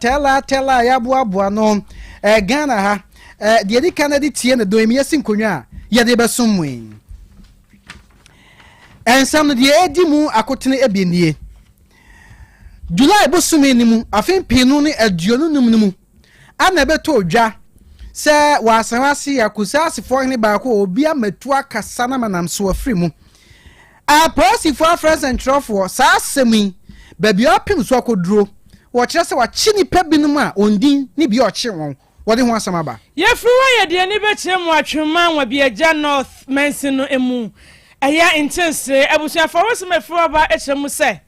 Tɛla tɛla a yɛaboaboa no eh, Ghana ha eh, deɛ ɛdi kan de tie ne dɔn yi yɛsi nkonnwa a yɛde bɛsom mu yi. Nsɛm no deɛ ɛdi mu akotene ebien nie. July bosome no mu afe mpenu ne 25 no mu ana ɛbɛtɔ dwa sɛ wɔ Asawase Akusasefoɔ hene baako a obi amatu akasa na manam so afiri mu. Apolisifoɔ afrɛ nsɛntwerɛfoɔ saa asɛm yi baabi a ɔpem so akɔduro. Wɔkyerɛ sɛ wɔakye nnipa binom a wɔn din ne bia ɔkye wɔn wɔde ho asɛm aba. Yɛfiri hɔ yɛde yɛn ani bɛkyerɛ mu Atwema Nwabiagya North mansin no mu. Ɛyɛ Nkyensere abusuafoɔ awosem afiri hɔ aba kyerɛ mu sɛ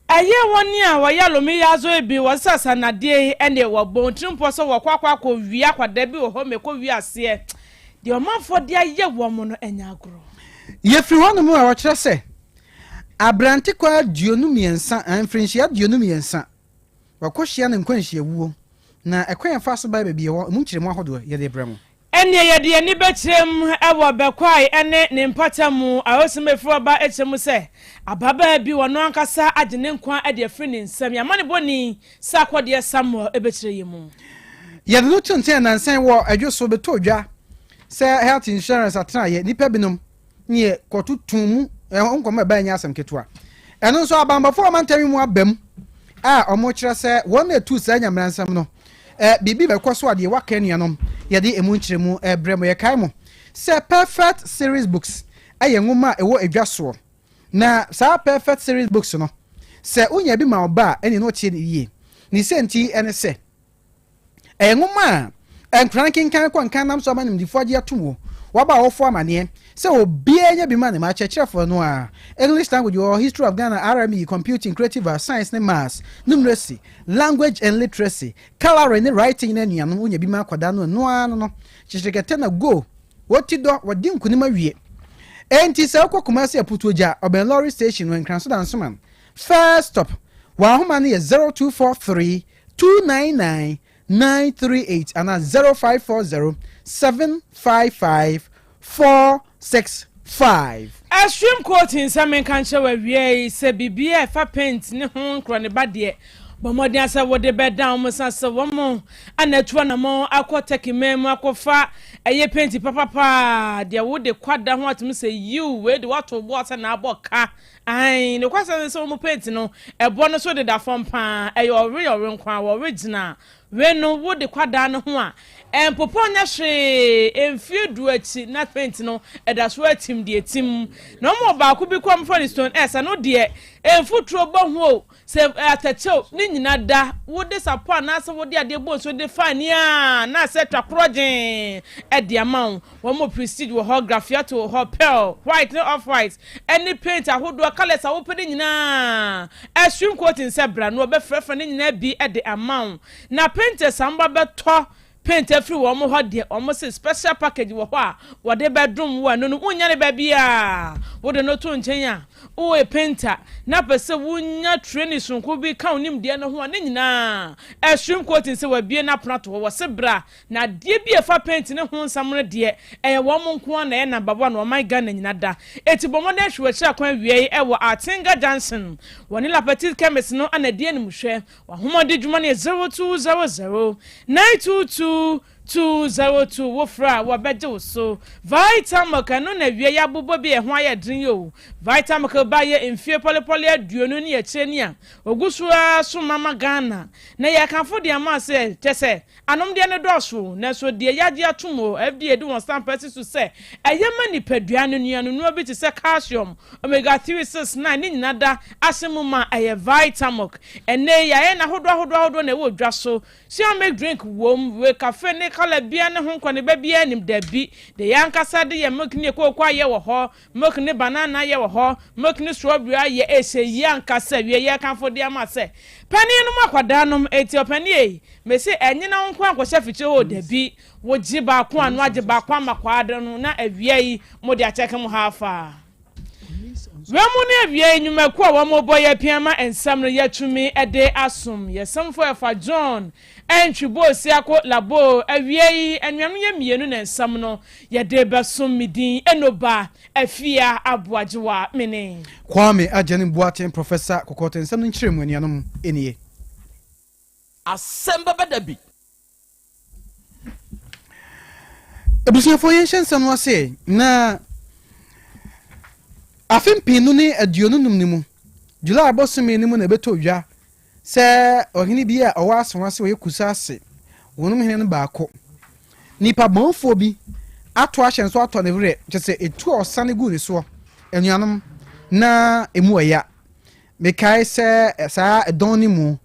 ɛyɛ wɔn a wɔyɛ Alomi Yazoe bi wɔsesa nnadeɛ yi ɛne wɔbɔ wɔn tirim pɔ sɛ wɔkɔ akɔ akɔ wia akwadaa bi wɔ hɔ mekɔ wia aseɛ Deɛ ɔmanfoɔ de ayɛ wɔn no nyɛ agorɔ. Yɛfiri hɔnom a, wɔkyerɛ sɛ aberantekwaa 23, mfirinhyia 23, wakɔhyia ne nkwanhyiawuo, na ɛkwan a ɛfaa so baeɛ baabi a ɛwɔ, emu nkyerɛmu ahodoɔ yɛde rebrɛ mo. Ɛnneɛ yɛde yɛn ani bɛkyerɛ mu wɔ Bɛkwae ne ne mpɔtam. Awosem a ɛfiri hɔ ba kyerɛ mu sɛ, ababaa bi, ɔno ankasa agye ne nkwa de afiri ne nsam. Yɛn amanebɔni Sarkodie Samuel bɛkyerɛ yɛn mu. Yɛde no to nkyɛn nnansa yi wɔ dwo so bɛtɔ dwa sɛ health insurance atenaeɛ nnipa binom ne yɛ kɔtoto mu ɛho nkɔmmɔ ɛbaa nyɛ asɛm ketewa. Ɛno nso abanbɔfoɔ ɔmantam yi mu aba mu a wɔkyerɛ sɛ wɔn na ɛtu saa nyameransɛm no. Biribi bɛkɔ so a deɛ waka anuanom yɛde ɛmu nkyerɛmu brɛ mo. Yɛkae mo sɛ Perfect Series Books ɛyɛ nwoma a ɛwɔ edwa soɔ. Na saa Perfect Series Books no, sɛ wonya bi ma wo ba a, ɛnneɛ na ɔtie no yie. Ne sɛ nti ne sɛ, ɛyɛ nwoma a nkwadaa nkenkan kɔ nkan nam so ama nimdefoɔ agye atom o. Wɔaba awofo amaneɛ sɛ obiara nya bi ma ne mma. Akyerɛkyerɛfoɔ no a, English Language wɔ hɔ, History of Ghana, RME, Computing, Creative Arts, Science ne Maths, Numeracy, Language and Literacy, Colouring ne Writing ne anuanom, wonya bi ma akwadaa no, ɛno ara no no, kyekyere kɛtɛ na go! Wɔti dɔ, wɔde nkunim awie. Enti sɛ wokɔ Kumasi Aputuogya, ɔbɛn lorry station wɔ Nkranso Dansoman, first stop. Wɔn ahoma no yɛ 0243 299 938 anaa 0540 755 465. Extreme Coating sɛ menka nkyerɛ wo awiei sɛ biribiara a ɛfa paint ne ho nkorɔ ne ba deɛ, bɔ mmɔden ara sɛ wode bɛdan wɔn san sɛ wɔn na atu anamɔn akɔ Turkey man mu akɔfa ɛyɛ paint papa paa deɛ wode kwada ho atom sɛ yiw wei de woato bo ase na abɔ ka ae nokwasɛm ne sɛ wɔn paint no ɛboɔ no so deda fam paa ɛyɛ ɔwe ɔwe nko ara wɔwe gyina Wei no wode kwadaa no ho a, ɛmpopɔ nyɛ hwee, mfeɛ du akyi na paint no ɛda so atim deɛ ɛtim. Na wɔn wɔ baako bi kɔ wɔfrɛ no stone S, ɛno deɛ mfuturo bɔ ho o, sɛ atɛkyɛ o, ne nyina da. Wode sapɔ anaasɛ wode adeɛ bɔ nsuo de fa ani a, na asɛ twa korɔgyee de ama wo. Wɔn wɔ prestige wɔ hɔ, graffiato wɔ hɔ, pearl, white ne off white, ɛne paint ahodoɔ, colours a wopɛ no nyinaa. Extreme coating sɛ bra na wɔbɛfrɛfrɛ ne nyinaa bi de ama wo. Na painters a wɔba bɛtɔ paint afiri wɔn hɔ deɛ, wɔn se special package wɔ hɔ a wɔde bɛdom wo, ɛno no wonnya no baabiara. Wode no to nkyɛn a, woyɛ painter na pɛ sɛ wonya training sononko bi ka wo nimdeɛ no ho a, ne nyinaa Extreme Coating sɛ wɔabue n'apono ato hɔ, wɔse bra Na adeɛ bi a ɛfa paint ne ho nsɛm no deɛ, ɛyɛ wɔn nko ara na ɛyɛ number one wɔ ɔman Ghana nyina da. Enti bɔ mmɔden hwɛ w'akyiri akwan awiei wɔ Atenga Junction. Wɔne La Petite Chemist no na ɛdi animhwɛ. W'ahomɔde dwuma no yɛ 0200 922 202. Wofrɛ a wɔbɛgye wo so. Vitamilk, ɛno na awiei abobɔ bi a ɛho ayɛ den yi o. Vitamilk ba yɛ mfie pɔlepɔle 20 ne akyire ni a ɔgu so ara som ama Ghana. Na yɛkamfo de ama sɛ, kyerɛ sɛ, Anomdeɛ no dɔɔso, nanso deɛ yɛagye atom wɔ FDA de wɔn stamp asi so sɛ ɛyɛ ma nipadua no nnuanennuro bi te sɛ calcium, omega 3, 6, 9 ne nyinaa da ase mu ma ɛyɛ Vitamilk. Ɛnnɛ yi yɛayɛ no ahodoɔ ahodoɔ ahodoɔ na ɛwɔ dwa so. Sua milk drink wom, we cafe ne colour biara ne ho nkɔneba biara nnim, dabi, deɛ yɛn ankasa de yɛn milk ne yɛn kooko ayɛ wɔ hɔ, Milk ne banana yɛ wɔ hɔ, milk ne strawberry ayɛ ɛhyɛ yie ankasa wie yɛkamfo de ama sɛ panin nom akwadaa nom enti ɔpanin ei mese ɛnyina wo nko ankɔhyɛ afikyire hɔ o dabi wogye baako a no agye baako ama kwaada no na awia yi mode akyɛke mo half a Wei mu ne awia yi nnwumakuo a wɔbɔ yɛ pia ma nsɛm no yɛatumi de asom yɛsɛmfo ɛfa John Ɛntwi Boosiako Laboo awia yi anuanom yɛ mmienu na nsɛm no Yɛde bɛsom me din Enoba Afia Aboagyewa mene. Kwame Agyenim Boateng Professor Kɔkɔɔtɛ nsɛm no nkyerɛmu anuanom nie. Asɛm bɛba da bi. Abusuafoɔ yɛnhyɛ nsɛm no ase na afe mpenu ne 25 no mu, July bosome no mu na ɛbɛtɔ dwa sɛ ɔhene bi a ɔwɔ Asawase ɔyɛ Kusase wɔnom hene no baako nipa bɔnfoɔ bi ato ahyɛ nso atɔ ne werɛ kyɛ sɛ ɛtu a ɔsane gu ne soɔ anuanom na ɛmu ɔya. Mekae sɛ saa ɛdɔn no mu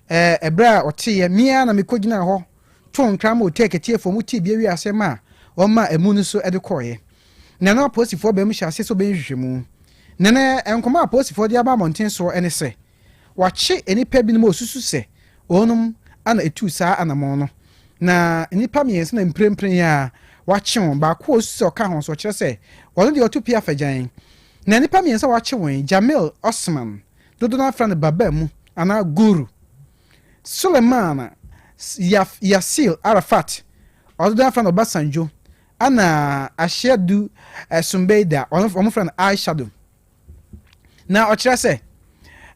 ɛberɛ a ɔteeɛ me ara na mekɔgyinaa hɔ too nkra ma ɔtee akatiefoɔ mu tee bia wiee asɛm a ɔmaa amu no so de kɔeɛ. Na na apolisifoɔ baa mu hyɛɛ aseɛ sɛ wɔbɛyɛ nhwehwɛmu. Na na nkɔmmɔ a apolisifoɔ de aba abɔnten soɔ ne sɛ wɔakye nnipa binom a wɔsusu sɛ wɔnom na ɛtuu saa anamɔn no. Na nnipa mmiɛnsa na mprempren yi ara wɔakye wɔn. Baako a wɔsusu sɛ ɔka ho nso ɔkyerɛ sɛ ɔno deɛ ɔto pia fagyan. Na nnipa mmiɛnsa a wɔakye wɔn yi, Jamil Osman, dodoɔ no ara frɛ no Baba mu anaa Guru, Suleiman Yaf Yasil Arafat, ɔdodoɔ no ara frɛ no Obasanjo, ɛna Ashiadu Sumbeida, ɔno wɔfrɛ no Aishado. Na ɔkyerɛ sɛ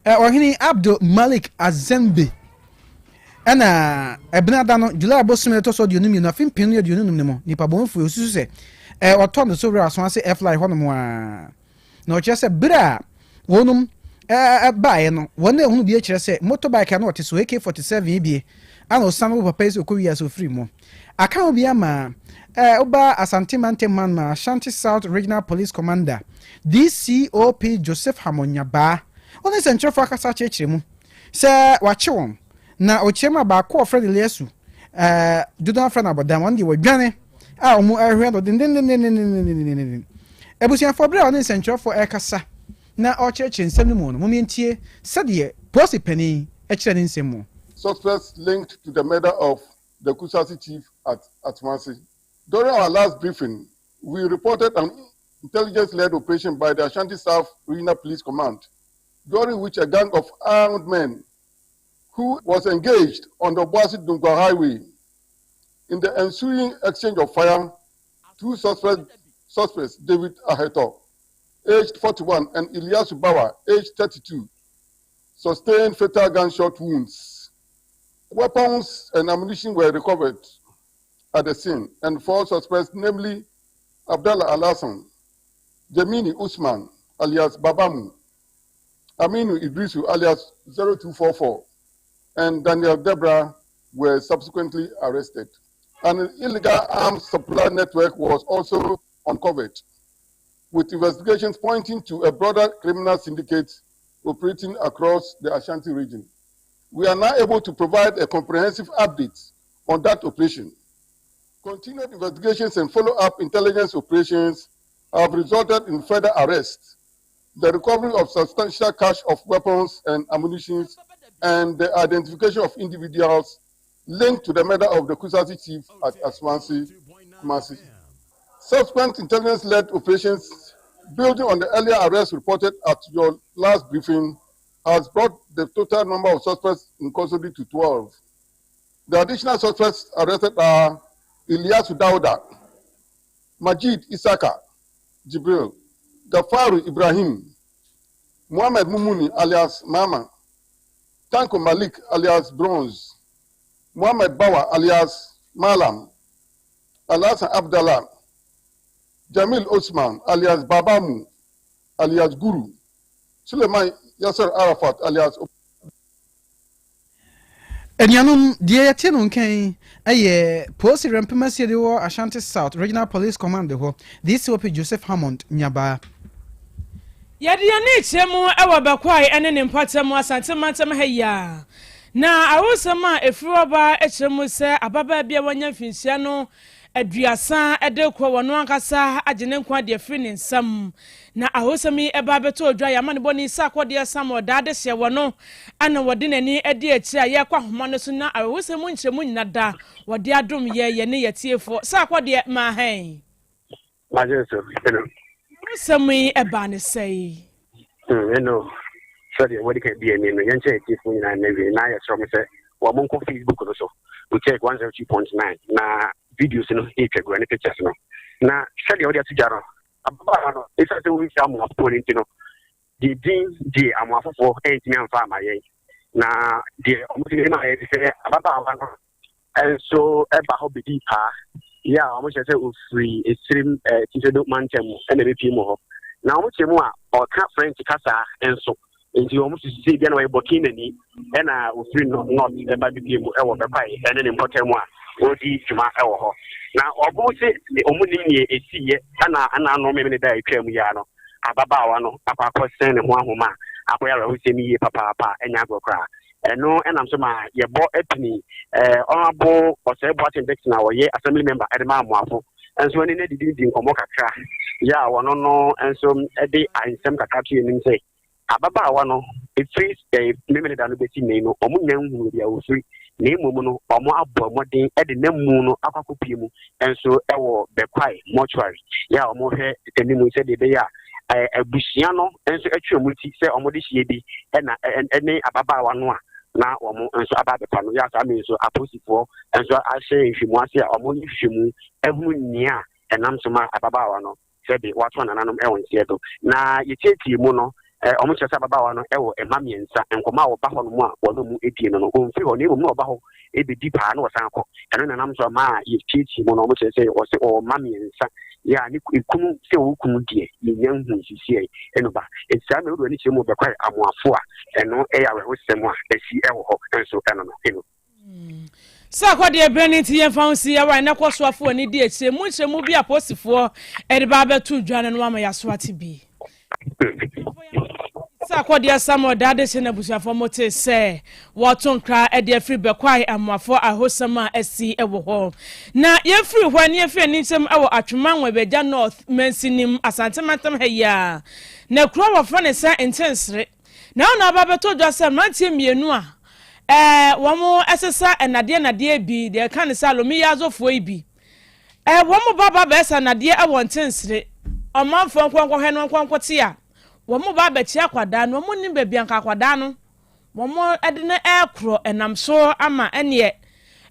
ɔhene Abdul Malik Azembe ɛna ɛbenada no July bosome ɛtɔ so 22 afe 2025 no mu nipa bɔnfo osusu sɛ ɔtɔ ne so werɛ aso ase ɛfly hɔnom a Na ɔkyerɛ sɛ bere a wɔnom baeɛ no, wɔn a ɛhunu bi kyerɛ sɛ motorbike a na ɔte so, AK-47 yi bi, ana ɔsan wo papa yi sɛ ɔkɔ wiase ɔfiri mu. Aka ho bi ama woba Asante Mantam man ma Ashanti South Regional Police Commander, DCOP Joseph Hammond Nyabaa, ɔne nsɛnkyerɛfoɔ akasa akyerɛkyerɛ mu sɛ wakye wɔn na ɔkyerɛ mu a baako a ɔfrɛ no Eliasu, dodoɔ no afrɛ no Abɔdam, ɔno deɛ wadwane a wɔn ɛrehwɛ no dendendendendendenden. Abusuafoɔ berɛ a ɔne nsɛntwerɛfoɔ ɛrekasa na ɔrekyerɛkyerɛ nsɛm no mu no, mom yɛntie sɛdeɛ polisi panin kyerɛ ne nsɛm mu. Suspects linked to the murder of the Kusasi chief at Atumasi. During our last briefing, we reported an intelligence-led operation by the Ashanti South Regional Police Command, during which a gang of armed men who was engaged on the Obuasi Dunkwa Highway. In the ensuing exchange of fire, two suspects, suspects David Aheto, aged 41, and Ilyasu Bawa, aged 32, sustained fatal gunshot wounds. Weapons and ammunition were recovered at the scene, and four suspects, namely Abdallah Alassan, Jamini Usman, alias Babamu, Aminu Idrisu, alias 0244, and Daniel Debra were subsequently arrested. An illegal arms supply network was also uncovered, with investigations pointing to a broader criminal syndicate operating across the Ashanti region. We are now able to provide a comprehensive update on that operation. Continued investigations and follow-up intelligence operations have resulted in further arrests, the recovery of substantial cache of weapons and ammunition, and the identification of individuals linked to the murder of the Kusasi chief at Aswansi, Kumasi. Subsequent intelligence-led operations, building on the earlier arrests reported at your last briefing, has brought the total number of suspects in custody to 12. The additional suspects arrested are Ilyasu Dauda, Majid Isaka Jibril, Gafaru Ibrahim, Muhammad Mumuni alias Mama, Tanko Malik alias Bronze, Muhammad Bawa alias Malam, Alhassan Abdallah, Jamil Osman alias Babamu alias Guru, Suleiman Yasser Arafat alias Anuanom, deɛ yɛte no nka yi yɛ Polisi Rɛmpem Asie de wɔ Ashanti South Regional Police Command hɔ, DCOP Joseph Hammond Nyabaa. Yɛde yɛn ani rekyerɛ mu wɔ Bɛkwae ne ne mpɔtam Asante mantam ha yi ara. Na awosɛm a ɛfiri hɔ ba kyerɛ mu sɛ ababaa bi a wanya mfinhyia no 30 de rekɔ ɔno ankasa agye ne nkwa de afiri ne nsam. Na ahosɛm yi ba bɛtɔɔ dwa yɛ amanebɔne sɛ akɔdeɛ Samuel daa de hyɛɛ wɔ no na wɔde n'ani adi akyire a yɛrekɔ ahoma no so na awerɛhosɛm mu nkyerɛmu nyina da wɔde adom yɛ yɛne yɛtiefoɔ sɛ akɔdeɛ maa hɛn. Magye so, ɛno. Ahosɛm yi baa ne sɛe. Ɛno, sɛdeɛ wɔde ka di ani no, yɛnkyɛ atiefoɔ nyinaa nnɛ wie na yɛsrɛ mo sɛ wɔn nkɔ Facebook no so, Utech 102.9 na videos no ɛretwa gu ne pictures no. Na sɛdeɛ wɔde ato dwa no, ababaawa no, ɛsiane sɛ wɔnhyia amoafoɔ no nti no, deɛ din deɛ amoafofoɔ ɛntumi amfa ama yɛn. Na deɛ wɔde ma yɛ sɛ ababaawa no nso ba hɔ bɛdii paa yɛ a wɔkyerɛ sɛ ɔfiri Esirim Atifido mantam mu na ɛbɛpie mu hɔ. Na wɔkyerɛ mu a ɔka French kasa nso. Nti wɔn susu sɛ ebia na ɔyɛ Burkinani ɛna ɔfiri North ɛba bɛpie mu ɛwɔ Bɛkwae ɛne ne mpɔtam a ɔredi dwuma ɛwɔ hɔ. Na wɔn se wɔn nim nea ɛsiiɛ ɛna ɛna ano memene da a ɛtwa mu yi ara no ababaawa no akɔ akɔsɛn ne ho ahoma a akɔyɛ awerɛhosɛm yie papaapa a ɛnyɛ agorɔ koraa. Ɛno nam so ma yɛbɔ pini Honourable Osei Boateng Dickson a ɔyɛ Assembly Member de ma Amoafo nso ne no adidi di nkɔmmɔ kakra yɛ a ɔno no nso de nsɛm kakra to yɛn anim sɛ ababaawa no ɛfiri Memeneda no bɛsi nnɛ no wɔn nnya nhunu baabi a ɔfiri na mmom no wɔn abɔ mmɔden de n'amu no akɔ akɔpie mu nso wɔ Bɛkwae mortuary yɛ a wɔhwɛ anim sɛdeɛ ɛbɛyɛ a abusua no nso atwe wɔn ti sɛ wɔde hyeɛ bi na ɛne ababaawa no a na wɔn nso aba abɛpa no. Yɛ a saa mmere nso apolisifoɔ nso ahyɛ nhwehwɛmu ase a wɔyɛ nhwehwɛmu ahunu nea ɛnam so ma ababaawa no sɛbe wato nananom wɔ nseɛ do. Na yɛtiatie mu no, wɔn kyerɛ sɛ ababaawa no wɔ mma mmiɛnsa. Nkɔmɔ a wɔba hɔ nom a wɔne wɔn die no no, wɔmfiri hɔ na mmom na wɔba hɔ bɛdi paa na wɔsan kɔ. Ɛno na ɛnam so ama yɛtiatia mu no, wɔkyerɛ sɛ wɔse ɔwɔ mma mmiɛnsa. Yɛ a ne kunu sɛ ɔwɔ kunu deɛ yɛnya nhu sisiɛ ɛno ba. Nti saa mmerɛ wode w'ani kyerɛ mu bɛkwae amoafo a, ɛno ɛyɛ awerɛhosɛm a asi ɛwɔ hɔ nso ɛno no ɛno. Sɛ akɔdeɛ berɛ no nti yɛmfa ho si yɛwae na kɔ so afo w'ani di akyire mu nkyerɛmu bi a apolisifoɔ de ba abɛto dwa no no ama yɛaso ate bi. Sɛ akɔdeɛ Samuel Daadehye na abusuafoɔ mo te sɛ wɔto nkra de afiri Bɛkwae Amoafoɔ ahosɛm a asi wɔ hɔ. Na yɛfiri hɔ ne yɛfiri anikyɛm wɔ Atwoma Nwɛbɛgya North mansinim Asante mantam ha yi ara. Na kuro a wɔfrɛ no sɛ Nkyensere Na ɛhɔ na aba abɛtɔ dwa sɛ mmeranteɛ mmienu a ɛɛ wɔsesa nnadeɛ nnadeɛ bi, deɛ ɛka ne sɛ alomiyazofoɔ yi bi, ɛɛ wɔn ba ba bɛsa nnadeɛ wɔ nkyensere, ɔmanfoɔ nkɔ nkɔhwɛ no nkɔ nkɔte a, wɔn ba abɛkyia akwadaa no, wɔn nnim baabi anka akwadaa no wɔde no rekorɔ, ɛnam so ama ɛneɛ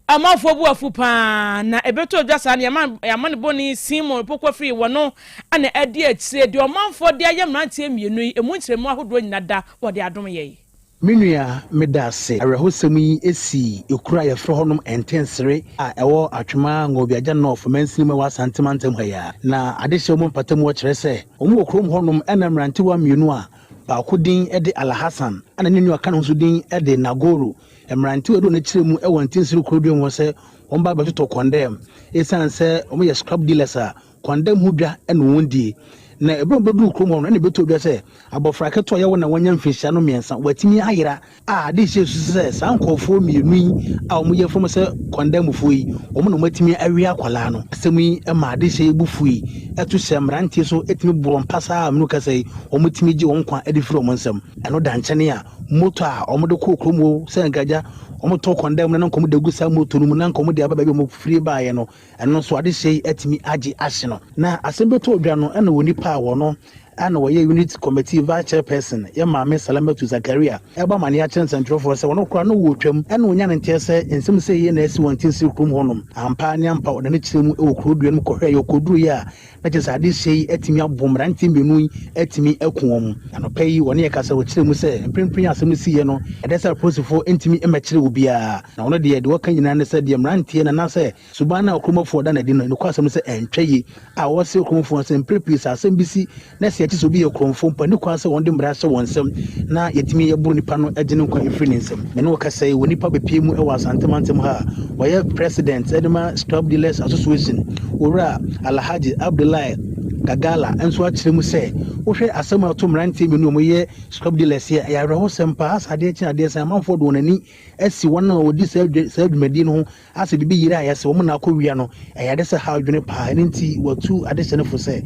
Amanfoɔ bo afu paa na ɛbɛtɔ dwa saa no yɛma amanebɔne Simon Opoku afiri wɔ no na adi akyire deɛ ɔmanfoɔ de ayɛ mmeranteɛ mmienu yi ɛmu nkyerɛmu ahodoɔ nyina da wɔde adom yɛn. Me nua, meda ase. Awerɛhosɛm yi sii ekuro a yɛfrɛ hɔnom Ntensere a ɛwɔ Atwema Ngobiagya North mansini mu a ɛwɔ Asante mantam ha yi ara. Na adehyeɛ mu mpatamu hɔ kyerɛ sɛ wɔn wɔ kurom hɔnom ɛna mmerantewa mmienu a baako din de Alhassan ɛna ne nua a ɔka ne ho nso din de Nagoro. Mmerantewa du a wɔkyerɛ mu wɔ Ntinsiri kurodua mu hɔ sɛ wɔba abɛtotɔ kɔndɛm. Esiane sɛ wɔyɛ scrap dealers a, kɔndɛm ho dwa na wɔn die. Na bere a wɔbɛduu kurom hɔ no, ɛna ɛbɛtoo dwa sɛ abɔfra ketewa a yɛwo na wanya mfirihyia no mmiɛnsa, watumi ayera. A ade hyɛ su sɛ saa nkurɔfoɔ mmienu yi a wɔyɛ fam sɛ kɔndɛmfoɔ yi, wɔn na wɔatumi awe akwadaa no. Asɛm yi maa adehyeɛ yi bo fui, ɛto hyɛɛ mmeranteɛ so tumi borɔ mpasaa a mene wo kasa yi, wɔtumi gye wɔn nkwa de firi wɔn nsam. Ɛno da nkyɛne a, moto a wɔde kɔɔ kurom hɔ sɛ anka agya wɔtɔ kɔndɛm no na anka wɔde agu saa moto no mu na anka wɔde aba baabi a wɔfiri baeɛ no, ɛno nso adehyeɛ yi atumi agye ahye no. Na asɛm bi too dwa no na onipa a wɔno na ɔyɛ Unit Committee Vice Chairperson, yɛ Maame Salamatu Zakaria, rebɔ amaneɛ akyerɛ nsɛntwerɛfoɔ sɛ wɔno koraa na ɔwɔ Twam na ɔnya ne nteɛ sɛ nsɛm sei yɛ na asi wɔn Ntinsiri kurom hɔnom. Ampa ara ne ampa ɔde n'ani kyerɛɛ mu wɔ kuro dua no mu kɔhwɛeɛ, ɔkɔduruiɛ a na kyerɛ sɛ adehyeɛ yi atumi abo mmeranteɛ mmienu yi atumi aku wɔn. Anɔpa yi wɔne yɛn kasa wɔkyerɛɛ mu sɛ mprempren a asɛm no siiɛ no ɛdɛ sɛ apolisifoɔ ntumi mmɛkyere obiara na wɔn deɛ deɛ wɔka nyinaa ne sɛ deɛ mmeranteɛ no anaasɛ suban no a okuromafoɔ da no adi no nokwasɛm ne sɛ ɛntwa yie a wɔse okuromafoɔ no sɛ mprɛ pii sɛ asɛm bi si na sɛ yɛte sɛ obi yɛ korɔmfoɔ mpo a ɛnni kwan sɛ wɔde mmara hyɛ wɔn nsam na yɛtumi boro nipa no gye ne nkwa firi ne nsam. Me ne wo kasa yi, wɔ nipa bɛpie mu wɔ Asante mantam ha a ɔyɛ President de ma Scrap Dealers Association, Owura Alhaji Abdullahi Gagala nso akyerɛ mu sɛ wohwɛ asɛm a ɛto mmeranteɛ mmienu a wɔyɛ scrap dealers yi a, ɛyɛ awerɛhosɛm paa. Asɛ adeɛ kye adeɛ sa amanfoɔ de wɔn ani asi wɔn a wɔdi saa dwumadie no ho Asɛ biribi yera a yɛsɛ wɔn na akɔ wia no, ɛyɛ ade sɛ haw adwene paa. Ɛno nti wɔatu adehyɛ no fo sɛ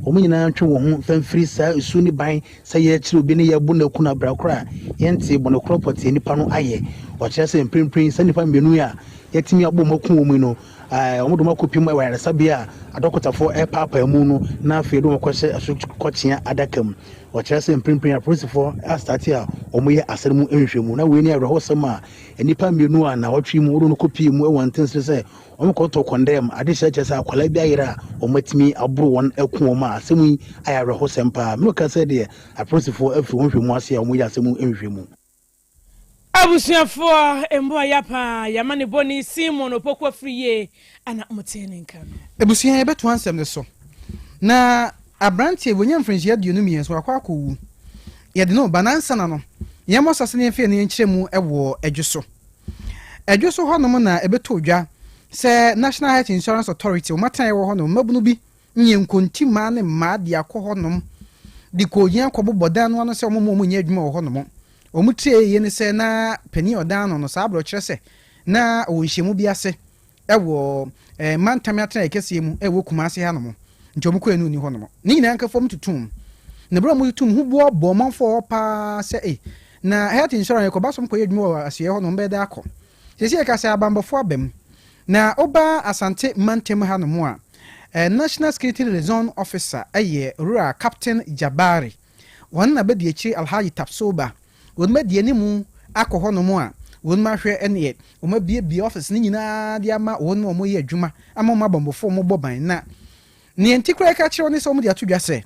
wɔn nyinaa ntwe wɔn ho mfa mfiri saa su ne ban sɛ yɛrekyere obi ne yɛrebo no aku no bere koro a yɛntee bɔne korɔ pɔtee nipa no ayɛ. Wɔkyerɛ sɛ mprempren saa nnipa mmienu yi a yɛatumi abɔ wɔn aku wɔn yi no, wɔde wɔn akɔpem wɔ ayaresabea a adɔkotafoɔ repaapaa mu no na afei wɔde wɔn akɔhyɛ asukɔkyea adaka mu. Wɔkyerɛ sɛ mprempren apolisifoɔ astate a wɔyɛ asɛm no mu nhwehwɛmu na wei ne awerɛhosɛm a Nnipa mmienu a nnawɔtwe mu wɔde wɔn kɔpuee mu wɔ ntensere sɛ wɔkɔtɔ kɔndɛm adehyɛ kyerɛ sɛ akwadaa bi ayera a wɔatumi aboro wɔn aku wɔn a asɛm yi ayɛ awerɛhosɛm paa. Mino ka sɛ deɛ apolisifoɔ afiri wɔn nhwɛmu ase a wɔyɛ asɛm mu nhwehwɛmu. Abusuafoɔ mmoa ya paa yɛama ne bɔne Simon Opoku afiri yie ana motee ne nka no. Abusua yɛbɛtoa nsɛm no so na abranteɛ bi wanya mfirinhyia 23 wakɔ akɔwu yɛde no reba na ansa na no yɛmmɔ sase na yɛmfa yɛn ani nkyerɛ mu wɔ Adwo so Adwo so hɔnom na ɛbɛtɔ dwa sɛ National Health Insurance Authority wɔn atenaeɛ wɔ hɔnom mmabunu bi nyɛ nkonti mmaa ne mmaa de akɔ hɔnom de kɔɔgyin akɔbobɔ dan no ano sɛ wɔn mma wɔn nyɛ adwuma wɔ hɔnom. Wɔn tiri a ɛyɛ ne sɛ na panin a ɔdan ano no saa berɛ ɔkyerɛ sɛ na ɔwɔ nhyiamu bi ase wɔ eh, mantam atenaeɛ kɛseɛ mu ɛwɔ Kumasi hanom nti wɔn kɔɛ no nni hɔnom. Ne nyinaa nka fam tutum. Na berɛ a wɔn tutum ho boɔ bɔɔ ɔmanfoɔ hɔ paa sɛ eh, na health insurance yɛkɔba so mkɔyɛ adwuma wɔ asoɛeɛ hɔnom bɛyɛ dɛ akɔ. Seesei yɛka sɛ abanbɔfoɔ aba mu. Na woba Asante mantam ha nom a, National Security Liaison Officer yɛ Owura Captain Jabari. Wɔn na bɛdi akyire Alhaji Tapsoba. Wɔn adi animu akɔ hɔ nom a, wɔn ahwɛ ɛneɛ wɔn abiebie office no nyinaa de ama wɔn a wɔyɛ adwuma ama wɔn abanbɔfoɔ wɔn bɔ ban. Na neɛ nti koraa yɛka kyerɛ wo ne sɛ wɔn de ato dwa sɛ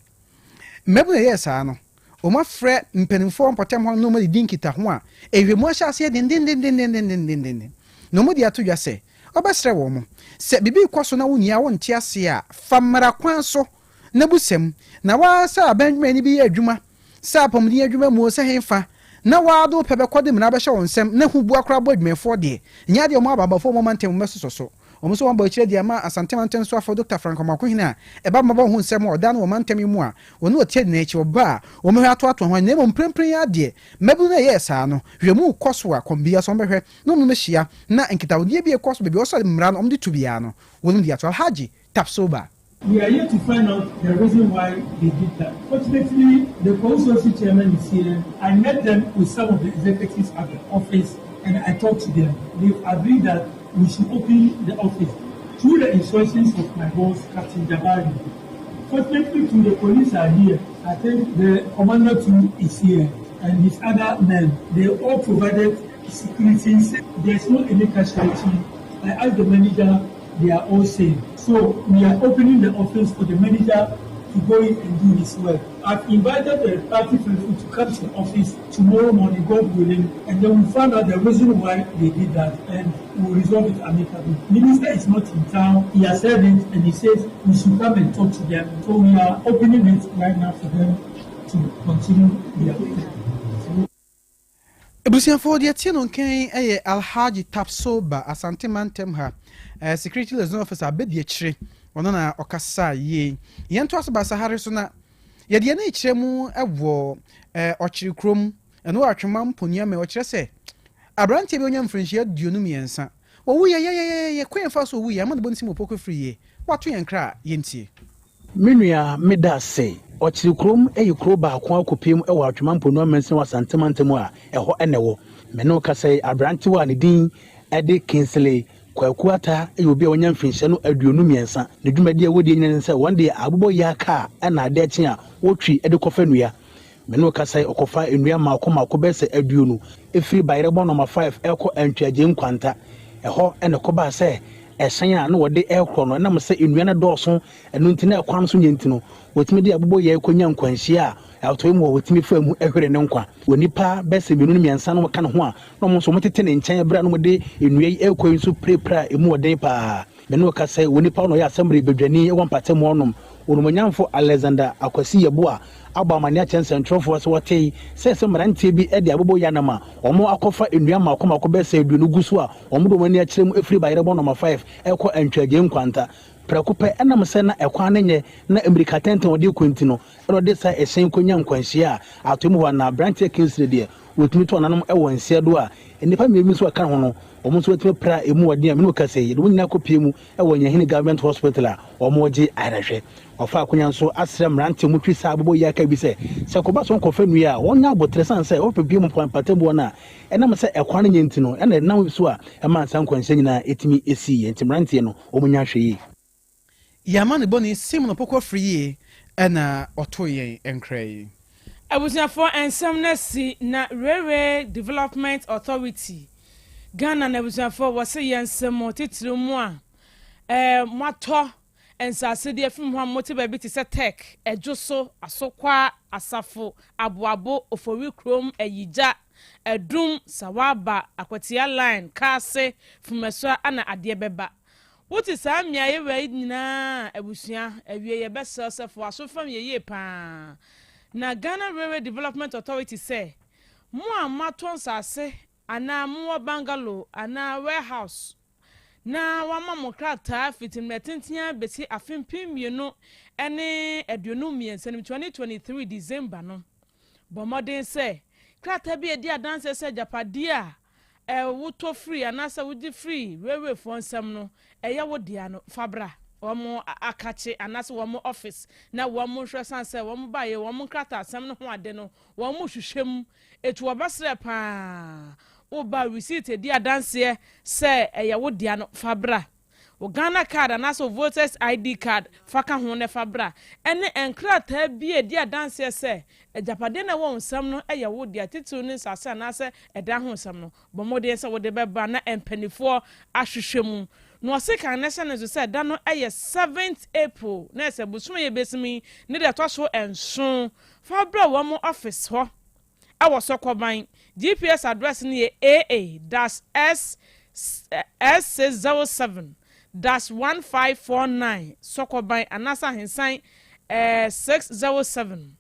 mmabunu a ɛyɛɛ saa no, Wɔafrɛ mpanimfoɔ mpɔtam hɔ ne wɔn adidi nkitaho a nhwɛmu ahyɛ aseɛ dendendendendendenden, na wɔde ato dwa sɛ wɔbɛsrɛ wɔn, sɛ biribi rekɔ so na wo nua wonte aseɛ a, fa mmara kwan so na bu sɛm, na wo ara sɛ aban dwumayɛni bi yɛ adwuma, sɛ apɔmuden adwuma mu o, sɛ henfa, na wo ara de wo pɛ bɛkɔ de mmara bɛhyɛ wɔn nsam, na huboa koraa bɔ adwumayɛfoɔ deɛ, nyɛ adeɛ a wɔn ababafoɔ a wɔn mantam mu bɛsosɔ so. Wɔn nso wɔabɔ akyire de ama Asante Mantam soafoɔ Dɔkta Frank Amoakohene a ɛba mmabɔ ho nsɛm a ɔda ano wɔ mantam yi mu a wɔne ɔte adi akyi wɔ ba a wɔbɛhwɛ atoatoa ho na mmom mprempren yi ara deɛ mmabunu no a ɛyɛɛ saa no hwɛ mu rekɔ so a kɔm biara so wɔbɛhwɛ na wɔn bɛhyia na nkitahodie bi a ɛkɔ so baabi a wɔsɔ mmara no wɔde to biara no wɔn de ato Alhaji Tapsoba. We are here to find out the reason why they did that. Fortunately, the Kwahu chairman is here. I met them with some of the executives at the office and I talked to them. They've agreed that we should open the office through the instructions of my boss, Captain Jabari. Fortunately, too, the police are here. I think the commander too is here and his other men. They all provided security. There's no any casualty. I asked the manager, they are all safe. So we are opening the office for the manager to go in and do his work. I've invited the party people to come to the office tomorrow morning, God willing, and then we'll find out the reason why they did that and we'll resolve it amicably. Minister is not in town. He has said it and he says we should come and talk to them. So we are opening it right now for them to continue their work. Abusuafoɔ, deɛ ɛteɛ no nkan yɛ Alhaji Tapsoba, Asante mantam ha Security Liaison Officer abɛdi akyire, ɔno na ɔkasa yie. Yɛntoa so Basahare so na yɛde yɛn rekyerɛ mu wɔ Ɔkyere kurom, ɛno wɔ Atwema Mponua mɛ, ɔkyerɛ sɛ aberanteɛ bi ɔnya mfirinhyia 23, wɔwu yɛyɛyɛyɛyɛ kwan yɛfa so ɔwu yɛ ama ne bɔ ne si mu poko firi yie, wato yɛn kra yɛntie. Me nua, meda ase. Ɔkyere kurom yɛ kuro baako akɔpiem wɔ Atwema Mponua mansini wɔ Asante mantam a ɛhɔ na ɛwɔ. Me ne wo kasa yi, aberantewa a ne din de Kingsley Kwaku Atta yɛ obi a wanya mfirinhyia no 23. Ne dwumadi a wɔdi nyinaa ne sɛ wɔn deɛ abobɔ yea kaa na adeɛ kye a wɔtwi de kɔfa nnua. Me ne wo kasa yi, ɔkɔfa nnua mmaako mmaako bɛyɛ sɛ 20 firi Bayerɛbɔ nɔma 5 rekɔ Antwiagye Nkwanta. Ɛhɔ na ɛkɔbaa sɛ ɛhyɛn a na wɔde rekorɔ no, ɛnam sɛ nnua no dɔɔso ɛno nti na ɛkwan so nyɛ nti no, wɔtumi de abobɔ yea kɔnya nkwanhyia a atɔe mu hɔ wɔtumi faa mu hwere ne nkwa. Wɔ nnipa bɛyɛ sɛ mmienu ne mmiɛnsa na wɔka ne ho a na wɔn nso wɔtete ne nkyɛn berɛ a na wɔde nnua yi rekɔ yi nso pirapira a ɛmu wɔ den paa. Me ne wo kasa yi, onipa na ɔyɛ asɛmmere badwani wɔ mpatamu hɔnom, Onumonyamfo Alexander Akwasi Yeboah abɔ amanneɛ akyerɛ nsɛntwerɛfoɔ sɛ wɔtee sɛ sɛ mmeranteɛ bi de abobo yanam a wɔakɔfa nnua mmaako mmaako bɛyɛ sɛ 20 gu so a wɔde wɔn ani akyerɛ mu firi Bayerɛbɔ Nɔma 5 rekɔ Antwiagyei Nkwanta prɛko pɛ. Ɛnam sɛ na ɛkwan no nyɛ na mmirika tɛntɛn a ɔde rekɔ nti no, ɛna ɔde saa ɛhyɛn kɔnya nkwanhyia a atɔe mu hɔ a na aberanteɛ Kingsley deɛ wɔtumi to ananom wɔ nseɛ do a nnipa mmienu bi nso a ɛka ho no wɔn nso wɔatumi apira a ɛmu wɔ den a me ne wo kasa yi yɛde wɔn nyinaa kɔpie mu wɔ Nyahini Government Hospital a wɔregye ayarehwɛ. Ɔfa akonya nso asrɛ mmeranteɛ a wɔtwi saa abobɔ yi aka bi sɛ sɛ kɔba so nkɔfa nnua a wɔnyɛ aboterɛ sane sɛ wɔpɛ mu mpatamu hɔ no a ɛnam sɛ ɛkwan no nyɛ nti no ɛna ɛnam so a ɛma nsa nkwanhyia nyinaa ɛtumi ɛsiiɛ nti mmeranteɛ no wɔnya ahwɛ yie. Yɛama ne bɔne sim no pɔkɔ firi yie ɛna ɔto yɛn nkra yi. Abusuafoɔ, nsɛm no si na Railway Development Authority Ghana na abusuafoɔ wɔse yɛn nsɛm titiri mu a moatɔ. nsase de afim hɔ a mote baabi te sɛ Tech, Ɛdwoso, Asokwa, Asafo, Aboabo, Ofori Kurom, Ayigya, Adum, Sawaba, Akwatia Line, Kaase, Fumasua ana adeɛ bɛba. Wote saa mmeaeɛ wei nyinaa abusua, awie yɛbɛsrɛ sɛ fo aso fam yɛ yie paa. Na Ghana Railway Development Authority sɛ, mo a moatɔ nsase anaa mowɔ bungalow anaa warehouse na wɔama mo krataa fiti mmerɛ tenten ara bɛsi afe 2023 no mu, 2023 December no, bɔ mmɔden sɛ krataa bi a ɛdi adanseɛ sɛ agyapadeɛ a wotɔ firi anaasɛ wogye firi railwayfoɔ nsam no ɛyɛ wo dea no, fa bra wɔn akakye anaasɛ wɔn office na wɔn nhwɛ san sɛ wɔn baayɛ wɔn nkrataa asɛm no ho ade no wɔn hwehwɛ mu etu wɔbɛsrɛ paa. Woba, receipt edi adanseɛ sɛ ɛyɛ wo dea no, fa bra. Wo Ghana Card anaasɛ wo voters ID card, fa ka ho ne fa bra, ɛne nkrataa bi a edi adanseɛ sɛ agyapadeɛ na ɛwɔ wo nsam no ɛyɛ wo dea, titiriw ne nsase anaasɛ ɛdan ho nsɛm no. Bɔ mmɔden sɛ wode bɛba na mpanimfoɔ ahwehwɛ mu. Na ɔse kan ne hyɛ no nso sɛ da no ɛyɛ 7th April, na ɛsɛ bosome yɛ bɛsim yi ne deɛ ɛtɔ so 7. Fa brɛ wɔn office hɔ ɛwɔ Sɔkɔban. GPS address no yɛ AA-S S 607-1549, Sɔkɔban anaasɛ Ahensan 607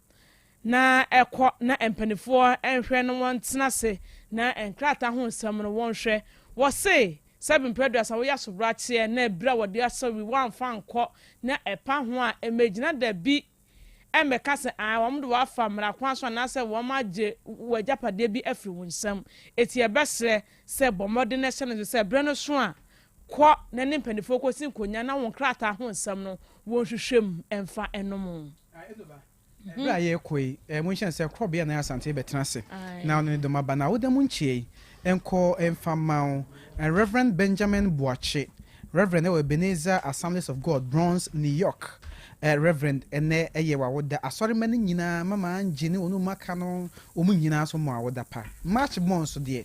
na ɛkɔ na mpanimfoɔ nhwɛ no wɔn tena ase na nkrataa ho nsɛm no wɔnhwɛ. Wɔse sɛbi mpɛduasa woyɛ asobrakyeɛ na ebira wɔde asɔre wɔamfa nkɔ na ɛpa ho a ɛmɛgyina da bi ɛmɛka sɛ aa wɔn de wɔafa mmara kwan so anaasɛ wɔn agye wɔ agyapadeɛ bi afiri wɔn nsam. Eti ɛbɛsrɛ sɛ bɔ mmɔden na ɛhyɛ no so sɛ berɛ no so a kɔ na ne mpanimfoɔ kɔsi nkonnwa na wɔn krataa ho nsɛm no wɔnhwehwɛ mu ɛmfa ɛnom. Berɛ a yɛrekɔ yi, monhyɛ sɛ korɔbea na Asante bɛtena ase na ɔno ne dɔm aba na woda mu nkyia yi nkɔ mfa ma wo Reverend Benjamin Boakye. Reverend ɛwɔ Ebenezer Assemblies of God, Bronx, New York. Reverend, ɛnɛ ɛyɛ wawoda. Asɔrema no nyinaa, Mama Angye ne wɔn mu aka no, wɔn nyinaa so ma awoda pa. March born so deɛ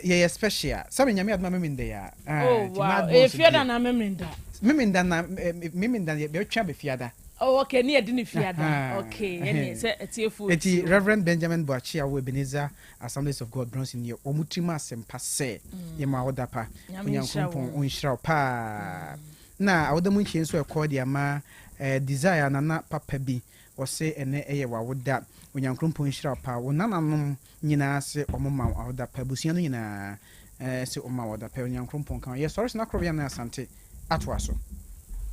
yɛyɛ special sɛbe Nyame adoma Memenda yi a. Oh wow, ɛyɛ fiada na Memenda? Memenda na Memenda yɛbɛtwa bɛ fiada. Oh okay, ne yɛde ne fiada. Okay, ɛne sɛ ɛtiefo. Eti Reverend Benjamin Boakye a wɔ Ebenezer Assemblies of God, Bronx, New York, wɔn tirim asɛmpa sɛ yɛma awoda pa. Onyankopɔn ɔnhyira wo paa. Na awoda mu nkyɛn nso ɛkɔ de ama Desire nana papa bi, wɔse ɛnɛ ɛyɛ wawoda. Onyankopɔn nhyira wo paa. Wo nananom nyinaa se ɔmo ma wo awoda pa. Abusua no nyinaa se ɔmo ma wo awoda pa. Onyankopɔn ka ho. Yɛsɔre so na korɔbea ne Asante atoa so.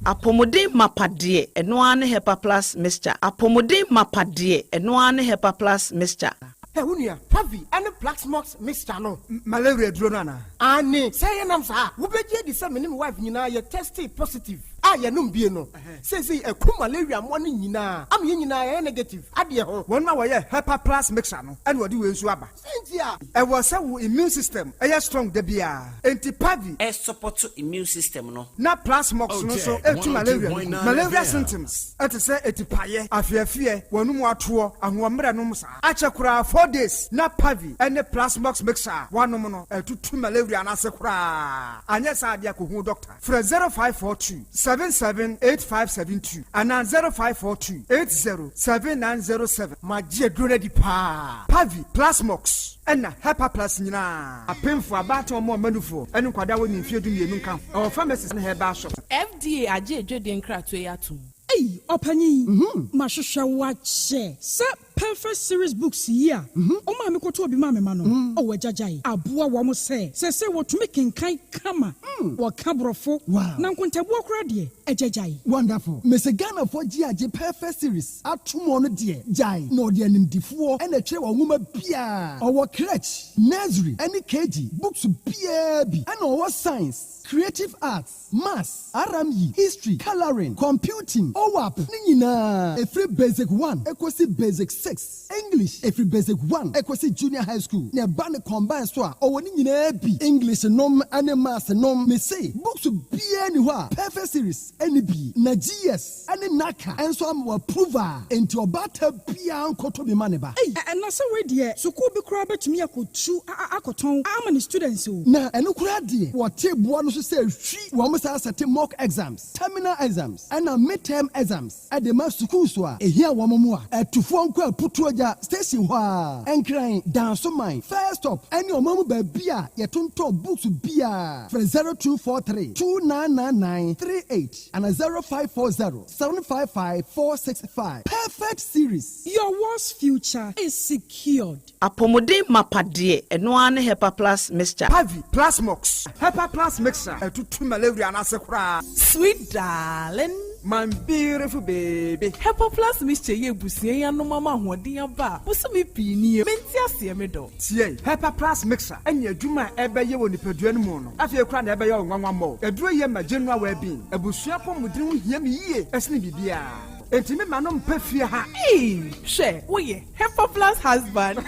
Apɔmuden mapa deɛ, ɛno ara ne Hepa Plus Mixture. Apɔmuden mapa deɛ, ɛno ara ne Hepa Plus Mixture. Ɛ wo nua, Pavi ɛne Plaxmox mixture no, malaria duro no anaa? Ane sɛ yɛnam saa, wobɛgye adi sɛ me ne me wife nyinaa yɛ tested positive a yɛnom bie no. Seesei ɛku malaria mmoa no nyinaa ama yɛn nyinaa yɛyɛ negative adeɛ ho. Wɔn a wɔyɛ Hepa Plus Mixture no ɛna wɔde wei nso aba. Sɛ nti a ɛwɔ sɛ wo immune system ɛyɛ strong da biara, enti Pavi ɛsupport immune system no. Na Plasmox no nso ɛtu malaria no gu. Malaria symptoms ɛte sɛ etipayɛ, afiafie, wɔnum atoɔ, ahoɔmmerɛ nom saa akyɛ koraa 4 days na Pavi ɛne Plasmox mixture a wanom no ɛtutu malaria no ase koraa. Anyɛ saa adeɛ, akɔhu doctor. Frɛ 0542 778572 anaa 0542 807907. Magye aduro no adi paa. Pavi, Plasmox ɛna Hepa Plus nyinaa, apemfo, abaatan, ɔmo ɔmanufoɔ ɛne nkwadaa wɔ ne mfeɛ 12 nka ho. Ɛwɔ pharmacies ne herbal shop. FDA agye edwedie nkratoɔ yi atom. Ei, ɔpanyin, mahwehwɛ wo akyɛ sɛ Perfect Series books yi a ɔmaa me kɔtɔ obi maa me ma no. Ɔwɔ agyagyae aboa wɔn sɛ wɔtumi kenkan kama, wɔka borɔfo na nkontabuo koraa deɛ, agyagyae. Wonderful. Mese Ghanafoɔ gye agye Perfect Series atom no deɛ, gyae na ɔde animdifoɔ ɛna ɛtwerɛ wɔn nwoma biara. Ɔwɔ crèche, nursery ɛne KG books biara bi, ɛna ɔwɔ science, creative arts, maths, RME, history, colouring, computing, OWAP ne nyinaa, ɛfiri basic 1 ɛkɔsi basic 6. 6, English, ɛfiri Basic 1 ɛkɔsi Junior High School, na ɛba no combine so a, ɔwɔ ne nyinaa bi, English nom ne Maths nom. Mese, books biara nni hɔ a Perfect Series nni bi, na GS ne NaCCA nso ama wɔ-approve a, enti ɔbaatan biara nkɔtɔ bi ma ne ba. Ei, na sɛ wei deɛ, sukuu bi koraa bɛtumi akɔtu akɔtɔn ama ne students o. Na ɛno koraa deɛ, wɔte boɔ no so sɛ hwi, wɔn san sɛte mock exams, terminal exams, ɛna mid-term exams de ma sukuus a ɛhia wɔn mmoa. Atufoɔ nkɔ Aputuogya station hɔ ara, Nkran, Dansoman, First Stop ne ɔman mu baabi a yɛtontɔn books biara. Frɛ 0243 2999 38 anaa 0540 755 465. Perfect Series. Your world's future is secured. Apɔmuden mapa deɛ, ɛno ara ne Hepa Plus Mixture. Pavi, Plasmox, Hepa Plus Mixture, ɛtutu malaria no ase koraa. Sweet darling. My beautiful baby. Hepa Plus Mixture yi abusua yi anom ama ahoɔden aba a bosome pii nie mente aseɛ me dɔ. Tie, Hepa Plus Mixture ne adwuma a ɛbɛyɛ wɔ nipadua no mu no afei koraa na ɛbɛyɛ wo nwanwa mmɔ. Aduro yi yɛ ma general well-being. Abusua apɔmuden ho hia me yie sene biribiara. Enti me ma no mpɛ fie ha. Eii hwɛ woyɛ Hepa Plus husband.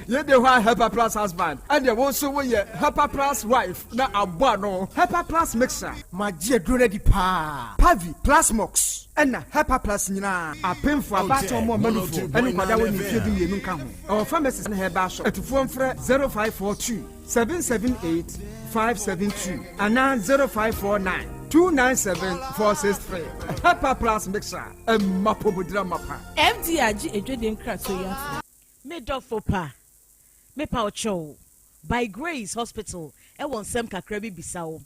Yei de hɔ a Hepa Plus husband ɛneɛ wo nso woyɛ Hepa Plus wife na abɔ ano. Hepa Plus mixer. Magye aduro no adi paa. Pavi, Plasmox ɛna Hepa Plus nyinaa. Apemfo, abaatan, wɔn a wɔma nufoɔ ɛne nkwadaa a wɔnni mfeɛ dumienu nka ho. Ɛwɔ pharmacies ne herbal shop. Atufoɔ mfrɛ 0542 778 572 anaa 0549 297 463. Hepa Plus mixer ɛma apɔmuden amapa. FDA agye adwadie nkratoɔ yi atom. Me dɔfo pa, mepa wo kyɛw, By Grace Hospital wɔ nsɛm kakra bi bisa wo.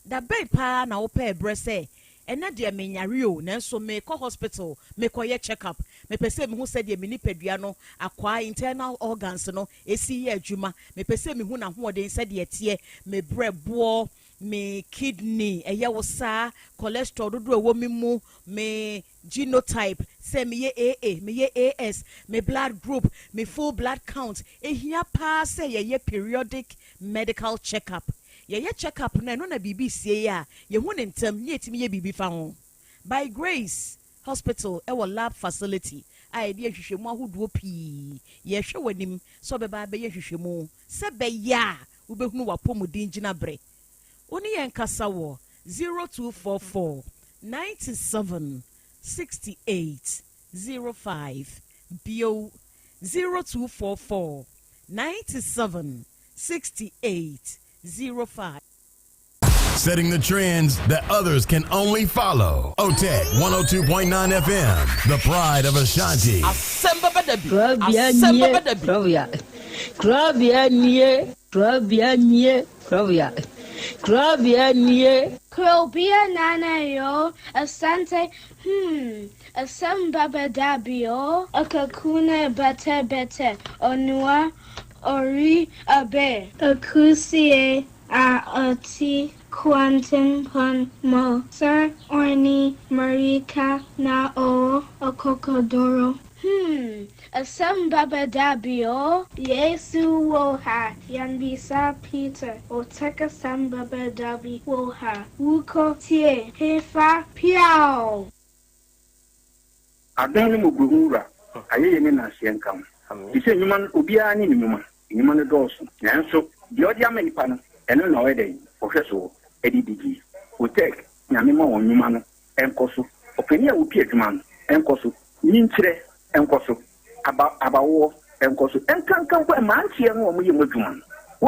Da bɛn paa na wopɛɛ berɛ sɛ, ɛnnɛ deɛ menyare o, nanso merekɔ hospital mekɔyɛ check up, mepɛ sɛ mehu sɛdeɛ me nipadua no akwaa, internal organs, no si yɛ adwuma, mepɛ sɛ mehu n'ahoɔden sɛdeɛ ɛteɛ, me berɛboɔ, me kidney, ɛyɛ wo saa, cholesterol dodoɔ a ɛwɔ me mu, me genotype, sɛ meyɛ AA, meyɛ AS, me blood group, me full blood count. Ehia paa sɛ yɛyɛ periodic medical check up. Yɛyɛ check up no a, ɛno na biribi sie a, yɛhu no ntɛm na yɛtumi yɛ biribi fa ho. By Grace Hospital wɔ lab facility a yɛde yɛ nhwehwɛmu ahodoɔ pii. Yɛrehwɛ w'anim sɛ wobɛba abɛyɛ nhwehwɛmu sɛ ɛbɛyɛ a wobɛhunu w'apɔmuden gyinaberɛ. Wo ne yɛn nkasa wɔ 0244 97 68 05, bio, 0244 97 68 05. Setting the trends that others can only follow. OTEC 102.9 FM, the pride of Ashanti. Asɛm bɛba da bi. Korabea Asɛm nie, bɛba da bi. korabea, korabea nie, korabea nie, korabea, korabea nie. Krobea Nana yo, Asante hmm, Asem baba dabi o, Akakuna bete bete, Onua ori abe. Akusie a ɔte kwantempɔn mu sɛ ɔne mmirika na ɔwɔ akokoduru. Hmm, asɛm bɛba da bi o. Yesu wɔ ha, yɛmmisa Peter, ɔtɛk asɛm bɛba da bi wɔ ha, wokɔ tie hefa piaw! Adom ne mmɔborɔhunu Wura, ayɛyie ne nnaaseɛ nka wo. Te sɛ nnwuma no, obiara ne ne nnwuma. Nnwuma no dɔɔso, nanso deɛ ɔde ama nnipa no, ɛno na ɔyɛ dɛn? Ɔhwɛ soɔ de di die. Otec, Nyame ma wɔn nnwuma no nkɔ so. Ɔpanin a ɔpi adwuma no nkɔ so. Nyinkyerɛ nkɔ so. Aba, abawoɔ nkɔ so. Nkanka mpo mmeranteɛ no a wɔyɛ mu adwuma no,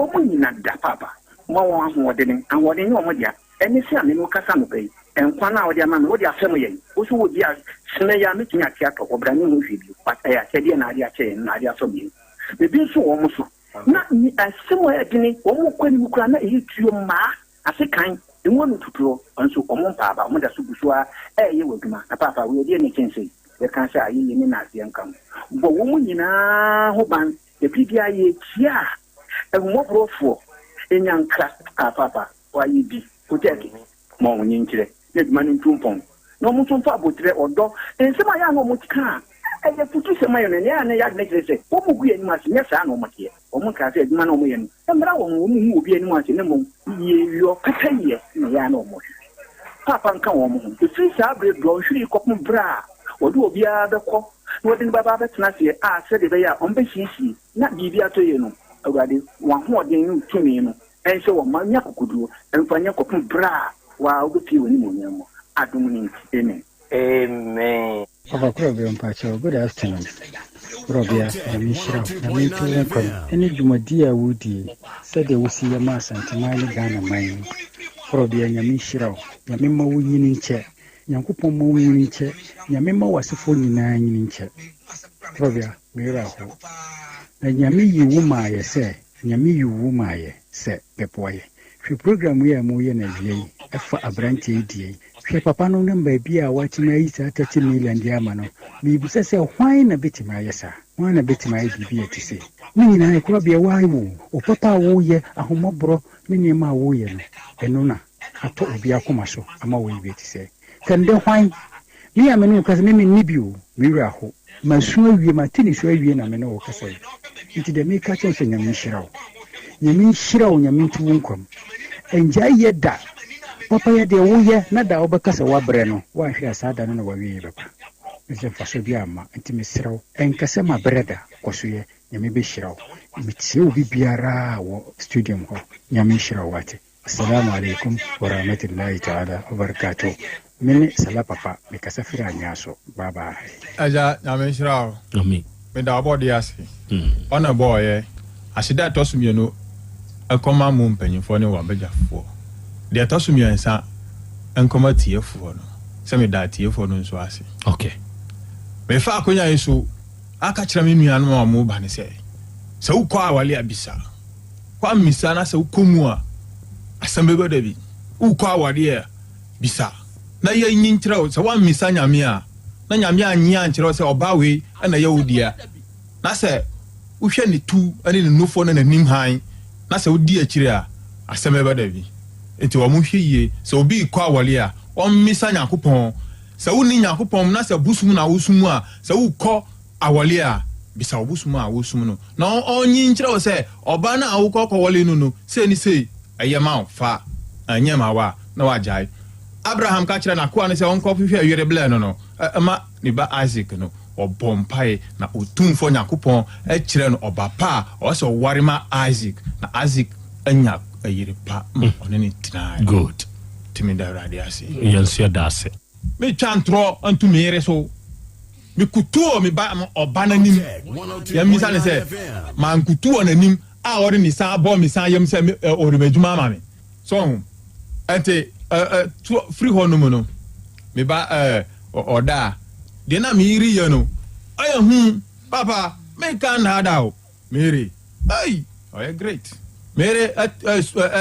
wɔn nyina da paapa. Ma wɔn ahoɔdene. Ahoɔden nyɛ wɔn dea. Ɛne sɛ a me ne wo kasa anɔpa yi, nkwa no a wode ama me, wode afɛm yɛn. Wo nso wɔ bi a, sene yi a mɛtumi ate atɔ hɔ, bra menhu hwee bio. But ɛyɛ akyɛdeɛ na ade akyɛ yɛn, na ade afɛm yɛn. Ebi nso wɔ wɔn so. Na asɛm a ɛyɛ dene, wɔn kɔ anim koraa na ɛyɛ tuo mmaa. Ase kan, emu ano tutuɔ, nso wɔn mpaa aba, wɔn da so gu so ara reyɛ wɔn adwuma. Na paapa, wei ɛdeɛn na ɛkyɛn sei? Yɛka sɛ ayeyie ne nnaseɛ nka ho. Bɔ wɔn nyinaa ho ban. Da bi biara yɛkyia a, ahummɔborɔfoɔ nya nkra. Ah, paapa, wɔayɛ bi. Kotɛɛke, ma wɔn nkyerɛ na adwuma no ntu mpɔn. Na wɔn nso mfa aboterɛ, ɔdɔ, nsɛm a ɛyɛ a na wɔka a ɛyɛ afutusɛm ma yɛn no, nea ɛyɛ a na ɛyɛ adwene kyerɛ sɛ wɔgu yɛn anim ase. Nyɛ saa na wɔteɛ. Wɔnkaa sɛ adwuma no a wɔyɛ no mmra wɔn ho, wɔnhu obi anim ase, na mmom yieyɔ, pɛpɛyɛ na ɛyɛ a na wɔhwehwɛ. Paapa nka wɔn ho. Ɛfiri saa berɛ dɔnhwere yi kɔpem berɛ a Wɔde obiara bɛkɔ na wɔde no bɛba abɛtena aseɛ a sɛdeɛ ɛbɛyɛ a wɔbɛsiesie na biribi atɔ yie no, Awurade, w'ahoɔden ne wo tumi no nhyɛ wɔn ma nya akokoduo mfa nyɛ kɔpem berɛ a wo ara wobɛpue w'animuonyam mu. Adom no nti, amen. Amen. Papa Korɔbea mpakyɛw good afternoon Korɔbea Nyame nhyira wo Nyame nto wo nkwa mu ɛne dwumadie a wodie sɛdeɛ wosi yɛ ma Asanteman ne Ghana man yi Korɔbea Nyame nhyira wo Nyame mma wo nyini nkyɛ Nyankopɔn mma wo nyini nkyɛ Nyame mma w'asefoɔ nyinaa nyini nkyɛ Korɔbea me werɛ ahow na Nyame yi wo maa yɛ sɛ Nyame yi wo maa yɛ sɛ bɛboa yɛ Hwɛ program yi a moreyɛ no awia yi ɛfa abranteɛ yi deɛ yi. Hwɛ papa no ne baabi a watumi ayi saa 30 million de ama no. Merebisa sɛ hwan na bɛtumi ayɛ saa? Hwan na bɛtumi ayɛ biribi a ɛte sei? Ne nyinaa ɛkorabea woayɛ o, wo papa a woreyɛ, ahummɔborɔ ne nneɛma a woreyɛ no, ɛno na atɔ obi akoma so ama woayɛ bi a ɛte sɛɛ. Kɛndɛ hwan? Me a me ne wo kasa, me menni bi o, me werɛ aho. Masu awie, mate nisuo awie na me ne wo kasa yi. Nti deɛ meka kyerɛ wo sɛ Nyame nhyira wo. Nyame nhyira wo, Nyame nto wo nkwa mu. Ɛngyae yɛ da. Papa yɛ deɛ woyɛ na da a wobɛka sɛ woabrɛ no, woanhwɛ a saa da no na w'awieɛ bɛba. Ɛfiri sɛ mfasoɔ biara mma. Nti mesrɛ wo, ɛnka sɛ mabrɛ da, kɔ so yɛ. Nyame bɛhyira wo. Metie obi biara wɔ studium hɔ. Nyame nhyira wo wate. Assalamu alaikum warahmatullahi ta'ala wabarakatuh Me ne Salah Papa, me kasa firi Anyaa so. Bye bye. Agya Nyame nhyira wo. Amen. Meda ɔbɔdeɛ ase. Ɔna ɛbɔɔ yɛ. Aseda a ɛtɔ so mienu nkɔma mo mpanyinfoɔ ne w'abadwafoɔ. Deɛ ɛtɔ so miɛnsa nkɔma atiefoɔ no, sɛ meda atiefoɔ no nso ase. Okay. Mefa akonya yi so aka kyerɛ me nuanom a wɔn ba no sɛ, sɛ wokɔ awale a bisa. Woammisa na sɛ wokɔ mu a, asɛm bɛba da bi. Wokɔ awareɛ a, bisa na yɛnyi nkyerɛ wo. Sɛ woammisa Nyame a, na Nyame annye ankyerɛ wo sɛ ɔbaa wei na ɛyɛ wo dea, na sɛ wohwɛ ne tu ne ne nufoɔ ne n'anim hann, na sɛ wodi akyire a, asɛm bɛba da bi. Enti wɔnhwɛ yie, sɛ obi rekɔ awareɛ a, ɔmmisa Nyankopɔn. Sɛ wonni Nyankopɔn mu na sɛ bosom na wosom a, sɛ wokɔ awɔle a, bisa wo bosom a wosom no na ɔnyi nkyerɛ wo sɛ ɔbaa no a wokɔ kɔwɔle no no, sei ne sei, ɛyɛ ma wo, fa, ɛnyɛ ma wo a, na wagyae. Abraham ka kyerɛɛ n'akoa no sɛ ɔnkɔhwehwɛ yere blɛ no no ma ne ba Isak no, ɔbɔɔ mpae na Otumfoɔ Nyankopɔn kyerɛɛ no ɔba pa a ɔwɔ sɛ ɔware ma Isak, na Isak anya yere pa ma ɔne no tenae. Good. Nti meda Awurade ase. Yɛn nso yɛda ase. Metwa ntorɔ nto me yere so. Mekutu wɔ me ba ɔba no anim. Yɛmmisa no sɛ, mankutu wɔ n'anim a ɔde ne nsa abɔ me nsa yam sɛ ɔde m'adwuma ama me. So ho? Ɛnti to firi hɔ nom no, me ba ɔda a, deɛ na me yere yɛ no, ɔyɛ hu. Papa, menka nnaadaa o. Mary, Ei! Ɔyɛ great. Mary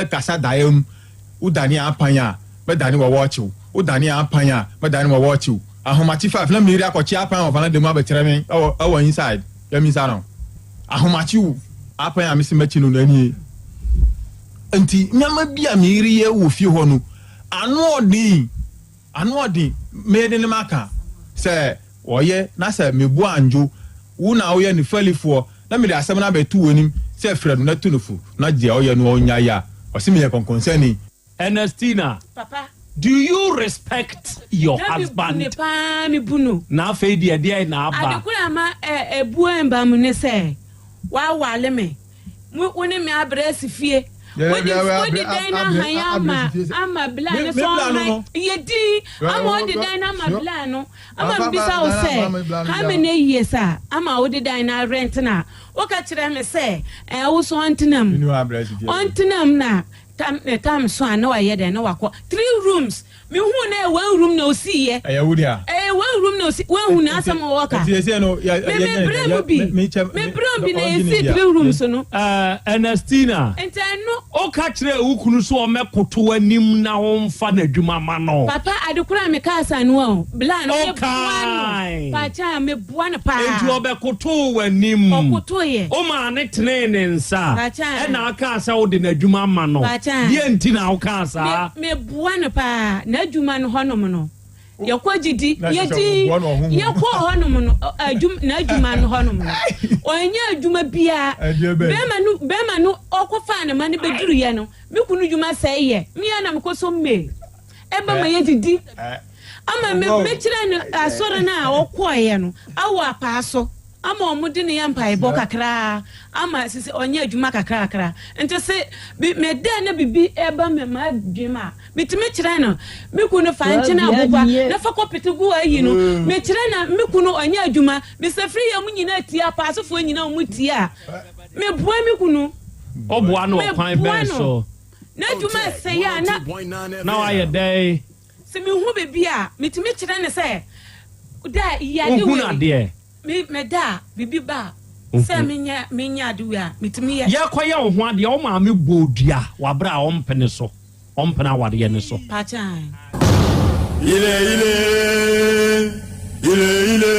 kasa daeɛ mu, Wo dane apan a, mɛdane wɔ wɔɔkye wo. Wo dane apan a, mɛdane wɔ wɔɔkye wo. Ahomakye five na Mary akɔkye apan wɔ valanda mu abɛkyerɛ me ɛwɔ ɛwɔ inside. Yɛmmisa no. Ahomakye wo apan a mese mɛkye no no ɛnie. Nti nneɛma bi a Mary yɛ wɔ fie hɔ no, ano ɔden. Ano ɔden, mede ne maka sɛ ɔyɛ na sɛ mebo andwo wo na woyɛ ne fɛlifoɔ na mede asɛm no abɛto w'anim sɛ frɛ no na tu no fo na deɛ ɔyɛ no ɔnyae a, ɔse meyɛ kɔnkɔnsani. Ernestina, Papa. do you respect your Na me bu husband? no paa, me bu no. Na afei deɛ deɛn na aba? Ade koro a ama ɛ, ebuo mba mu ne sɛ, w'awale me. Mo, wo ne me abrɛ asi fie. Wode, wode dan no ahan ama, ama bla no sɛ ɔnhan. Yɛ din, ama wode dan no ama bla no. Ama mebisa wo sɛ, how many years a ama wode dan no arɛnte no a, woka kyerɛ me sɛ, ɛɛ, wo so ɔntena mu. Ɔntena mu na tam, ne tam so a na wayɛ dɛn, na wakɔ. Three rooms. Me hu na ɛyɛ one room na osi yɛ. Ɛyɛ wo dea. Ɛyɛ one room na osi wɔn hu na asɛm wɔ ka. Nti ɛsɛ no yɛ Me me brɛ mu bi. Me brɛ mu bi na esi three rooms no. Ɛɛ Ernestina. Nti ɛno. Wo ka kyerɛɛ wo kunu sɛ ɔmɛkoto w'anim na wo nfa n'adwuma ma no. Papa ade koro a me kaa sa no o bla no me boa no Ɔkae. paakyaa me boa no paa. Enti ɔbɛkotoo w'anim. Ɔkoto yɛ. Wo maa no tenee ne nsa. Paakyaa. Ɛna ɔkaa sɛ wode n'adwuma ma no. Paakyaa. Deɛ nti na wokaa saa? Me meboa no paa n'adwuma no hɔnom no yɛkɔ gyidi yɛdi yɛkɔ hɔnom no adwuma n'adwuma no hɔnom no ɔnyɛ adwuma biara bɛrima no bɛrima no ɔkɔfaa ne ma no bɛduruyɛ no me kunu dwuma sɛe yɛ mea na mekɔ so mmee ɛba ma yɛdidi. Ama me mekyerɛ no asɔre no a ɔkɔeɛ no awɔ apaa so ama wɔn de no yɛ mpaebɔ kakraa ama sisi ɔnyɛ adwuma kakrakra nti se bi meda na bibi ɛba me ma adwene a metumi kyerɛ no me kunu fa nkyene aboba na fa kɔpete gu ayi no mm. mekyerɛ na me kunu ɔnyɛ adwuma mesɛ firi yɛ mu nyinaa tie apaasofoɔ nyinaa wɔn tie a meboa me kunu ɔboa no ɔkwan bɛn so n'adwuma ɛsɛe a na na wayɛ dɛn Sɛ mehu biribi a, metumi kyerɛ no sɛ, da yi ade Wohunu wei, adeɛ. me meda a, biribi ba a, sɛ menyɛ menyɛ ade wei a, metumi yɛ. Yɛrekɔyɛ wo ho adeɛ, wo maame bɔɔ dua wɔ aberɛ a ɔmpene so, ɔmpene awareɛ no so. Pakyɛ ae. Ile ile, ile ile.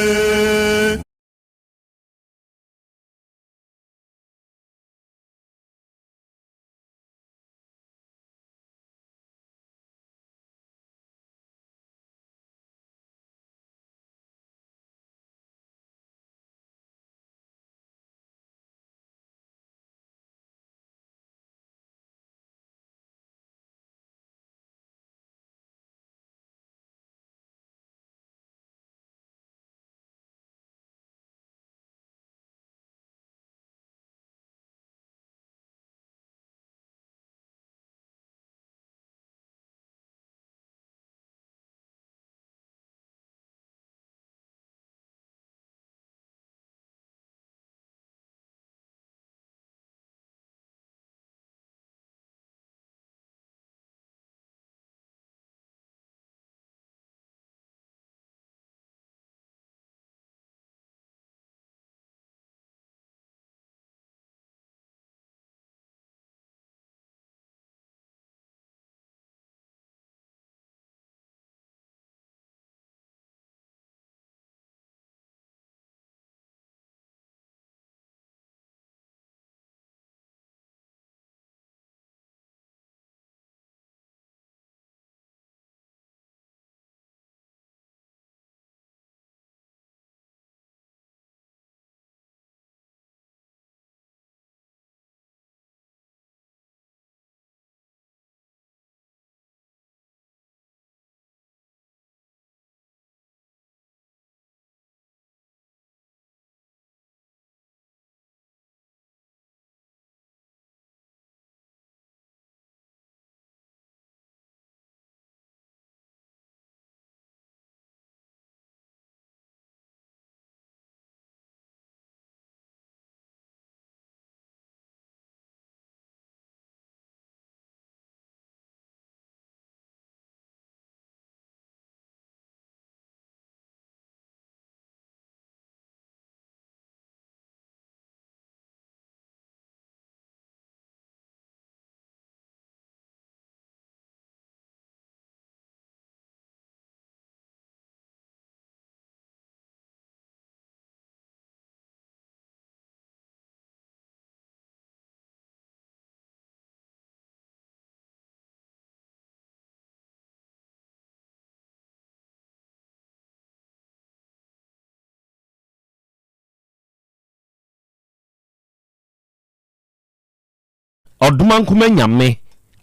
Ɔdomankoma Nyame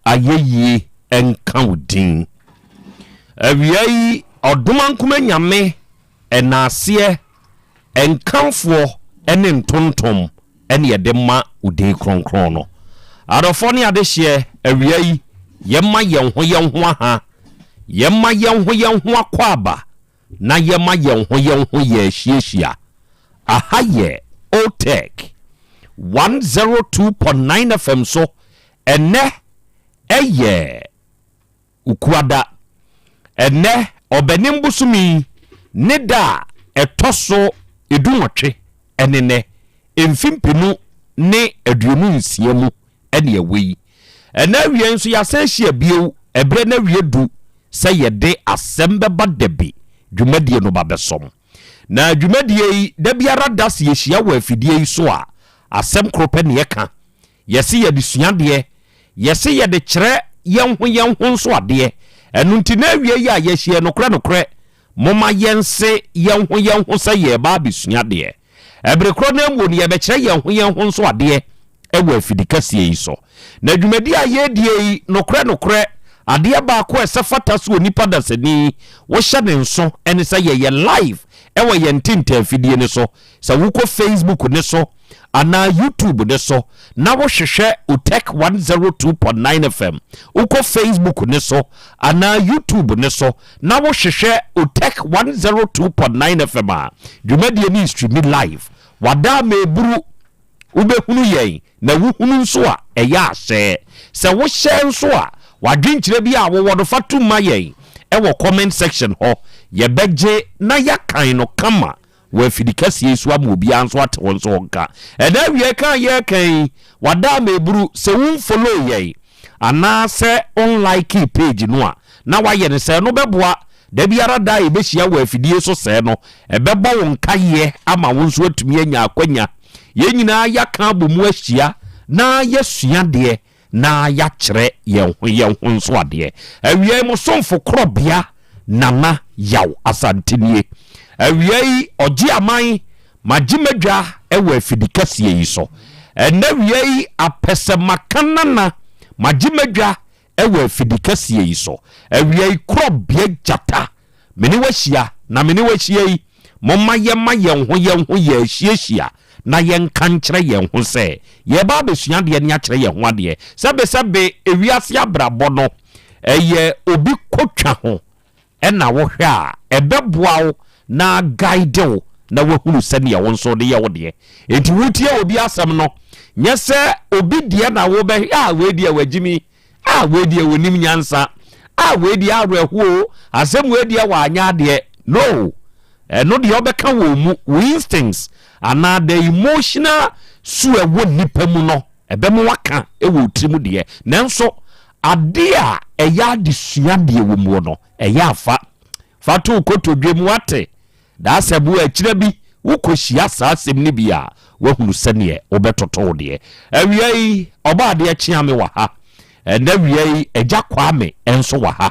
ayɛyie nka wo din. Awia yi Ɔdomankoma Nyame ɛnaaseɛ, nkamfoɔ ne ntontom ne yɛde ma wo din kronkron no. Adɔfoɔ ne adehyeɛ, awia yi yɛma yɛn ho yɛn ho aha, yɛma yɛn ho yɛn ho akwaaba na yɛma yɛn ho yɛn ho yɛ ahyiahyia. Aha yɛ Otec 102.9 FM so, ɛnnɛ ɛyɛ Ukuada. Ɛnnɛ Ɔbɛnem bosome yi ne da a ɛtɔ so dunwɔtwe ɛne nnɛ, mfe 2026 mu ɛne ɛwɔ yi. Ɛnnɛ awia yi nso yɛasan ahyia bio, ɛberɛ no awie du sɛ yɛde asɛm bɛba dabi dwumadie no ba bɛsɔm. Na dwumadie yi, da biara da sɛ yɛhyia wɔ afidie yi so a, asɛm koro pɛ ne yɛka. Yɛse yɛde sua adeɛ, yɛse yɛde kyerɛ yɛn ho yɛn ho nso adeɛ. Ɛno nti na awia yi a yɛahyia yi, nokorɛ nokorɛ, momma yɛnse yɛn ho yɛn ho sɛ yɛreba abɛsua adeɛ. Ɛbere korɔ no ara mu no, yɛbɛkyerɛ yɛn ho yɛn ho nso adeɛ wɔ afidi kɛseɛ yi so. Na dwumadie a yɛredie yi, nokorɛ nokorɛ, Adeɛ baako a ɛsɛ fata sɛ onipa dasani wohyɛ ne nso ne sɛ yɛyɛ live wɔ yɛn ntentanfidie no so. Sɛ wokɔ Facebook no so anaa YouTube no so na wohwehwɛ Otec 102.9 FM, wokɔ Facebook no so anaa YouTube no so na wohwehwɛ Otec 102.9 FM a, dwumadie no streami live. Wada ama eburu, wobɛhunu yɛn na wohunu nso a, ɛyɛ a hyɛ. Sɛ wohyɛ nso a, w'adwenkyerɛ bi a wowɔ no fa tom ma yɛn wɔ comment section hɔ. Yɛbɛgye na yɛakan no kama wɔ afidi kɛseɛ yi so ama obiara nso ate wo nso wo nka. Ɛnɛ awia ka a yɛreka yi, wada ama eburu, sɛ wo nfollow yɛn anaasɛ wo nlikee page no a, na woayɛ no sɛɛ no bɛboa. Da biara da a yɛbɛhyia wɔ afidie so sɛɛ no, ɛbɛbɔ wo nkaeɛ ama wo nso atumi anya akwanya. Yɛn nyinaa yɛaka abɔ mu ahyia na yɛasua adeɛ na yɛakyerɛ yɛn ho yɛn ho nso adeɛ. Awia yi mo somfo korɔbea Nana Yaw Asante nie. Awia yi ɔgye aman magye m'adwa wɔ afidi kɛseɛ yi so. Ɛnnɛ awia yi apɛsɛmaka Nana magye m'adwa wɔ afidi kɛseɛ yi so. Awia yi korɔbea gyata Me ne wo ahyia, na me ne wo ahyia yi, momma yɛmma yɛn ho yɛn ho yɛ ahyiahyia na yɛnka nkyerɛ yɛn ho sɛ yɛreba abɛsua adeɛ ne akyerɛ yɛn ho adeɛ. Sɛbesɛbe ewiase abrabɔ no, ɛyɛ obi kotwa ho na wohwɛ a, ɛbɛboa wo na aguide wo na woahunu sɛdeɛ wo nso wode yɛ wo deɛ. Enti wotie obi asɛm no, nyɛ sɛ obi deɛ na wobɛhwɛ, ah wei deɛ wagyimi, Ah wei deɛ wɔnim nyansa. Ah wei deɛ awerɛhoɔ o. Asɛm wei deɛ wanyɛ adeɛ. No. Ɛno deɛ ɔbɛka wɔ mu, wo instincts anaa the emotional su a ɛwɔ nnipa mu no, ɛbɛma waka wɔ wo tirim deɛ. Nanso adeɛ a ɛyɛ adesua deɛ wɔ muo no, ɛyɛ afa. Fa to wo kotodwe mu, wate? Daa sɛ bo akyira bi wokɔhyia saa asɛm no bi a, woahunu sɛdeɛ wobɛtoto wo deɛ. Awia yi, Ɔbɔadeɛ Kyeame wɔ ha. Ɛnnɛ awia yi, Agya Kwame nso wɔ ha.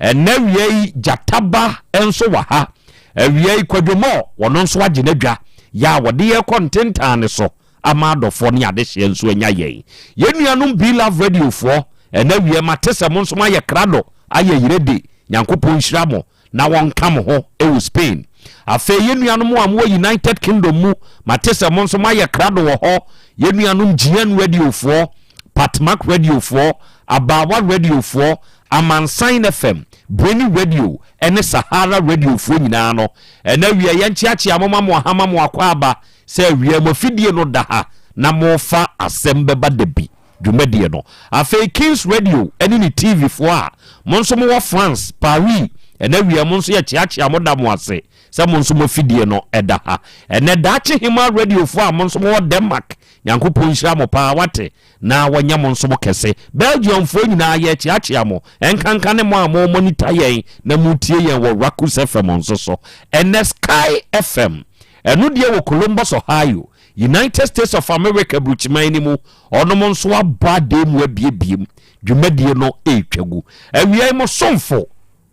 Ɛnnɛ awia yi, Gyata Ba nso wɔ ha. Awia yi, Kwadwo Moore, ɔno nso agye n'adwa yɛ a wɔde yɛn rekɔ ntentan no so ama adɔfoɔ ne adehyeɛ nso anya yɛn. Yɛn nuanom Be-Love Radiofoɔ, ɛnnɛ awia yi, mate sɛ mo nso moayɛ krado ayɛ yerede. Nyankopɔn nhyira mo. na wɔnka mo ho wɔ Spain. Afei yɛn nuanom a mowɔ United Kingdom mu, mate sɛ mo nso moayɛ krado wɔ hɔ. Yɛn nuanom GN Radiofoɔ, Patmak Radiofoɔ, Abaawa Radiofoɔ, Amansan FM, Brainy Radio ne Sahara Radiofoɔ nyinaa no, ɛnɛ awia yɛnkyeakyea mo ma mo aha ma mo akwaaba sɛ awia mo afidie no da ha na mofa asɛm bɛba da bi. dwumadie no. Afei Kings Radio ne ne TV foɔ a mo nso mowɔ France, Paris, ɛnɛ awia mo nso yɛkyeakyea mo da mo ase sɛ mo nso mo afidie no ɛda ha. Ɛnɛ Daakye Hemaa Radio foɔ a mo nso mowɔ Denmark, Nyankopɔn nhyira mo paa wate na wɔnyɛ mo nso mo kɛse. Belgium foɔ nyinaa yɛkyeakyea mo, ɛnkanka ne mo a mo monitor yɛn na motie yɛn wɔ Rakus FM nso so. Ɛnɛ Sky FM, ɛno deɛ wɔ Columbus, Ohio, United States of America aburukyiman no mu, ɔnom nso abɔ adan mu abiebie mu, dwumadie no retwa gu. Awia yi mo somfo,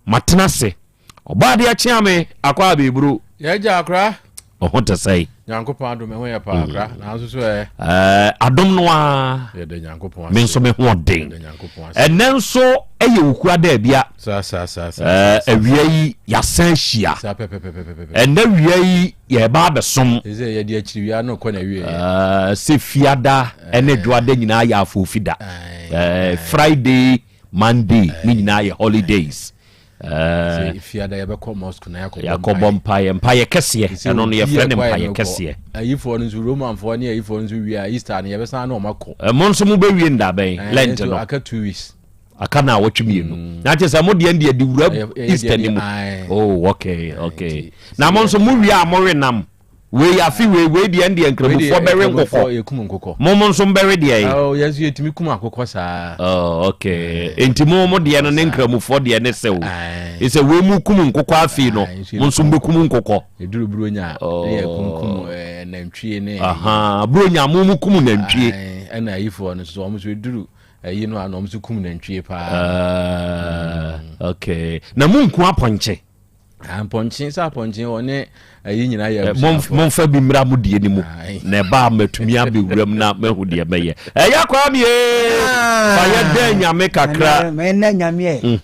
matena ase. Ɔbɔ adeɛ kyea me, akɔ abɛburu. Yɛgya akora. Ɔho te sɛe. Nyankopɔn adom ɛho yɛ paa akora. Mm. Nanso so ɛ. Ɛɛ adom no ara. Yɛda Nyankopɔn ase. Me nso me ho ɔden. Ɛnɛ nso ɛyɛ okura dɛ bia. Saa saa saa saa. Ɛɛ awia yi yasan ahyia. Saa pɛpɛpɛpɛpɛ. Ɛnɛ wia yi yɛba abɛsom. Sɛ yɛde akyiri wia no kɔ na wie. Ɛɛ sɛ fiada ɛne dwoada nyinaa yɛ afofida. Ɛɛ Friday, Monday ne nyinaa yɛ holidays. Ɛɛ fiada yɛbɛkɔ mosque na yɛakɔbɔ yɛakɔbɔ mpaeɛ mpaeɛ kɛseɛ ɛno no yɛfrɛ no mpaeɛ kɛseɛ. Ayifoɔ no nso Romanfoɔ ne ayifoɔ no nso wie a Easter no yɛbɛsan ne wɔn akɔ. Mo nso mobɛwie ndabɛn Lent no. Aka 2 weeks. Aka na awɔtwe mmienu mm. na kyerɛ sɛ mo deɛ deɛ de wura Easter ni mu. Oh, okay, okay. Na mo nso mo wie a mo we nam wei afi wei wei deɛ deɛ nkramofoɔ bɛwe nkokɔ mo mo nso mbɛwe deɛ yi. Oh, yɛn nso yɛtumi kum akokɔ saa. Oh, okay. Nti mo mo deɛ no ne nkramofoɔ deɛ ne sɛw sɛ wei mu kum nkokɔ afi no mo nso mbɛkum nkokɔ. Eduru buronya oh. ne yɛ kunkum eh, nantwie ne. Buronya mo mo kum nantwie. Ɛna ayifoɔ no nso wɔn nso eduru Ɛyi no a na wɔn nso kum nantwie paa. Uh, okay. Na mu nku apɔnkye. Ah, mpɔnkye sɛ apɔnkye ɔne ayi nyinaa yɛ abusuafoɔ. Momfa bi mmra mo deɛ no mu na ɛba a matumi abɛwura mu na mahu deɛ mɛyɛ. Ɛyɛ kwaa me ee! Fa yɛ dɛn nyame kakra. Mɛnna nyame ɛ.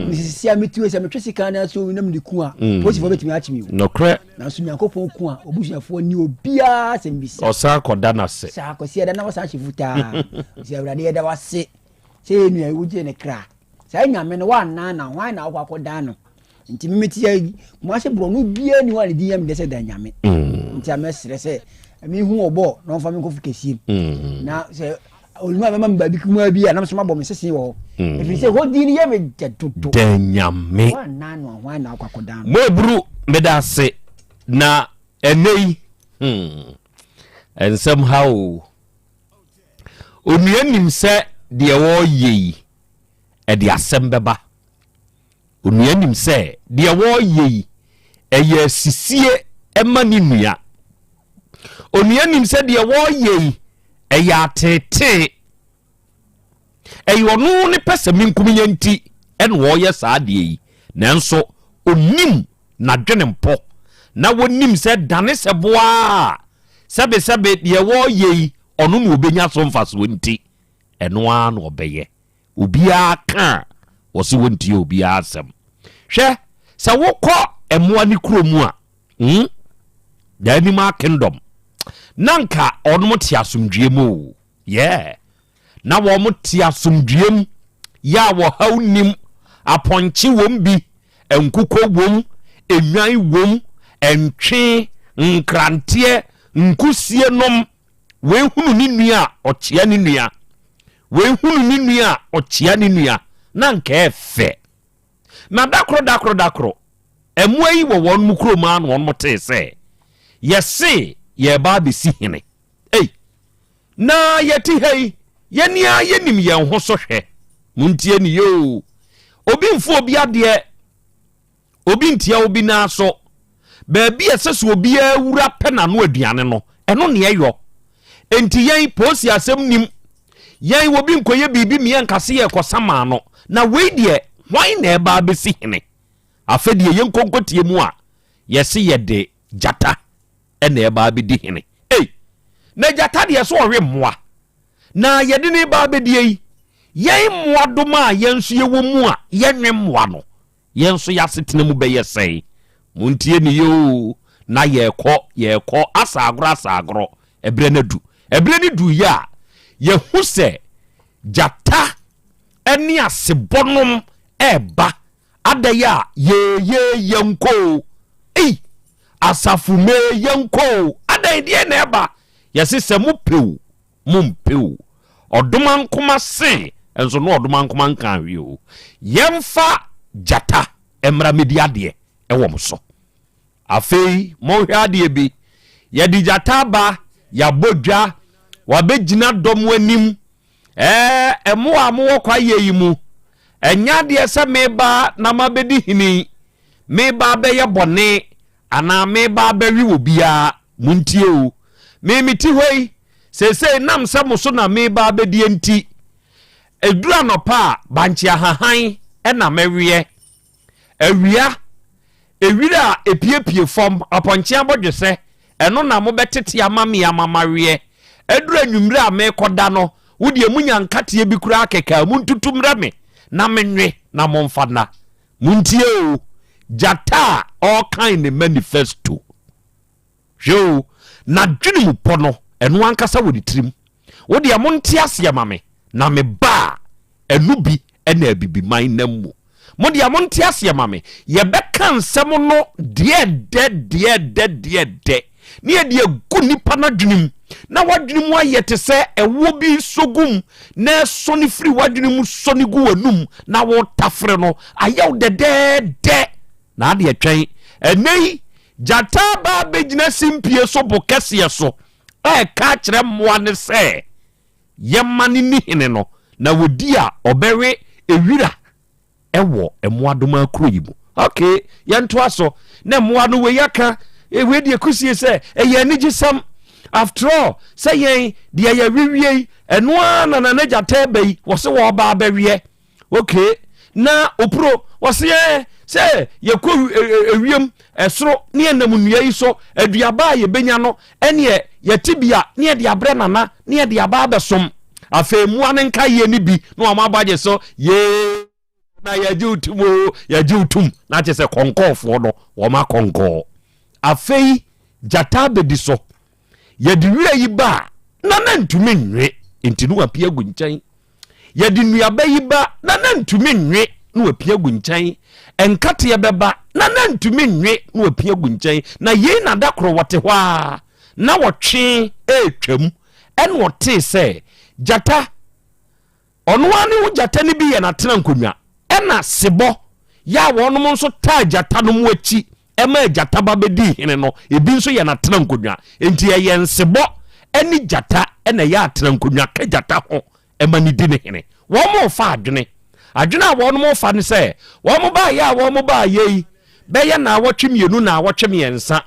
Mesisi a metu sɛ metwe sika no so na mede ku a polisifoɔ bɛtumi akye me o. Nokorɛ. Nanso Nyankopɔn ku a obusuafoɔ ni obiara sɛm bisa. Ɔsan kɔda no ase. Saa kɔsi ɛda na wasan hyɛ futaa. Sɛ Awurade yɛda wase sɛ yɛ nua yi wogyee ne kra. Saa nyame no woannan na hwan na wokɔ akɔdan no. Nti me mete ha yi, Kumasi borɔno biara ni hɔ a ne din yɛ me dɛ sɛ Dan Nyame. Mm. Nti a mɛsrɛ sɛ mehu ɔbɔ na ɔmfa me nkɔfo kɛsie mu. Mm. Na sɛ onimu a bɛma me baabi kumaa bi a na mesoma bɔ me sese wɔ hɔ. Mm. Ɛfiri sɛ hɔ din yɛ me dɛ dodo. Dan Nyame. Woannan no a hwan na wokɔ akɔdan no. Moaburu meda ase na ɛnɛ yi hmm, nsɛm ha o. Onua nim sɛ deɛ wɔreyɛ yi ɛde asɛm bɛba. Onua nim sɛ deɛ wɔreyɛ yi, ɛyɛ asisie ma ne nua. Onua nim sɛ deɛ wɔreyɛ yi, ɛyɛ ateetee. Ɛyɛ ɔno ne pɛsɛmenkominya nti ɛna ɔreyɛ saa adeɛ yi. Nanso onim n'adwene mpɔ na wɔnim sɛ dane sɛ boaa sɛbesɛbe deɛ wɔreyɛ yi, ɔno na ɔbɛnya so mfasoɔ nti, ɛno ara na ɔbɛyɛ. Obiara ka a, wɔse wɔntie obiara asɛm. Hwɛ, sɛ wokɔ mmoa ne kuro mu a, hmm, the animal kingdom, na nka wɔnom te asomdwie mu o. Yeah. Na wɔn te asomdwie mu, yɛ a wɔhaw nnim, apɔnkye wɔm bi, nkokɔ wom, nnwan wom, ntwe, nkranteɛ, nkusie nom. Wei hunu ne nua a, ɔkyea ne nua. Wei hunu ne nua a, ɔkyea ne nua. Na anka ɛfɛ. Na da koro, da koro, da koro, mmoa yi wɔ wɔn mu kurom ara na wɔn tee sɛ, yɛse yɛreba abɛsi hene. Ei, na yɛte ha yi, yɛn ara yɛnim yɛn ho so hwɛ. Montie ne yie o. Obi mfa obi adeɛ. Obi ntia obi nan so. Baabi a ɛsɛ sɛ obiara wura pɛ n'ano aduane no, ɛno ne ɛyɔ. Enti yɛn, polisi asɛm nnim. Yɛn, obi nkɔyɛ biribi mmea nka se yɛrekɔsa maa no. Na wei deɛ, hwan na ɛreba abɛsi hene? Afei deɛ yɛnkɔ nkɔtie mu a, yɛse yɛde gyata na ɛreba abɛdi hene. Ei! Na gyata deɛ sɛ ɔwe mmoa. Na yɛde no reba abɛdie yi, yɛn mmoadoma a yɛn nso yɛwɔ mu a yɛnwe mmoa no, Yɛn nso y'asetena mu bɛyɛ sɛn? Montie me yie oo, na yɛrekɔ, yɛrekɔ, asa agorɔ asa agorɔ, ɛberɛ no adu. Ɛberɛ no duiɛ a, yɛhu sɛ gyata ne asebɔnom reba, adɛn a, yeeyee yɛnkɔ oo, ei, asafo mee yɛnkɔ oo, adɛn, deɛn na ɛreba? Yɛse sɛ mopɛ oo, Mompɛ o. Ɔdomankoma se nso na ɔdomankoma nkaa hwee o. Yɛmfa gyata mmra mmɛdi adeɛ wɔ mo so. Afei monhwɛ adeɛ bi. Yɛde gyata aba, yɛabɔ dwa, wabɛgyina dɔm anim. Ɛɛ, mmoa a mowɔ kwaeɛ yi mu, ɛnyɛ adeɛ sɛ meba na mabɛdi hene yi, meba abɛyɛ bɔne anaa mereba abɛwe obiara, montie o. Me mete hɔ yi, seesei nam sɛ mo so na mereba abɛdie nti, ɛduru anɔpa a, bankye ahahan na mɛweɛ. Awia, ewira a ɛpiepie fam, apɔnkye abɔdwesɛ, ɛno na mobɛtete ama me ama maweɛ. Ɛduru anwummerɛ a merekɔda no, wo deɛ monya nkateɛ bi koraa kɛkɛ a, montutu mmrɛ me na menwe na momfa nna. Montie o, gyata a ɔrekan ne manifesto. Hwɛ o, n'adwene mu pɔ no, ɛno ankasa wɔ ne tirim. Wo deɛ monte aseɛ ma me, na me ba a, ɛno bi na Abibiman nam mu. Mo deɛ monte aseɛ ma me, yɛbɛka nsɛm no deɛ dɛ, deɛ dɛ, deɛ dɛ. na yɛde agu nnipa no adwene mu na w'adwene mu ayɛ te sɛ ɛwoɔ bi sɔ gu mu na ɛsɔne firi w'adwene mu sɔne gu w'anum na wotafere no ayɛ wo dɛdɛɛdɛ na adeɛ twɛn ɛnɛ yi gyata ba abɛgyina simpie so bo kɛseɛ so ɛreka akyerɛ mmoa ne sɛ yɛma no ni hene no na wɔdi a ɔbɛwe ewira ɛwɔ mmoadoma kuro yi mu. Ok, yɛntoa so. Na mmoa no wei aka, eh, wei deɛ kusie sɛ ɛyɛ anigyesɛm. After all, sɛ yɛn deɛ yɛwewie yi, ɛno ara na Nana Gyata ɛba yi, wɔse wɔreba abɛweɛ. Ok, na opuro, wɔse ɛ, eh, Sɛ yɛkɔ ewiem, ɛsoro, ne yɛnam nnua yi so, aduaba a yɛbɛnya no, ɛneɛ yɛte bi a, ne yɛde abrɛ Nana, ne yɛde aba abɛsom. Afei mmoa no nkaeɛ no bi na wɔn abɔ agye so, yee, na yɛgye wo tum o, yɛgye wo tum. Na kyerɛ sɛ kɔnkɔɔfoɔ no, wɔn akɔnkɔɔ. Afei gyata abɛdi so. Yɛde wira yi ba a, na na ntumi nwe, nti no wapia gu nkyɛn. Yɛde nnuaba yi ba na na ntumi nwe na wapia gu nkyɛn. Nkateɛ bɛba na na ntumi nwe na wapia gu nkyɛn. Na yei na da koro wɔte hɔ a na wɔtwe retwam ɛna ɔtee sɛ gyata ɔno ara ne ho gyata no bi yɛ n'atena nkonnwa ɛna sebɔ yɛ a wɔnom nso taa gyata no mu akyi ɛma gyata ba bɛdii hene no ebi nso yɛ n'atena nkonnwa. Enti ɛyɛ nsebɔ ne gyata na ɛyɛ atena nkonnwa ka gyata ho ɛma no di ne hene. Wɔn refa adwene. Adwene a wɔn refa ne sɛ wɔn baayɛ a wɔn baayɛ yi bɛyɛ naawɔtwe mmienu naawɔtwe mmiɛnsa.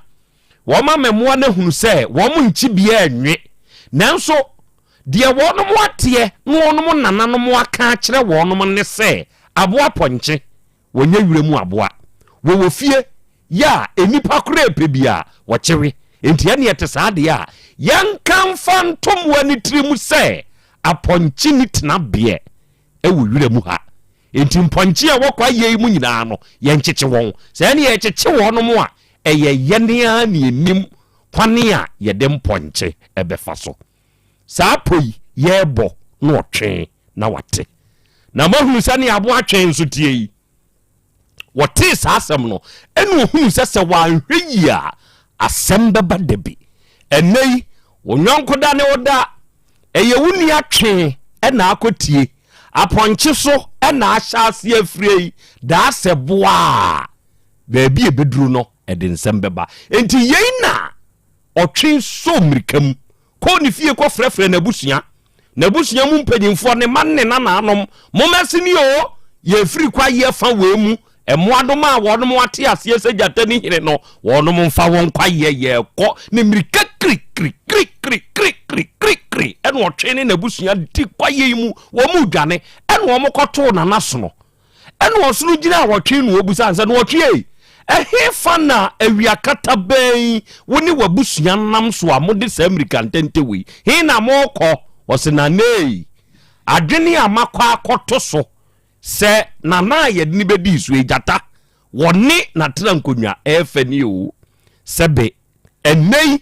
Wɔn ama mmoa no ahunu sɛ wɔn nkyi biara nwe. Nanso deɛ wɔn ateɛ na wɔn nananom aka akyerɛ wɔn ne sɛ aboa pɔnkye Wɔnyɛ wira mu aboa. Wɔwɔ fie yɛ a nnipa koraa pɛ bi a, wɔkyewe. Enti ɛnneɛ ɛte saa deɛ a, yɛnka mfa nto mmoa no tirim sɛ apɔnkye nni tenabeɛ wɔ wira mu ha. Enti mpɔnkye a ɛwɔ kwaeɛ yi mu nyinaa no, yɛnkyekye wɔn. Sɛ ɛnneɛ yɛkyekye wɔnom a, ɛyɛ yɛn ara na yɛnim kwane a yɛde mpɔnkye bɛfa so. Saa po yi yɛrebɔ na ɔtwe na wate. Na moahunu sɛnea aboa twe nso teɛ yi. Wɔtee saa asɛm no, ɛna ɔhunu sɛ sɛ wanhwɛ yie a, asɛm bɛba da bi. Ɛnnɛ yi, wo yɔnko da ne wo da, ɛyɛ wo nua twe na akɔtie, apɔnkye so na ahyɛ aseɛ afire yi, daa sɛ boa a, baabi a ɛbɛduru no, ɛde nsɛm bɛba. Enti yei na Ɔtwe sɔɔ mmirika mu kɔɔ ne fie kɔfrɛfrɛɛ n'abusua, n'abusua mu mpanyimfoɔ, ne mma ne ne nananom, Mommɛse ni oo, yɛrefiri kwaeɛ fa wei mu, mmoadoma a wɔnom ate aseɛ sɛ gyata ni hene no, wɔnom mfa wɔn kwaeɛ, yɛrekɔ. Ne mmirika kirikirikirikirikirikiri ɛna ɔtwe ne n'abusua di kwaeɛ yi mu, wɔn redwane, ɛna wɔn kɔtoo nanasono. Ɛna ɔsono gyinaa ɔtwe na ɔbisaa no sɛ, Na ɔtwe ei, ɛhefa na awia katabɛn yi wo ne w'abusua nam so a mode saa mmirika ntɛntɛ wei? He na morekɔ? Ɔse, Nana ei, adwene a makɔ akɔto so sɛ Nana a yɛde no bɛdii so yi, gyata, wɔne n'atena nkonnwa ɛɛfɛ ni o, sɛbe ɛnnɛ yi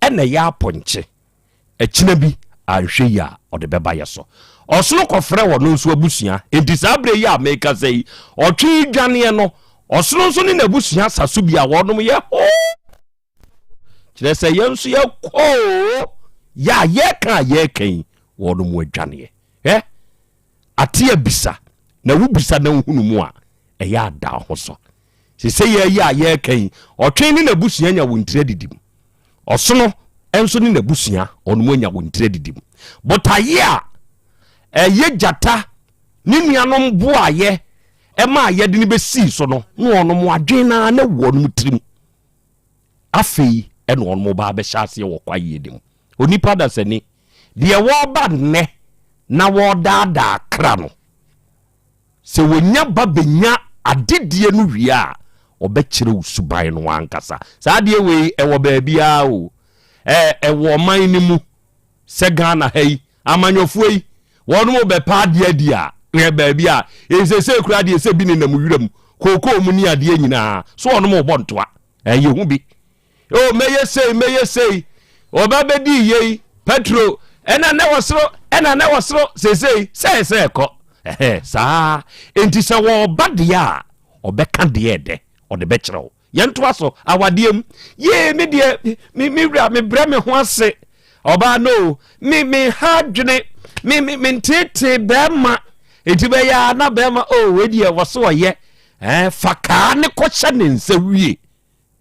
ɛna ɛyɛ apɔnkye. Ɛkyena bi, anhwɛ yie a, ɔde bɛba yɛ so. Ɔsono kɔfrɛ ɔno nso abusua. Enti saa berɛ yi a merekasa yi, ɔtwe yi dwaneɛ no, ɔsono nso ne n'abusua sa so bi a wɔnom yɛ hoo. Kyerɛ sɛ yɛn nso yɛkɔ oo, yɛ a yɛreka a yɛreka yi, wɔnom adwaneɛ. Hwɛ, ate abisa, na wobisa na wohunu mu a, ɛyɛ ada ho so. Sese yɛ yi a yɛreka yi, ɔtwe ne n'abusua nya wɔn tiri adidi mu. Ɔsono nso ne n'abusua, wɔn anya wɔn tiri adidi mu. Botaeɛ a ɛyɛ gyata ne nuanom boaeɛ ɛma a yɛde no bɛsii so no, na wɔn adwene no ara na wɔn tirim. Afei ɛna wɔn ba abɛhyɛ aseɛ wɔ kwaeɛ no mu. Onipa dasani, deɛ wɔreba nnɛ na wɔredaadaa kra no, Sɛ wɔnya ba bɛnya adedie no wie a, ɔbɛkyerɛ wo suban no ankasa. Saa adeɛ wei ɛwɔ baabiara o. Ɛ ɛwɔ ɔman no mu sɛ Ghana ha yi, amanyɔfoɔ yi, wɔn bɛpɛ adeɛ adi a, hwɛ baabi a, nsesei koraa deɛ sɛ bi nenam wuram, kookoo mu ne adeɛ nyinaa, so wɔn rebɔ ntoa. Ɛyɛ hu bi. O mɛyɛ sei, mɛyɛ sei. Ɔba bɛdii yei, Petro, ɛna na wɔ soro, ɛna na wɔ soro, seesei, sɛ sɛ ɛkɔ. Ɛhɛ, saa. Enti sɛ wɔba deɛ a, ɔbɛka deɛ ɛdɛ, ɔde bɛkyerɛ wo. Yɛntoa so, awadeɛ mu. Yee, me deɛ, me, me wura, mebrɛ me ho ase. Ɔbaa no, me, me ha adwene, me, me, me nteetee bɛrima. Enti bɛyɛ a na bɛrima, o, wei deɛ, wɔ so ɔyɛ. Ɛɛ, fa kaa ne kɔhyɛ ne nsa wie.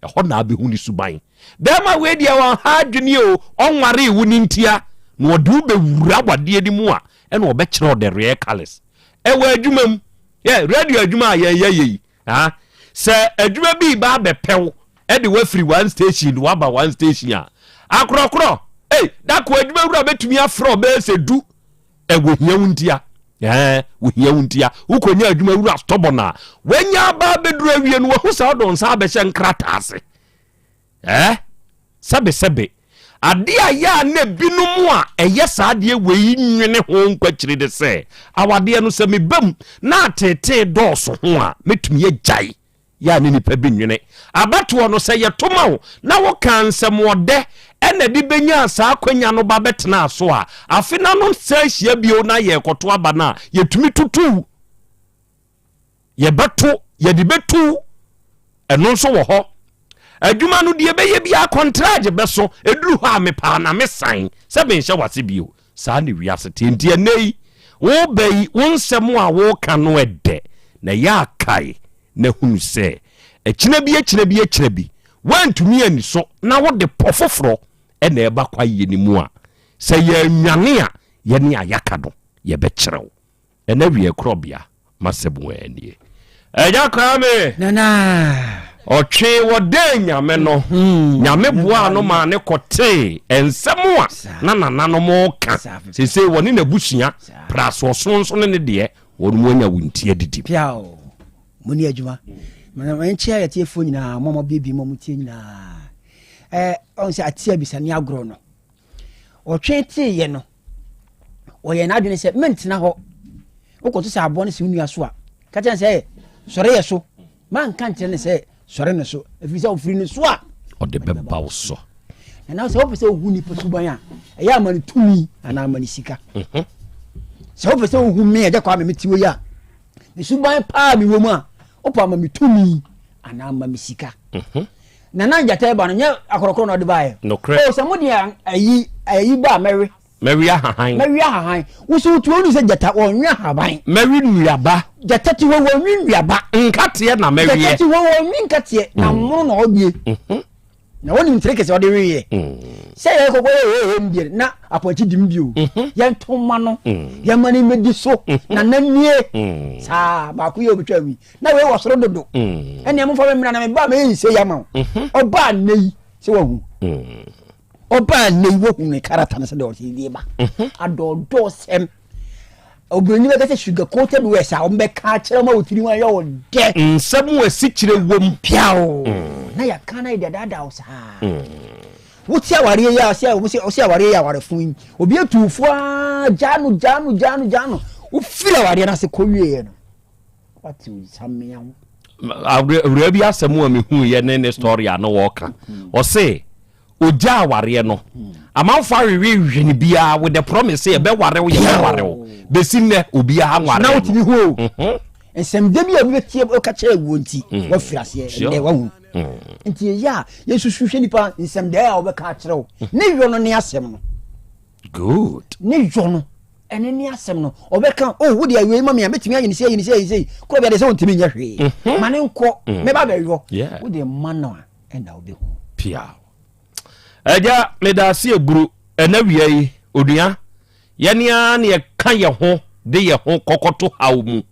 Ɛhɔ na abɛhu ne suban. Bɛrima wei deɛ ɔnha adwene o, ɔnwaree wo no ntia, na ɔde wo bɛwura awadeɛ no mu a, ɛna ɔbɛkyerɛ wo the real colours. Ɛwɔ adwuma mu, yɛ radio adwuma a yɛyɛ yɛ yi, ah, sɛ adwuma bi reba abɛpɛ wo, ɛde wo afiri one station de wo aba one station a, akorɔkorɔ, ei, dako adwuma wura bɛtumi afrɛ wo bɛyɛ sɛ du, ɛwɔ hia wo ntia. Ɛɛ, wohia wo ntia. Wokɔnya adwuma wura stɔbɔn a, wanya aba abɛduru awie no, wahu sɛ wode wo nsa abɛhyɛ nkrataa ase. Ɛɛ, sɛbesɛbe, adeɛ a ɛyɛ a na ebinom a ɛyɛ saa adeɛ wei nwene ho nkwakyiri de sɛ, awadeɛ no sɛ meba mu na ateetee dɔɔso ho a, mɛtumi agyae. Yɛ a ne nipa bi nwene. Abatoɔ no, sɛ yɛto ma wo na wokaa nsɛmɔdɛ ɛna de bɛnyaa saa akwanya no ba bɛtenaa so a, afe no ano san hyia bio na yɛrekɔto aba no a, yɛtumi tutu. Yɛbɛto, yɛde bɛtu. Ɛno nso wɔ hɔ. Adwuma no deɛ ɛbɛyɛ biara kɔntragye bɛso, ɛduru hɔ a mepaa na mesan sɛ menhyɛ w'ase bio. Saa na wiase teɛ. Nti ɛnnɛ yi, woreba yi, wo nsɛm a woreka no ɛdɛ, na ɛyɛ a kae na hunu sɛ, akyina bi akyina bi akyina bi, woantumi anni so na wode pɔ foforɔ na ɛreba kwaeɛ no mu a, sɛ yɛannwane a, yɛne a yɛaka no, yɛbɛkyerɛ wo. Ɛna wiɛ korɔbea masɛm wɔ nie. Agya Kwame. Nana. Ɔtwee wɔ dɛn Nyame no. Hmm. Nyame boaa no maa ne kɔtee nsɛm a na nananom ka. Seesei wɔne n'abusua praso ɔsono nso ne ne deɛ wɔn mu anya wo nti adidi. Piao. Mo ni adwuma. Menkyia yɛtiefoɔ nyinaa mo a moabiebie mo a motie nyinaa. Ɛɛ ɔn sɛ ate abisa ne agorɔ no. Ɔtwe teeɛ no, ɔyɛɛ n'adwene sɛ mentena hɔ. Wokɔto sɛ aboa no si wo nua so a, ka kyerɛ no sɛ sɔre yɛ so. Manka nkyerɛ no sɛ sɔre no so, ɛfiri sɛ ɔfiri no so a ɔde bɛba wo so. Na sɛ wopɛ sɛ wohu nipa suban a, ɛyɛ ama no tumi anaa ama no sika. Mhm. Sɛ wopɛ sɛ wohu me agya kwa me mete wei a, me suban paa mewɔ mu a, wopɛ ama me tumi anaa ama me sika. Mhm. Na na gyata ɛba no nyɛ akorɔkorɔ na ɔde baeɛ. Nokorɛ. O sɛ mo deɛ ayi ayi ba a mɛwe. Mɛwe ahahan. Mɛwe ahahan. Wosi wotu onu sɛ gyata wɔnwe ahaban. Mɛwe nnuaba. Gyata ti hɔ wɔnwe nnuaba. Nkateɛ na mɛweɛ. Gyata ti hɔ wɔnwe nkateɛ na mm. mono na ɔdie. Mm-hmm. Na wɔnim tere kɛse ɔde weeɛ. Mm. Sɛ yɛ kɔkɔ yɛ yɛ yɛ mbie na apɔnkye di mbio. Mm-hmm. Yɛn to ma no. Mm. Yɛn ma ne mmedi so. Mm-hmm. Na nanie. Saa baako yɛ obetwa wi. na wei wɔ soro dodo mm. ɛnea momfa me mmra na meba mɛyɛ nse yi ama wo mhm. ɔbaa nnɛ yi sɛ wahu mm. ɔbaa nnɛ yi wahu ne karata no sɛ deɛ ɔte deɛ ba mhm. adɔɔdɔɔ sɛm oburoni bɛka sɛ sugar coated words a wɔbɛka akyerɛ ma wotiri ho ayɛ wo dɛ nsɛm a asikyire wom piao mm. na yɛaka na yɛde adaadaa wo saa wote awareɛ yi a ɔsɛ awareɛ yɛ awarefo yi obi atuufo a gyaa no gyaa no gyaa no gyaa no wofiri awareɛ no ase kɔwieɛ no Awuraa bi asɛm a mehuiɛ ne ne story a na wɔka. Ɔse ogya awareɛ no amanfoɔ awewewe no biara with the promise sɛ yɛbɛware wo yɛbɛware wo bɛsi nnɛ obiara nware no. Na wotumi hu o. Mhm. Nsɛmdɛ bi a obi bɛtie ɔka kyerɛ wuo nti mm. wafiri aseɛ ɛnnɛ wahu. Mm. Nti ɛyɛ a yɛsusu hwɛ nipa nsɛmdɛ a wɔbɛka akyerɛ wo mm. ne yɔ no ne asɛm no. Good. Ne yɔ no ɛne ne asɛm no ɔbɛka o oh, wo deɛ wei ma me a mɛtumi ayɛ ne sei ayɛ ne sei ayɛ sei korɔ bia deɛ sɛ wontumi nyɛ hwee mhm. ma ne nkɔ mm. mɛba bɛyɔ wo deɛ ma no a ɛna wobɛhu pia agya meda ase aburu ɛna wia yi onua yɛne ara ne yɛka yɛ ho de yɛ ho kɔkɔto haw mu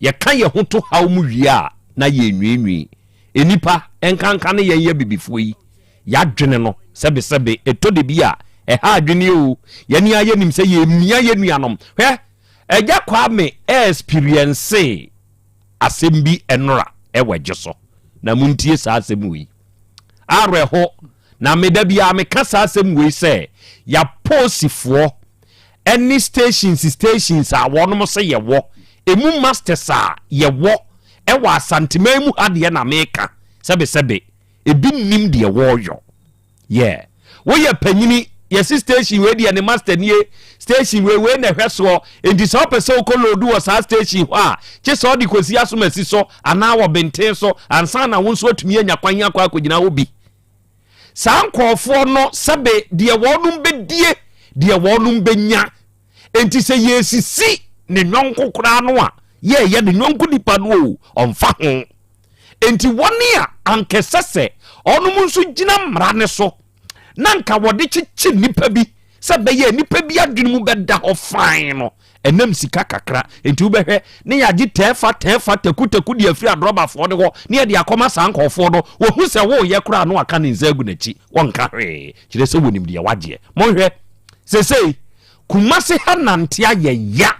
Yɛka yɛn ho to haw mu wie a, na yɛrenwiinwii. Nnipa, ɛnkanka ne yɛn abibifoɔ yi, yɛadwene no sɛbesɛbe. Ɛtɔ da bi a, ɛha adwene o. Yɛn ara yɛnim sɛ yɛremia yɛn nuanom. Hwɛ, Agya Kwame ɛɛspiriɛnsee asɛm bi ɛnora ɛwɔ ɛgye so. Na montie saa asɛm wei. Awerɛho, na me da biara meka saa asɛm wei sɛ, yɛaposifoɔ ɛne stations stations a wɔnom sɛ yɛwɔ ɛmu masters a yɛwɔ ɛwɔ Asanteman mu ha deɛ na meka sɛbesɛbe ebi nnim deɛ wɔreyɔ yɛ woyɛ panyini yɛsi station wei deɛ ne master nie station wei wei na ɛhwɛ soɔ nti sɛ wopɛ sɛ wokɔ loodu wɔ saa station hɔ a kye sɛ ɔde kɔsi asomasi so anaa wɔ benten so ansa na wo nso atumi anya kwan akɔ akɔgyina hɔ bi Saa nkurɔfoɔ no sɛbe deɛ wɔnom bɛdie, deɛ wɔnom bɛnya. Enti sɛ yɛresisi ne yɔnko koraa no a, yɛreyɛ ne yɔnko nipa no o, ɔmfa ho. Enti wɔne a anka ɛsɛ sɛ ɔnom nso gyina mmara no so na anka wɔde kyekye nnipa bi sɛ bɛyɛ nnipa bi adwene mu bɛda hɔ fann no, ɛnam sika kakra nti wobɛhwɛ ne yɛagye tɛɛfa tɛɛfa takutaku de afiri adrɔbafoɔ no hɔ ne yɛde akɔma saa nkɔɔfoɔ no wɔhu sɛ woyɛ koraa no aka ne nsa agu n'akyi wɔnka hwee kyerɛ sɛ wɔnim deɛ wagyeɛ monhwɛ sesei Kumase ha nante ayɛ ya.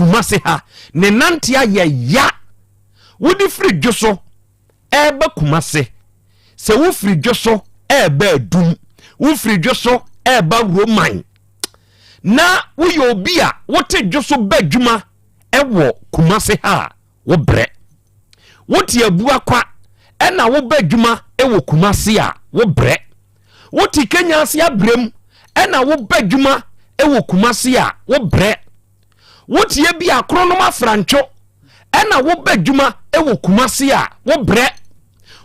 Kumase ha ne nante ayɛ ya. Wode firi dwo so ɛreba Kumase, sɛ wofiri dwo so ɛreba Adum, wofiri dwo so ɛreba Roman, na woyɛ obi a wote dwo so ba adwuma ɛwɔ Kumase ha a, wobrɛ. Wote Abuakwa ɛna woba adwuma ɛwɔ Kumase a, wobrɛ. Wote Kenya ase abrɛm ɛna woba adwuma ɛwɔ Kumase a, wobrɛ. Wotie bi a kronom afrantwo ɛna woba adwuma ɛwɔ Kumase a, wobrɛ.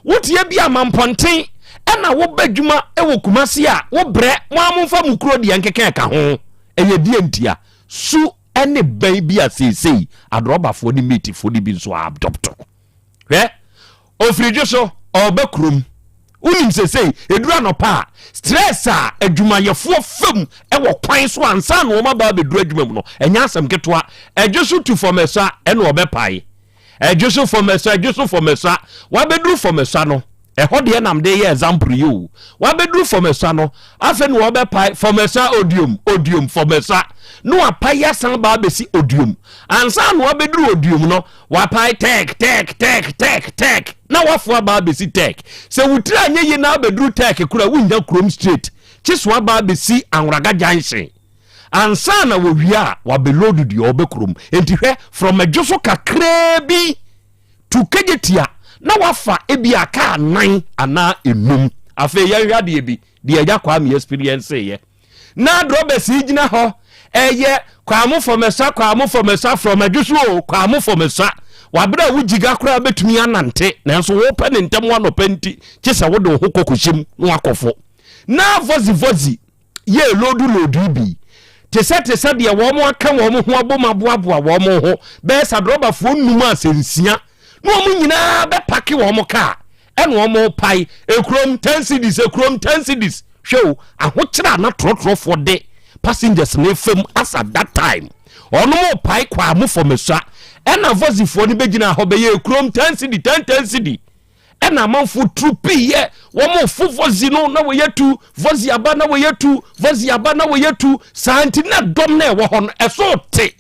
Wotie bi a mampɔnten ɛna woba adwuma ɛwɔ Kumase a, wobrɛ. Mo a momfa mo kuro deɛ nkeka ɛka ho. Ɛyɛ deɛ ntia? Su ɛne bɛn bi a seesei adrɔbafoɔ ne matefoɔ no bi nso adɔpto. Hwɛ, ofiridwo so ɔreba kurom. Wonim seesei ɛduru anɔpa a stress a adwumayɛfoɔ fam wɔ kwan so ansa na wɔn aba abɛduru adwuma mu no, ɛnyɛ asɛm ketewa. Ɛdwo so tu fam ɛsa ɛna ɔbɛpae. Ɛdwo so fam ɛsa, ɛdwo so fam ɛsa. Wabɛduru fam ɛsa no, Ɛhɔ deɛ na mede yɛ example yi o. Wabɛduru Fɔmɛsa no, afei na wɔbɛpae Fɔmɛsa Odiom, Odiom, Fɔmɛsa. Na wapae asan ba abɛsi Odiom. Ansa na wabɛduru Odiom no, wapae Tɛk, Tɛk, Tɛk, Tɛk, Tɛk. Na wafoa ba abɛsi Tɛk. Sɛ wo tiri anyɛ yie na abɛduru Tɛk koraa a, wonnya kurom straight. Kye so aba abɛsi Anwraga Junction. Ansa na wɔwie a, wabɛload deɛ ɔbɛ kurom. Enti hwɛ, from Adwo so kakraa bi. Tu kejetia na wafa ebia kaa nan anaa enum. Afei yɛnhwɛ adeɛ bi, deɛ Agya Kwame experience yɛ. Na drɔbɛs yi gyina hɔ ɛyɛ Kwamo from Ɛsa, Kwamo from Ɛsa, from Adwo so o, Kwamo from Ɛsa. Wabrɛ a wogyiga koraa bɛtumi anante, nanso wopɛ ne ntɛm anɔpa nti, kye sɛ wode wo ho kɔkɔhyɛ mu na wakɔfo. Na vɔzi vɔzi yɛ loodu loodu yi bi te sɛ te sɛ deɛ wɔn aka wɔn ho abom aboaboa wɔn ho bɛyɛ sɛ adrɔbafoɔ nnum a sɛ nsia na wɔn nyinaa bɛpake wɔn kaa ɛna wɔn pae ekurom ten cedis ekurom ten cedis hwɛ o ahokyerɛ a na trɔtrɔfoɔ de passengers ne fam as at that time wɔn mo pae kwaa mo fam esua ɛna vɔzifoɔ no bɛgyina hɔ bɛyɛ ekurom ten cedi ten ten cedi Ɛna amanfoɔ turu pii yɛ wɔn fo vɔzi no na wɔyɛ tu vɔzi aba na wɔyɛ tu vɔzi aba na wɔyɛ tu saa nti na dɔm na ɛwɔ hɔ no ɛso te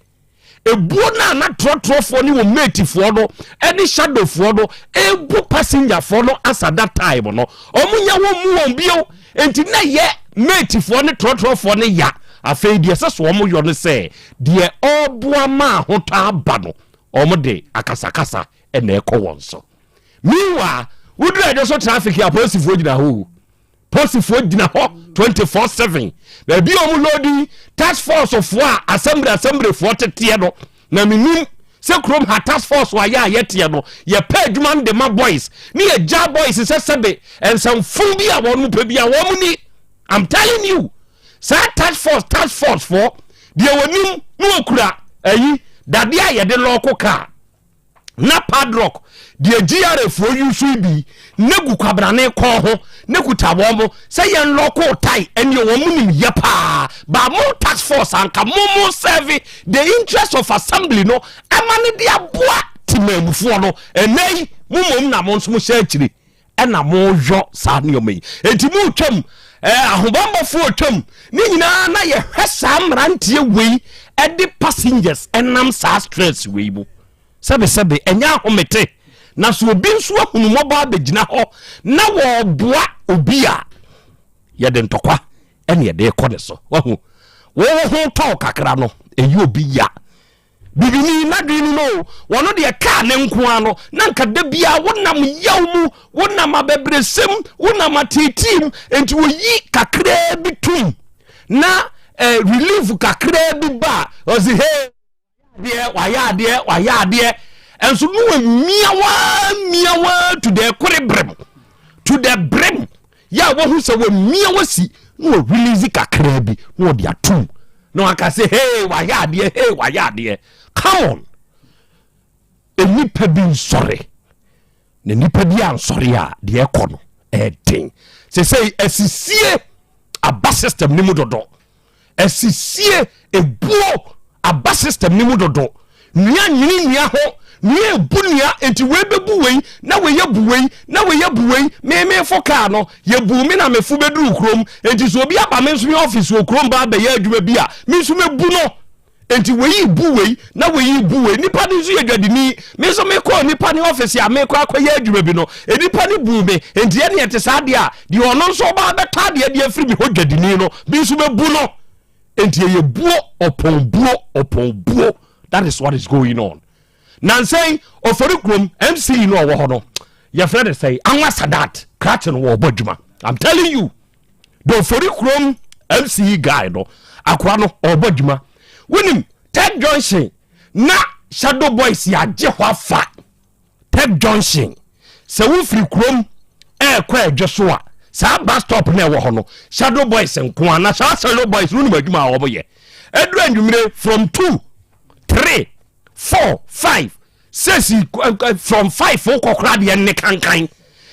ebuo no a na trɔtrɔfoɔ ne wɔn matefoɔ no ɛne shadowfoɔ no ebu passengerfoɔ no asa that time no wɔn nya wɔn mu wɔn bio nti na yɛ matefoɔ ne trɔtrɔfoɔ no ya afei deɛ ɛsɛ so wɔn yɔ no sɛ deɛ ɔreboa ma ahotɔ aba no wɔn de akasakasa ɛna ɛkɔ wɔn so. Meanwhile, woduru ɛdwo so traffic a polisifoɔ gyina hɔ o. Polisifoɔ gyina hɔ 24/7. Baabi a wɔn loadi task force foɔ a assembly assembly foɔ teteɛ no na menim sɛ kurom ha task force ayɛ a yɛteɛ no yɛpɛ adwuma no de ma boys ne yɛgya boys sɛ sɛbe nsɛmfo bi a wɔn pɛ bi a wɔn ni. I'm telling you saa task force task force foɔ deɛ wɔnim ne wɔkura ayi dadeɛ a yɛde lɔɔko kaa na padlock deɛ GRA foɔ yusu yi bi ne gu kwabrane kɔn ho ne kuta wɔn mo sɛ yɛn lɔko tae ɛneɛ wɔn mo nim yɛ paa ba mo task force anka mo mo serve the interest of assembly no ɛma ne de aboa timamufoɔ no ɛnɛ yi mo mom na mo nso mo hyɛ akyire ɛna moyɔ saa nneɛma yi enti motwam eh, ahobammɔfoɔ twam ne nyinaa na yɛhwɛ saa mmeranteɛ wei ɛde passengers ɛnam saa stress wei mu sɛbesɛbe ɛnyɛ ahomete na so obi nso ahunu mmɔbɔ abɛgyina hɔ na wɔboa obi a yɛde ntɔkwa ɛne yɛde kɔ ne so wahu wo ho tɔw kakra no ɛyi obi ya Bibini n'adwene no no o, wɔno deɛ kaa ne nko ara no, na nka da biara wonam yaw mu, wonam abɛbrɛsɛm, wonam ateeteem, nti wɔyi kakraa bi tom na eh, relief kakraa bi ba a, ɔsi he adeɛ, wayɛ adeɛ, wayɛ adeɛ, ɛnso no wɔmia waa mia waa to the kore brem, to the brim, yɛ a wɔhu sɛ wɔmia wasi na wɔrelease kakraa bi na wɔde atom na waka sɛ hey wayɛ adeɛ hey wayɛ adeɛ come on nnipa bi nsɔre na nnipa bi ansɔre a deɛ ɛkɔ no ɛden sɛ sɛ asisie aba system no mu dodo asisie ebuo aba system no mu dodo nua nwene nua ho nua ebu nua nti wei bɛbu wei na wei abu wei na wei abu wei memefo kaa no yɛbu me na mefo bɛduru kurom nti sɛ obi aba me nso me office wɔ kurom ba abɛyɛ adwuma bi a me nso mɛbu no. Enti wei bu wei na wei bu wei. Nipa no nso yɛ dwadini. Me nso mekɔɔ nipa ne ɔfisi a mekɔ akɔyɛ adwuma bi no, nipa no buu me. Enti ɛne ɛte saa deɛ a, deɛ ɔno nso ɔba abɛtɔ adeɛ de afiri me hɔ dwadini no, me nso mɛbu no. Enti ɛyɛ buo ɔpɔn buo ɔpɔn buo. That is what is going on. Nansa yi, Ofori kurom MC no ɔwɔ hɔ no, yɛfrɛ no sɛn? Anwa Sadat, krakye no wɔbɔ adwuma. I'm telling you. The Ofori kurom MC guy no, akoa no ɔbɔ adwuma. Wonim, Tech Junction na Shadow Boys yɛagye hɔ afa. Tech Junction, sɛ wofiri kurom ɛrekɔ ɛdwo so a, saa bus stop na ɛwɔ hɔ no, Shadow Boys nko a, na saa Shadow Boys no wonim adwuma a wɔyɛ. Ɛduru anwummere from 2, 3, 4, 5, 6, from 5 wokɔ koraa deɛ nne kankan.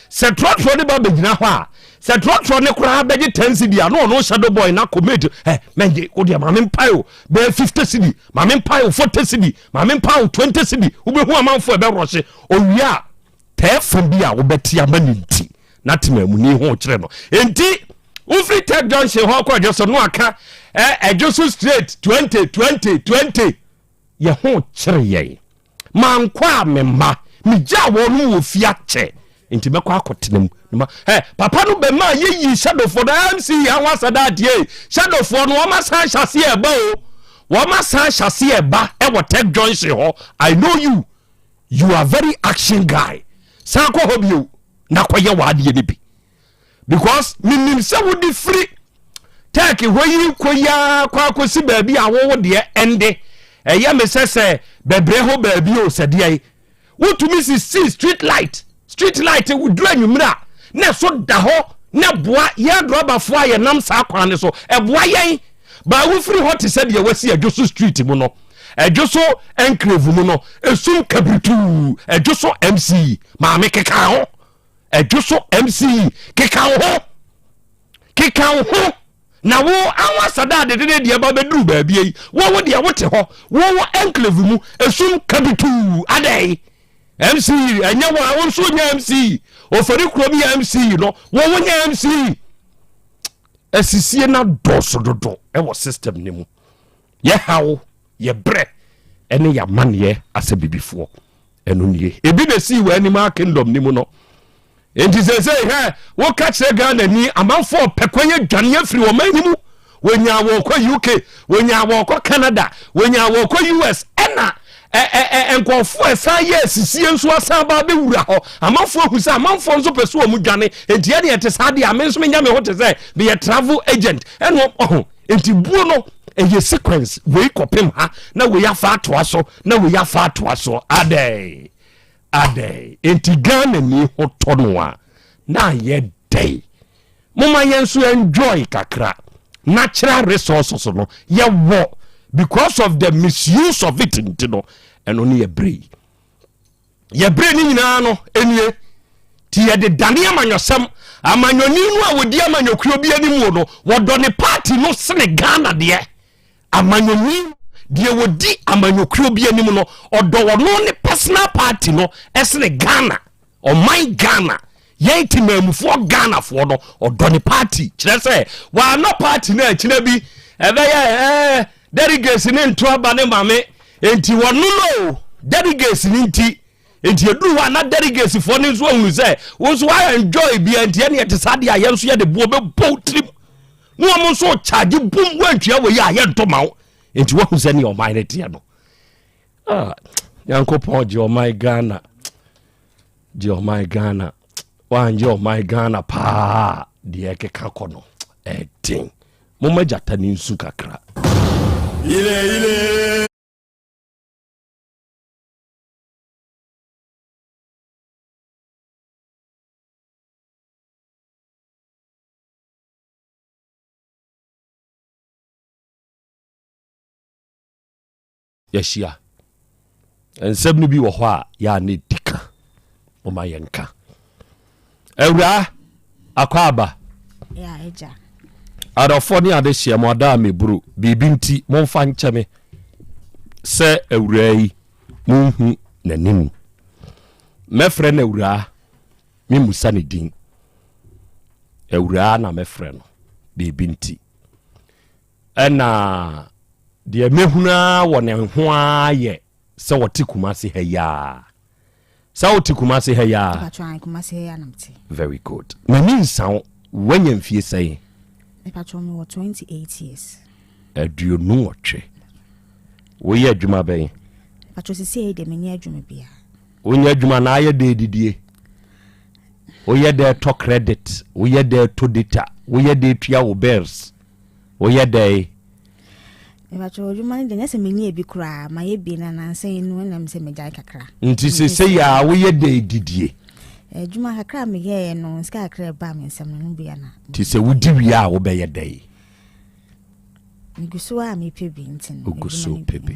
Sɛ trɔtrɔ ne ba bɛgyina hɔ a, sɛ trɔtrɔ ne koraa bɛgye 10 cedi a, na ɔno Shadow Boy na kɔ mate, ɛ mɛngye wo deɛ maame mpae o, bɛyɛ 50 cedi, maame mpae o 40 cedi, maame mpae o 20 cedi, wobɛhu amanfoɔ ɛbɛrɔhye. Owie a, tɛɛfo bi a wobɛte ama ne nti na temamuni ho kyerɛ no. Enti wofiri Tech Junction hɔ kɔ Adwo so no aka ɛ Adwo so straight 20 20 20. Yɛ ho kyere yɛn. Mankɔ a me mma, megyaa wɔnom wɔ fie akyɛ nti mɛkɔ akɔtena mu. Ma ɛ papa no bɛmaa yɛyii shadowfoɔ no MC Anwa Sadat ye shadowfoɔ no wɔn asan hyɛ aseɛ ɛba o wɔn asan hyɛ aseɛ ɛba ɛwɔ Tech Junction hɔ. I know you you are very action guy. San kɔ hɔ bio na kɔyɛ w'adeɛ no bi because menim sɛ wode firi tech hɔ yi kɔ yi ara kɔ akɔsi baabi a wowo deɛ ɛnde ɛyɛ me sɛ sɛ bɛbrɛ hɔ baabi o sɛ deɛ wotumi sisi street light street light woduru anwummerɛ a na ɛso da hɔ na ɛboa yɛn drɔbafoɔ a yɛnam saa kwan no so ɛboa yɛn baa wofiri hɔ te sɛ deɛ wasi adwo so street mu no ɛdwo so enclave mu no esum kabirituu ɛdwo so mc maame keka ho ɛdwo so mc keka ho keka wo ho na wo awa sada dede ne deɛ ba bɛduru baabi yi wo wo deɛ wote hɔ wo wɔ enclave mu esum kabituu adɛn mc ɛnyɛ wo a wo nso nyɛ mc ofori kurom yɛ mc no wo wo nyɛ mc asisie na dɔɔso dodo ɛwɔ system ne mu yɛhaw yɛbrɛ ɛne yɛamanneɛ asɛ bibifoɔ ɛno nie ebi na esii wɔ animal kingdom ni mu no nti sɛsɛ hɛ woka kyerɛ ghana ni amanfoɔ pɛ kwan adwane afiri wɔn ani mu wɔnya wɔkɔ uk wɔnya wɔkɔ canada wɔnya wɔkɔ us ɛna nkurɔfoɔ ɛsan yɛ asisie nso asan ba bɛwura hɔ amanfoɔ ahu sɛ amanfoɔ nso pɛ so wɔn dwane nti ɛne ɛte saa deɛ ame nso menya me ho te sɛ meyɛ travel agent ɛna ɔho nti buo no ɛyɛ sequence wei kɔpem ha na wei afa atoa so na wei afa atoa so adɛn adɛn nti Ghana ni ho tɔ no a na ayɛ dɛn moma yɛn nso enjoy kakra natural resources no yɛwɔ because of the misuse of it nti no ɛno ne yɛ bere yi Yɛbrɛ ne nyinaa no nie nti yɛde dane amanyɔsɛm. Amanyɔni no a wɔdi amanyɔkuo bi anim o no, wɔdɔ ne party no sene Ghana deɛ. Amanyɔni deɛ wɔdi amanyɔkuo bi anim no, ɔdɔ ɔno ne personal party no sene Ghana, ɔman Ghana. Yɛn temaamufoɔ Ghanafoɔ no, ɔdɔ ne party. Kyerɛ sɛ, wɔanɔ party no akyina bi, ɛbɛyɛ ɛɛ delegates ne nto aba ne mame. Enti wɔno no o, delegates no nti. Enti ɛduru hɔ a na delegates foɔ no nso ahunu sɛ wo nso wa enjoy bia nti ɛne ɛte saa deɛ a yɛn nso yɛde boɔ bɛbɔ wo tirim. Na wɔn nso charge bum woantua wɔ yi a yɛntɔ ma wo. Enti woahu sɛ ne ɔman no teɛ no. Ah, Nyankopɔn gye ɔman Ghana. Gye ɔman Ghana. Woangye ɔman Ghana paa deɛ ɛkeka kɔ no ɛden. Momma gyata no nsu kakra. Ile ile. Yɛahyia. Nsɛm no bi wɔ hɔ a yɛ a na ɛdi ka. Momma yɛnka. Awuraa, akɔ aba. Adɔfoɔ ne adehyeɛ mo ada a meburu biribi nti momfa nkyɛ me sɛ awuraa yi monhu n'anim. Mɛfrɛ no awuraa, memmusa ne din. Awuraa na mɛfrɛ no biribi nti. Ɛna. Deɛ mɛhunu ara wɔ ne ho ara yɛ sɛ ɔte Kumasi ha yi ara. Sɛ wote Kumasi ha yi ara? Mepatwa ae, Kumasi ha yi ara na mete. Very good. M'ani nsa wo, woanya mfie sɛn? Mepatwa mewɔ 28 years. 28. Woyɛ adwuma bɛn? Mepatwa sisi yi deɛ menyɛ adwuma biara. Wonyɛ adwuma na ayɛ dɛ didie? Woyɛ dɛ tɔ credit, woyɛ dɛ tɔ data, woyɛ dɛ tua wo bills, woyɛ dɛ? Mepakyɛw adwuma no deɛ nyɛ sɛ menyɛɛ bi koraa mayɛ bi na nansa yi no ɛnam sɛ megyae kakra. Nti sesei a woyɛ dɛ didie? Adwuma kakra a meyɛɛ no sika kakra ɛbaa me nsam no no bi ana. Nti sɛ wodi wie a wobɛyɛ dɛ? Megu so a mepɛ bi nti no. Wogu so pɛ bi.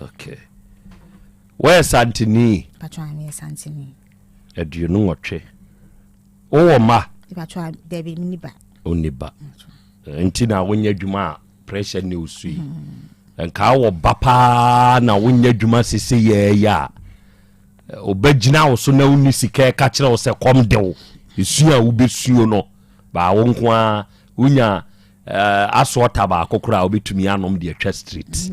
Okay. Woyɛ Santini? Pakyɛw meyɛ Santini. 28. Wowɔ mma? Pakyɛw dabi menni ba. Wonni ba. Nti na wonyɛ adwuma a pressure ne wo so yi. Nka wɔ ba paa na wonyɛ adwuma sese yɛɛyɛ a ɔbɛgyina wo so na wonni sika ɛka kyerɛ wo sɛ kɔm de wo. Esu a wobɛsuo no baa wo nko ara wonya asoɔta baako koraa a wobɛtumi anom de atwa street.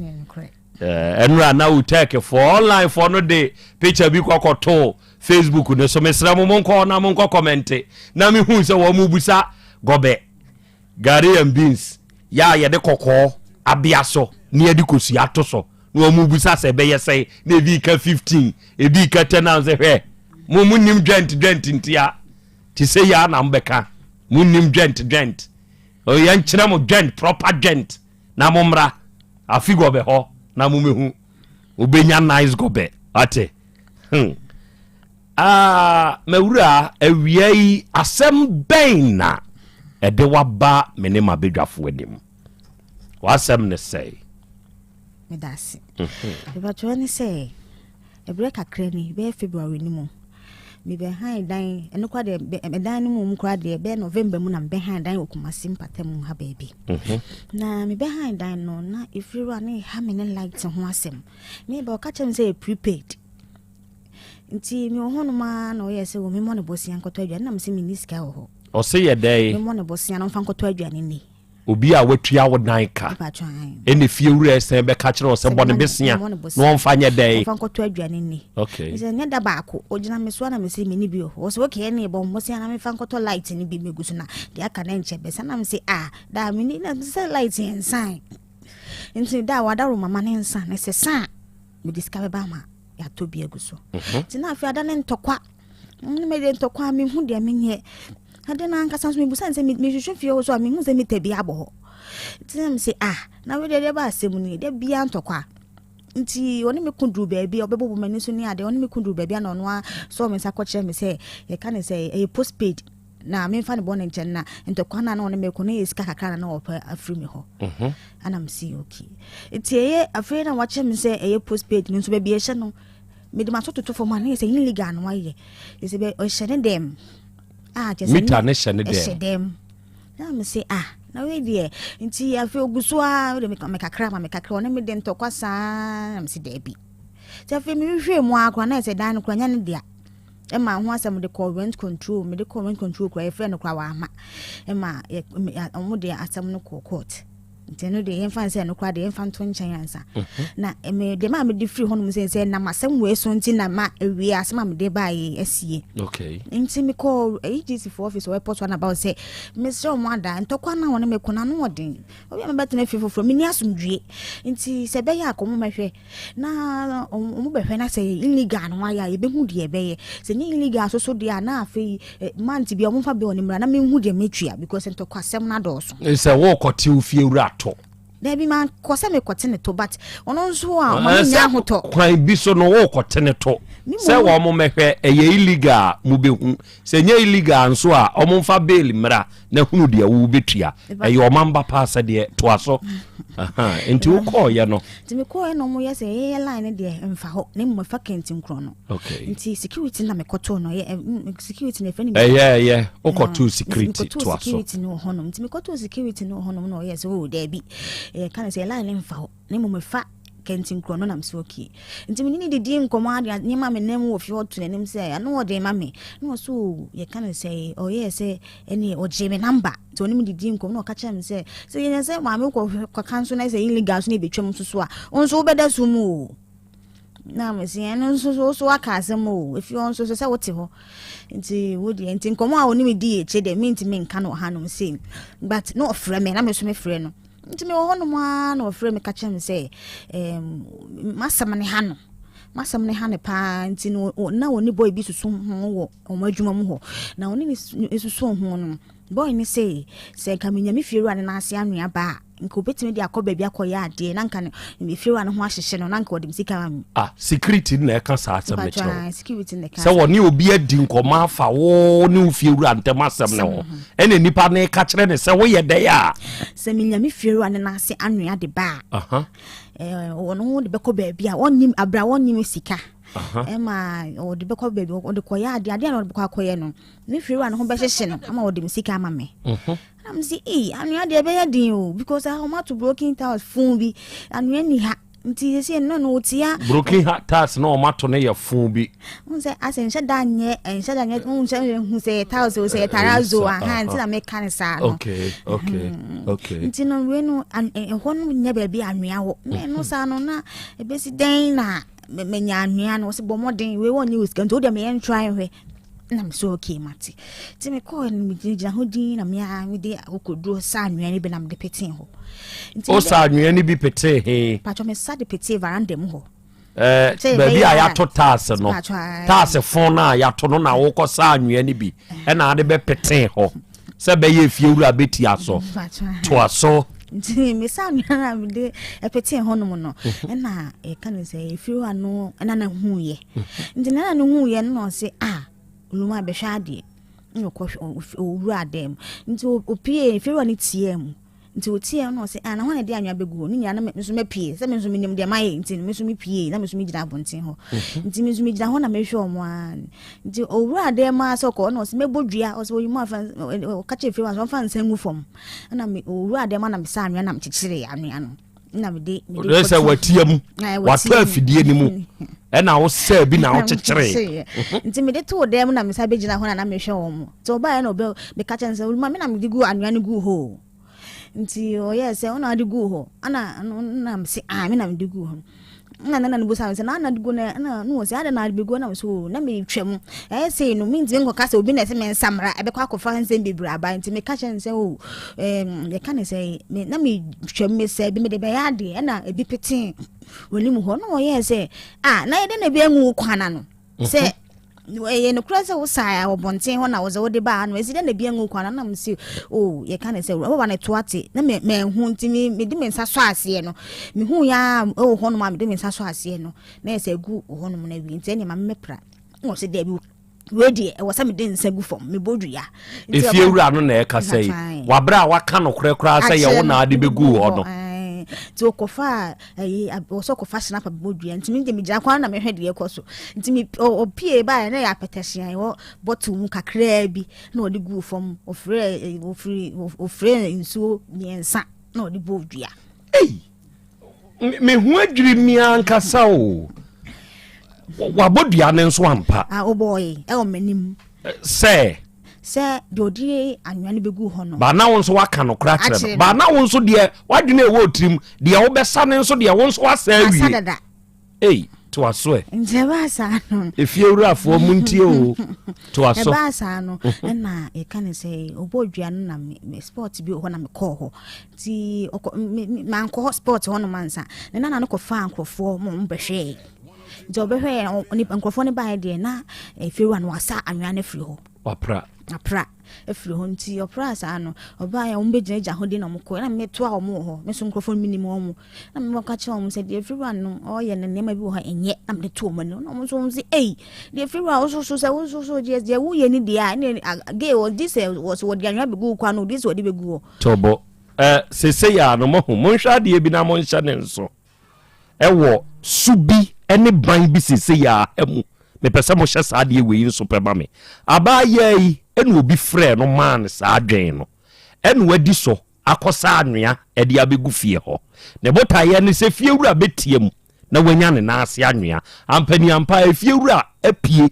Ɛnora na Utech foɔ online foɔ no de picture bi kɔkɔtoo Facebook no so. Mesrɛ mo monkɔ na monkɔ kɔmɛnte na mehu sɛ wɔn mo busa gɔbɛ gari and beans yɛ a yɛde kɔkɔɔ abea so na yɛde kosua ato so na wɔn mo busa sɛ ɛbɛyɛ sɛn na ebi ka 15 ebi ka 10 na sɛ hwɛ mo mo nim dwɛnt dwɛnt ntia te sɛ yɛ a na mo bɛka mo nim dwɛnt dwɛnt yɛnkyerɛ mo dwɛnt proper dwɛnt na mo mmra afi gɔbɛ hɔ na mo mehu wobɛnya nice gɔbɛ ate hmm. Ah, mawura awia yi asɛm bɛn na ɛde waba me ne m'abadwafoɔ anim w'asɛm ne sɛe meda ase mepatwerɛ ne sɛ Ɛberɛ kakra ni, bɛyɛ February no mu, mebɛhan dan, ɛno koraa deɛ, ɛdan no mu mu koraa deɛ, bɛyɛ November mu na mebɛhan dan wɔ Kumasi mpata mu ha baabi. Mhm. Na mebɛhan dan no, na efiriwura no reha me ne light ho asɛm. Meba ɔka kyerɛ me sɛ yɛ prepaid. Nti mewɔ hɔnom ara na ɔyɛ sɛ wɔ memmɔ ne bosea nkɔtɔ aduane na mesɛ menni sika wɔ hɔ. Ɔse yɛ dɛn? Memmɔ ne bosea na ɔmfa nkɔtɔ aduane nni. Obi a watua wo dan ka ɛna fie wura ɛsɛn bɛka kyerɛ wo sɛ bɔ ne besea na ɔmfa nyɛ dɛn? Ɔmfa nkɔtɔ aduane nni. Okay. Mesɛ nyɛ da baako ogyina me so a na mesɛ menni bi wɔ hɔ. Ɔsɛ okay ɛne bɔ mmosea na mefa nkɔtɔ light no bi megu so na deɛ aka no nkyɛ bɛsa na mesɛ ah daa menni na mesɛ light yɛ nsan. Nti daa wadaworo mama ne nsa na sɛ sa a mede sika bɛba ama yɛatɔ bi agu so. Mhm. Nti na afei ada ne ntɔkwa ne mede ntɔkwa a mehu deɛ menyɛ ade no ankasa nso mebusa ne sɛ mehwehwɛ fie hɔ so a mehu sɛ mita bi abɔ hɔ nti na mese ah na wedeɛ deɛ ba asɛm ni da bia ntɔkwa nti ɔne me ko duru baabi a ɔbɛbɔbɔ m'ani so ne adeɛ ɔne me ko duru baabi a na ɔno a sɔɔ me nsa kɔkyerɛ me sɛ yɛka ne sɛ ɛyɛ postpaid na memfa ne bɔ ne nkyɛn na ntɔkwa no a na ɔne me ko no yɛ sika kakra na na ɔpɛ afiri me hɔ mhm. ana mese okay nti ɛyɛ afei na wakyerɛ me sɛ ɛyɛ postpaid no nso baabi ɛhyɛ no mede m'aso toto fam a na yɛ sɛ illegal na wayɛ yɛ sɛ ɔhyɛ ne dɛm a kyɛ sɛ mita ne hyɛ ne dɛm ɛhyɛ dɛm na me se ah na wei deɛ nti afei ogu so a wode me kakra ma me kakra ɔne me de ntɔkwa saa na me se daabi nti afei mehwehwɛ mu ara koraa na yɛ sɛ dan no koraa nyɛ ne dea ɛma ho asɛm de kɔ rent control mede kɔ rent control koraa yɛfrɛ no koraa wama ɛma ɔmo de asɛm no kɔ court Nti ɛno deɛ yɛmfa no sɛ ɛno koraa deɛ yɛmfa nto nkyɛn ansa. Mhm. Na me deɛ maa mede firi hɔnom sɛ sɛ nam asɛm wei so nti na ma awie asɛm a mede baeɛ asie. Okay. Nti mekɔɔ EGC fo office wɔ airport one about sɛ mesrɛ wɔn ada ntɔkwa no a wɔne meko no ano ɔden. Obi a mebɛtena fie foforɔ menni asomdwie. Nti sɛ ɛbɛyɛ a kɔ mo mɛhwɛ. Na wɔn bɛhwɛ na sɛ illegal no ayɛ a yɛbɛhu deɛ ɛbɛyɛ. Sɛ nyɛ illegal so so deɛ a na afei eh, month bi a wɔmfa bill no mmra na menhu deɛ metua because ntɔkwasɛm no adɔɔso. Sɛ wokɔte wo fie wura to. Dabi mankɔ sɛ mekɔte ne to but ɔno nso a ɔma menya ahotɔ. Kwan bi so no wokɔte ne to sɛ wɔn mɛhwɛ ɛyɛ illegal a mobɛhu sɛ nyɛ illegal nso a wɔn mfa bail mmra na hunu deɛ wobɛtua ɛyɛ ɔman ba paa sɛdeɛ toa so nti wokɔɔyɛ no. Nti mekɔɔyɛ na wɔyɛ sɛ yɛyɛ line no deɛ mfa hɔ na mmom ɛfa kɛntinkorɔ no. Okay. Nti security na mekɔtoo no yɛ security na ɛfɛ no. Ɛyɛ ɛyɛ wokɔtoo security toa so. Security no wɔ hɔnom nti mekɔtoo security no wɔ hɔnom na ɔyɛ sɛ o oh, daabi yɛka no sɛ line no mfa hɔ na mmom ɛfa. Kɛntinkorɔ no na mesɛ okay. Nti mene ne didi nkɔmmɔ ade nneɛma a menam wɔ fie hɔ to n'anim sɛ ɛno ɔde ma me. Na ɔsɛ o yɛka no sɛ ɔyɛɛ sɛ ɛne ɔgyee me namba. Nti ɔne me didi nkɔmmɔ na ɔka kyerɛ me sɛ sɛ yɛnyɛ sɛ maame kɔ kɔka nso na sɛ illegal so na ɛbɛtwam nso so a wo nso wobɛda so mu o. Na mese ɛno nso so so waka asɛm o efi hɔ nso so sɛ wote hɔ nti wo deɛ nti nkɔmmɔ a ɔne me di akyire deɛ mentumi nka no wɔ hanom sei but na ɔfrɛ me na me nso mefrɛ no nti mewɔ hɔnom ara na ɔfrɛ me ka kyerɛ me sɛ m'asɛm ne ha no m'asɛm ne ha no paa nti no na ɔne boy bi susu ho wɔ wɔn adwuma mu hɔ na ɔne ne susu ho no boy ne sɛ sɛ nka menya me fiewura no n'ase anwea ba a nka obetumi de akɔ baabi akɔyɛ adeɛ na nka ne fiewura no ho ahyehye no na nka ɔde me sika ma me. Ah, security na ɛka saa asɛm no kyerɛ wo. Security na ɛka. Sɛ wɔne obi adi nkɔmɔ afa wo ne wo fiewura ntɛm asɛm no ho. Ɛna nipa no ka kyerɛ ne sɛ woyɛ dɛn a. Sɛ menya me fiewura no n'ase anwea de ba a. Ɔno ho de bɛkɔ baabi a ɔnnim abira ɔnnim sika. Ɛma ɔde bɛkɔ baabi ɔde kɔyɛ adeɛ adeɛ a ɔde bɛkɔ akɔyɛ no me fiewura no ho bɛhyehye no ama ɔde me sika ama me. Na me se ee anwea deɛ ɛbɛyɛ den o because ah wɔn ato broken tiles fun bi anwea ni ha nti sɛ no no wotia. Broken tiles na wɔn ato no yɛ fun bi. N sɛ asɛ nhyɛ da nyɛ nhyɛ da nyɛ n sɛ hu sɛ yɛ tiles o sɛ yɛ terrazzo aha nti na meka ne saa no. Okay okay hmm. okay. Nti no wei no ɛhɔ no nyɛ baabi anwea wɔ na ɛno saa no na ebesi dɛn na menya anwea no wɔsi bɔ mmɔden wei wɔn nyɛ wɔ sika nti o deɛ meyɛ ntra nhwɛ na me sɛ okay mate nti mekɔɔ no megyinagyina hɔ din na mea mede akokoduro sa anwea no bi na mede petee hɔ nti o sa anwea no bi petee he patwɔ me sa de petee veranda mu hɔ eh, baabi a yɛato taase no taase fon no a yɛato no na wokɔ sa anwea no bi ɛna ade bɛpetee hɔ sɛ bɛyɛ efiewura bɛtia so toa so nti mesa anwea no a mede ɛpetee hɔnom no ɛna ɛka no sɛ ɛfiri hɔ ano ɛna na huiɛ nti nana no huiɛ no na ɔse a oluma bɛhwɛ adeɛ na ɔkɔ owura dan mu nti opie ɛfiri hɔ no tiaa mu nti otiaa mu na ɔse a na hɔ na ɛde anwea bɛgu hɔ ne nyinaa na me nso mapie sɛ me nso menim deɛ mayɛ nti me nso mepie na me nso megyina abɔnten hɔ nti me nso megyina hɔ na mehwɛ ɔmo a Nti owuraa dan mu ara sɛ ɔkɔ ɛna ɔsɛ mɛbɔ dua ɔsɛ oyi mu afa ɔka kyerɛ fie sɛ ɔmfa nsa ngu fam ɛna me owuraa dan mu na mesa anwea na mekyekyere anwea no na mede mede kɔto sɛ watia mu watɔ afidie no mu ɛna wosɛ bi na wokyekyere nti mede too dan mu na mesa bɛgyina hɔ na na mehwɛ wɔn mo nti ɔbaeɛ na ɔbɛ meka kyerɛ no sɛ oluma me na mede gu anwea no gu hɔ Nti ɔyɛɛ sɛ ɔna ade guu hɔ ɛna na mese ah me na mede guu hɔ na nana no busa me sɛ na ade gu na na no wɔ sɛ ade na ade bɛgu na me so na metwa mu ɛyɛ sei no mentumi nkɔka sɛ obi na ɛsɛ me nsa mmara ɛbɛkɔ akɔfa nsɛm bebree aba nti meka kyerɛ no sɛ o yɛka ne sɛ na metwa mu mesɛ bi mede bɛyɛ adeɛ ɛna ebi petee w'anim hɔ na ɔyɛɛ sɛ ah na yɛdɛ na ebi angu wo kwan ano sɛ ɛyɛ nokorɛ sɛ wosaa wɔ bɔnten hɔ na wɔsɛ wode baa no ɛsi dɛ na bi angu kwan na mese o oh, yɛka ne sɛ wɔba no to ate na manhu nti mede me nsa sɔ aseɛ no mehu yɛ a ɛwɔ hɔnom a mede me nsa sɔ aseɛ no na ɛsɛ agu wɔ hɔnom no awie nti ɛneɛ ma memɛpra na ɔsɛ daabi wei deɛ ɛwɔ sɛ mede nsa gu fam mebɔ dua Efie wura no na ɛka sɛ yi wabrɛ a waka nokorɛ koraa sɛ yɛ wo na ade bɛguu hɔ no. Nti ɔkɔfa ɛyi ɔsɛ ɔkɔfa snapper bɛbɔ dua nti mi de mi gyina kwan na mehwɛ deɛ ɛkɔ so nti mi ɔpie baeɛ na yɛ apɛtɛhyɛn ɛwɔ bɔtol mu kakraa bi na ɔde guu fam ɔfrɛ ɔfiri ɔfrɛ nsuo mmiɛnsa na ɔde bɔɔ dua. Ei me ho adwiri mi ankasa o wabɔ dua no nso ampa. Ah ɔbɔɔye ɛwɔ m'anim. Sɛ. Sɛ deɛ ɔde anwea no bɛgu hɔ no. Ba na wo nso waka nokorɛ akyerɛ no. Ba na wo nso deɛ w'adwene a ɛwɔ wo tirim, deɛ wobɛsa no nso deɛ wo nso wasa awie. Masa dada. Ei, toa so ɛ. Nti ɛbaa saa no. Efiewurafoɔ mo ntie o, toa so. Ɛbaa saa no, ɛna yɛka ne sɛ ɔbɔɔ dua no na me sport bi wɔ hɔ na mekɔɔ hɔ. Nti ɔkɔ me me mankɔ hɔ sport hɔ nom ansa. Ne nana no kɔfaa nkurɔfoɔ ma wɔn bɛhwɛɛ. Nti ɔbɛhwɛɛ nipa nkurɔfoɔ no baeɛ deɛ na efiewura no wasa anwea no afiri hɔ. Wapra. Apra afiri hɔ nti ɔpraa saa no ɔbaeɛ wɔn bɛgyina gya hɔ di na wɔn kɔ na metoa wɔn wɔ hɔ me nso nkurɔfoɔ no menim wɔn na mebɛka kyerɛ wɔn sɛ deɛ efiewura no ɔyɛ no nneɛma bi wɔ hɔ ɛnyɛ na mede to wɔn anim na wɔn nso wɔn sɛ ei deɛ efiewura wososo sɛ wososo deɛ deɛ woyɛ ne deɛ a ɛne gay wɔdi sɛ wɔsɛ wɔde anwea bɛgu kwan no wɔdi sɛ wɔde bɛgu hɔ. Tɔbɔ. Ɛ seesei ara no, moahu, monhwɛ adeɛ bi na monhyɛ ne nso wɔ su bi ne ban bi seesei ara ha mu. Mepɛ sɛ mohyɛ saa adeɛ wei nso pɛ ma me. Abaayaa yi na obi frɛɛ no maa no saa adwene no, ɛna wadi so akɔsa anwea de abɛgu fie hɔ. Ne botaeɛ ne sɛ fiewura bɛteam. na wanya ne nan ase anwea. Ampaniampa, efiewura apue,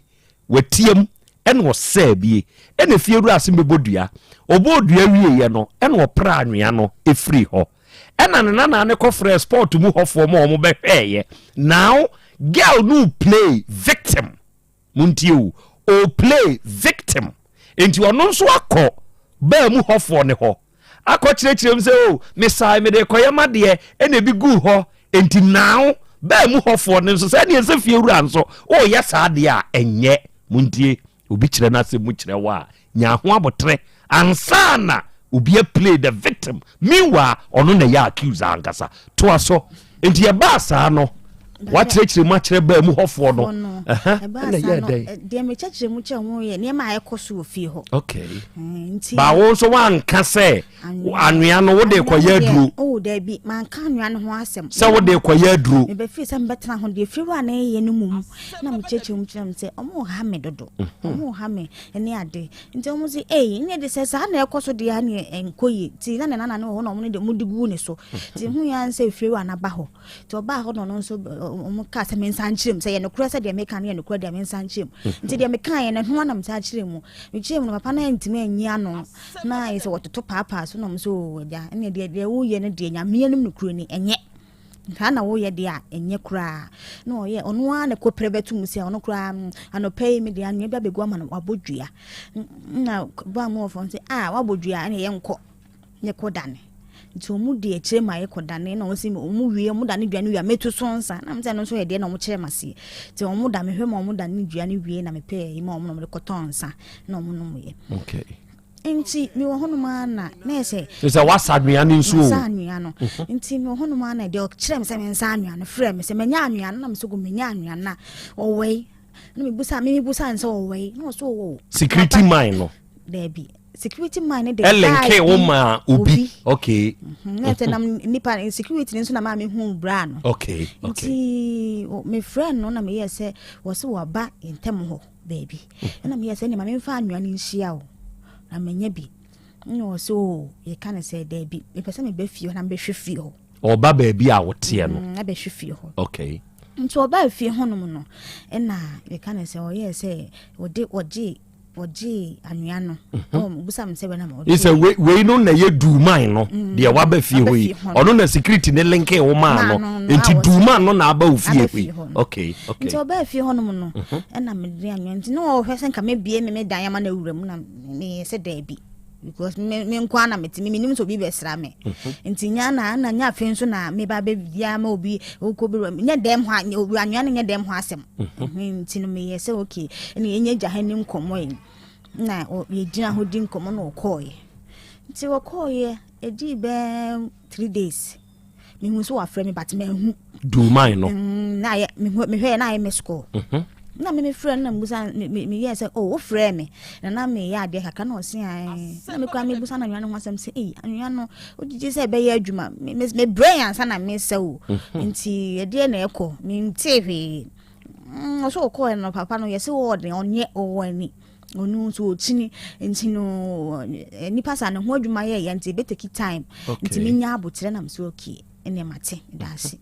watiam, ɛna ɔsɛɛ bie. Ɛna efiewura se mɛbɔ dua. Ɔbɔɔ dua wieeɛ no, ɛna ɔpraa anwea no firii hɔ. Ɛna ne nanaa no kɔfrɛɛ sport mu hɔfoɔ ma wɔn bɛhwɛeɛ. Now, girl no replay victim. Montie o, ɔreplay victim. Enti ɔno nso akɔ baa mu hɔfoɔ no hɔ akɔkyerɛkyerɛ mu sɛ o, mesae mede rekɔyɛ m'adeɛ ɛna ebi guu hɔ. Enti now baa mu hɔfoɔ no nso sɛ ɛneɛ sɛ fiewura nso ɔreyɛ saa adeɛ a ɛnyɛ. Montie, obi kyerɛ n'asɛm mu kyerɛ wo a, nya ho aboterɛ ansa na obi a play the victim meanwhile ɔno na ɛyɛ accuse ankasa toa so nti ɛbaa saa no wakyerɛkyerɛ mu akyerɛ baa mu hɔfoɔ no ɛna yɛ dɛn deɛ mekyerɛkyerɛ mu kyerɛ ho yɛ nneɛma a ɛkɔ so wɔ fie hɔ okay mm, nti baa wo nso wanka sɛ anwea no wode kɔyɛ aduro oh daabi manka anwea no ho asɛm sɛ wode kɔyɛ aduro mebɛfiri sɛ mebɛtena ho deɛ fie wɔ a na ɛyɛ no mmom na mekyerɛkyerɛ mu kyerɛ m sɛ ɔmo ha me dodo mhm. ɔmo ha me ne ade nti ɔmo se ei ne de sɛ saa na ɛkɔ so deɛ ne ɛnkɔ yie nti na ne nana ne wɔ hɔ na ɔmo ne de ɔmo de gu ne so nti hu ya sɛ efie wɔ anaba hɔ nti ɔbaa hɔ na ɔno nso ɔmo kaa sɛ mensa nkyerɛ mu sɛ yɛ nokorɛ sɛ deɛ meka no yɛ nokorɛ deɛ mensa nkyerɛ mu nti deɛ meka yɛ no ho anam saa kyerɛ mu mekyerɛ mu no papa no antumi anyi ano na yɛ sɛ wɔtoto paapaa so na ɔmo sɛ oo agya ɛne deɛ deɛ woyɛ no deɛ nyame anim nokorɛ ni ɛnyɛ Saa na woyɛ deɛ a, ɛnyɛ koraa. Na ɔyɛ, ɔno ara na ɛkɔpere bɛto mu sɛ ɔno koraa mm, anɔpa yi mede anwea bi abɛgu ama no, wabɔ dua. Na baa mu wɔfɔ sɛ, ah, wabɔ dua, ɛna yɛnkɔ, yɛkɔ dane. Nti wɔn di akyire ma yɛkɔ dane, na wɔn si wɔn wie, wɔn dane dua no wie a, meto so nsa. Na mesɛ ɛno nso yɛ deɛ na wɔn kyerɛ ma seɛ. Nti wɔn da, mehwɛ ma wɔn dane dua no wie na mepɛ yi ma wɔn na wɔn de kɔtɔ nsa na wɔn nom yɛ. Okay. Nti mewɔ hɔnom ara na na yɛ sɛ. Sɛ wasa anwea no nso o. Masa anwea no. Mhm. Nti mewɔ hɔnom ara na deɛ ɔkyerɛ me sɛ mensa anwea no frɛ me sɛ manya anwea no na mesɛ go manya anwea no na ɔwɔe. Na mebusa me mebusa no sɛ ɔwɔe na ɔsɛ ɔwɔ. Security man no. Daabi. Security man no de. Ɛlɛnke wo ma obi. Okay. Mhm. Na sɛ nam nipa security no nso na maa mehu bra no. Okay. Okay. Nti mefrɛ no na meyɛ sɛ wɔsɛ wɔaba ntɛm hɔ. baabi. Ɛna meyɛ sɛ ɛnneɛ ma memfa anwea no nhyia o, na manya bi. Ɛna ɔsɛ o, yɛka no sɛ daabi, mepɛ sɛ meba fie hɔ na mebɛhwɛ fie hɔ. Ɔba baabi a woteɛ no. Mm, abɛhwɛ fie hɔ. Okay. Nti ɔbaa fie hɔnom no, ɛna yɛka no sɛ ɔyɛɛ sɛ ɔde ɔgye ɔgye anwea no. Mhm. Ɔbusa me sɛ wɛn na ma ɔgye. Sɛ wei no na ɛyɛ duuman no mm. deɛ waba fie hɔ yi ɔno na security ne linkin wo maa no nti duuman no na aba wo fie hɔ yi. Okay okay. Nti ɔbaa fie hɔnom no mhm. ɛna mede anwea nti na ɔhwɛ sɛ nka mebie me me dan ama no awura mu na meyɛ sɛ daabi because me me nko ara na mete me menim sɛ obi bɛsra me mhm. nti nya na na nya afei nso na meba bɛbia ma obi wokɔ bi nyɛ dɛm hɔ anwea no nyɛ dɛm hɔ asɛm mhm. nti no meyɛ sɛ okay ɛne yɛnyɛ gya ha ni nkɔmmɔ yi na yɛgyina hɔ di nkɔmmɔ na ɔkɔɔeɛ nti ɔkɔɔeɛ ɛdii bɛɛ 3 days mehu sɛ wafrɛ me but manhu duman no mm, na ayɛ mehwɛ na ayɛ miss call mhm. na me mefrɛ no na mebusa meyɛɛ sɛ oh wofrɛ me na na meyɛ adeɛ kakra na ɔse ae na mekora mebusa no anwea no ho asɛm sɛ ei anwea no wogyegye sɛ ɛbɛyɛ adwuma mebrɛ yɛ ansa na mesɛ o mhm. nti ɛdeɛ na ɛkɔ mentee hwee mm, ɔsɛ ɔkɔɛ no papa no yɛsɛ wɔɔden ɔnyɛ ɔwɔ ani ɔno nso ɔkyini nti no nipa saa ne ho adwuma yɛ yɛ nti ebe take time nti menya abokyerɛ nam so okay ɛnna mate da ase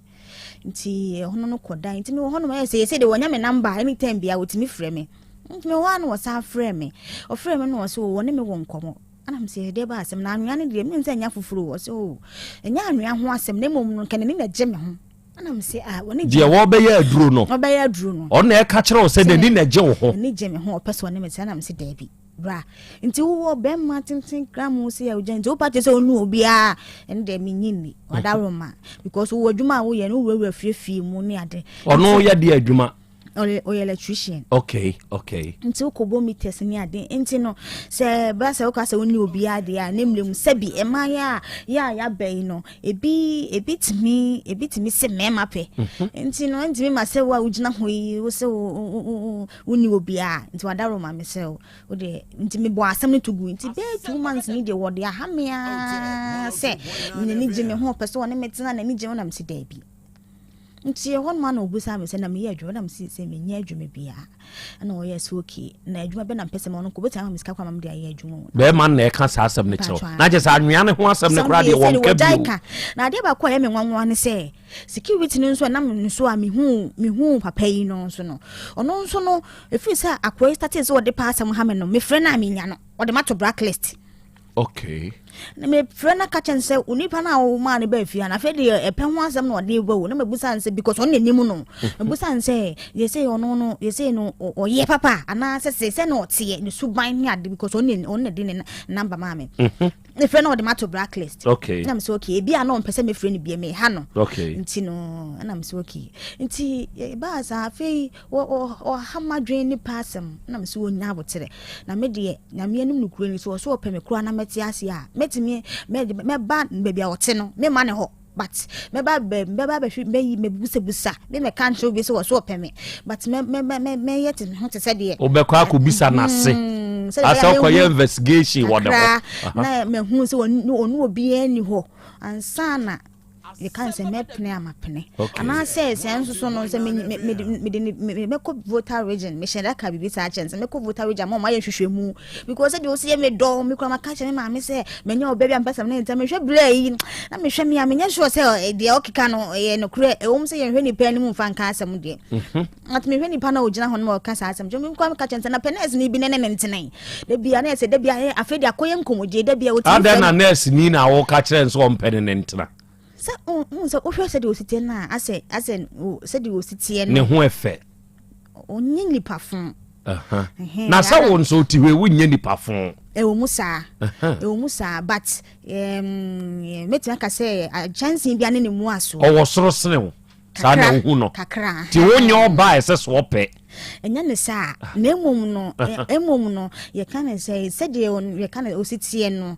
nti ɛhono no kɔ dan nti mewɔ hɔ nom ɛyɛ sɛ yɛsɛ de wɔnya me number anytime bia wɔtumi frɛ me nti mewɔ hɔ a na wɔsan frɛ me ɔfrɛ me na ɔsɛ wɔ ne me wɔ nkɔmmɔ ana m sɛ ɛdeɛ ba asɛm na anwea no deɛ menim sɛ ɛnyɛ foforɔ wɔ sɛ o ɛnyɛ anwea ho asɛm na mmom no nka n'ani na gye me ho Deɛ wɔbɛyɛ aduro no. Wɔbɛyɛ aduro no. Ɔno na ɛka kyerɛ wo sɛ n'ani na ɛgye wo ho. N'ani gye me ho, ɔpɛ sɛ ɔne me tena na mese daabi bra. Nti wowɔ bɛrima tenten kra mu sɛ yɛ wogya nti wopa kyerɛ sɛ ɔnu obiara ɛno deɛ menye nni wadaroma because wowɔ adwuma a woyɛ no wowurawura fiefie mu ne ade. Ɔno yɛ deɛ adwuma. Ɔyɛ ɔyɛ electrician. Okay okay. Nti wokɔbɔ meters ne ade nti no sɛ ba sɛ woka sɛ wone obiara deɛ a ne mmerɛ mu sɛbi ɛma yɛ a yɛ a yɛaba yi no ebi ebi tumi ebi tumi se mmarima pɛ mhm. nti no ntumi ma sɛ wo a wogyina hɔ yi wo sɛ wonni obiara nti wadaro ma me sɛ wo deɛ nti mebɔ asɛm no to gu nti bɛyɛ 2 months ni deɛ wɔde aha me ara sɛ n'ani gye me ho ɔpɛ sɛ ɔne me tena n'ani gye ho na mese daabi. Nti ɛhɔ nom a na ɔbisaa me sɛ na meyɛ adwuma na mese sɛ menyɛ adwuma biara. Ɛna ɔyɛɛ sɛ okay na adwuma bɛ na mpɛ sɛ ma ɔno nka ɔbɛtumi ama me sika koraa ma mede ayɛ adwuma o. Bɛrima no na ɛka saa asɛm no kyerɛ wo. Na kyerɛ sɛ anwea no ho asɛm no koraa deɛ wɔnka bio. Ka. Na adeɛ baako a ɛyɛ me nwanwa ne sɛ security no nso ɛnam ne so a mehuu mehuu papa yi no nso no ɔno nso no ɛfiri sɛ akoa yi startee sɛ ɔde paa asɛm ha me no mefrɛ no a menya no ɔde mato blacklist. Okay. Na mefrɛ no ka kyerɛ no sɛ onipa no a womaa no baa fie ha no afei deɛ ɛpɛ ho asɛm na ɔde ba o na mabusa no sɛ because ɔno n'anim no mabusa no sɛ yɛsɛ ɔno no yɛsɛ no ɔyɛ papa anaasɛ sɛ sɛ na ɔteɛ ne suban ne ade because ɔno ɔno na de ne namba maa me mhm. mefrɛ no ɔde mato blacklist okay na mesɛ okay ebi a na ɔmpɛ sɛ mefrɛ no bia meha no okay nti no na mesɛ okay nti ɛbaa saa afei Ɔha m'adwene ne pɛ asɛm na mese ɔnya aboterɛ na me deɛ Nyame anim nokorɛ ni sɛ ɔsɛ ɔpɛ me koraa na mɛte aseɛ a mɛtumi mɛba baabi a ɔte no mema ne hɔ but mɛba mɛba bɛhwe mɛyi mɛbusabusa me mɛka nkyerɛ obi sɛ ɔsɛ ɔpɛ me but mɛ mɛ mɛ mɛyɛ te ho te sɛ deɛ wobɛkɔ akɔbisa n'ase mm, asɛ ɔkɔyɛ investigation wɔ ne hɔ na mahu sɛ ɔne obiara ni hɔ ansa na Meka no sɛ mɛpene a mapene. Anaasɛ sɛ nso so no sɛ mede mɛkɔ voter region mehyɛ da ka biribi saa kyɛn sɛ mɛkɔ voter region ma ɔmayɛ nhwehwɛmu because sɛdeɛ ɔsi yɛ medɔ me kora maka kyerɛ me maame sɛ manya ɔbɛ bi a mpɛ sɛ ne ntɛm mehwɛ berɛ yi na mehwɛ me a menyɛ sure sɛ deɛ ɔkeka no ɛyɛ nokorɛ ɛwom sɛ yɛnhwɛ nipa anim mfa nka asɛm deɛ mhm. But mehwɛ nipa na ogyina hɔ no ma ɔka saa asɛm kyerɛ me kora meka kyerɛ sɛ na pɛ nurse ni bi ne ne ne ntena da bia na ɛsɛ da bia eh, afei de akɔyɛ nkɔmmɔdie da bia ɔtumi adɛn na nurse ni na woka kyerɛ sɛ ɔmpɛ ne ne ntena sɛ wohu sɛ wohwɛ sɛdeɛ ɔsi teɛ no a asɛ asɛ sɛdeɛ ɔsi teɛ no ne ho ɛfɛ ɔnyɛ nipa fo na sɛ wo nso wote hɔ wonyɛ nipa fo ɛwɔ mu saa ɛwɔ mu saa but mɛtumi aka sɛ kyɛnsee bia ne ne mu aso ɔwɔ soro sene wo saa na wohu no nti wonyɛ ɔba a ɛsɛ so ɔpɛ ɛnyɛ ne saa na mmom no mmom no yɛka ne sɛ sɛdeɛ yɛka ne ɔsi teɛ no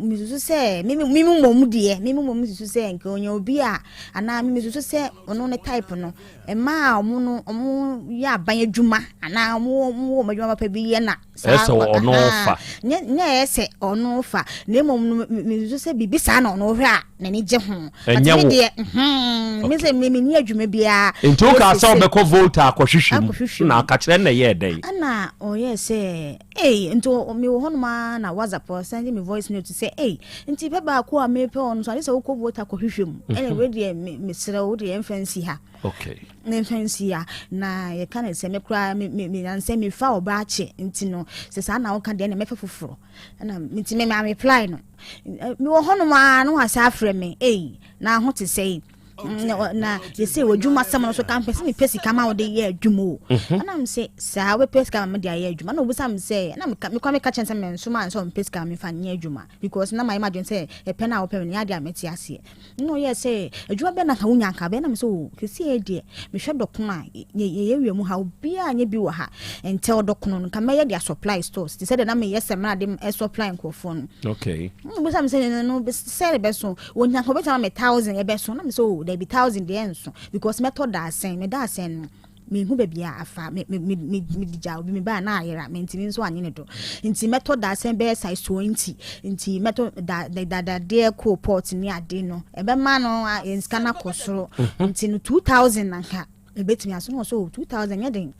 mesusu sɛ meme mmom deɛ meme mmom susu sɛ nka ɔnya obi a anaa meme susu sɛ ɔno ne type no mmaa a ɔmo no ɔmo yɛ aban adwuma anaa ɔmo wɔ ɔmo adwuma papa bi yɛ na Saa ɛsɛ ɔno fa. Nyɛ nyɛ ɛyɛ sɛ ɔno fa na mmom no mesusu sɛ biribi saa na ɔno hwɛ a n'ani gye ho. Ɛnyɛ wo. Deɛ hmm me sɛ me menni adwuma biara. Nti wo kaa sɛ wobɛkɔ Volta akɔhwehwɛ mu na aka kyerɛ na ɛyɛɛ dɛn? Ɛna ɔyɛɛ sɛ ei nti mewɔ hɔnom ara na WhatsApp ɔsɛnde me voice note sɛ ei nti pɛ baako a mepɛ ɔno so ade sɛ wokɔ Volta kɔhwehwɛ mu ɛna wei deɛ mesrɛ wo deɛ ɛmfa nsi ha. Okay. Ne mfa nsi ha na yɛka ne sɛ me koraa me me me nansɛ mefa ɔbaa kyɛ nti no sɛ saa na woka deɛ na mɛfa foforɔ ɛna nti me ma reply no mewɔ hɔnom a na wasa afrɛ me ei na ho te sɛ yi na yɛsɛ wɔ adwuma sɛm no so ka mpɛ sɛ mepɛ sika ma wode yɛ adwuma o mhm. ɛna m sɛ saa wobɛpɛ sika ma mede ayɛ adwuma na obisa me sɛ ɛna mekɔ meka kyɛn sɛ mensoma nsɛ ɔmpɛ sika ma mefa nyɛ adwuma because na mayɛ m'adwene sɛ ɛpɛ no a wopɛ me no yɛ adeɛ a mɛte aseɛ Nna ɔyɛɛ sɛ, Adwuma bɛn na anka wonya anka abɛyɛ? Na mese, Oh, sesei deɛ, mehwɛ dɔkono a, yɛyɛ wia mu ha, obiara nyɛ bi wɔ ha. Ntɛ ɔdɔkono no, nka mɛyɛ de asupply stores, te sɛ deɛ na meyɛ samina de supply nkurɔfoɔ no. Okay. Wobisa me sɛ, no, sɛ ɛbɛso, wɔnya nka wɔbɛtumi ama me thousand, ɛbɛso. Na mese, oh, dabi, thousand deɛ ɛnso, because mɛtɔ daasɛn, me daasɛn no, Menhu baabi a afa. Me, me, me, me, mede gyaa obi, mebaa na ayera. Mentumi nso anye ne do. Nti mɛtɔ dadesɛn bɛyɛ size 20. Nti mɛtɔ da, da, da, dadeɛ coal pot ne ade no. Ɛbɛma no a, yɛn sika no akɔ soro. Mhm. Nti no 2000 na nka ɛbɛtumi aso. Na ɔsɛ, oh, 2000 nyɛ den.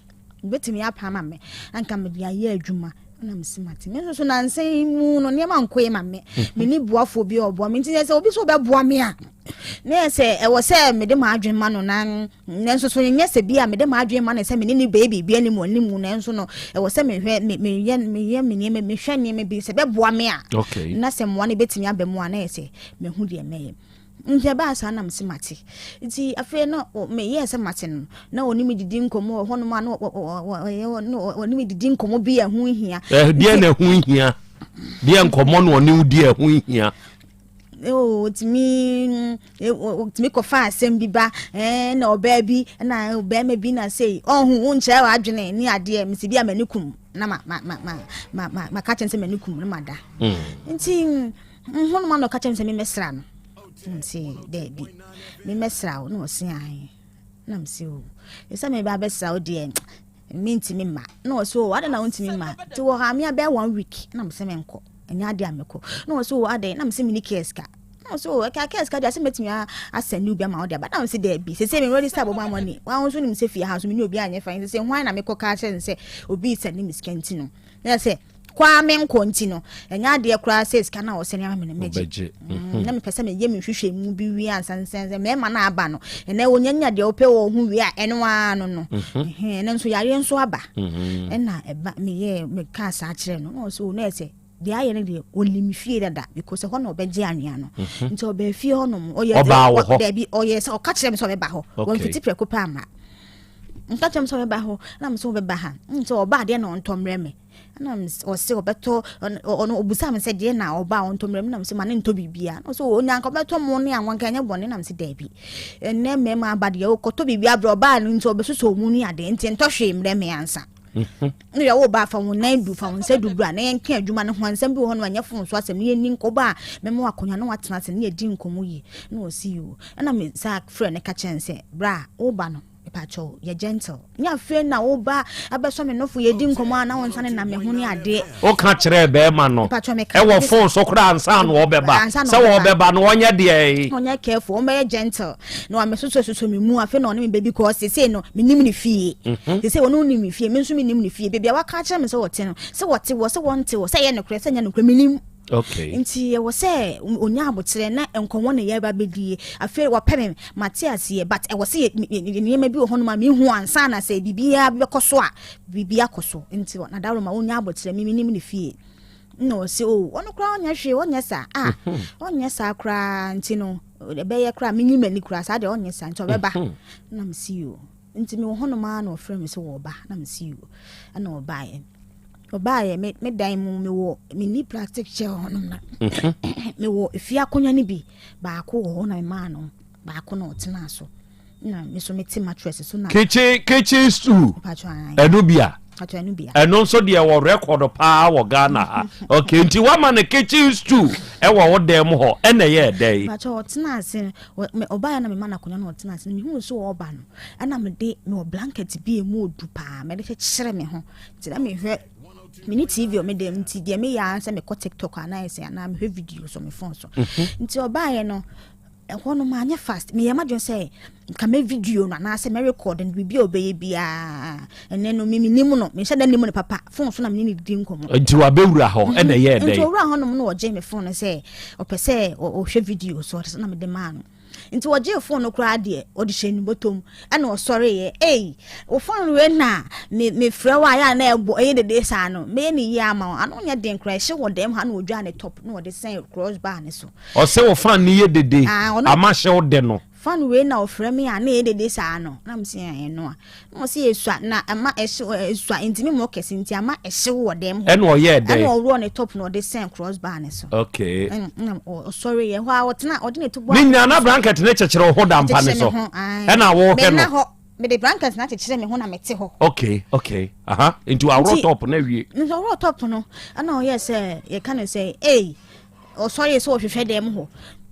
Ɛbɛtumi apa ama me. Anka mede ayɛ adwuma. Na mesi mate. Me nso so nansa yi mu no nneɛma nkɔ yie ma me. Mhm. Menni boafoɔ bi a ɔboa me. Nti sɛ obi nso bɛboa me a, na yɛ sɛ ɛwɔ sɛ mede m'adwene ma no na nanso so nyɛ sɛ bi a mede m'adwene ma no sɛ mene ne bɛyɛ biribi anim anim nanso no ɛwɔ sɛ mehwɛ meyɛ meyɛ me nneɛma mehwɛ nneɛma bi sɛ bɛboa me a na sɛ mmoa no bɛtumi aba mu a na yɛ sɛ mehu deɛ mɛyɛ nti ɛbaa saa na mese mate nti afei no meyɛɛ sɛ mate no na ɔne me didi nkɔmmɔ wɔ hɔnom a na ɔne me didi nkɔmmɔ bi a ɛho hia deɛ na ɛho hia deɛ nkɔmmɔ na ɔne wo di ɛho hia Otumi otumi kɔfa asɛm bi ba ɛɛ na ɔbaa bi na ɔbarima bi na sei ɔho wonkyerɛ w'adwene ne adeɛ mesi bi a m'ani kum na ma ma ma ma ma ma ma ka kyɛn sɛ m'ani kum na ma da mm. nti nhonoma na ɔka kyɛn sɛ memɛsra no nti daabi memɛsra wo na ɔse ahe na mese o ɛsɛ meba abɛsra wo deɛ Mentumi mma. Na ɔse oh adɛn na wontumi mma? Nti wɔ ha me abɛyɛ one week na mese menkɔ. Ɛnyɛ adeɛ a mɛkɔ. Na ɔse oh adɛn? Na mese menni care sika. Na ɔsɛ o ɛka kɛs ka deɛ sɛ mɛtumi asɛnde obi ama wode aba. Na ɔsɛ daabi sɛ sɛ me register bɔbɔ amɔ ne wɔn nso nim sɛ fie ha so me ne obi anyɛ fan sɛ sɛ hwan na mekɔ ka kyerɛ no sɛ obi sɛnde me sika nti no. Na sɛ kwaa me nkɔ nti no ɛnyɛ adeɛ koraa sɛ sika no a ɔsɛne ama me no mɛgye. Na mepɛ sɛ meyɛ me nhwehwɛ mu bi wie ansa sɛ sɛ mmarima no aba no ɛnɛ wɔnyanya deɛ wopɛ wɔ ho wie a ɛno ara no no. Ɛno nso yareɛ nso aba. Ɛna ɛba meyɛ mekaa saa kyerɛ no na ɔsɛ o na ɛsɛ deɛ ayɛ no deɛ ɔnim fie dada because ɛhɔ na ɔbɛgye anwea no. Nti ɔbaa fie hɔ nom ɔyɛ Ɔbaa wɔ hɔ? Daabi, ɔyɛ sɛ ɔka kyerɛ me sɛ ɔbɛba hɔ. Wɔmfiti prɛko pɛ ama nka kyerɛ me sɛ ɔbɛba hɔ na me sɛ ɔbɛba ha nti ɔba adeɛ na ɔntɔ mmerɛ me na ɔse ɔbɛtɔ ɔno ɔbusa me sɛ deɛ na ɔba a ɔntɔ mmerɛ me na me sɛ ma ne ntɔ biribiara na ɔsɛ ɔnya nka ɔbɛtɔ mo ne anwa nka ɛnyɛ bɔne na me sɛ daabi ɛnɛ mmarima aba deɛ ɔkɔtɔ biribi abrɛ ɔbaa no nti ɔbɛsosɔ mu ne adeɛ nti ntɔ hwee mmerɛ me ansa. Ne deɛ woba fa wo nan du fa wo nsa du bra na yɛnka adwuma no ho ansɛm bi wɔ hɔ no ɛnyɛ fon so asɛm na yɛnni nkɔbɔ a mɛma wakonnwa na watena ase na yɛdi nkɔmmɔ yie na ɔsi yoo ɛna me saa frɛ no ka kyerɛ no sɛ bra woba no mepakyɛw yɛ gentle nyɛ afei na woba abɛsɔ me nofo yɛdi nkɔmmɔ a na wo nsa ne nam me ho ne adeɛ. Woka kyerɛɛ bɛrima no ɛwɔ fon so koraa ansa na ɔbɛba sɛ ɔbɛba no ɔnyɛ deɛ. Ɔnyɛ careful ɔmbɛyɛ gentle na wamɛsosɔsosɔ me mu afei na ɔne me bɛbi kɔ sesei no menim ne fie. Sesei ɔno nim me fie me nso menim ne fie baabi a waka akyerɛ me sɛ ɔte no sɛ wɔte wɔ sɛ wɔnte wɔ sɛ ɛyɛ nokorɛ sɛ ɛnyɛ nokorɛ menim. Okay. Nti ɛwɔ sɛ ɔnya aboterɛ na nkɔmmɔ na yɛba bɛdie afei wɔpɛ me mate aseɛ but ɛwɔ sɛ nneɛma bi wɔ hɔnom a mehu ansa na sɛ biribiara bɛkɔ so a biribi akɔ so nti nadaworo ma ɔnya aboterɛ me menim ne fie na ɔse o oh, ɔno koraa ɔnyɛ hwee ɔnyɛ saa ah ɔnyɛ saa koraa nti no ɛbɛyɛ koraa menyi m'ani koraa saa deɛ ɔnyɛ saa nti ɔbɛba na mesi o nti mewɔ hɔnom ara na ɔfrɛ me sɛ wɔba na mesi o ɛna ɔbaeɛ ɔbaeɛ me me dan mu mewɔ menni plastic chair hɔnom na mewɔ efie akonnwa no bi baako wɔ hɔ na memaa no baako na ɔtenaa so na me so mete mattress so na kitchen kitchen stool ɛno bi a ɛno nso deɛ wɔ record paa wɔ Ghana ha okay nti wama no kitchen stool ɛwɔ wo dan mu hɔ ɛna ɛyɛ ɛdɛ yi. Mpatsɔ ɔtena ase ɔbaa na mema no akonnwa na ɔtena ase mehu sɛ ɔba no ɛna mede mewɔ blanket bi emu odu paa mede kyekyere me ho nti na mehwɛ mene tv wɔ me dɛm nti deɛ meyɛ ara sɛ mekɔ tiktok anaa ɛsɛ anaa mehwɛ video so me phone so nti ɔbaeɛ no ɛhɔ no manyɛ fast meyɛ m'adwene sɛ nka mɛ video no anaasɛ mɛ record no biribi a ɔbɛyɛ biara ɛnɛ no me menim no menhyɛ da nim no papa phone so na mene ne di nkɔmmɔ. Nti wabɛwura hɔ ɛna ɛyɛɛ dɛn? Nti ɔwura hɔ nom na ɔgye me phone no sɛ ɔpɛ sɛ ɔhwɛ video so ɔde na mede maa no nti ɔgyee phone no koraa deɛ ɔde hyɛ ne bɔtɔ mu ɛna ɔsɔreeɛ ei wo phone wei na me mefrɛ wo a yɛ a na ɛbɔ ɛyɛ dede saa no mɛyɛ ne yie ama wo ano nyɛ den koraa ɛhyɛ wɔ dɛm ha na ɔdwaa ne top na ɔde sɛn cross bar ne so. Ɔse wo fan no yɛ dede ama hye wo de no. Fan wei na ɔfrɛ me a na ɛyɛ dede saa no na mese ɛno a na ɔse ɛsua na ɛma ɛhye ɛsua ntumi mmɔ kɛse nti ama ɛhyew wɔ dɛm hɔ. Ɛna ɔyɛɛ dɛn? Ɛna ɔworɔ ne top na ɔde sɛn cross bar ne so. Okay. Ɛna ɔsɔre yɛ hɔ a ɔtena ɔde ne to bɔ. Ne nyinaa na blanket ne kyekyere wo ho da mpa ne so. Ɛna wɔhwɛ no. Mede blanket na akyekyere me ho na mete hɔ. Okay, okay. Aha. Nti ɔworɔ top no awie. Nti ɔworɔ top no ɛna ɔyɛ sɛ yɛka no sɛ ei Ɔsɔree sɛ ɔhwehwɛ dɛm hɔ.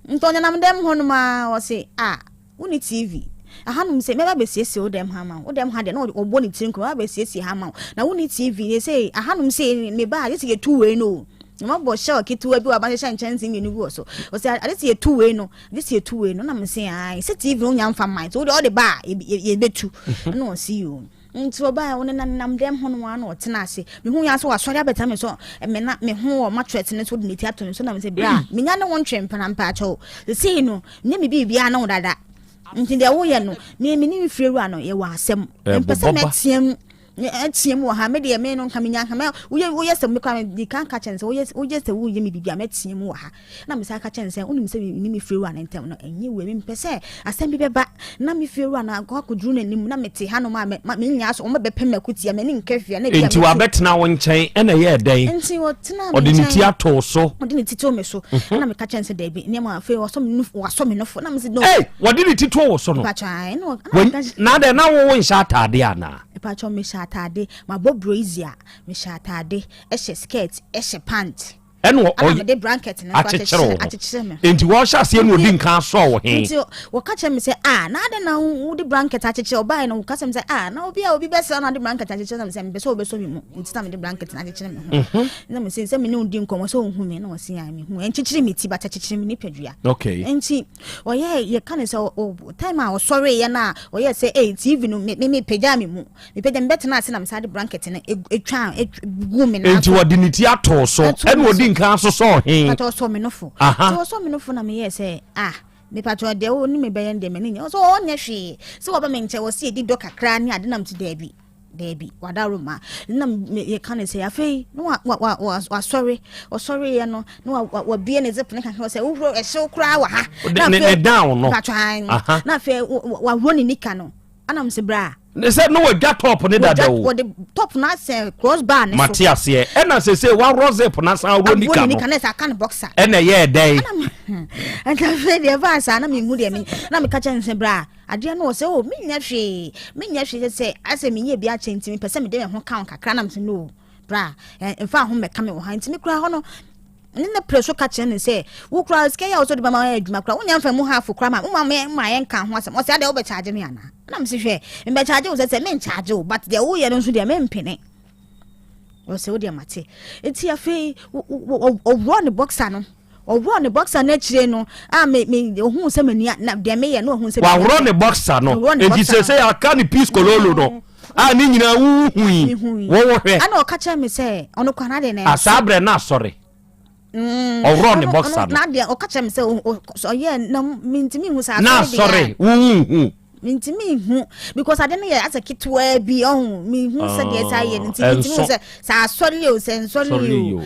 Nti ɔnenam dɛm hɔ nom ara, ɔse, Ah, wonni TV? Ahanom sei, mɛba abɛsiesie wo dɛm ha ama wo. Wo dɛm ha deɛ, na ɔbɔ ne tiri nkuro, mɛba abɛsiesie ha ama wo. Na wonni TV? Seesei, ahanom sei, meba a, gye sɛ yɛtu wei no o. Na mabɔ shell ketewa bi wɔ abahyehyɛ nkyɛnsee mmienu bi wɔ so. Ɔse, agye sɛ yɛtu wei no, gye sɛ yɛtu wei no. Na mese, ae, sɛ TV no wonya mfa mmae, nti wo deɛ wode ba a, yɛbɛtu. Ɛna ɔse, yoo. Nti ɔbaeɛ, ɔnenam dɛm hɔ nom ara na ɔtena ase. Mehuu ara sɛ wasɔre abɛtena me so, me na me ho wɔ mattress no so de ne ti ato ne so na mesɛ bra, menya ne wo ntwe mpena mpaakyɛw. Sesei no, nyɛ me biribiara ne wo dada. Nti deɛ woyɛ no, me me ne me fie wura no yɛwɔ asɛm. Mempɛ sɛ mɛteam ɛteam wɔ ha, me deɛ me no nka menya nka mɛ woyɛ woyɛ sɛ me kora me di kan ka kyɛn sɛ woyɛ woyɛ sɛ woyɛ me biribi a mɛteam wɔ ha. Na mesan ka kyerɛɛ no sɛ, Wonim sɛ me ne me fiewura no ntam no, ɛnyɛ wei. Mempɛ sɛ asɛm bi bɛba na me fiewura no akɔ akɔduru n'anim na mete hanom a mennya so, wɔbɛpem me akutia, m'ani nka hwee a na ebia Enti mɛtu. wabɛtena wo nkyɛn, ɛna ɛyɛɛ dɛn? Enti ɔtenaa me Ɔde ne ti nkyɛn. ato wo so. Ɔde ne ti too me so. Ɛna meka kyerɛɛ no sɛ, Dabi, nneɛma afei wasɔ me nufu, wasɔ me nofo. Na mese, No. Ei, wɔde ne ti too wo so no? Mpakyɛ, ae. Ɛna ɔ- ɛna Wei, meka na adɛn, na wo wonhyɛ ataadeɛ anaa? Mpakyɛ, mehyɛ ataade, mabɔ brazier, mehyɛ ataade, hyɛ skirt, hyɛ pant. Ɛna Ɛna mede blanket no nso akyekyere wo ho. akyekyere me ho. Enti wɔhyɛ aseɛ na ɔdi nkan asɔ wo he? Nti wɔka kyerɛ me sɛ, ah, na adɛn na wode blanket akyekyere? Ɔbaeɛ no wɔka kyerɛ me sɛ, ah, na obi a obi bɛsra na ɔde blanket akyekyere na mesɛ mepɛ sɛ wobɛsɔ me mu. Nti na mede blanket no akyekyere me ho. Na mese sɛ me ne wo di nkɔmmɔ sɛ wohu me na ɔse ah, mehu. Ɛnkyekyere me ti but ɛkyekyere me nipadua. Okay. Nti ɔyɛ yɛka ne sɛ time a ɔsɔreeɛ no a ɔyɛ sɛ ei TV no me me mepagyaa me mu. Mepagya mebɛtena ase na mesan de blanket no etwa gu me nan Enti so. wɔde ne ti atoo so Ɛtoo ɛna me ɔdi so. nkan asosɔɔ he? Mpatwɔ ɔsɔ me nofo. Aha. Nti ɔsɔ me nofo na meyɛɛ sɛ ah mepatwɔ deɛ wo ne me bɛyɛ no deɛ m'ani nyɛ. Ɔsɛ ɔnyɛ hwee sɛ wɔba me nkyɛn wɔsi edi dɔ kakra ne ade nam ti daabi daabi wadaroma na yɛka ne sɛ afei na wa wa wa wa wasɔre ɔsɔreeɛ no na wa wa wabie ne zip ne kakra sɛ wohuro ɛhyew koraa wɔ ha. Ne ne ne down no. Mpatwɔ an Aha. na afei waworɔ ne nika no Ana mese bra. Ne sɛ na wadwa top ne dada o. Wɔde top no asɛn cross bar ne so. Mate aseɛ. Ɛna sese waworɔ zip na san aworɔ nika no. Aworɔ nika na ɛsɛ aka ne boxer. Ɛna ɛyɛɛ dɛn? Ɛna afei deɛ ɛbaa saa na mehu deɛ me na meka kyerɛ no sɛ bra adeɛ no wɔ sɛ o menyɛ hwee menyɛ hwee sɛ sɛ asɛ menyɛ bi akyɛ nti mepɛ sɛ mede me ho ka wo kakra na mesɛ no bra mfa ho mmɛka me wɔ ha nti me koraa hɔ no ne ne pere so ka kyerɛ no sɛ wo koraa sika yi a wɔsɔ de bɛma yɛ adwuma koraa wonya mfa mu half koraa ma woma me ma yɛnka ho asɛm ɔsɛ adeɛ wobɛkyagye me anaa na mese hwɛ mbɛkyagye wo sɛ sɛ menkyagye wo but deɛ woyɛ no nso deɛ mempene ɔsɛ wo deɛ mate nti afei ɔworɔ ne boxer no ɔworɔ ne boxer no akyire no a me me ohun sɛ m'ani na deɛ meyɛ no ohun sɛ waworɔ ne boxer no nti sɛ sɛ aka ne peace kololo no a ne nyinaa wohui wɔwɔ hwɛ ɛna ɔka kyerɛ me sɛ ɔno kora n'adeɛ na asaa berɛ na asɔre mm. ɔworɔ ne boxer no n'adeɛ ɔka kyerɛ me sɛ ɔyɛ na mentumi hu sɛ na asɔre wohu mentumi nhu because ade no yɛ asɛ ketewa bi ɔho mehu sɛ deɛ saa yɛ no nti mentumi hu sɛ sɛ asɔre o sɛ nsɔre o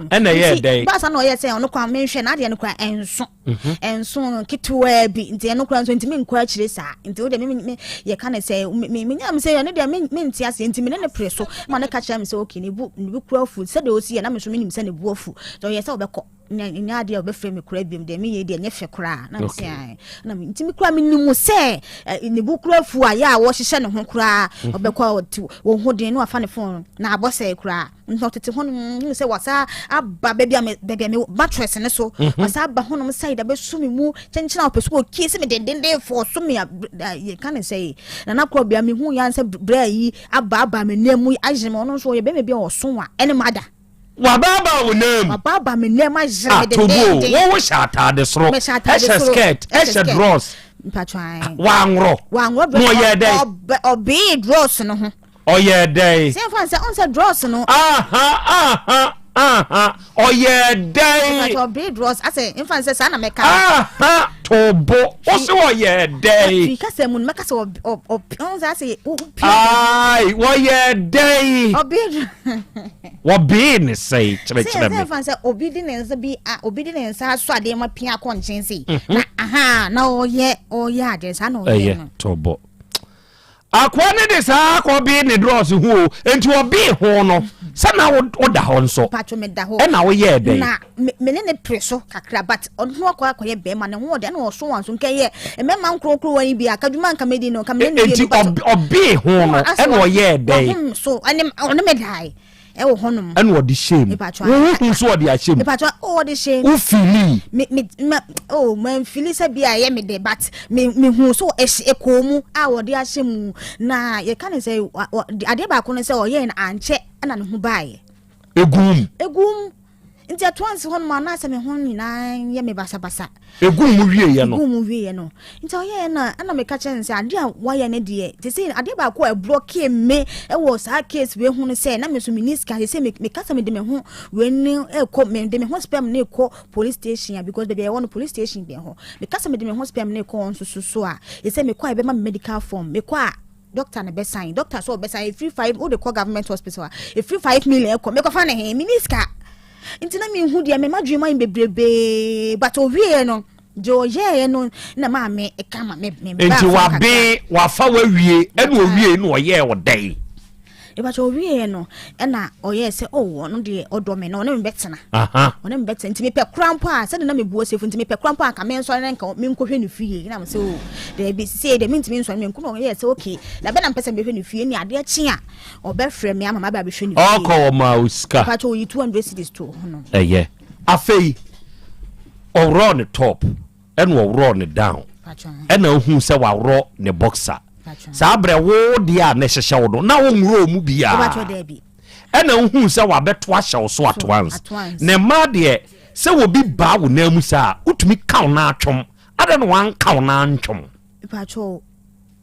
ɛna ɛyɛ dɛn baasa na ɔyɛ sɛ ɔno kora menhwɛ n'adeɛ no kora ɛnso mhm. ɛnso ketewaa bi nti ɛno koraa nso ntumi nkɔ akyire saa nti wo deɛ me me yɛka ne sɛ me me menya me sɛ ɛno deɛ me mente aseɛ nti me ne ne pere so ma ne ka kyerɛ me sɛ okay ne bu ne bu kura afu sɛdeɛ ɔsi yɛ na me nso menim sɛ ne bu afu sɛ ɔyɛ sɛ ɔbɛkɔ nyɛ adeɛ a ɔbɛfrɛ me koraa biom deɛ meyɛ deɛ nyɛ fɛ koraa na mesɛ okay. na nti me koraa menim sɛ ne bu kura afu a yɛ a wɔhyehyɛ ne ho koraa mhm. ɔbɛkɔ a ɔte wɔn ho den na wafa ne fon na abɔ sɛe koraa Nti ɔtete hɔ nom hu sɛ wasa aba baabi a me baabi a me mattress ne so mhm. wasa aba hɔ nom side abɛso me mu kyɛnkyɛn a ɔpɛ so ɔkie sɛ me dendenden fɔ so me yɛka ne sɛ nana korɔ bia mehu yɛn sɛ brɛ yi aba aba me nan mu ayere me ɔno nso ɔyɛ bɛrima bi a ɔso a ɛne mada wabaaba wo nan mu wabaaba me nan mu ayere me dendenden wo wo hyɛ ataade soro ɛhyɛ skirt ɛhyɛ drawers wanworɔ wanworɔ na ɔyɛ dɛn ɔbee drawers no ho Ɔyɛɛ dɛn? Sɛ yɛmfa no sɛ, ɔn sɛ drɔs no. Aha, aha, aha, ɔyɛɛ dɛn? Mpakyɛ ɔbee drɔs, asɛ mfa no sɛ saa na mɛka. Aha, to bo, wo se ɔyɛɛ dɛn? Twi kasa mu no, mɛka sɛ ɔ, ɔ, ɔ, ɔn sɛ asɛ wo pia. Ai, wɔyɛɛ dɛn? Ɔbee drɔs. Wɔbee ne sɛn? Kyerɛkyerɛ me. Sɛ yɛmfa no sɛ obi de ne nsa bi, a, obi de ne nsa asɔ adeɛ ma pia akɔ nkyɛn sei. Mhm. Na aha, na ɔyɛ, ɔyɛ adeɛ saa na ɔyɛ no. Ɛyɛ, to bo. Akoa no de saa akɔ bee ne drɔs ho o, enti ɔbee ho no, sɛ na woda hɔ nso, Mpacho me da hɔ. ɛna woyɛɛ dɛn? Na me me ne ne pere so kakra but ɔno ho akɔ akɔyɛ bɛrima ne ho ɔde ɛna ɔso wɔn so nka yɛ mmarima nkorokorowa yi bi a kadwuma nka medi no nka me ne ne Enti mmienu but ɔbee ho no, ɛna ɔyɛɛ dɛn? wahom so ɛne ɔne me dae. Ɛwɔ hɔnom. Ɛna ɔde hyɛɛ mu. Wo hu so ɔde ahyɛ mu. Mepatwa oh ɔde hyɛ mu. Wo filii. Me me ma oh ma nfili sɛ bi a ɛyɛ me de but me me hu so ɛhyɛ ɛkɔɔ mu a ɔde ahyɛ mu na yɛka ne sɛ adeɛ baako no sɛ ɔyɛɛ no ankyɛ ɛna ne ho baeɛ. Egum. Egum. Nti ɛtoa nsi hɔnom a na asɛ me ho nyinaa yɛ me basabasa. Eguu mu wieeɛ no. Eguu mu wieeɛ no. Nti ɔyɛɛ na ɛna meka kyerɛ no sɛ adeɛ a wayɛ no deɛ te sɛ adeɛ baako a ɛblɔkee me wɔ saa case wei ho no sɛ na me nso menni sika te sɛ meka sɛ mede me ho wei no ɛkɔ mede me ho sperm no ɛkɔ police station a because baabi a yɛwɔ no police station bɛn hɔ meka sɛ mede me ho sperm no ɛkɔ wɔn nso so so a ɛsɛ mekɔ a ɛbɛma me medical form mekɔ a Doctor no bɛsan doctor sɛ ɔbɛsan ɛfiri 5 wode kɔ government hospital a ɛfiri 5 million ɛkɔ mekɔfa ne he meni sika nti na menhu deɛ mema dwene ma bebrebee but ɔwieɛ no deɛ ɔyɛeɛ no na maame ɛka ma me me nti wabe wafa wawie ɛna ɔwie na ɔyɛɛ ɔdɛn. Mepakyɛw ɔwieɛ no ɛna ɔyɛɛ sɛ oh ɔno deɛ ɔdɔ me na ɔne me bɛtena. Ɔne me bɛtena nti mepɛ kora mpo a sɛde na mebu ɔsefo nti mepɛ kora mpo a nka mensɔre na nka menkɔhwɛ ne fie na mesɛ oh daabi sisei deɛ mentumi nsɔre menkɔ na ɔyɛɛ sɛ okay na bɛ na mpɛ sɛ mebɛhwɛ ne fie ne adeɛ kye a ɔbɛfrɛ me ama maba abɛhwɛ ne fie. Ɔkɔ ɔma wo sika. Mepakyɛw ɔyi 200 cedis to hɔ nom. Ɛyɛ afei ɔworɔɔ ne top. Ɛna ɔworɔɔ no down ɛna ohuu sɛ waworɔ ne boxer. Saa berɛ wo deɛ a na ɛhyehyɛ wo no na wonworɔɔ mu biara. Ɛna ohuu sɛ wabɛto ahyɛ wo so at once. Na mmaa deɛ sɛ obi baa wo nan mu saa a wotumi ka wo nan atwom. Adɛn na wanka wo nan antwom?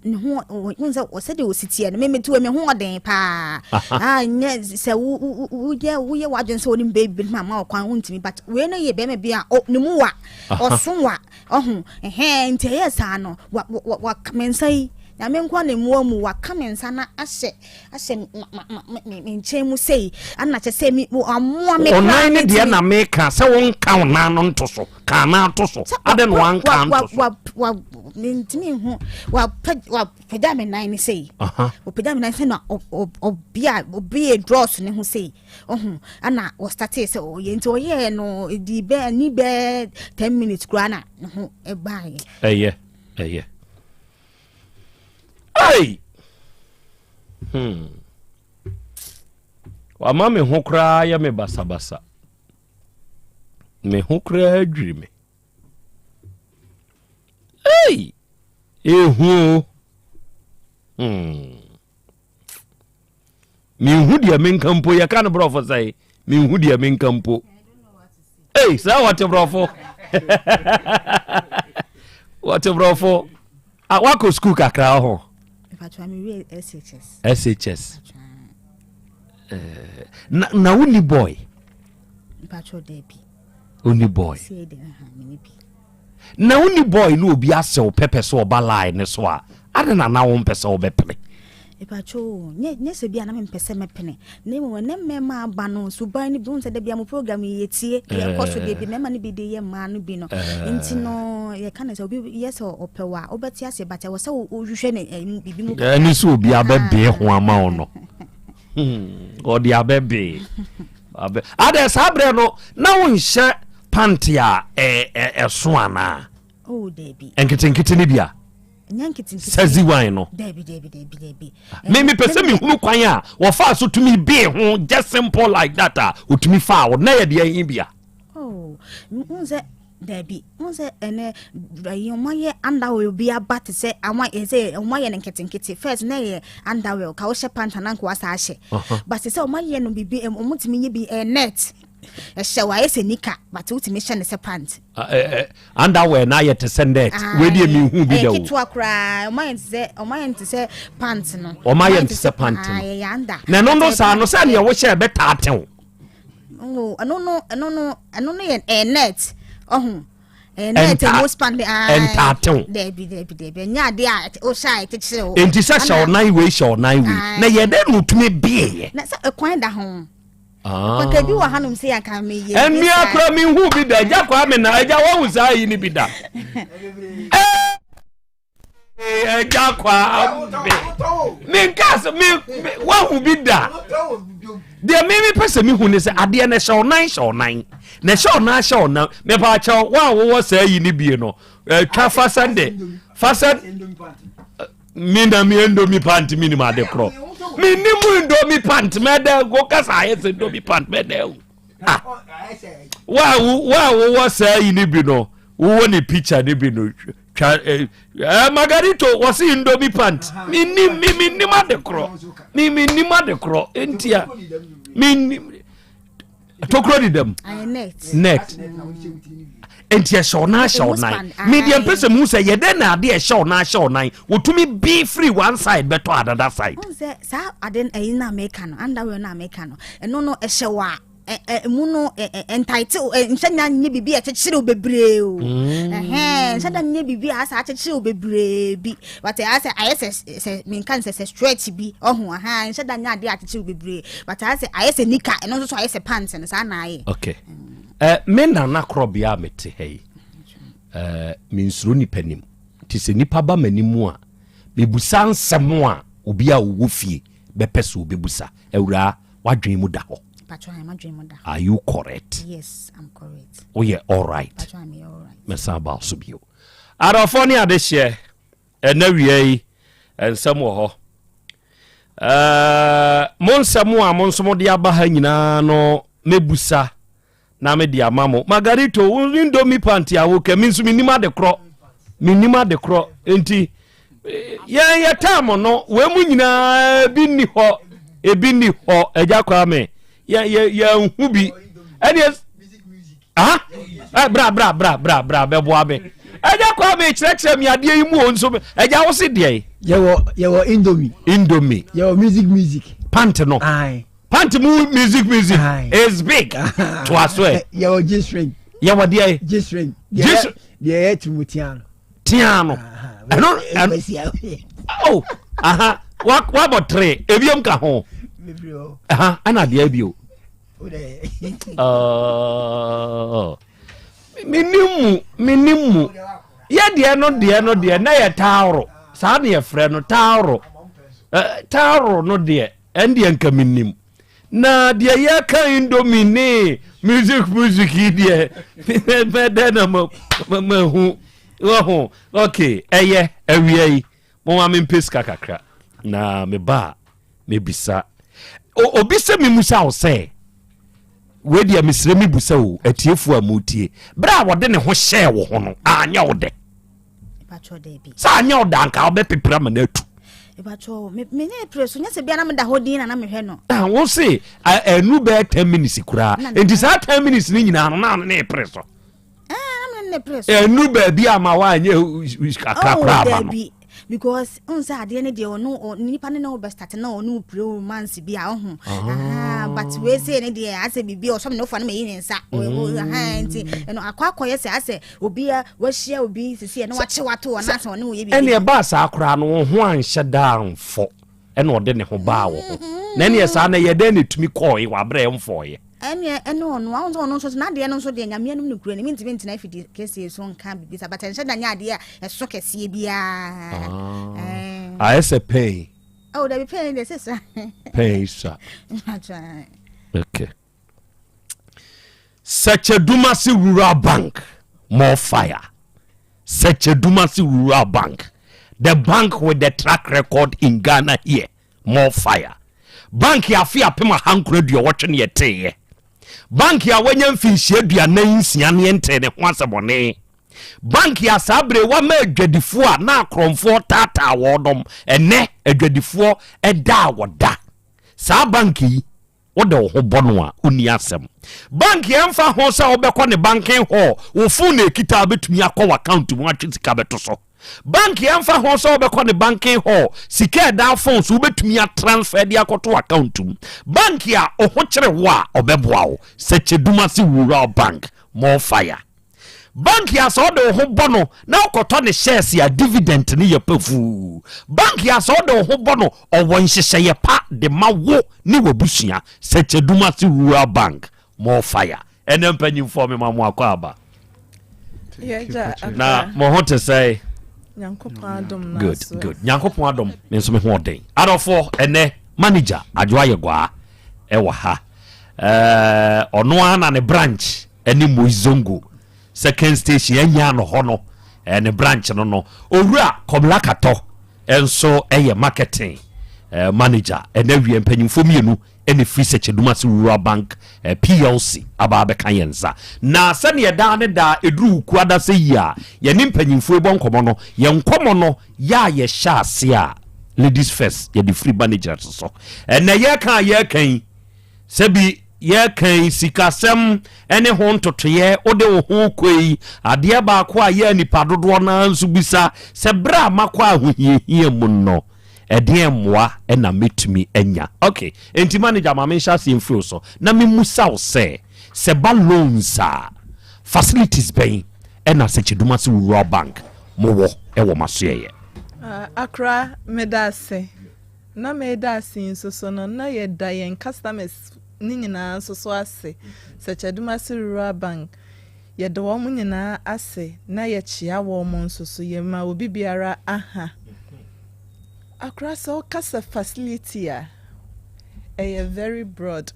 Ne ho wohu sɛ sɛdeɛ ɔsi teɛ no meme teɛ me ho ɔden paa ah, nyɛ sɛ woyɛ woyɛ w'adwene sɛ wonim baabi no ama ɔkwan wontumi but wei no yɛ bɛrima bi a ne mu wa ɔso wa ɔho ɛhɛn nti ɛyɛ saa no wa wa wa me nsa yi nyame nko na mmoa mu waka me nsa na ahyɛ ahyɛ me me nkyɛn mu sei ana kyɛ sɛ mi amoa me koraa ɔnan ne deɛ na meka sɛ wonka ɔnan no nto so ka anan to so adɛn na wanka nto so wa wa mentumi nhu wapagya me nan ne sei ɔpagya me nan sɛ na ɔbia ɔbie drɔs ne ho sei ɔho ana ɔstate sɛ ɔyɛ nti ɔyɛɛ no ɛdi bɛɛ ni bɛɛ 10 minutes koraa na ne ho ɛbaeɛ ɛyɛ ɛyɛ ei hmm. Wama me ho koraa yɛ me basabasa. Me ho koraa dwiri me. Ei! Ehu o. Hmm. Menhu deɛ menka mpo yɛka no borɔfo sɛe menhu deɛ menka mpo. Ei, sɛ wɔte borɔfo. Wɔte borɔfo. Ah, wakɔ sukuu kakra ho. SHS. Eh, na na wonni boy. Wonni boy. Na wonni boy ne obi asɛw pɛpɛ sɛ ɔba line ne so a, ade na na wompɛ sɛ wobɛpene. Mepakyɛ o, nyɛ nyɛ sɛ bi a na mempɛ sɛ mɛpene, na mmom ɛnɛ mmarima aba no suban no bi, wohu sɛ da bia mo program yi yɛtie deɛ ɛkɔ so deɛ bi mmarima no bi de yɛ mmaa no bi no, nti no yɛka no sɛ obi yɛ sɛ ɔpɛ wo a wobɛte aseɛ but ɛwɔ sɛ wohwehwɛ ne biribi mu kakra. Ɛne sɛ obi abɛbee ho ama wo no, ɔde abɛbee. Adɛ saa berɛ no na wonhyɛ pante a ɛso anaa? Oh, dabi. Nketenkete no bi a? Nyɛ nketenkete. Sɛzi wine no. Dabi, dabi, dabi, dabi. Me mepɛ sɛ mehunu kwan a wɔfaa so tumi bee ho just simple like that a otumi faa wo na yɛ deɛ he bia. Oh, n sɛ dabi, n sɛ ɛnɛ ɛyi wɔn ayɛ underwear bi aba te sɛ wɔn ayɛ sɛ wɔn ayɛ no nketenkete first na yɛ underwear ka wohyɛ pant na nka wasa ahyɛ but sɛ wɔn ayɛ no bibi wɔn tumi nye bi ɛyɛ net. Ɛhyɛ wo ayɛ sɛ nika but wotumi hyɛ no sɛ pant. Underwear na ayɛ te sɛ net. Wei deɛ mehu bi da o. Ɛyɛ ketewa koraa. Ɔmo ayɛ te sɛ ɔmo ayɛ te sɛ pant no. Ɔmo ayɛ te sɛ pant no. Ɛyɛ under. Na ɛno no saa no sɛ nea wohyɛ ɛbɛtaa tew. Ɛno no ɛno no ɛno no yɛ ɛyɛ net ɔho. Ɛyɛ net ɛmu span de aa. Ɛntaatew. Dɛbi dɛbi dɛbi ɛnyɛ adeɛ a wohyɛ a ɛkyekyere wo. Enti sɛ hyɛ ɔnan wei hyɛ ɔnan wei na yɛ dɛ na otumi bie yɛ. Na sɛ ɛkwan da ho. Papa bi wɔ hanom sɛ yɛnka meyɛ. Mmea kora menhu bi da agya kwa me na agya wahu saa yi no bi da. Agya kwa me menka sɛ me wahu bi da. Deɛ me mepɛ sɛ mehu ne sɛ adeɛ no hyɛ ɔnan hyɛ ɔnan na ɛhyɛ ɔnan hyɛ ɔnan mepa akyɛw wo a wowɔ saa yi no bie no twa fa sɛnde fa sɛn me na me ndomi pant mi nim ade korɔ me nim ndomi pant mɛdɛ ko kasa ayɛ sɛ ndomi pant mɛdɛ o ah wa wa wowɔ saa yi ni bi no wowɔ ne picture ni bi no twa ɛ eh, margarito wɔsi ndomi pant me nim me me nim ade korɔ me me nim ade korɔ ntia me nim. tokuro deda mu net nti ɛhyɛ ɔnan ahyɛ ɔnan medeɛ mpɛ sɛ muhu sɛ yɛdɛn na adeɛ ɛhyɛ ɔnan ahyɛ ɔnan wɔtumi bi firi one side bɛtɔ another side sɛ saa ade ɛyi na meka no underwear na meka no ɛno no ɛhyɛ wɔ a ɛmu no ntaete nhyɛ nya nyɛ biribi a ɛkyekyere wo bebree o mm. nhyɛ da nyɛ biribi a asa akyekyere wo bebree bi but ayɛ sɛ ayɛ sɛ sɛ menka no sɛ sɛ stretch bi ɔho aha nhyɛ da nyɛ adeɛ akyekyere bebree but ayɛ sɛ ayɛ sɛ nika ɛno nso so ayɛ sɛ pants no saa na ayɛ. Okay eh, me nana korɔbea a mete ha yi eh, mensuro nipa nim nti sɛ nipa ba m'anim a mebusa nsɛm a obi a ɔwɔ fie bɛpɛ sɛ ɔbɛbusa. Awuraa, w'adwene mu da hɔ? Are you correct? Yes, I'm correct. Woyɛ alright? Mɛsan aba wo so bio. Adɔfoɔ ne adehyeɛ, ɛnɛ wia yi, nsɛm wɔ hɔ. Ɛɛ, mo nsɛm a mo nso mode aba ha nyinaa no, mɛbusa na mede ama mo. Margarito, wo indomie panty a wokɛ, me nso menim ade korɔ. Menim ade korɔ. Nti, yɛn yɛ tam no, wei mu nyinaa ebi nni hɔ. Ebi nni hɔ, Agya Kwame. Yɛn yɛ yɛnhu bi. Ɛdeɛ, ah, eh, bra bra bra bra bra bɛboa me. Agya Kwame kyerɛkyerɛ me adeɛ yi mu o nso. Agya wo se deɛ? Yɛwɔ yɛwɔ indomie. Indomie. Yɛwɔ music music. Pant no. Aye. Pant mu music music is big. Toa so ɛ. Yɛwɔ G string. Yɛwɔ deɛ. G string. G string. Deɛ yɛ tumu tia no. Tia no. Ɛno ɛno. Oh aha wabɔ tere ebiom ka ho. Aha ɛna deɛ bio. Oh. Menim mu menim mu. Yɛ deɛ no deɛ no deɛ na yɛ taoro saa na yɛfrɛ no taoro. Taoro no deɛ. Ɛndeɛ nka menim. Na deɛ yɛka indomie ne music music yi deɛ mɛdɛ na mahu wahu ok ɛyɛ awia yi moma mempɛ sika kakra na meba a mebisa obi sɛ memusa wo sɛ wei deɛ mesrɛ mebusa o atiefoɔ a mutie berɛ a wɔde ne ho hyɛɛ wo ho no anyɛ wo dɛ Sɛ anyɛ wo dɛ anka wobɛpepere ama no atu. Ah, wo se ɛnu bɛyɛ 10 minutes koraa nti saa 10 minutes no nyinaa no na ne pere so ɛnu baabi ama woanyɛ kakra oh, koraa ama no because n sɛ adeɛ no deɛ ɔno nipa no ne wo bɛstart na ɔno pere romance bi a ɔho ah. but wei sei ne deɛ asɛ biribi ɔsɔm ne wofa no mayi ne nsa mm. nti ɛno akɔ akɔyɛ sɛ asɛ Obi a wahyia obi sisi ɛna wakye wato wɔn asɛ ɔne wɔyɛ biribi. Ɛne ɛbaa saa koraa no wɔn ho anhyɛ daa mfɔ ɛna ɔde ne ho baa wɔ ho na ɛneɛ saa na ɛyɛ dɛn na ɛtumi kɔɔe wɔ aberɛ ɛmfɔɔeɛ. Ɛneɛ ɛne ɔno ahun sɛ ɔno nso n'adeɛ no nso deɛ nyame anom no kura ne mentumi ntena afidi kɛseɛ so nka biribi sa but ɛnhyɛ da nyɛ adeɛ a ɛso kɛseɛ biara. Ah. Ayɛ sɛ pɛn. Oh, dabi pɛn deɛ sɛ sa. Pɛn sa. Okay. Sɛkyɛdumase Rural Bank, more fire. Sɛkyɛdumase Rural Bank, the bank with the track record in Ghana here, more fire. Bank afe 1980 ne yɛteeɛ. Bank a wanya mfinhyia 46 ne yɛntee ne ho asɛmɔne. Bank a saa bere wama adwadifoɔ a na akorɔmfoɔ taataa wɔnom, ɛnɛ adwadifoɔ ɛda a wɔda. Saa bank yi Wode wo ho bɔ no a, wonni asɛm. Bank ɛmfa ho sɛ wobɛkɔ ne banking hall, wo phone na ɛkita a wobɛtumi akɔ w'account mu atwe sika bɛto so. Bank ɛmfa ho sɛ wobɛkɔ ne banking hall, sika ɛda phone so wobɛtumi atransfer de akɔto account mu. Bank a wo ho kyere wo a, ɔbɛboa wo. Sɛkyɛdumase Rural Bank, more fire. Bank a sɛ wode wo ho bɔ no na wokɔtɔ ne shares a dividend no yɛ pafuu. Bank a sɛ wode wo ho bɔ no ɔwɔ nhyehyɛeɛ pa de ma wo ne w'abusua. Sɛkyɛdumase Rural Bank, more fire. Ɛnɛ mpanyinfoɔ mema mo akɔ aba. Na mo ho te sɛe? Good, good. Nyankopɔn adom, me nso me ho ɔden. Adɔfoɔ, ɛnɛ manager Adwoa Yɛguaa ɛwɔ ha. Ɛɛ ɔno ara na ne branch ɛne Moizongo second station anya no hɔ no eh, ne branch no no owura Kɔmla Katɔ nso ɛyɛ marketing eh, manager ɛna awie mpanyinfoɔ mmienu ɛna firi Sɛkyɛdumase Rural Bank eh, PLC aba abɛka yɛn nsa na sɛdeɛ daa ne daa ɛduru wukuada sɛ yi a yɛne mpanyinfoɔ bɔ nkɔmmɔ no yɛn nkɔmmɔ no yɛ a yɛhyɛ ase a ladies first yɛde firi managers so ɛnɛ yɛka a yɛka yi Sɛbi yɛreka yi, sikasɛm ne ho ntotoeɛ, wode wo ho rekɔ yi, adeɛ baako a yɛ a nnipa dodoɔ no ara nso bisa sɛ berɛ a makɔ ahohiahia mu no, ɛdeɛn mmoa na mɛtumi anya? Ok, enti manager ma menhyɛ aseɛ mfiri wo so na memmusa wo sɛ, sɛ ɛba loans a, facilities bɛn na Sekyedumase Rural Bank mowɔ wɔ m'asoɛeɛ? Akora, meda ase. Na meda ase yi nso so no, na yɛda yɛn customers no nyinaa nso so ase, Sɛkyɛdumase Rural Bank, yɛda wɔn nyinaa ase na yɛkyea wɔn nso so, yɛma obi biara aha. Akora sɛ woka sɛ facility a, Ɛyɛ very broad.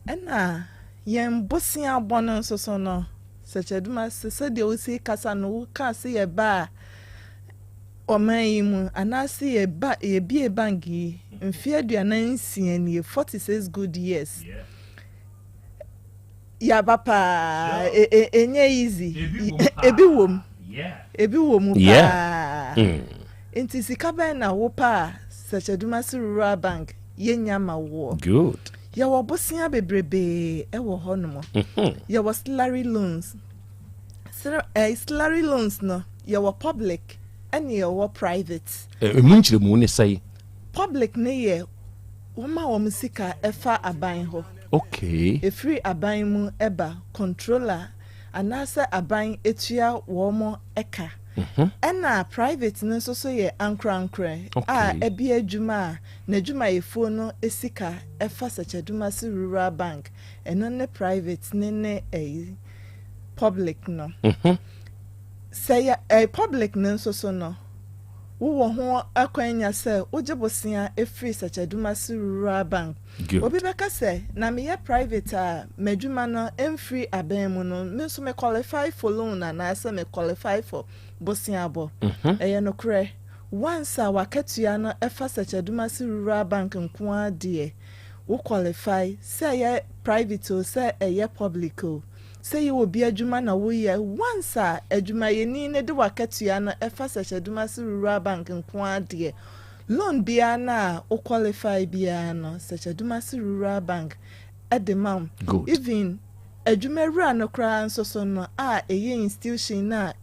Ɛna yɛn bosea bɔ no nso so no, Sɛkyɛdumase, sɛdeɛ wosi kasa no, wokaa se yɛbaa ɔman yi mu anaase yɛba yɛbie bank yi mfeɛ 46 nie, 46 good years. Yaba paa, ɛnyɛ easy. Ebi wom. Ebi wɔ mu paa. Nti sika bɛn na wopɛ a Sɛkyɛdumase Rural Bank yɛnya ma woɔ? Good. Yɛwɔ bosea bebrebee wɔ hɔnom. Yɛwɔ salary loans. Salary loans no, yɛwɔ public ɛne yɛwɔ private. Emu nkyerɛmu ne sɛn? Public no yɛ wɔma wɔn sika ɛfa aban hɔ. Okay. Ɛfiri aban mu ɛba, controller anaasɛ aban tua wɔn ka. Ɛna private no nso so yɛ ankorankorɛ a ɛbea adwuma a n'adwumayɛfoɔ no sika ɛfa Sɛkyɛdumase Rural Bank. Ɛno ne private no ne ɛyi public no. Sɛ yɛ ɛɛ public no nso so no, wowɔ ho akwanya sɛ wogye bosea firi Sɛkyɛdumase Rural Bank. Good. Obi bɛka sɛ, na meyɛ private a m'adwuma no mfiri aban mu no, me nso me qualify for loan anaasɛ me qualify for boseabɔ. Ɛyɛ nokorɛ. Once a w'akatua no fa Sɛkyɛdumase Rural Bank nko ara deɛ, wo qualify, sɛ ɛyɛ private o, sɛ ɛyɛ public o, sɛ ɛyɛ obi adwuma na woyɛ, once a adwumayɛni no de w'akatua no fa Sɛkyɛdumase Rural Bank nko ara deɛ, Loan biara no a wo qualify biara no Sɛkyɛdumase Rural Bank de ma wo. Good. Even adwuma wura no koraa nso so no a ɛyɛ institution no a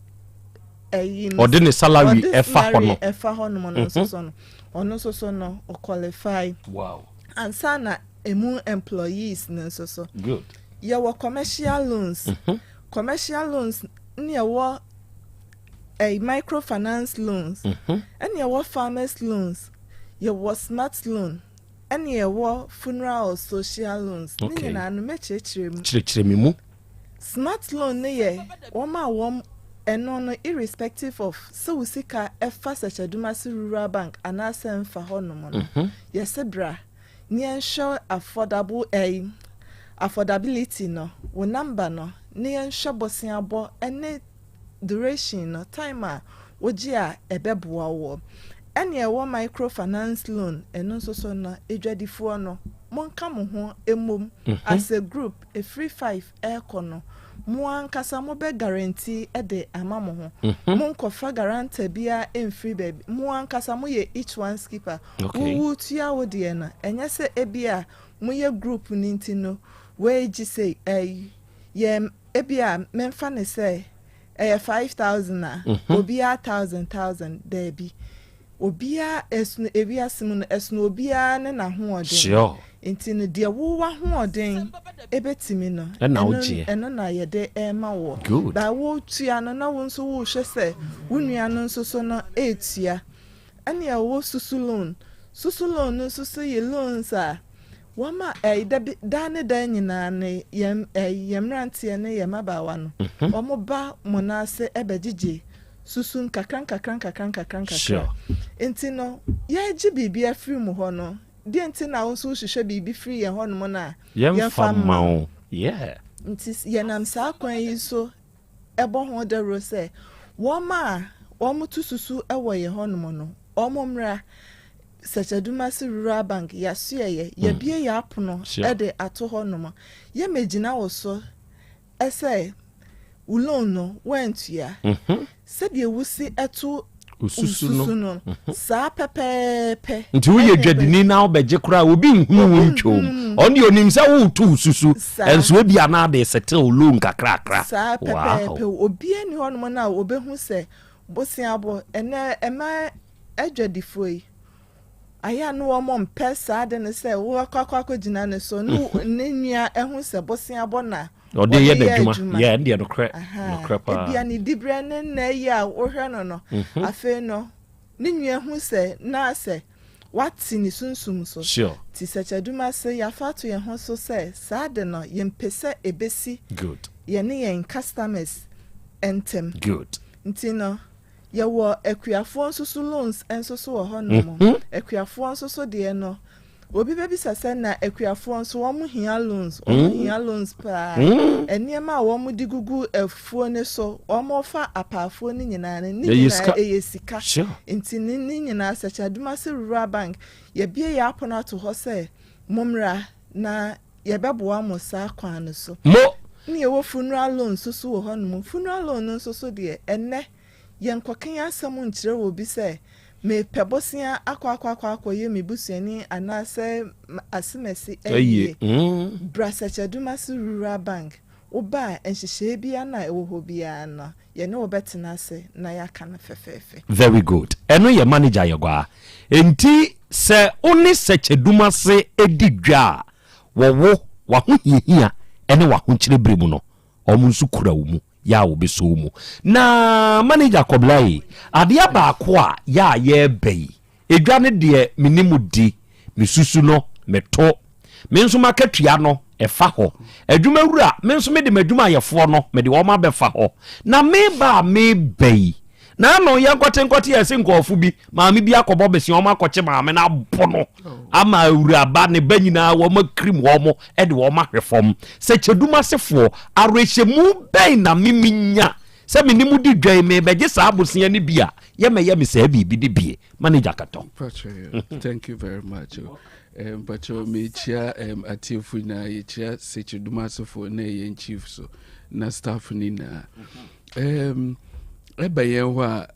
ɛyi no Ɔde ne salary ɔde ɛfa hɔ salary no. ɛfa hɔ nom no nso so no, ɔno nso so no ɔ qualify. Wow. Ansa na ɛmu employees no nso so. Good. Yɛwɔ commercial loans. Commercial loans ne ɛwɔ ɛyi microfinance loans, ɛna ɛwɔ farmers loans, yɛwɔ smart loan, ɛna ɛwɔ funeral or social loans. Ne nyinaa no mɛkyerɛkyerɛ mu. Kyerɛkyerɛ me mu. Smart loan no yɛ wɔn a wɔn ɛno no irrespective of sɛ wo sika ɛfa Sɛkyɛdumase Rural Bank anaasɛ ɛmfa hɔ nom no, yɛse bra ne yɛnhwɛ affordable ɛyi affordability no, wo number no ne yɛnhwɛ boseabɔ ɛne duration no, time a wogye a ɛbɛboa woɔ. Ɛne ɛwɔ micro finance loan, ɛno nso so no, adwadifoɔ no, monka mo ho mmom as a group, ɛfiri 5 ɛrekɔ no, mo ankasa mobɛ guarantee de ama mo ho. Monkɔfa guarantor biara mfiri baabi. Mo ankasa moyɛ each one's keeper. Wo wotua wo deɛ no, ɛnyɛ sɛ ebia moyɛ group no nti no, wei gye sei, ɛyi, yɛ ebia memfa no sɛ ɛyɛ 5,000 a, obiara thousand thousand, daabi. Obiara, ɛsono, ewiase mu no, ɛsono obiara ne n'ahoɔden. Nti no, deɛ wo w'ahoɔden ebetumi no, Ɛna ɛno, wogyeɛ. ɛno na yɛde ɛrema woɔ. Good. Ba wotua no, na wo nso wohwɛ sɛ wo nua no nso so no etua. Ɛne ɛwɔ susu loan. Susu loan no nso so yɛ loans a wɔma ɛyi dabi daa ne daa nyinaa no yɛn ɛyi yɛn mmeranteɛ ne yɛn mmabaawa no, wɔn ba mo nan ase ɛbɛgyegye susu nkakra nkakra nkakra nkakra nkakra. Nti no yɛregye biribi afiri mu hɔ no, deɛ nti na wo nso wohwehwɛ biribi firi yɛn hɔnom no a yɛmfa mma wo. Yeah. Nti yɛnam saa kwan yi so ɛbɔ ho dawuro sɛ wɔn a wɔn to susu wɔ yɛn hɔnom no, wɔn mmra Sɛkyɛdumase Rural Bank yɛasoɛyɛ, yɛabue yɛn apono de ato hɔnom. Yɛmmɛgyina wo so sɛ wo loan no woantua. Sɛdeɛ wosi to Wo susu no. susu no, saa pɛpɛɛpɛ. Nti woyɛ ɛne dwadini na wobɛgye koraa obi nhunu wo ntwom. Ɔno deɛ onim sɛ woreto wo susu. Ɛnso ebi anaa de settle loan kakrakra. Saa pɛpɛɛpɛ. Obiara nni hɔnom no a obehu sɛ bosea bɔ. Ɛnɛ ɛma adwadifoɔ yi, ayɛ a na wɔn mpɛ saa ade no sɛ wɔakɔ akɔ akɔgyina ne so ne ne nua ɛho sɛ bosea bɔ na Ɔde yɛ n'adwuma. Yɛ ɛno deɛ nokorɛ. Nokorɛ paa. Ebia ne diberɛ ne nna yi a wohwɛ no no, afei no ne nua hu sɛ na sɛ wate ne sunsum so. Nti Sɛkyɛdumase yɛafa ato yɛn ho so sɛ saa ade no yɛmpɛ sɛ ɛbɛsi yɛne yɛn customers ntam. Good. Nti no yɛwɔ akuafoɔ nso so loans nso so wɔ hɔnom. Akuafoɔ nso so deɛ no, Obi bɛbisa sɛ na akuafoɔ nso wɔn hia loans, wɔn hia loans paa. Nneɛma a wɔn de gugu afuo no so, wɔn fa apaafoɔ no nyinaa no, ne nyinaa ɛyɛ sika. Nti ne ne nyinaa Sɛkyɛ Adumase Rural Bank yɛabue yɛn apono ato hɔ sɛ mommra na yɛbɛboa mo saa kwan no so. Mo. Ne yɛwɔ funeral loan nso so wɔ hɔnom. Funeral loan no nso so deɛ ɛnnɛ Yɛnkɔka yɛn asɛm nkyerɛ obi sɛ, 'Merepɛ bosea akɔ akɔ akɔ akɔyɛ me busuani anaasɛ asemasi ayie. Bra Sɛkyɛdumase Rural Bank. Woba a, nhyehyɛe biara no a ɛwɔ hɔ biara no, yɛne wo bɛtena ase na yɛaka no fɛfɛɛfɛ. Very good. Ɛno yɛ manager Yɛguaa. Enti sɛ wo ne Sɛkyɛdumase di dwa a, wɔwo w'ahohiahia ne w'ahokyerɛ bere mu no, wɔn nso kura wo mu. Yɛ a wɔbɛsɔ wo mu. Na manager Kɔbla yi, adeɛ baako a yɛ a yɛreba yi, edwa no deɛ me ne mo di, me susu no, meto. Me nso m'akatua no, ɛfa hɔ. Adwumawura, me nso mede m'adwumayɛfoɔ no, mede wɔn abɛfa hɔ. Na meba a meba yi, na ano yɛnkɔte nkɔte yɛse nkurɔfo bi, maame bi akɔbɔ besea, wɔn akɔkye maame no abɔ no ama awuraba ne ba nyinaa wɔn akirim wɔn de wɔn ahwɛ fam. Sɛ kyɛdum asefoɔ, awerɛhyɛmu bɛn na me menya sɛ me ne mo di dwa yi, merebɛgye saa bosea no bi a, yɛmmɛyɛ me saa biribi no bie? Manager Katɔ. Patrɔ, thank you very much. Mpatrɔ, mekyia atiefo nyinaa, yɛkyia Sekyedum asefoɔ na yɛn chief so na staff no nyinaa. Ɛba yɛn hɔ a,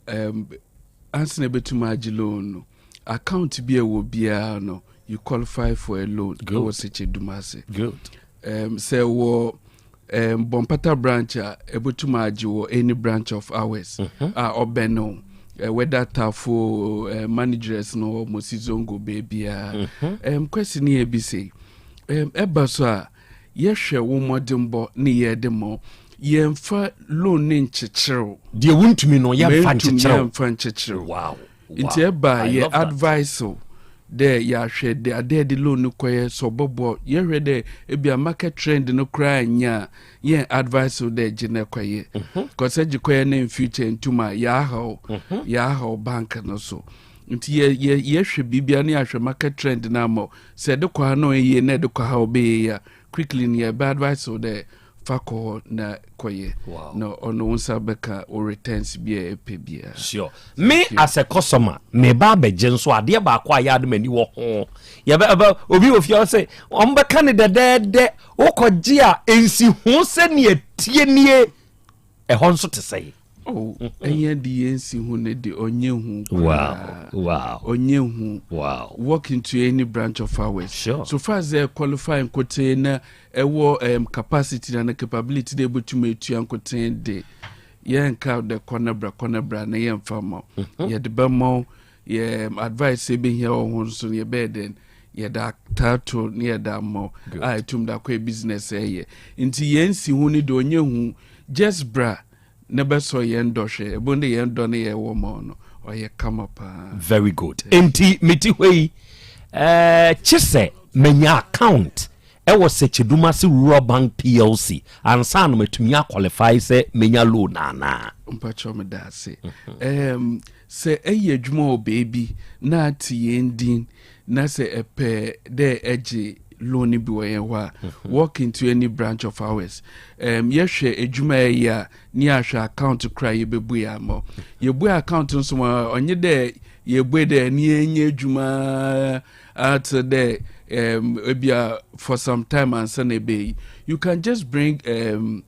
ansa na ɛbɛtumi agye loan no, account bi a ɛwɔ biara no, you qualify for a loan ɛwɔ Sekyedum ase. Good. Sɛ wɔ Bompata branch a, ɛbɛtumi agye wɔ any branch of ours a ɔbɛn no, whether Tafo, managers no wɔ Mosi Zongo baabiara. Kwasi ne yɛ bi sei, ɛba so a yɛhwɛ wo mmɔdenbɔ ne yɛde ma wo. Yɛmfa loan ne nkyekyerew. Deɛ wontumi no yɛmfa nkyekyerew. Yɛmfa nkyekyerew. Wow. Nti ɛba a yɛ advice wo dɛ yɛahwɛ dɛ ade a yɛde loan no kɔyɛ sɛ ɔbɔboa wo. Yɛhwɛ dɛ ebia market trend no koraa nnyɛ a, yɛn advice wo dɛ gye na kɔyɛ. Cause sɛ gye kɔyɛ na in future enntum a, yɛahaw yɛahaw bank no so. Nti yɛ yɛ yɛhwɛ biribiara na yɛahwɛ market trend no ama wo. Sɛ ɛde kɔ ha na ɔyɛ yie na ɛde kɔ ha a ɔbɛyɛ yie a, quickly no yɛbɛ advice wo dɛ Fa kɔ hɔ na kɔyɛ na ɔno wo nsa bɛka wo returns bi a ɛpɛ biara. Sure. Me as a customer, me ba abɛgye nso adeɛ baako a yɛ a na m'ani wɔ ho. Yɛbɛ ɛbɛ obi wɔ fie a ɔsɛ wɔn bɛka ne dɛdɛɛdɛ wokɔgye a nsi ho sɛnea tie nie ɛhɔ nso te sɛn. Oh, ɛnyɛ de yɛn si ho ne de ɔnyɛ hu koraa. Wow. Ɔnyɛ hu. Wow. Walk into any branch of ours. Sure. So far as they qualify nkotee na ɛwɔ capacity na na capability na ebetumi etua nkotee de yɛn nka de kɔ na bra kɔ na bra na yɛn fa ma. Yɛde bɛ ma yɛ advice ebehia wɔ ho nso yɛ bɛyɛ den yɛde ataato ne yɛde ama a etum da kɔ business ɛyɛ nti yɛn si ho ne de ɔnyɛ hu just bra. Ne bɛsɔ yɛn dɔ hwɛ. Ebo ne yɛn dɔ ne yɛ wɔ ma wo no ɔyɛ kama paa. Very good. Enti mete hɔ yi eh, kyesɛ manya account ɛwɔ Sekyedumase Rural Bank PLC ansa na matumi a qualify sɛ menya loan anaa? Mpakyɛw meda ase. Ɛɛm, sɛ ɛyɛ adwuma wɔ beebi na ate yɛn din na sɛ ɛpɛ dɛ ɛgye loan no bi wɔ yɛn hɔ a, walk into any branch of ours. Um, yɛhwɛ adwuma a ɛyɛ a, ne yɛahwɛ account kora a yɛbɛbue ama wo. Yɛbue account nso ma ɔnye dɛ yɛbue dɛ ne yɛnyɛ adwuma ate dɛ um, ebia for some time ansa na ɛbɛyi. You can just bring um,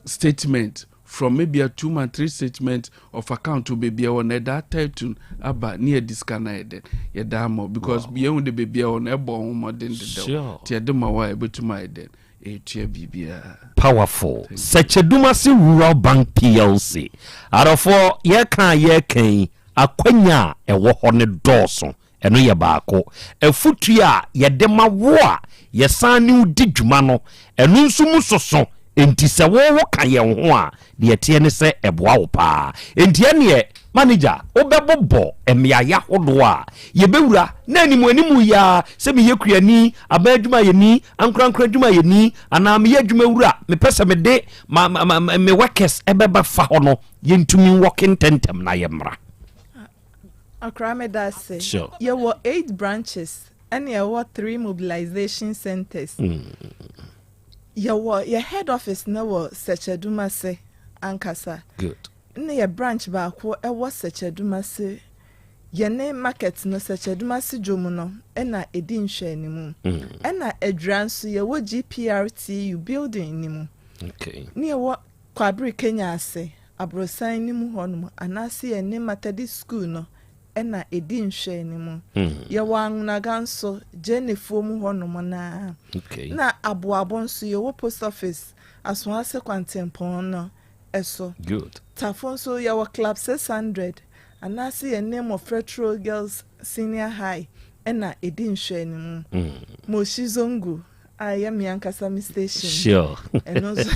statement from maybe a 2 month 3 statement of account wo baabi a ɛwɔ no ɛda ataatum aba ne yɛde sika no ayɛ dɛn yɛda ama wo because yɛhu de baabi a ɛwɔ no ɛbɔ ho mmɔden dedaw nti yɛde ma wo a ɛbɛtum ayɛ dɛn ɛtua biribiara. Powerful. Sɛkyɛdumase Rural Bank PLC. Adɔfoɔ, yɛreka a yɛreka yi, akwanya a ɛwɔ hɔ no dɔɔso. Ɛno yɛ baako. Afotu a yɛde ma wo a yɛsan ne wo di dwuma no, ɛno nso mu soso. Enti sɛ wo woka yɛn ho a, deɛ ɛteɛ ne sɛ ɛboa wo paa. Enti ɛnneɛ, manager, wobɛbobɔ mmeaeɛ ahodoɔ a yɛbɛwura na animuanimu yi ara, sɛ meyɛ kuani, aban adwumayɛni, ankorankoro adwumayɛni, anaa meyɛ adwumawura, mepɛ sɛ mede ma, ma, ma, me workers bɛbɛfa hɔ no, yɛntumi nwɔke ntɛmntɛm na yɛmmra. Akra meda ase. Sure. Yɛwɔ 8 branches. Ɛna yɛwɔ 3 mobilization centers. Yɛwɔ yɛ head office no wɔ Sɛkyɛdumase ankasa. Good. Ɛna yɛ branch baako ɛwɔ Sɛkyɛdumase. Yɛne market no Sɛkyɛdumase dwom no ɛna ɛdi nhwɛanimu. Ɛna Adwira nso yɛwɔ GPRTU building no mu. Okay. Ne yɛwɔ Kwabere Kenya ase, aborosan no mu hɔnom anaase yɛne Methodist school no na ɛdi nhwɛanimu. Yɛwɔ Anwonaga nso, Gyenefoɔ mu hɔnom no ara. Na Aboabo nso, yɛwɔ Post Office, Asoase kwantempɔn no so. Good. Tafo nso, yɛwɔ Club 600 anaase yɛne Mmɔfra Turo Girls Senior High na ɛdi nhwɛanimu. Moshi Zongo a ɛyɛ me ankasa me station. Sure. Ɛno nso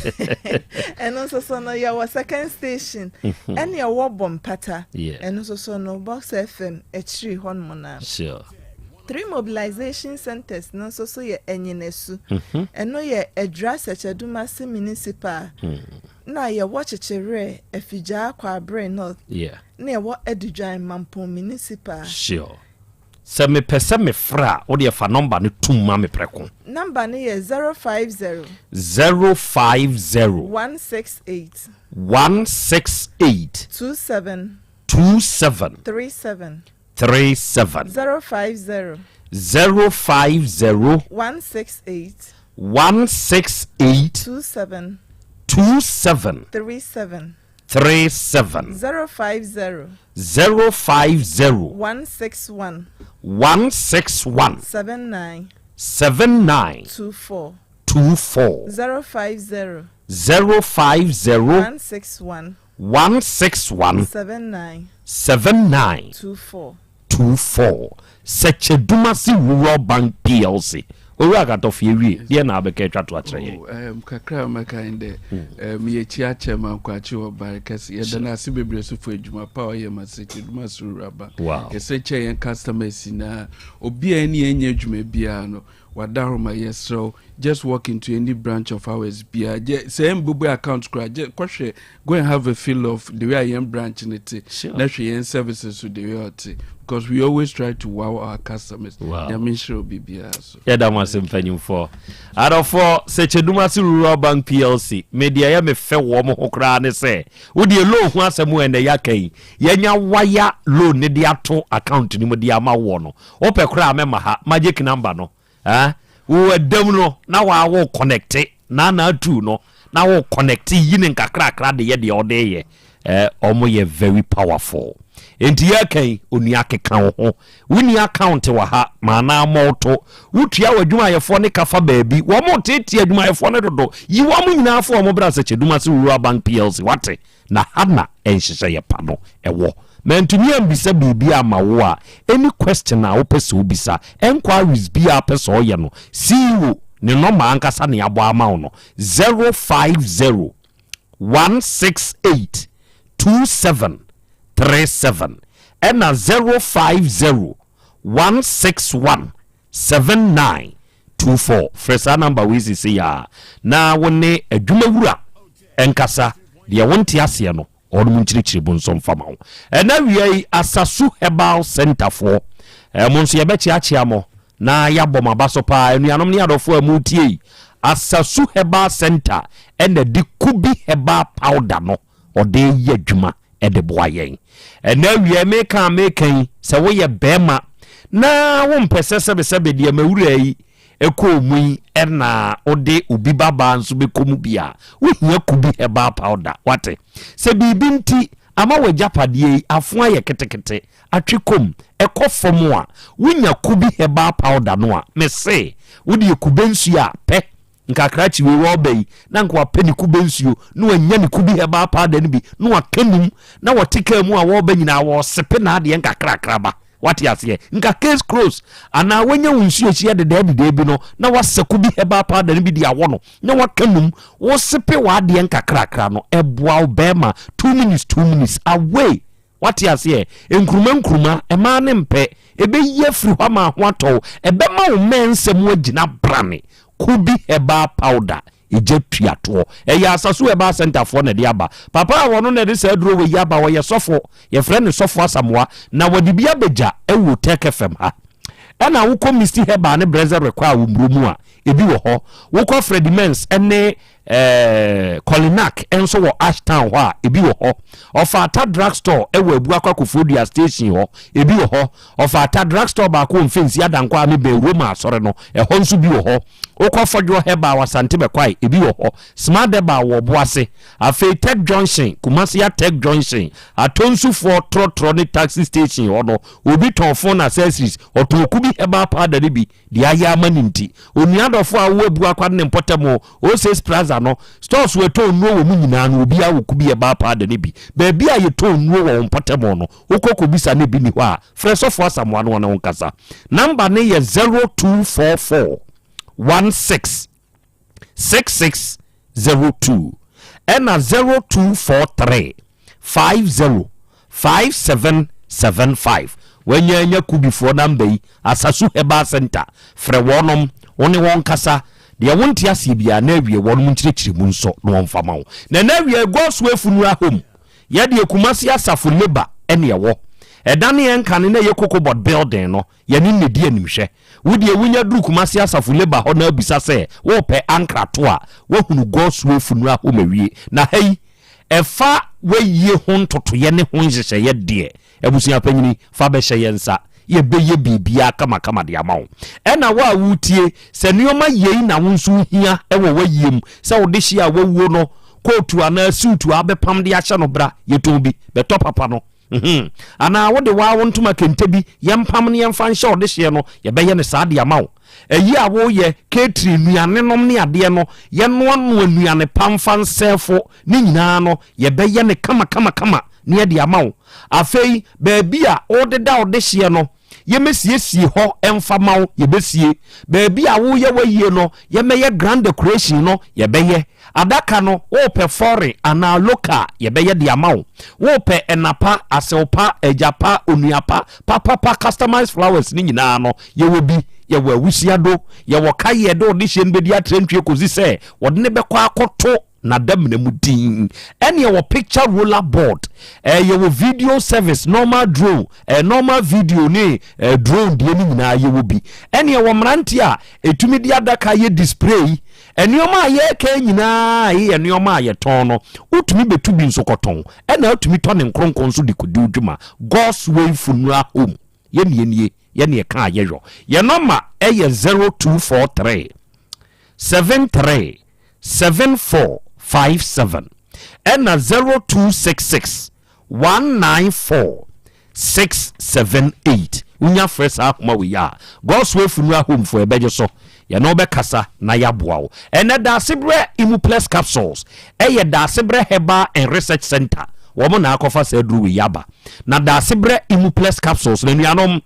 ɛno nso so no yɛwɔ second station ɛne ɛwɔ Bɔmpata. Yeah. Ɛno nso so no Box FM akyiri hɔnom na. Sure. Three mobilization centers no nso so yɛ Anyinasu. Ɛno yɛ Adwira Sɛkyɛdumase Municipal. Na yɛwɔ Kyekyewerɛ, Afigyaa Kwabre North. Yeah. Na yɛwɔ Adudwan Mampong Municipal. Sure. Sɛ mepɛ sɛ mefrɛ a, wo deɛ fa nɔmba no tom ma me prɛko. Nɔmba no yɛ 050. 050. 168. 168. 27. 27. 37. 37. 050. 050. 168. 168. 27. 27. 37. 37. 050. 050. 161. 161. 79. 79. 24. 24. 050. 050. 161. 161. 79. 79. 24. 24 Sɛkyɛdumase Rural Bank Plc Owura Akatɔfo yɛwie, deɛn na wobɛka atwa to akyerɛ yɛn? Oh, um, kakra a mɛka ne dɛ, um, yɛkyia Chairman Kwakye wɔ Bare Kɛse. Yɛda no ase bebree so for adwuma pa a ɔyɛ ma Sɛkyɛdumase Rural Bank. Wow. Yɛsɛ kyɛ yɛn customers nyinaa, obi a ɛne yɛn nyɛ adwuma biara no, W'adahoroma yɛsrɛ wo just walk into any branch of ours biaa gye sɛ ɛmbobue account koraa gye kɔhwɛ go and have a feel of the way a yɛn branch no te na hwɛ yɛn services so the way a ɔte because we always try to wow our customers Wow. Nyame nhyira obi biaa so. Yɛda mo ase mpanyimfoɔ. Adɔfoɔ, Sɛkyɛdumase Rural Bank PLC, me deɛ ɛyɛ me fɛ wɔ mo ho koraa ne sɛ, wo deɛ loan ho asɛm a ɛnɛ yɛaka yi, yɛanya wire loan no de ato account no mu de ama woɔ no, Wopɛ koraa a mɛma ha magic number no eh Wo ɛdam no na waa wo connecte na na atu no na wo connecte yi ne nkakrakra de yɛ deɛ ɔde yɛ eh Ɔmo yɛ very powerful Enti yɛka yi onua keka wo ho Wonni account wɔ ha ma anaa mɔlto Wotua w'adwumayɛfoɔ ne ka fa baabi Wɔn teetee adwumayɛfoɔ no dodo Yi wɔn nyinaa fa wɔn bra Sɛkyɛdumase Rural Bank PLC wate Na ha na nhyehyɛeɛ pa no wɔ. Mantumi ambisa biribi amma wo a, any question a wopɛ sɛ wobisa, enquiries biara wopɛ sɛ ɔyɛ no, CEO ne nɔma ankasa na yɛabɔ ama wo no, 050 168 2737 ɛna 050 161 7924. Frɛ saa nɔmba wei seesei ara na wo ne adwumawura nkasa. Deɛ wonte aseɛ no, wɔnom nkyerɛkyerɛ mu nso mfa ma wo. Ɛna awia yi, Asasu Herbal Centre foɔ, eh, mo nso yɛbɛkyeakyea mo na yɛabɔ mo aba so paa. Anuanom ne adɔfoɔ a moretie yi, Asasu Herbal Centre ɛna de Kubi Herbal Powder no ɔde reyɛ adwuma de boa yɛn. Ɛnɛ awia meka a meka yi, sɛ woyɛ bɛrima na wompɛ sɛ sɛbesɛbe deɛ mawura yi ɛkɔɔ mu yi ɛna wode obi babaa nso bɛkɔ mu bi a, wohia kubi herbal powder. Wate? Sɛ biribi nti ama w'agyapadeɛ yi afo ayɛ ketekete, atwe kɔm, ɛkɔ fam a, wonya kubi herbal powder no a, mese wodeɛ kube nsuo a pɛ Nka krakye wei wɔreba yi na nka wapɛ ne kube nsuo na wanya ne kube herbal powder no bi na waka num na wɔte kaa mu a wɔreba nyinaa wɔresepe n'adeɛ nkakrakra ba. Wate aseɛ? Nka case close. Anaa wanya wo nsuo hyeɛ dedaa dedaa bi no na wasɛ kube herbal powder no bi de awɔ no na waka num. Wosepe w'adeɛ nkakrakra no ɛboa wo bɛrima 2 minutes 2 minutes away. Wate aseɛ? Nkruma nkruma, mmaa no mpɛ. Ɛbɛyi afiri hɔ ama ho atɔ wo. Ɛbɛma wo mmɛn nsɛm agyina brane. Kubi Herbal Powder, egya tua toɔ. Ɛyɛ Asasu Herbal Centre foɔ na ɛde aba. Papa a ɔno na ɛde saa aduro wei yi aba, ɔyɛ sɔfo. Yɛfrɛ no Sɔfo Asamoah. Na wɔde bi abɛgya wɔ Tech FM ha. Ɛna wokɔ Misty Herbal ne Brɛsɛ Rekɔ a wɔ Mmuro mu a, ebi wɔ hɔ. Wokɔ Freddie Mens ne eh, Kolinak nso wɔ Ashtown hɔ a, ebi wɔ hɔ. Ɔfaata Drug Store wɔ Abuakwa Koforidua Station hɔ, ebi wɔ hɔ. Ɔfaata Drug Store baako wɔ Mfensi Adankwa a mebɛn Roma Asɔre no, ɛhɔ nso bi wɔ hɔ. Wokɔ Fɔdwoɔ Herbal wɔ Asante Bɛkwae, ebi wɔ hɔ. Smart Herbal wɔ Ɔboase. Afei Tech Junction, Kumasi Tech Junction, Atonsufoɔ trɔtrɔ ne taxi station hɔ no, obi tɔn phone accessories, ɔtɔn Okubi Herbal Powder no bi, deɛ ayɛ ama no nti. Onua dɔfo a wowɔ Abuakwa ne ne mpɔtam Oasis Plaza no, stores wɔtɔn nnuro wɔ mu nyinaa no, obiara wɔ Kubi Herbal Powder no bi. Baabi a yɛtɔn nnuro wɔ wo mpɔtam no, wokɔ kɔbisa na ebi nni hɔ a, frɛ Sɔfo Asamoah na ɔne wo nkasa. Number no yɛ 0244 16 6602 ɛna 0243 50 5775. Wanya anya Kubifoɔ namba yi, Asasu Herbal Center, frɛ wɔnom, wo ne wɔn kasa, deɛ wonte aseɛ biara na awie wɔnom nkyerɛkyerɛ mu nso na wɔmfa ma wo. Na ɛna awie Godsway Funeral Home, yɛdeɛ Kumasi Asafo Labour ɛne ɛwɔ. Ɛdane yɛn kane na ɛyɛ Cocobod building no, Yɛne no di animhwɛ. Wo deɛ wonya duru Kumasi Asafo Labour hɔ na abisa sɛ worepɛ ankrato a, woahunu Godsway Funeral Home awie. Na ha yi, ɛfa w'ayie ho ntotoeɛ ne ho nhyehyɛeɛ deɛ, abusua panyini, fa bɛhyɛ yɛn nsa. Yɛbɛyɛ biribiara kamakama de ama wo. Ɛna wo a woretie, sɛ nneɛma yei na wo nso wohia wɔ w'ayie mu, sɛ wode hye a wawuo no, kootu anaa suutu a wobɛpam de ahyɛ no, bra, yɛtɔn bi, bɛtɔ papa no. Mhm. Anaa wode waa wo ntoma kente bi, yɛmpam no yɛmfa nhyɛ ɔdehyeɛ no, yɛbɛyɛ no saa de ama wo. Ayi a woyɛ, catering, nnuane nom ne adeɛ no, yɛnoanoa nnuane pa mfa nsɛɛfo, ne nyinaa no, yɛbɛyɛ no kama kama kama na yɛde ama wo. Afei, baabi a wodeda ɔdehyeɛ no, yɛmɛsiesie hɔ mfa ma wo, yɛbɛsie. Baabi a woyɛ w'ayie no, yɛmɛyɛ grand decoration no, yɛbɛyɛ. Adaka no, wopɛ foreign anaa local, yɛbɛyɛ de ama wo. Wopɛ ɛna pa, asew pa, agya pa, onua pa, papapa customized flowers no nyinaa no, yɛwɔ bi. Yɛwɔ awusiado, yɛwɔ kayeɛ de ɔde hyɛ no bɛdi atrantwie kɔsi sɛ wɔde no bɛkɔ akɔto n'adamena mu din. Ɛne yɛwɔ picture roller board, eh, yɛwɔ video service, normal drone, eh, normal video ne eh, drone deɛ no nyinaa yɛwɔ bi. Ɛne yɛwɔ mmeranteɛ a ɛtumi de adaka yɛ display. Nneɛma a yɛreka nyinaa yɛ nneɛma a yɛtɔn no, wotumi bɛtu bi nso kɔtɔn, ɛna wotumi tɔ ne nkronkron nso de kɔdi wo dwuma. God's Way Funeral Home, yɛne nie, yɛne ɛka a yɛyɔ. Yɛn nɔma ɛyɛ 0243 73 7457 ɛna 0266 194 678. Wonya frɛ saa ahoma wei a, Godsway Funeral Home foɔ yɛbɛgye so, yɛne wo bɛkasa na yɛaboa wo. Ɛnɛ Daasebrɛ Imuplex Capsules ɛyɛ Daasebrɛ Herbal and Research Center, wɔn na akɔfa saa aduro wei aba. Na Daasebrɛ Imuplex Capsules no, anuanom,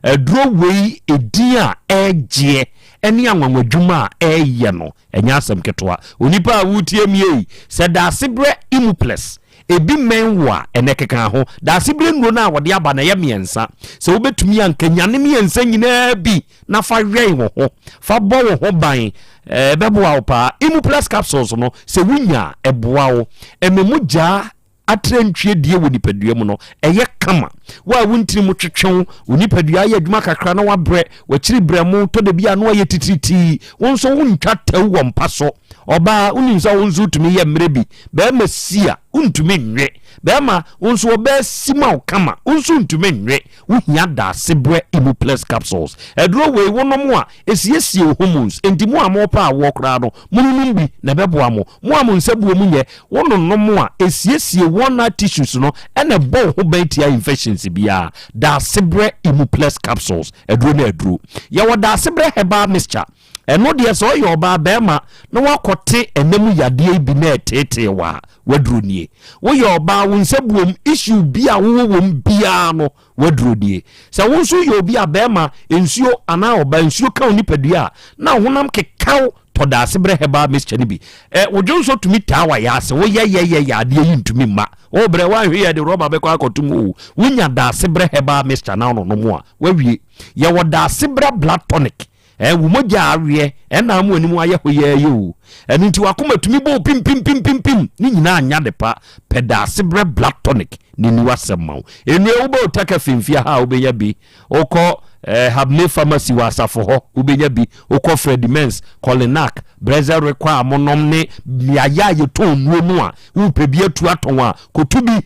aduro wei edin a ɛregyeɛ ɛne anwanwadwuma a ɛreyɛ no, ɛnyɛ asɛm ketewa. Onipa a woretie me ei, sɛ Daasebrɛ Imuplex ebi mmɛn wo a, ɛnɛ keka ho. Daasebrɛ nnuro no a wɔde aba no, ɛyɛ mmiɛnsa. Sɛ wobɛtumi a, nka nya ne mmiɛnsa nyinaa bi na fa wɛn wo ho, fa bɔ wo ho ban. Ɛbɛboa wo paa. Imuplex capsules no, sɛ wonya a, ɛboa wo. Ɛma mogya atrantwie die wɔ nipadua mu no, ɛyɛ kama. Wo a wo ntini mu twetwe wo, wo nipadua ayɛ adwuma kakra na wabrɛ, w'akyiri brɛmo tɔ da bi a na wayɛ titiritii, wo nso wontwa tɛw wɔ mpa so. Ɔbaa, wonim sɛ wo nso wotumi yɛ mmerɛ bi. Bɛrima si a, wontumi nwe. Bɛrima, wo nso ɔbaa si ma wo kama, wo nso wontumi nwe. Wohia Daasebrɛ Imuplex capsules. Aduro wei wonom a, ɛsiesie wo hormones. Enti mo a mopɛ awoɔ koraa no, mononom bi na ɛbɛboa mo. Mo a mo nsa buo mu nyɛ, wononom a, ɛsiesie walnut tissues no na ɛbɔ wo ho ban tia infections biara. Daasebrɛ Imuplex capsules, aduro ne aduro. Yɛwɔ Daasebrɛ herbal mixture. Ɛno deɛ sɛ ɔyɛ ɔbaa barima na woakɔte ɛnɛ mu yadeɛ yi bi na ɛteetee wo a, w'aduro nie. Woyɛ ɔbaa, wo nsa buom, issue bi a wowɔ wom biara no, w'aduro nie. Sɛ wo nso woyɛ obi a barima, nsuo anaa ɔbaa nsuo ka wo nipadua a, na wo honam keka wo, tɔ Daasebrɛ herbal mixture no bi. Ɛ, wo dwonsɔ tumi taa w'ayaase, woyɛ yɛ yɛ yɛ adeɛ yi ntumi mma. Wo brɛ, woanhwɛ yie a ɛde rɔba bɛkɔ akɔto mu o. Wonya Daasebrɛ herbal mixture na wononom a, woawie. Yɛwɔ Daasebrɛ blood tonic. Ɛɛ, wo mogya aweɛ, ɛna ama w'anim ayɛ hoyɛɛyɛ o. Ɛno nti w'akoma tumi bɔ pimpimpimpimpim, ne nyinaa nyɛ ade pa. Pɛ Daasebrɛ Blood Tonic na ɛnni w'asɛm ma wo. Nnue, wobɛ Otaka Fimfia ha a wobɛnya bi. Wokɔ Eh, Habne Pharmacy wɔ asafo hɔ, wobɛnya bi. Wokɔ Freddie Mens, Kolinak, Brezel Rekwa a monom ne mmeaeɛ a yɛtɔn nnuro no a, wopɛ bi atu atɔn a, kɔtu bi.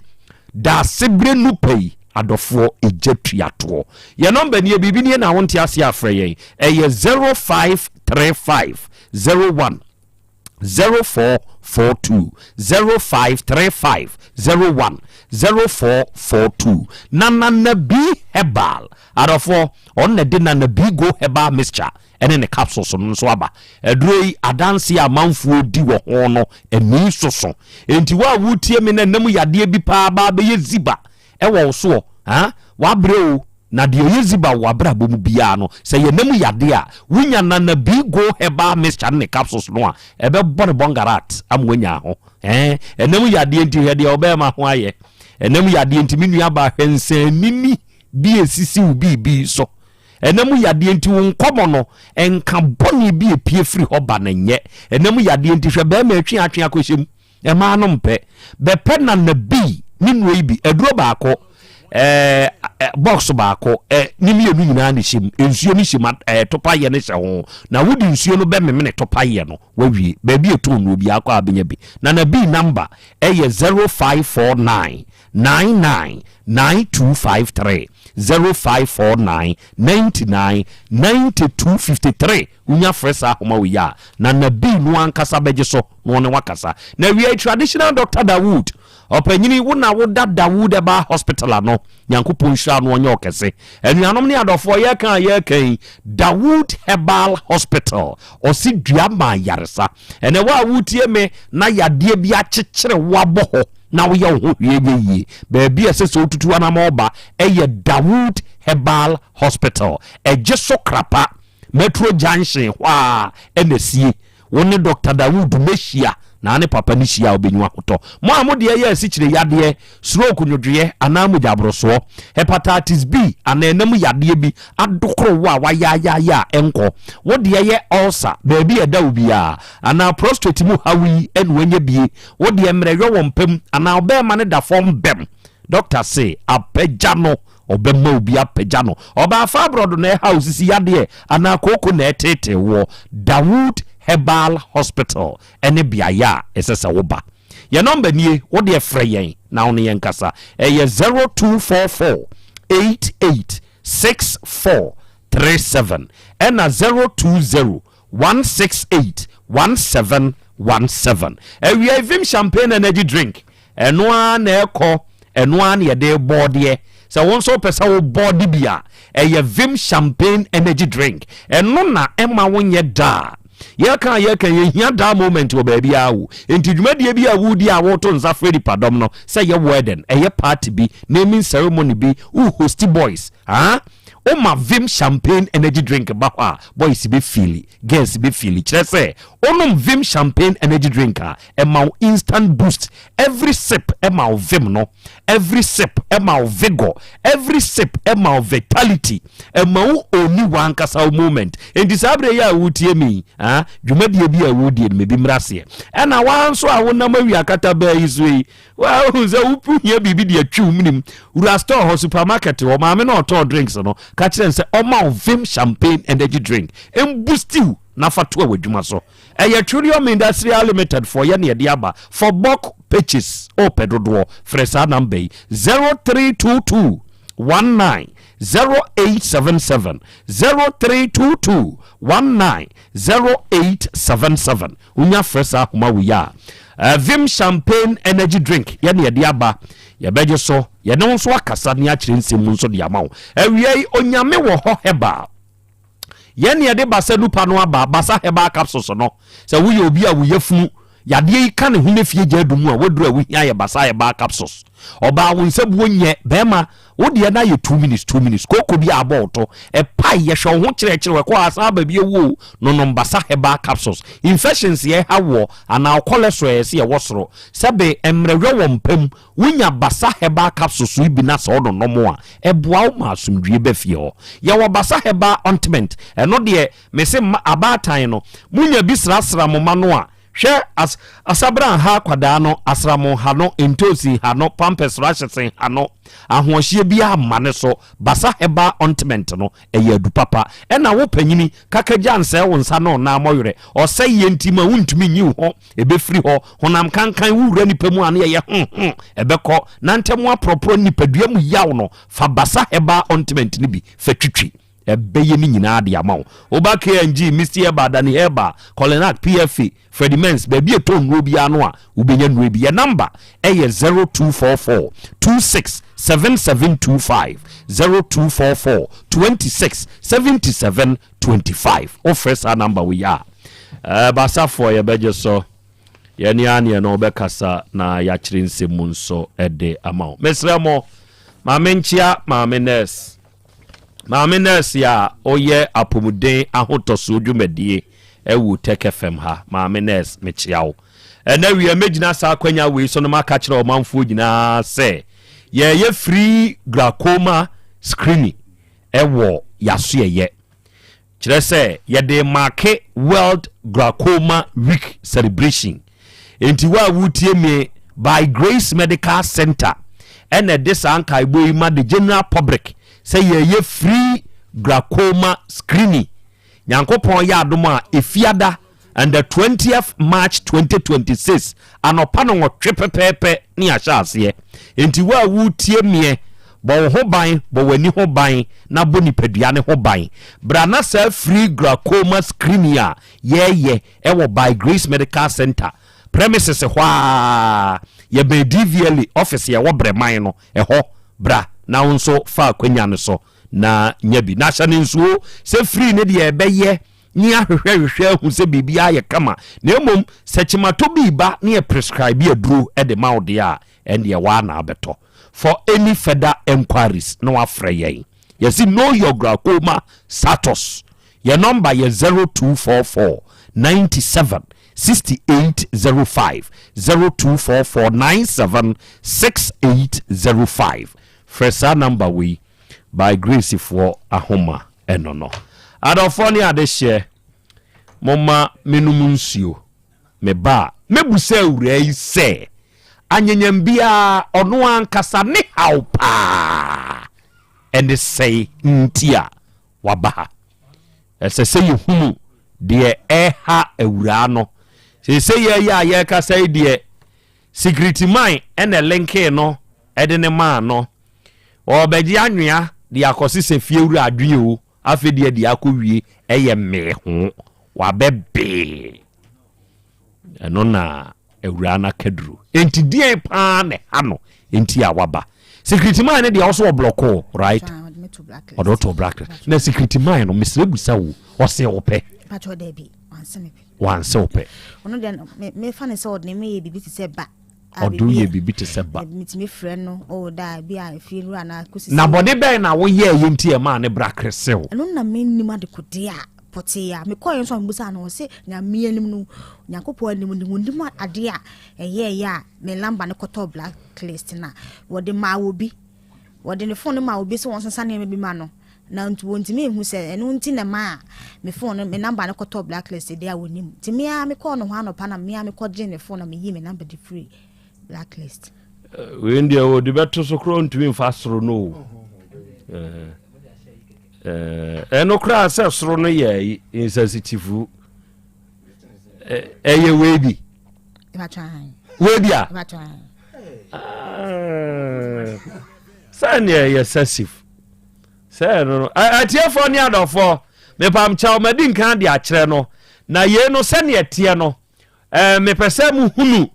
Daasebrɛ nupa yi, adɔfoɔ, ɛgya tua toɔ. Yɛn nɔmba nie, biribi nie na wonte aseɛ a frɛ yɛn. Ɛyɛ 0535 01 0442 0535 01 0442 Nana Nabi Herbal adɔfoɔ ɔno na ɛde Nana Bi Go Herbal Mixture ɛne ne capsules no nso aba. Aduro yi adanseɛ a amanfoɔ di wɔ ho no ani soso. Enti wo a wotie me na ɛnam yadeɛ bi paa baa bɛyɛ ziba ɛwɔ wo soɔ ha wabrɛ o na deɛ ɔyɛ ziba wɔ abrabɔ mu biara no sɛ yɛ nam yadeɛ a wonya Nana B Go Herbal Mixture ne ne capsules no a ɛbɛbɔ ne bɔngarat ama wanya ho ɛɛ ɛnam yadeɛ nti hwɛ deɛ ɔbɛɛma ho ayɛ ɛnam yadeɛ nti me nua baa hwɛ nsɛnini bi esisi wo biribi so ɛnam yadeɛ nti wo nkɔmɔ no nka bɔne bi epie firi hɔ ba no nyɛ ɛnam yadeɛ nti hwɛ bɛɛma atwe atwe akɔhyɛ mu Mmaa no mpɛ. Bɛpɛ nana bi ne nnuro yi bi. Aduro baako, ɛɛ box baako, ɛ ne mmienu nyinaa na ɛhyɛ mu. Nsuo no hyɛ mu, ɛɛ topayɛ no hyɛ ho. Na wode nsuo no bɛmemene topayɛ no, wawie. Baabi a ɛtɔn nnuro biara kɔ a bɛnya bi. Nana bi namba ɛyɛ 0549 99 9253, 0549 99 9253. Wonya frɛ saa ahoma wei a, na Nabii no ankasa bɛgye so na ɔne wo akasa. Na awiei Traditional Doctor Dawood, ɔpanyini, wo na woda Dawood Herbal Hospital ano, Nyankopɔn nhyira wo na ɔnyɛ wo kɛse. Anuanom ne adɔfoɔ, yɛreka a yɛreka yi, Dawood Herbal Hospital, ɔse dua ma ayaresa. Ɛnɛ wo a woretie me na yadeɛ bi akyekyere wo abɔ hɔ na woyɛ wo ho hwee nyɛ yie, baabi a ɛsɛ sɛ wotutu anamɔn ba ɛyɛ Dawood Herbal Hospital. Ɛgye so krapa. Metro junction hɔ ara na ɛsie. Wo ne Dɔkta Dawood mmɛhyia na ne papa no hyia a wobɛnya ahotɔ. Mo a mo deɛ yɛ asikyire yadeɛ, stroke nwodwoeɛ anaa mogyaborosoɔ, hepatitis B anaa ɛna mu yadeɛ bi adokoro wo a wayaayaaya a ɛnkɔ, wo deɛ yɛ ulcer baabi a ɛda wo biara anaa prostate mu haw yi na wanya bie, wo deɛ mmerɛyɔ wɔ mpa mu anaa ɔbarima no da fam bɛm, dɔkta se apagya no. Ɔbɛma obi apagya no. Ɔbaa fibroid na ɛhaw sisi yadeɛ anaa kooko na ɛreteetee woɔ? Dawood Herbal Hospital ne beaeɛ a ɛsɛ sɛ woba. Yɛn nɔmba nie, wo deɛ frɛ yɛn na wo ne yɛn nkasa. Ɛyɛ 0244 88 64 37 ɛna 020 168 1717. Awia yi Vim Champagne Energy Drink, ɛno ara na ɛkɔ, ɛno ara na yɛde bɔɔdeɛ. Sɛ wo nso wopɛ sɛ wo bɔɔde bi a, ɛyɛ Vim Champagne Energy Drink. Ɛno na ɛma wonyɛ daa. Yɛka a yɛka yɛhia daa moment wɔ baabi ara o. Enti dwumadie bi a woredi a woreto nsa frɛ nipadɔm no, sɛ ɛyɛ wedding, ɛyɛ party bi, naming ceremony bi, wo hosti boys, ah, Woma Vim Champagne Energy Drink ba hɔ a, boys bɛ feeli, girls bɛ feeli. Kyerɛ sɛ, wonom Vim Champagne Energy Drink a, ɛma wo instant boost. Every sip ma wo vim no, every sip ma wo vigour, every sip ma wo vitality. Ɛma wo owni w'ankasa wo moment. Enti saa berɛ yi a woretie me yi, ah, dwumadie bi a woredie no, ma bi mmra aseɛ. Ɛna wo ara nso a wonam awia katabaa yi so yi, Woahu sɛ wohia biribi de atwi wo menem. Wura store hɔ, supermarket hɔ, maame no a ɔtɔn drinks no, ka kyerɛ no sɛ ɔma wo Vim Champagne Energy Drink. Mbusti wo na fa toa w'adwuma so. Ɛyɛ Trillium Industrial Limited foɔ yɛ na yɛde aba. For bulk purchase, wopɛ dodoɔ, frɛ saa number yi, 0322 19 0877, 0322 19 0877. Wonya frɛ saa ahoma wei a, eh, Vim Champagne Energy Drink yɛ ne yɛde aba. Yɛbɛgye so, yɛne wo nso akasa ne akyerɛ nsɛm mu nso de ama wo. Awia yi, Onyame wɔ hɔ herbal. Yɛn ne yɛde basa nupa no aba, basa herbal capsules no. Sɛ woyɛ obi a wo yafunu yadeɛ yi ka ne ho ne fie gya adu mu a, waduru a wohia yɛ basa herbal capsules. Ɔbaa wo nsa buo nyɛ, bɛrima Wo deɛ na yɛ 2 minutes 2 minutes kooko bi a abɔ wo to ɛpae yɛhwɛ wo ho kyerɛkyerɛ ɛkɔ asan aba bi ewu o nonom basa herbal capsules infections yɛ ha woɔ anaa wo cholesterol yɛ sɛ ɛwɔ soro sɛbe mmerɛwɛ wɔ mpa mu wonya basa herbal capsules yi bi na sɛ ɔnonom a ɛboa wo ma asomdwie ba fie hɔ yɛwɔ basa herbal ointment ɛno deɛ mese mma abaatan no monya bi srasra mo ma no a. Hwɛ as asabra nha akwadaa no, asramo nha no, ntoosi nha no, pampers rashes nha no, ahoɔhyeɛ biara mma ne so. Basa herbal ointment no, ɛyɛ adu papa. Ɛna wo panyini, kakagya nsɛe wo nsa ne wo nan mmɔwerɛ. Ɔsɛeɛ nti ma wontumi nyi wo ho, ɛbɛfiri hɔ. Honam kankan, wo wura nipa mu a na ɛyɛ hmm hmm, ɛbɛkɔ. Na ntɛm aporɔporɔ nipadua mu yaw no, fa Basa herbal ointment no bi fa twitwi. Ɛbɛyɛ ne nyinaa de ama wo. Woba KNG, Misty Herbal, Danny Herbal, Colinac, PFA, Freddie Mens, baabi a ɛtɔ nnuro biara no a, wobɛnya nnuro bi. Yɛn namba yɛ 0244 26 7725, 0244 26 77 25. Wofrɛ saa namba wei a, eh, Basafoɔ yɛbɛgye so. Yɛne ara ne yɛne wo bɛkasa na yɛakyerɛ nsɛm mu nso de ama wo. Mesrɛ mo, ma menkyea Maame Nurse. Maame nɛɛse a ɔyɛ apomuden ahotɔsoɔ dwumadie wɔ Tech FM ha, Maame nɛɛse, mekyea wo. Ɛnɛ awia mɛgyina saa akwanya wei so na maka kyerɛ ɔmanfoɔ nyinaa sɛ yɛreyɛ free glaucoma screening wɔ yɛasoɛyɛ. Kyerɛ sɛ, yɛde remake World Glaucoma Week celebration. Enti wo a woretie me, By Grace Medical Center ɛna ɛde saa nkaebɔ yi ma the general public sɛ yɛreyɛ free glaucoma screening. Nyankopɔn yɛ adom a, Efiada and the 20th March 2026 anɔpa nɔnwɔtwe pɛpɛɛpɛ ne yɛahyɛ aseɛ. Enti wo a woretie meɛ, bɔ wo ho ban, bɔ w'ani ho ban, na bɔ nipadua no ho ban. Bra na saa free glaucoma screening a yɛreyɛ wɔ By Grace Medical Center premises hɔ ara, yɛbɛn DVLA office a ɛwɔ Brɛman no, ɛhɔ. Bra na wo nso fa akwanya no so na nya bi. Na hyɛ no nsuo sɛ free no deɛ ɛbɛyɛ ne ahwehwɛhwehwɛ ahu sɛ biribiara yɛ kama, na mmom sɛ kyematɔ bi reba na yɛ prescribe aduro de ma wo deɛ a, ɛndeɛ waa na abɛtɔ. For any further enquiries na wafrɛ yɛn. Yɛse know your glaucoma status. Yɛn nɔmba yɛ 0244 97 6805, 0244 97 6805. Frɛ saa nɔmba wei. By Grace foɔ ahoma ɛno no. Adɔfoɔ ne adehyeɛ momma menom nsuo. Me ba a, mɛbusa awuraa yi sɛ, anyenyam biara ɔno ankasa ne haw paa ɛne sɛe nti a waba ha? Ɛsɛ sɛ yɛhunu deɛ ɛha awuraa no. Seesei yɛyɛ a yɛrekasa yi deɛ, Sikiritiman na ɛlinkee no de no maa no. Ɔrebɛgye anwea de akɔsesa fiewura adwene o, afei deɛ deɛ akɔwie yɛ mmee ho, wabɛbee. Ɛno na awuraa no akaduro. Enti deɛn paa na ɛha no enti a waba? Sikiritiman no deɛ ɔso ɔblɔko, right? Ɔde woto blacklist. Na sikiritiman no mesrɛ busa wo, ɔse wopɛ? Wanse wo pɛ. Ɔno deɛ mefa no sɛ ɔde me yɛ biribi te sɛ ba. Ɔde wo yɛ biribi te sɛ ba. Metumi frɛ no o da bi a efie wura na kɔsi. Na bɔne bɛn na woyɛɛ yɛ nti ɛmaa ne bra kresew? Ɛno na mennim adekodeɛ a pɔtee a mekɔɛ nso a mebusaa no ɔse Nyame anim no Nyankopɔn anim no wɔnim adeɛ a ɛyɛɛyɛ a me lamba no kɔtɔɔ blacklist na wɔde maa obi. Wɔde ne phone no maa obi sɛ wɔnsesa nneɛma bi ma no, na nti wɔntumi nhu sɛ ɛno nti na ɛmaa me phone no, me number no kɔtɔɔ blacklist deɛ a wɔnim. Nti me ara mekɔɔ no hɔ anɔpa na me ara mekɔgyee ne phone na meyii me number de firii blacklist. Wei deɛ wɔde bɛto so koraa ntumi mfa soro no o. Ɛno koraa sɛ soro no yɛ insensitive. Ɛyɛ wei bi. Wei bi a. Sɛ neɛ ɛyɛ sɛsif. Sɛ ɛno no. Atiefoɔ ne adɔfoɔ, mepam kyɛw madi nkan de akyerɛ no. Na yei no sɛneɛ ɛteɛ no, mepɛ sɛ muhunu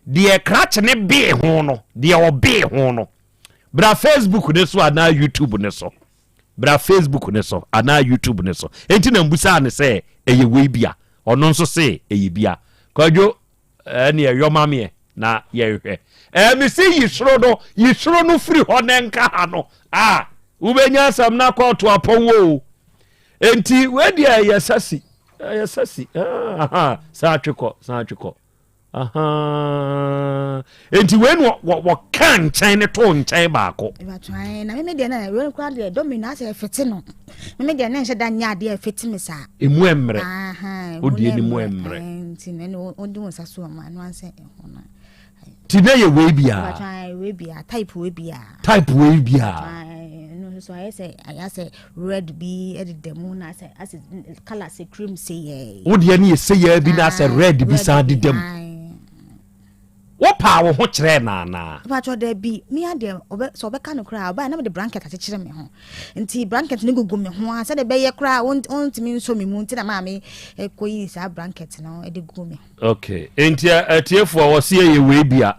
deɛ krakye ne bee ho no, deɛ ɔbee ho no. Bra Facebook ne so anaa YouTube ne so. Bra Facebook ne so anaa YouTube ne so. Enti na mbusaa no sɛ ɛyɛ wei bi a, ɔno nso se ɛyɛ bi a. Kwadwo, ɛneɛ yɔ ma meɛ na yɛnhwɛ. Ɛɛ mese yi soro no, yi soro no firi hɔ na ɛnka ha no. Ah, wobɛnya asɛm na kɔɔto apɔn wo o. Enti wei deɛ ɛyɛ sasi, ɛyɛ sasi. Ah, san atwe kɔ, san atwe kɔ. Ahaa. Enti wei no wɔka nkyɛn ne too nkyɛn baako. Na meme deɛ na wei koraa deɛ domino asɛ ɛfete no. Meme deɛ na nhyɛ da nyɛ adeɛ ɛfete me saa. Emu ɛmmerɛ. Wodie ne mu ɛmmerɛ. Nti na ɛne wode wo nsa so ɔmo ano ansɛ ɛho no. Ti na yɛ wei biara. Wei biara type wei biara. Type wei biara. Ɛno nso so ayɛ sɛ ayɛ sɛ red bi ɛdeda mu na asɛ asɛ colour sɛ cream sɛ yɛ. Wo deɛ ne yɛ sɛ yɛ bi na asɛ red bi san deda mu. Wopaa wo ho kyerɛɛ no anaa? Mpakyɛw dabi, me ara deɛ ɔbɛ sɛ ɔbɛka no koraa ɔbaa na mede blanket akyekyere me ho nti blanket no gugu me ho ara sɛdeɛ ɛbɛyɛ koraa ɔntumi nsɔ me mu nti na maame kɔyii saa blanket no de gu me ho. Okay, nti atiefoɔ ɔse ɛyɛ wei bia,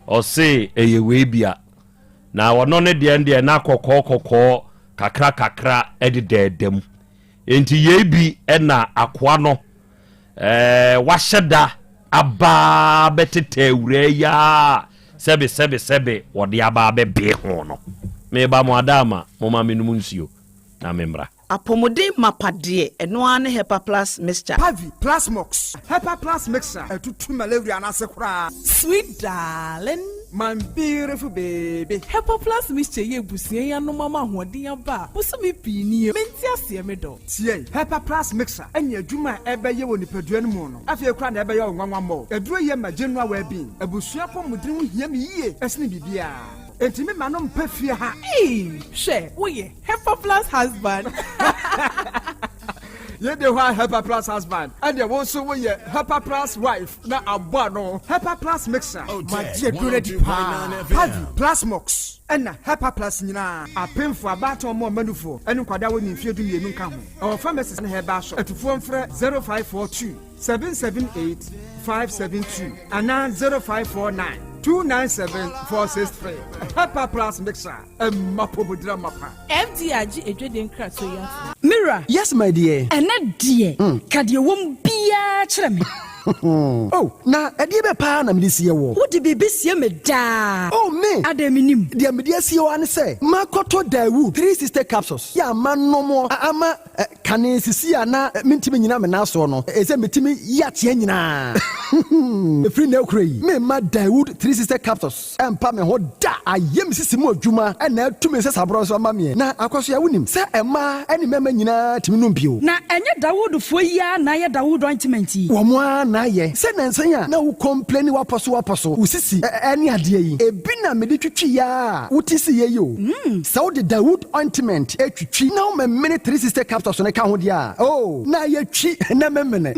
ɔse ɛyɛ wei bia, na ɔno ne deɛ deɛ na kɔkɔɔ kɔkɔɔ kakra kakra ɛdedɛɛda mu, nti yei bi ɛna akoa no Ɛɛ, wahyɛ da aba abɛtetɛ awuraa yi ara sɛbe sɛbe sɛbe wɔde aba abɛbee ho no. Mereba mo adaama, momma mennom nsuo na memmra. Apɔmuden mapa deɛ, ɛno ara ne Hepa Plus Mixture. Pavi, Plasmox, Hepa Plus Mixture atutu malaria no ase koraa. Sweet darling. My beautiful baby. Hepa Plus Mixture yi abusua yi anom ama ahoɔden aba a bosome pii nie mente aseɛ me dɔ. Tie! Hepa Plus Mixer ne adwuma a ɛbɛyɛ wɔ nipadua no mu no, afei koraa na ɛbɛyɛ wo nwanwa mmɔ. Aduro yi yɛ ma general well-being. Abusua apɔmuden ho hia me yie sene biribiara. Enti me ma no mpɛ fie ha. Eii hwɛ woyɛ Hepa Plus husband. Yei de hɔ a Hepa Plus husband, ɛnneɛ wo nso woyɛ Hepa Plus wife na abɔ ano. Hepa Plus Mixer, magye aduro no adi paa. Pavi, Plasmox. Ɛna Hepa Plus nyinaa, apemfo, abaatan, ɔmo a ɔma nufoɔ, ɛne nkwadaa a wɔnni mfeɛ 12 nka ho. Ɛwɔ pharmacies ne herbal shop. Atufoɔ mfrɛ 0542 778 572 anaa 0549 297 463. Hepa Plus Mixture, ɛma apɔmuden amapa. FDA agye adwadie nkratoɔ yi atom. Me wura. Yes my dear. Ɛnnɛ deɛ, ka deɛ ɛwɔ mu biara kyerɛ me. Oh, na ɛdeɛ bɛ paa na mede sie woɔ? Wode biribi sie me daa. Oh, me! Adɛn mennim? Deɛ mede asie wo ara ne sɛ, makɔtɔ Daewoo 360 capsules yɛ a manom a ama kane sisi a na mentumi nnyina me nan soɔ no, ɛsɛ metumi yi ateɛ nyinaa. Ɛfiri nnɛ rekora yi, meremma Daewoo 360 capsules ɛmpa me ho da. Ayɛ me sisi mu adwuma na atu me nsasaborɔ nso ama meɛ. Na Akwasoa, wonim sɛ mmaa ne mmarima nyinaa tumi nom bio. Na ɛnyɛ Dawoodfoɔ yi ara na ayɛ Dawood ointment yi? Wɔn ara na ayɛ. Sɛ nnansa yi a na wo complaini w'apɔ so w'apɔ so, wo sisi ne adeɛ yi, ebi na mede twitwi ara a wote siiɛ yi o. Sɛ wode Dawood ointment twitwi na womemene 360 capsules no ka ho deɛ a, oh, na ayɛ twi na memene.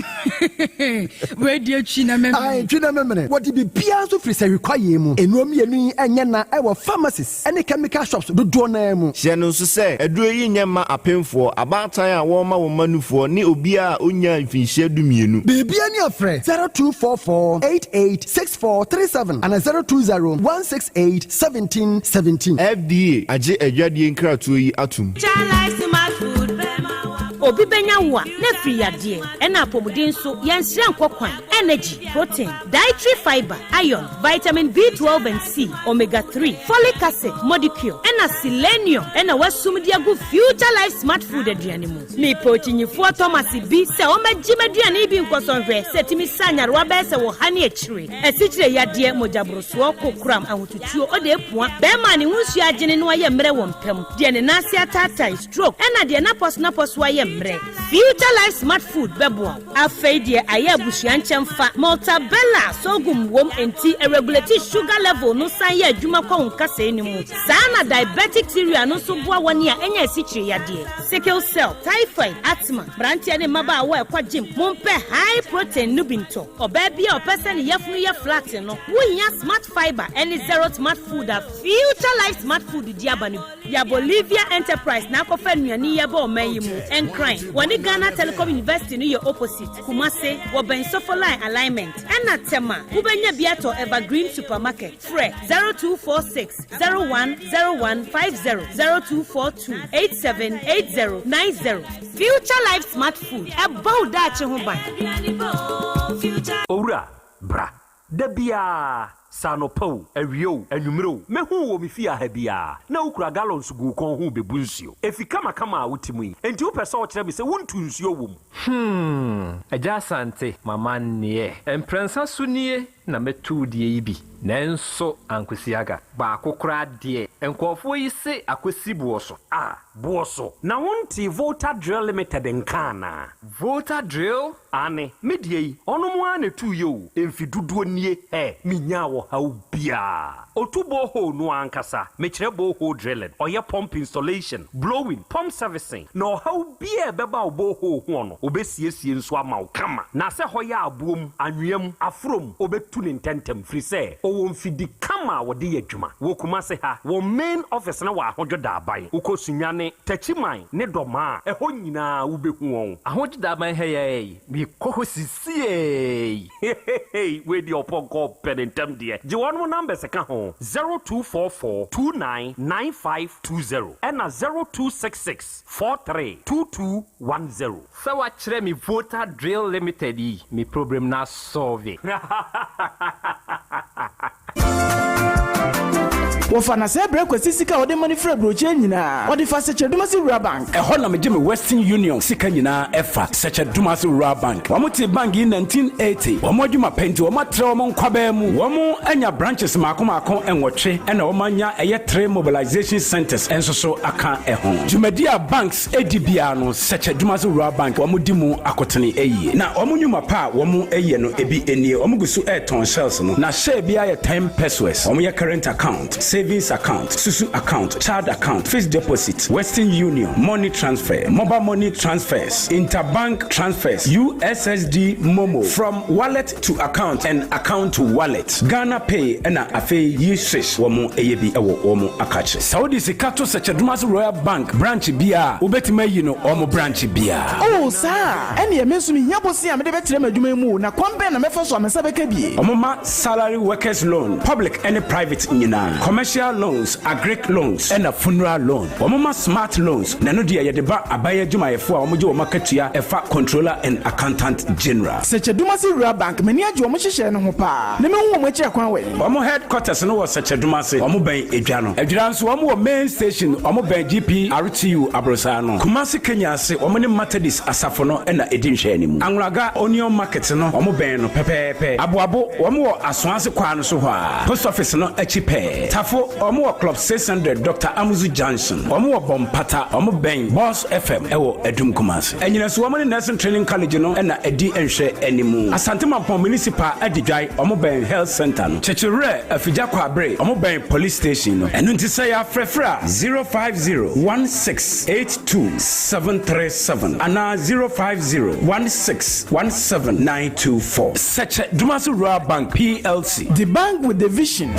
Wei deɛ twi na memene. Ae, twi na memene. Wɔde biribiara nso firi sahwi kwaeɛ mu. Nnuro mmienu yi nyɛ na ɛwɔ pharmacies ne chemical shops dodoɔ no ara mu. Hyɛ no nso sɛ, aduro yi nyɛ mma apemfoɔ, abaatan a wɔrema wɔn mma nufoɔ, ne obiara a ɔnnyaa mfinhyia dumienu. Biribiara ni a frɛ 0244 88 64 37 anaa 020 168 17 17. FDA agye adwadie nkratoɔ yi atom. Obi bɛnya wo a, na afiri yadeɛ, ɛna apɔmuden nso, yɛnsrɛ nkɔ kwan, energy, protein, dietary fibre, iron, vitamin B12 and C, omega 3, folic acid, modicure, ɛna selenium ɛna wasum de agu Future Life Smart Food aduane mu. Mepɛ okyinyifoɔ Thomas bi sɛ ɔmmɛgye m'aduane yi bi nkɔsɔ nhwɛ sɛ ɛtumi sa nyarewa bɛyɛ sɛ ɔha ne akyire, asikyire yadeɛ, mogyaborosoɔ, kokoram, ahotutuo, ɔde apua, bɛrima a ne ho nsuo agyene na wayɛ mmerɛ wɔ mpa mu, deɛ ne nan ase ataatae, stroke, ɛna deɛ n'apɔsonapɔso ayɛ mmerɛ. Future Life Smart Food bɛboa wo. Afei deɛ ayɛ abusua nkyɛmfa, Maltabella sorghum wom enti ɛregulate sugar level no san yɛ adwuma kɔ wo nkasɛɛ no mu. Saa na diabetic cereal no nso boa wɔn a anya asikyire yadeɛ, sickle cell, typhoid, asthma, mmeranteɛ ne mmabaawa a ɛkɔ gym, mompɛ high protein no bi ntɔ. Ɔbaa bi a ɔpɛ sɛ ne yafunu yɛ flat no, wohia Smart Fibre ne Zero Smart Food a Future Life Smart Food de aba no bi. Ya Bolivia Enterprise na akɔfa nnuane yi aba ɔman yi mu. Nkran, wɔne Ghana Telecom University no yɛ opposite. Kumase, wɔbɛn Sofo Line Alignment. Ɛna Tema, wobɛnya bi atɔ Evergreen Supermarket. Frɛ 0246 01 01 50, 0242 87 80 90. Future Life Smart Food, ɛbɔ wo daakye ho ban. Owura, bra. Da biara. Sɛ anɔpa o, awia o, anwummere o, mɛhu wo wɔ me fie ha biara, na wokura gallons gu wo kɔn ho rebebu nsuo. Efi kamakama a wote mu yi, enti wopɛ sɛ wokyerɛ me sɛ wontu nsuo wɔ mu? Hmm, Agya Asante, m'amanneɛ. Mprɛnsa so nie na mɛtu wo deɛ yi bi, nanso ankosi aga. Baako koraa deɛ, nkurɔfoɔ yi se akɔsi boɔ so. Ah, boɔ so? Na wontee Volta Drill Limited nka anaa? Volta Drill? Aane, me deɛ yi, ɔnom ara na ɛtuiɛ o, mfe dodoɔ nie, hɛ, menyaa ɔhaw biara. Ɔtu borehole no ara ankasa, mekyerɛ borehole drilling, ɔyɛ pump installation, blowing, pump servicing, na ɔhaw biara a ɛbɛba wo borehole hoɔ no, ɔbɛsiesie nso ama wo kama. Na sɛ hɔ yɛ aboɔ mu, anwea mu, aforɔ mu, ɔbɛtu no ntɛntɛm, firi sɛ ɔwɔ mfidi kama a wɔde yɛ adwuma. Wɔ Kumase ha, wɔn main office no wɔ Ahodwo Daaban. Wokɔ Sunyani, Techiman, ne Dɔmaa a, ɛhɔ nyinaa wobɛhu wɔn. Ahodwo Daaban ha yi ara yi, mekɔ hɔ sisiei. Hehehe wei deɛ ɔpɔnkɔ ɔpɛ ne ntɛm deɛ. Gye wɔnom numbers ka ho, 0244 29 9520 ɛna 0266 43 2210. Sɛ wakyerɛ me Volta Drill Limited yi, me problem no asɔlve. Wɔfa na sɛɛ brɛ Kwasi sika a ɔde ma no firi aburokyire nyinaa. Ɔde fa Sɛkyɛ-Dumasi Rural Bank. Ɛhɔ na megye me Western Union sika nyinaa ɛfa Sɛkyɛ-Dumasi Rural Bank. Wɔn tee bank yi 1980. Wɔn adwuma pɛ nti wɔn atrɛ wɔn nkwabaa mu. Wɔn anya branches mmaako mmaako nwɔtwe ɛna wɔn anya ɛyɛ three mobilization centers nso so aka ɛho. Dwumadi a banks di biara no Sɛkyɛ-Dumasi Rural Bank wɔn di mu akotene yie. Na wɔn nnwuma pa a wɔn yɛ no ebi nie, wɔn gu so retɔn shells no, na share biara yɛ ten pesewas. Wɔn yɛ current account, savings account, susu account, child account, fixed deposit, Western Union, money transfer, mobile money transfers, interbank transfers, USSD momo, from wallet to account and account to wallet, Ghana Pay ɛna afei Yiswish wɔn yɛ bi wɔ wɔn akakye. Sɛ wode sika to Sɛkyɛ-Dumasi Royal Bank branch biara a, wobɛtumi ayi no wɔn branch biara. Oh, saa a? Ɛnneɛ me nso mehia bosea a mede bɛtrɛ m'adwuma yi mu o, na kwan bɛn na mɛfa so a me nsa bɛka bi? Wɔma salary workers loan, public ne private nyinaa, commercial loans, agric loans, ɛna funeral loan. Wɔma smart loans, na ɛno deɛ yɛde ba aban adwumayɛfoɔ a wɔgye wɔn akatua ɛfa Controller and Accountant General. Sɛkyɛ-Dumasi Rural Bank, m'ani agye wɔn nhyehyɛɛ no ho paa, na mehu wɔn akyiri akwan wɛn? Wɔn headquarters no wɔ Sɛkyɛdumase, wɔn bɛn Edwa no. Adwira nso wɔn wɔ main station, wɔn bɛn GPRTU aborosaa no. Kumasi Kenya ase, wɔn ne Matadis asafo no na ɛdi nhwɛanimu. Anwulaga Onion Market no, wɔn bɛn no pɛpɛɛpɛ. Aboabo, wɔn wɔ Asoase kwaa no so hɔ ara, Post office no akyi pɛɛ. Tafo, wɔn wɔ Club 600 Doctor Amuzu Junction. Wɔn wɔ Bompata, wɔn bɛn Boss FM wɔ Adum Kumasi. Anyinaso, wɔn ne Nursing Training College no na ɛdi nhwɛanimu. Asante Mampong Municipal Adidwae, wɔn bɛn Health Centre no. Kyekyewerɛ, Afigya Kwaabere, wɔn bɛn Police Station no. Ɛno nti sɛ yɛafrɛfrɛ a, 050 1682 737 anaa 050 16 17 924. Sɛkyɛ Dumasi Rural Bank PLC. The bank with the vision.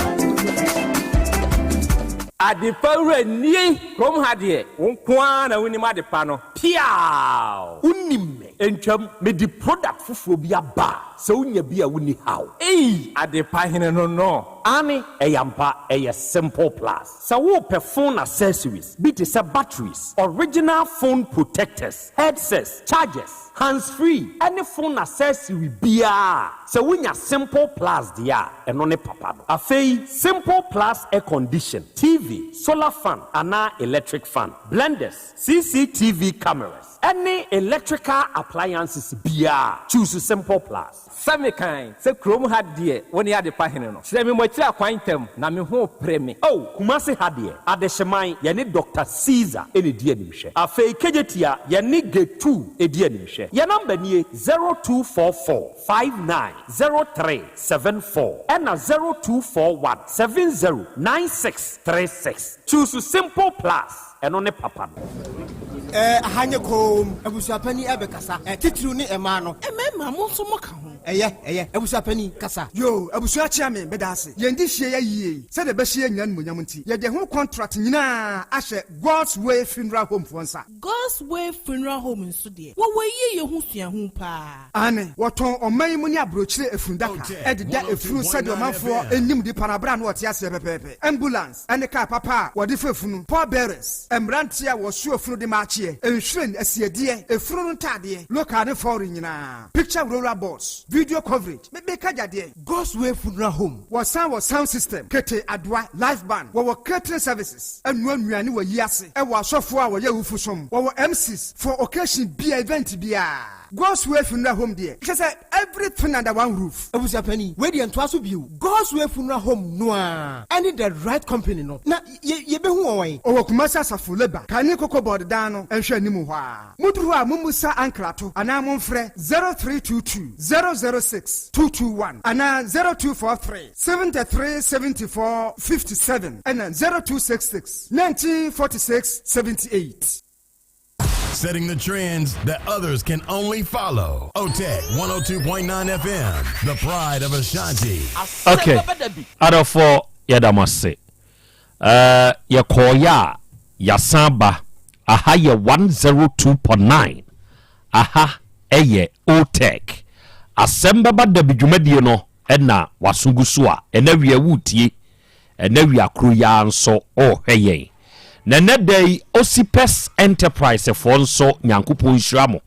Adepa wura nie! Kurom ha deɛ, wo nko ara na wonim adepa no. Piaaw! Wonim me. Entwam, mede product foforɔ bi aba a, sɛ wonya bi a wonni haw. Ei! Adepa hene no no. Aane, ɛyɛ ampa, ɛyɛ Simple Plus. Sɛ worepɛ phone accessories bi te sɛ batteries, original phone protectors, headsets, chargers, hands free ɛne phone accessory biara a, sɛ wonya Simple Plus deɛ a, ɛno ne papa no. Afei, Simple Plus air condition, TV, solar fan anaa electric fan, blenders, CCTV cameras, ɛne electrical appliances biara, choose Simple Plus. Sɛ mekan sɛ kurom ha deɛ wo ne adepa hene no, kyerɛ me mo akyiri akwan ntɛm, na me ho repere me. Oh, Kumasi ha deɛ, Adehyeman, yɛne Doctor Caesar na ɛdi animhwɛ. Afei Kejetia, yɛne Getu di animhwɛ. Yɛn number nie, 0244 59 03 74 ɛna 0241 70 96 36. Choose Simple Plus. Ɛno ne papa no. Ɛɛ, aha nyɛ komm. Abusuapanin ɛbɛkasa. Ɛ, titiriw ne mmaa no. Mmarima, mo nso moka ho. Ɛyɛ, ɛyɛ. Abusuapanin, kasa. Yoo, abusua kyea me, meda ase. Yɛn de hyia yɛ yie yi, sɛdeɛ ɛbɛhyɛ yɛn nyinaa animuonyam nti, yɛde ho contract nyinaa ahyɛ God's Way Funeral Home foɔ nsa. God's Way Funeral Home nso deɛ, wɔwɔ yieyɛ ho suahu paa. Aane, wɔtɔn ɔman yi mu ne aburokyire efundaka de da efunu sɛdeɛ ɔmanfoɔ nim nipa no berɛ a na ɔte aseɛ pɛpɛɛpɛ. Ambulance ne kaa papa a wɔde fa efunu, pallbearers, mmeranteɛ a wɔsoa efunu de ma akyeɛ, nhwiren, asiedeɛ, efunu no ntaadeɛ, local ne foreign nyinaa, picture roller boards. Video coverage, me meka gya deɛn? God's Way Funeral Home, wɔsan wɔ sound system, kete, adoa, live band, wɔwɔ catering services, ɛnoa nnuane wɔ ayi ase, ɛwɔ asɔfoɔ a wɔyɛ awufo som, wɔwɔ MCs for occasion bia, event biara. God's Way Funeral Home deɛ, kyerɛ sɛ everything under one roof. Abusuapanin, wei deɛ ntoa so bio. God's Way Funeral Home no ara ɛne The Right Company no, na yɛ yɛbɛhu wɔn wɛn? Ɔwɔ Kumasi Asafo Labour, kane Cocoa Board dan no nhwɛ anim hɔ ara. Moduru hɔ a mommusa ankrato anaa momfrɛ 0322 006 221 anaa 0243 73 74 57 ɛna 0266 19 46 78. Setting the trends that others can only follow. OTEC 102.9 FM, the pride of Ashanti. Okay, adɔfoɔ yɛda mo ase. Uh, yɛkɔɔyɛ a yɛasan ba. Aha yɛ 102.9. Aha ɛyɛ OTEC. Asɛm bɛba dabi dwumadie no ɛna waso gu so a ɛna wia wotie. Ɛnnɛ awia koro yi ara nso ɔrehwɛ yɛn. Na ɛnnɛ da yi Osipes Enterprise foɔ nso Nyankopɔn nhyira mo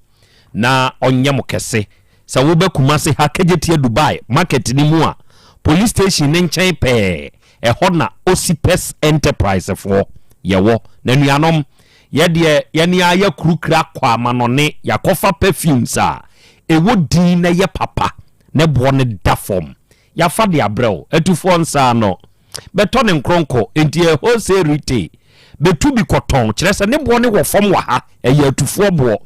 na ɔnyɛ mo kɛse. Sɛ woba Kumasi ha Kejetia Dubai market no mu a, police station no nkyɛn pɛɛ ɛhɔ na Osipes Enterprise foɔ yɛwɔ. Na anuanom, yɛdeɛ yɛne ara yɛakurukura kɔ amanɔne, yɛakɔfa perfumes a ɛwɔ din na ɛyɛ papa na ɛboɔ no da fam. Yɛafa de abrɛ wo. Atufoɔ nsa ano. Bɛtɔ ne nkronkɔ. Enti ɛyɛ wholesale retail. Bɛtu bi kɔtɔn. Kyerɛ sɛ ne boɔ no wɔ fam wɔ ha. Ɛyɛ atufoɔ boɔ.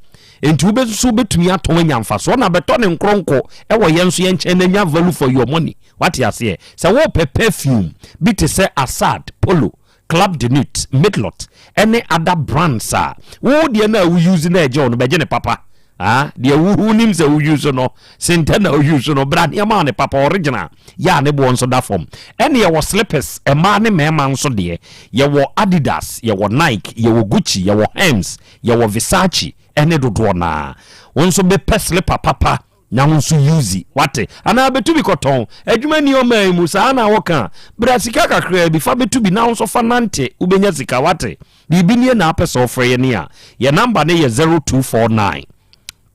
Enti wo nso wobɛtumi atɔn anya mfasoɔ. Na bɛtɔ ne nkronkɔ wɔ yɛn nso yɛn nkyɛn na nya value for your money. Wate aseɛ? Sɛ wopɛ perfume bi te sɛ Assad, Polo, Club de Nuit, Midlot ne other brands a, wo deɛ no a wo use no a ɛgye wo no, bɛgye ne papa. Ah, deɛ wo wonim sɛ wo use no, sentɛ na wo use no, bra nneɛma a ne papa original, yɛ a ne boɔ nso da fam. Ɛne yɛwɔ slippers, mmaa ne mmarima nso deɛ. Yɛwɔ Adidas, yɛwɔ Nike, yɛwɔ Gucci, yɛwɔ Hermes, yɛwɔ Versace ne dodoɔ no ara. Wo nso bɛpɛ slipper papa Na wo nso use wate anaa bɛtu bi kɔtɔn adwuma nni ɔman yi mu saa na woka bra sika kakraa bi fa bɛtu bi na wo nso fa nante wobɛnya sika wate biribi nie na apɛ sɛ wofrɛ yɛne a yɛ number ne yɛ 0249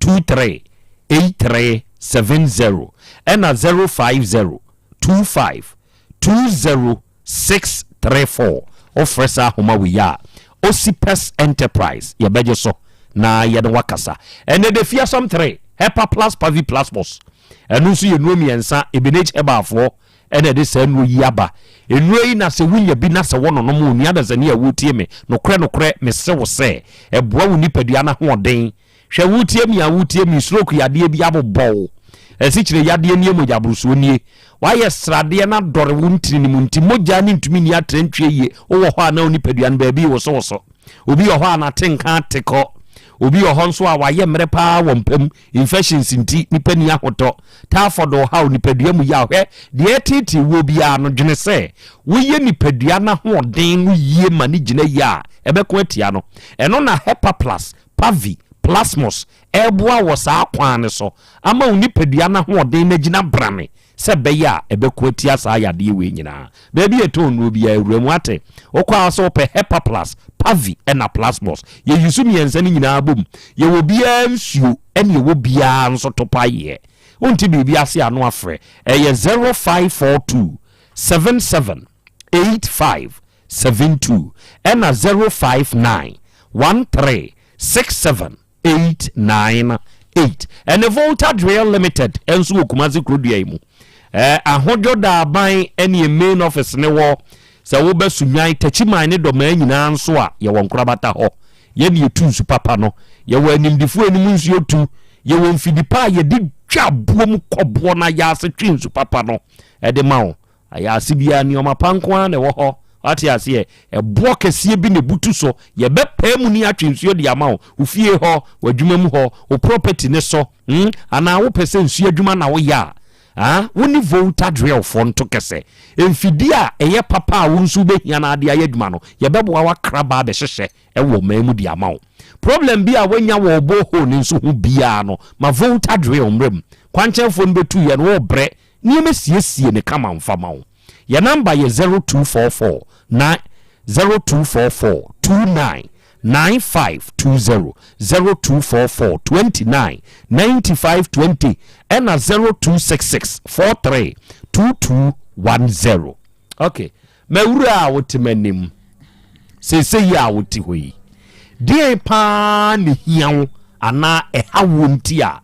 23 83 70 ɛna 050 25 20 634 Wofrɛ saa ahoma wei a, Osipes Enterprise yɛbɛgye so na yɛne wo akasa. Ɛnnɛ da Fiasam 3, Hepa Plus Pavi Plasmos. Ɛno nso yɛ nnuro mmiɛnsa, Ebenage Herbalfoɔ na ɛde saa nnuro yi aba. Nnuro yi na sɛ wonya bi na sɛ wononom, onua dasani a woretie me, nokorɛ nokorɛ mese wo sɛ, ɛboa wo nipadua no ahoɔden. Hwɛ woretie me a woretie me, stroke yadeɛ bi abobɔ wo, asikyire yadeɛ nie, mogyaborosoɔ nie, woayɛ sradeɛ no adɔre wo ntini no mu nti mogya no ntumi nni atrantwie yie, wowɔ hɔ a na wo nipadua no baabi rewosowoso, obi wɔ hɔ a n'atenka ate kɔ, obi wɔ hɔ nso a wayɛ mmerɛ paa wɔ mpa mu, infections nti nipa ni ahotɔ, typhoid ɔhaw, nipadua mu yaw, hwɛ deɛ ɛreteetee woɔ biara no, dwene sɛ woyɛ nipadua no ahoɔden no yie ma no gyina yie a, ɛbɛko atia no. Ɛno na Hepaplus Pavi, plasmos, reboa wɔ saa kwan no so ama wo nipadua no ahoɔden no agyina brane sɛ ɛbɛyɛ a ɛbɛko atia saa yadeɛ wei nyinaa. Baabi a yɛtɔn nnuro biara, wura mu ate. Wokɔ a sɛ wopɛ Hepaplus, Pavi ɛna Plasmos. Yɛ use mmiɛnsa no nyinaa bom. Yɛwɔ biara nsuo ɛne yɛwɔ biara nso topaeɛ. Wonte biribi ase a no afrɛ. Ɛyɛ 0542 77 85 72 ɛna 059 13 67 89 8. Ɛne Volta Drill Limited nso wɔ Kumasi kurodua yi mu. Eh, Ahodwo Daaban ɛne yɛn main office ne wɔ. Sɛ wobɛ Sunyani, Takyiman ne Dɔmaa nyinaa nso a, yɛwɔ nkorabata hɔ. Yɛne yɛtu nsu papa no. Yɛwɔ animdefoɔ a yɛnim nsuo tu. Yɛwɔ mfidi pa a yɛde twa aboɔ mu kɔboɔ no ayaase twe nsu papa no de ma wo. Ayaase biara, nneɛma pa nko ara na ɛwɔ hɔ. Wate aseɛ? Ɛboɔ kɛseɛ bi na ɛbutu so. Yɛbɛpae mu ne atwe nsuo de ama wo. Wo fie hɔ, w'adwuma mu hɔ, wo property no so, hmm, anaa wopɛ sɛ nsuo adwuma na woyɛ a, ah, wo ne Volta Drillfoɔ nto kɛsɛ. Mfidie a ɛyɛ papa a wo nso wobɛhia na ade ayɛ adwuma no, yɛbɛboa wo akra ba abɛhyehyɛ wɔ ɔman mu de ama wo. Problem bi a woanya wɔ wo borehole no nso ho biara no, ma Volta Drill mmra mu. Kwankyɛnfoɔ no bɛtu yɛn, worebrɛ Nneɛma siesie no kama mfa ma wo. Yɛn number yɛ 0244 9 0244 29 9520, 0244 29 95 20 ɛna 0266 43 2210. Ok, mawura a wote m'anim seesei yi a wote hɔ yi, deɛn paa na ɛhia wo anaa ɛha wo nti a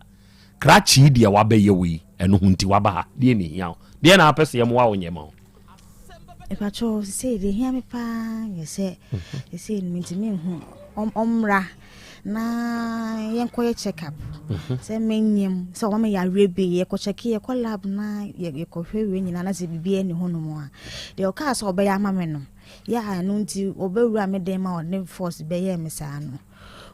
krakye yi deɛ wabɛyɛ wo yi, ɛno ho nti waba ha? Deɛn na ɛhia wo? Deɛn na apɛ sɛ yɛmmoa wo nyɛ ma wo? Mepakyɛw, sesei deɛ ehia me paa yɛ sɛ sesei no mentumi nhu ɔmmra na yɛnkɔyɛ check up mhm. sɛ menyim sɛ ɔma me yareɛ bi yɛkɔ check yɛkɔ lab na yɛkɔhwɛ wie nyinaa na sɛ biribi ani hɔ nom a deɛ ɔkaa sɛ ɔbɛyɛ ama me no yɛ a ɛno nti ɔbɛwura me dan ma ɔne force bɛyɛɛ me saa no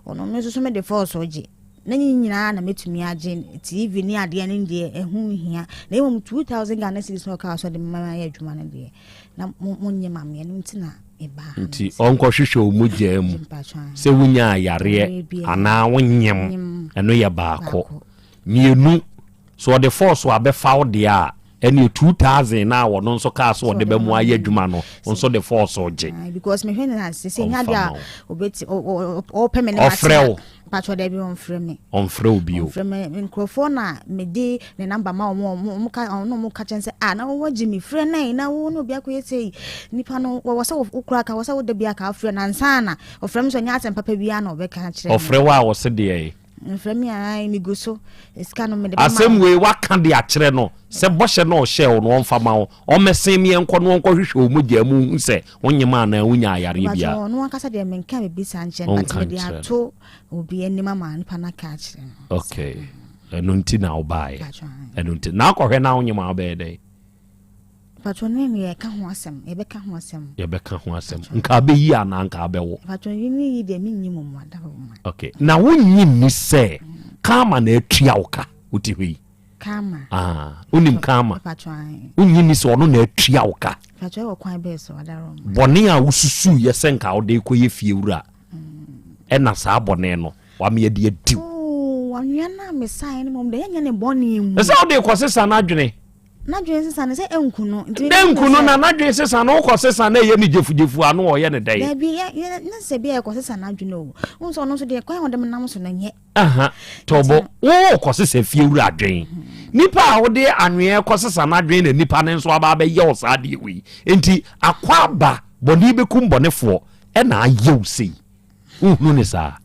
Ɔno me nso so mede force gye. Na ne nyinaa na mɛtumi agye TV ne adeɛ no deɛ ɛho nhia. Na mmom 2000 Ghana cedis na ɔkaa sɛ ɔde mema ayɛ adwuma no deɛ na monyɛ ma me ɛno nti na mebaa ha. Nti ɔnkɔhwehwɛ wo mogyaa mu sɛ wonyaa yareɛ anaa wonyem ɛno yɛ baako. Mmienu So ɔde force abɛfa wo deɛ a, ɛneɛ 2000 no a ɔno nso kaa sɛ ɔde bɛmo ayɛ adwuma no, wo nso de force gye. Because mehwɛ no ase sɛ nya deɛ a obɛti ɔpɛ me ne Ɔfrɛ wo. Patro dɛ bi ɔmfrɛ me. Ɔmfrɛ wo bio. Ɔmfrɛ me nkurɔfoɔ na mede ne namba ma wɔn wɔn ka ɔno wɔn ka kyɛn sɛ ah na wɔn gye me frɛ nan na wɔn ne obi akɔyɛ sɛ yi nipa no wɔwɔ sɛ wokura ka wɔ sɛ woda bi aka afrɛ na nsa na ɔfrɛ me sɛ ɔnyɛ asɛm papa bi a na ɔbɛka akyerɛ me. Ɔfrɛ wo a wɔse deɛ. Mfrɛ me a, megu so. Sika no mede bɛma Asɛm wei waka de akyerɛ no sɛ bɔhyɛ no a ɔhyɛɛ wo no ɔmfa ma wo, ɔmmɛsen me yɛnkɔ na ɔnkɔhwehwɛ wo mogyaa mu nhu sɛ wonyem anaa wonyaa yareɛ Mpakyɛ biara. ɔno ankasa deɛ menka biribi saa nkyerɛ no but Ɔnka mede nkyerɛ no. ato obi anim ama nipa no aka akyerɛ no. Okay, ɛno nti na wobaeɛ. Mpakyɛ ae. Ɛno nti. Na akɔhwɛ na wonyem a wobɛyɛ dɛn? Mpakyɛ ne no yɛka ho asɛm, yɛbɛka ho asɛm. Yɛbɛka ho asɛm. Nka abɛyi anaa nka abɛwo? Mpakyɛ yi ne yi deɛ menyi mu mu adawoma. Okay. Na wonnye nni sɛ karma na atua wo ka wote hɔ yi? Karma. Ah, wonim karma? Mpakyɛ ae. Wonnye nni sɛ ɔno na atua wo ka? Mpakyɛ wɔ kwan bɛɛ so adaroma. Bɔne a wosusuiɛ sɛ nka wode kɔyɛ fie wura ɛna saa bɔne no wama yɛde adi wo. Oh, anwea no a mesaeɛ no mmom deɛ ɛnyɛ ne bɔne mu. Ɛsɛ wode kɔsesa no adwene. N'adwene sesa no sɛ ɛnku no. Nti Dɛ nku no na n'adwene sesa no wokɔ sesa na ɛyɛ ne gyefugyefu ano ɔyɛ ne dɛn. Dabi yɛ yɛ ne sɛ bi a ɛkɔ sesa n'adwene o. Wohu sɛ ɔno nso deɛ kwan a ɔde nam so no nyɛ. Aha tɔbɔ wokɔ sesa fie wura adwene. Nipa a wode anwea kɔ sesa n'adwene na nipa no nso aba abɛyɛ wo saa adeɛ wei. Nti akɔ aba bɔne bɛkum bɔnefoɔ ɛna ayɛ wo sei. Wohunu ne saa?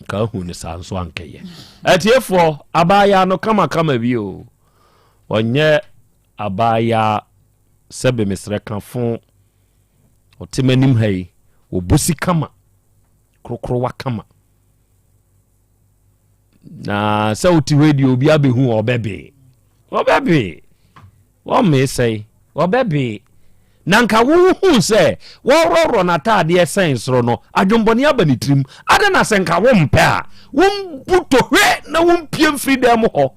Nka ahu no saa nso ankɛyɛ. Atiefoɔ, abaayaa no kamakama bi o. Ɔnyɛ abaayaa sɛbe mesrɛ ka fo. Ɔte m'anim ha yi, ɔbɔ si kama, korokorowa kama. Na sɛ wote hɔ deɛ obi abɛhu ɔbɛbee. Ɔbɛbee. Wɔmmee sɛe, wɔbɛbee. Na nka wohuu sɛ wɔreworɔworɔ n'ataadeɛ sɛn soro no, adwemmɔne aba ne tirim. Adɛn na sɛ nka wompɛ a, wombu tohwe na wompue mfiri dan mu hɔ?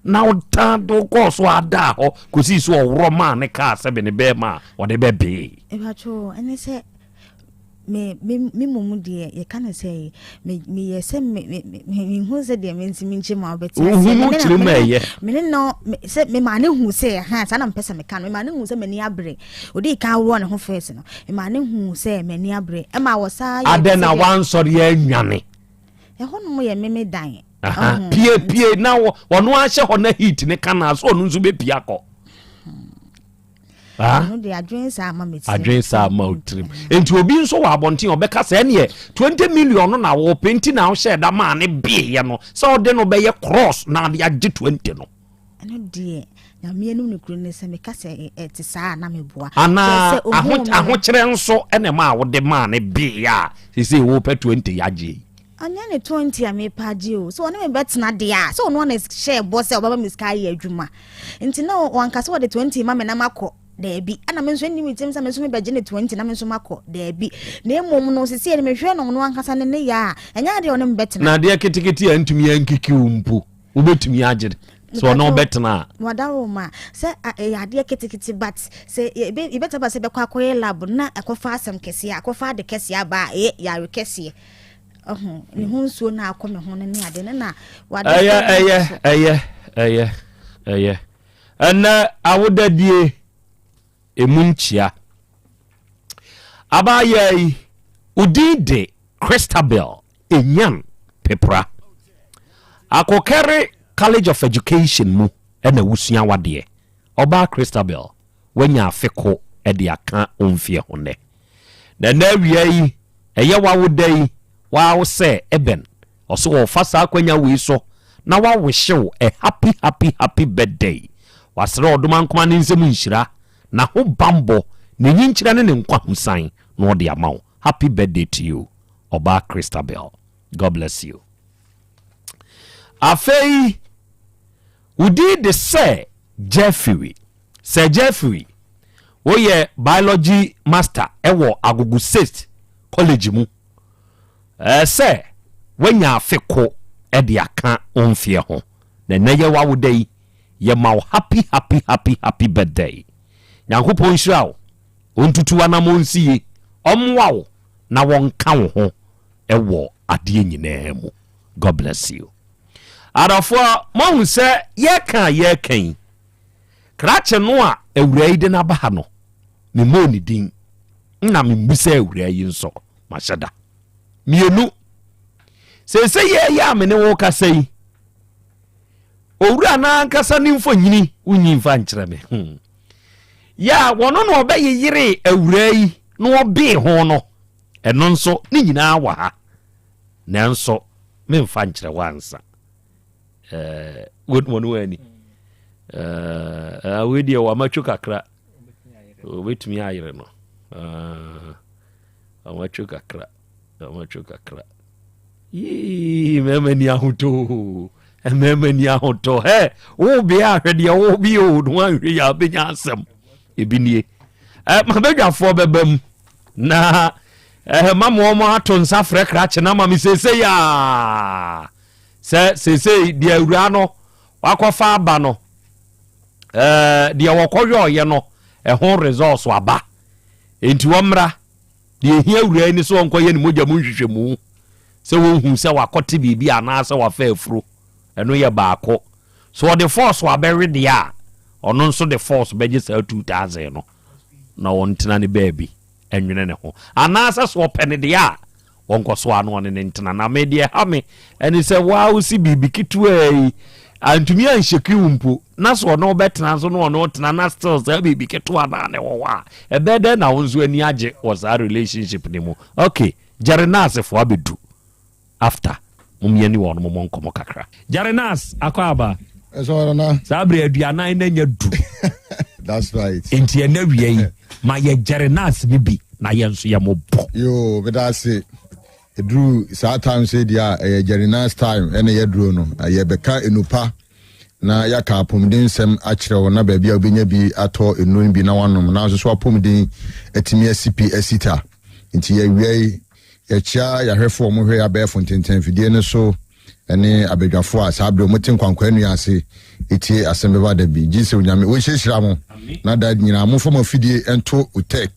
Na ɔtan de kɔɔ so ara daa hɔ kɔsii sɛ ɔworɔ maa ne kaa sɛbe ne bɛrima a ɔde bɛbee. Mpakyɛw, ɛne sɛ Me me me mmom deɛ yɛka no sɛ me meyɛ sɛ me me me mehu sɛ deɛ mentumi nkyerɛ mu a wobɛte aseɛ. Wohu mu Me ne kyerɛ mu a ɛyɛ. me ne no me sɛ memaa ne hu sɛ ha saa na mepɛ sɛ meka no memaa ne hu sɛ m'ani abere. Odii kan worɔ ne ho first no memaa ne hu sɛ m'ani abere ɛma wɔsaa yɛ Adɛn na sɛdeɛ wansɔre anwane? ɛhɔnom yɛ me me dan. Aha, Ɔho pie nti pie na ɔno ahyɛ hɔ na heat ne ka na so ɔno nso bɛpie akɔ. Ɛno deɛ adwene saa ma me tirim. Adwene saa ma wo tirim. Nti obi nso wɔ abɔnten ɔbɛka sɛ ɛneɛ 20 million no na wɔpɛ nti na wohyɛɛ da maa ne beeɛ no sɛ ɔde no bɛyɛ cross na ade agye 20 no. Ɛno deɛ nyame anim no kuro ne sɛ meka sɛ ɛte saa na meboa. Anaa ahokyerɛ nso ɛna ɛma a wode maa ne beeɛ a sesei wopɛ 20 yagye yi. Anyɛ ne 20 a mepɛ agye o. Sɛ ɔne me bɛtena deɛ a, sɛ ɔno na hyɛɛ bɔ sɛ ɔbɛma me sika ayɛ adwuma. Nti na wanka sɛ ɔde 20 ma me na makɔ. Daabi. Ɛna me nso ɛnni me tirim sɛ me nso mebɛgye ne 20 na me nso makɔ. Daabi. Na mmom no, seesei no mehwɛ no ɔno ankasa ne nneyɛɛ a, ɛnyɛ adeɛ a ɔne me bɛtena. Na adeɛ ketekete a ɛntumi ankiki wo mpo, wobɛtumi agye sɛ ɔne wo bɛtena a. Wadaroma, sɛ ɛyɛ adeɛ ketekete but sɛ yɛbɛtumi aba sɛ yɛbɛkɔ akɔyɛ lab na akɔfa asɛm kɛseɛ, akɔfa ade kɛseɛ aba a, ɛyɛ yare kɛseɛ. Ɔho ne ho nsuo no akɔ me ho no ne ade no na wade ɛyɛ ɛyɛ ɛyɛ ɛyɛ ɛyɛ ɛnɛ awodadie emu nkyia abaayɛ yi. Wo din de Christabel Enyan Pepra. Akokɛre College of Education mu na wosua w'adeɛ. Ɔbaa Christabel, woanya afe ko de aka wo mfeɛ ho nnɛ. Na ɛnnɛ awia yi, ɛyɛ w'awoda yi, woa wo sɛ Eben, ɔse ɔrefa saa akwanya wei so na wawehye wo a happy happy happy birthday. Wasrɛ Ɔdomankoma ne nsam nhyira, n'ahobanbɔ, ne nyinkyerɛ ne ne nkwahosan na ɔde ama wo. Happy birthday to you, Ɔbaa Christabel. God bless you. Afei, wo din de sɛ Jeffrey. Sir Jeffrey, woyɛ biology master wɔ Agogo State College mu. Ɛɛ sɛ woanya afe ko de aka wo mfeɛ ho. Na ɛnɛ yɛ w'awoda yi, yɛma wo happy happy happy happy birthday. Nyankopɔn nhyira wo, ɔntutu w'anamɔn nsi yie, ɔmmoa wo na wɔnka wo ho wɔ adeɛ nyinaa mu. God bless you. Adɔfoɔ, moahu sɛ yɛreka a yɛreka yi, krakye no a awuraa yi de no aba ha no, memmɔɔ ne din, nna memmusaa awuraa yi nso, mahyɛ da. Mmienu, seesei yɛyɛ a me ne wo kasa yi, owura no ankasa ne mfonyini wonyi mfa nkyerɛ me. Hmm. Yɛ a wɔno na ɔbɛyeyere awuraa yi na ɔbee ho no, ɛno nso ne nyinaa wɔ ha. Nanso memfa nkyerɛ wo ansa. Eh, wɔn wɔn ani. Eh, wei deɛ wɔamatwo kakra. Wɔbɛtumi ayere no. Eh, wɔamatwo kakra. Wɔamatwo kakra. Yii, mmarima ni ahotɔ o. Mmarima ni ahotɔ. Hɛ, wo bea ahwɛ deɛ wo bi o, no ahwɛ yɛ abɛnya asɛm. Ebi nie. Eh, mabɛdwafoɔ bɛba mu. Na eh, ma mo wɔn ato nsa frɛ krakye na ma me seesei a sɛ seesei deɛ awura no wakɔfa aba no eh, deɛ wɔkɔyɔɔyɛ no ɛho results aba enti wɔmmra deɛ ɛhia awura yi ne sɛ wɔnkɔyɛ ne mogya mu nhwehwɛmu sɛ wɔhu sɛ wakɔte biribi anaasɛ wafa afuro ɛno yɛ baako so ɔde force abɛwe deɛ a ɔno nso de force bɛgye saa 2000 no na ɔntena ne baabi nwene ne ho anaasɛ sɛ ɔpɛ ne deɛ a wɔnkɔ so ano ɔne ne ntena na me deɛ ha me ɛne sɛ waa wosi biribi ketewaa yi antumi anhyɛki wo mpo na sɛ ɔne wobɛtena nso na ɔne wotena na still saa biribi ketewa na ne wɔ hɔ a ɛbɛyɛ dɛn na wo nso ani agye wɔ saa relationship ne mu. Okay, Jerry Nursefoɔ abɛdu After mom yɛne wɔn mɔmɔ nkɔmɔ kakra. Jarenas akɔ aba. Ɛsɛ na. Saa bere aduanan na nya du. That's right. Nti ɛnɛ wia yi ma yɛ Jarenas ni bi na yɛn nso yɛ mo bɔ. Yoo meda ase. Eduru saa time sɛ deɛ a ɛyɛ Jarenas time ɛna yɛduro no yɛbɛka enupa na yɛaka apɔmuden nsɛm akyerɛ wo na baabi a wobɛnya bi atɔ nnuro no bi na wanom na nso so apɔmuden atumi asi pi asi ta. Nti yɛawia yi Yɛkyia yɛahwɛfo a wɔhwɛ yɛn abɛɛfo ntenten mfidie no so ne abadwafo a saa bere wɔte nkwankwaa nnua ase tie asɛm bɛba da bi. Gye sɛ Onyame wɔnhyirahyira mo na da nyinaa momfa mo afidie nto otek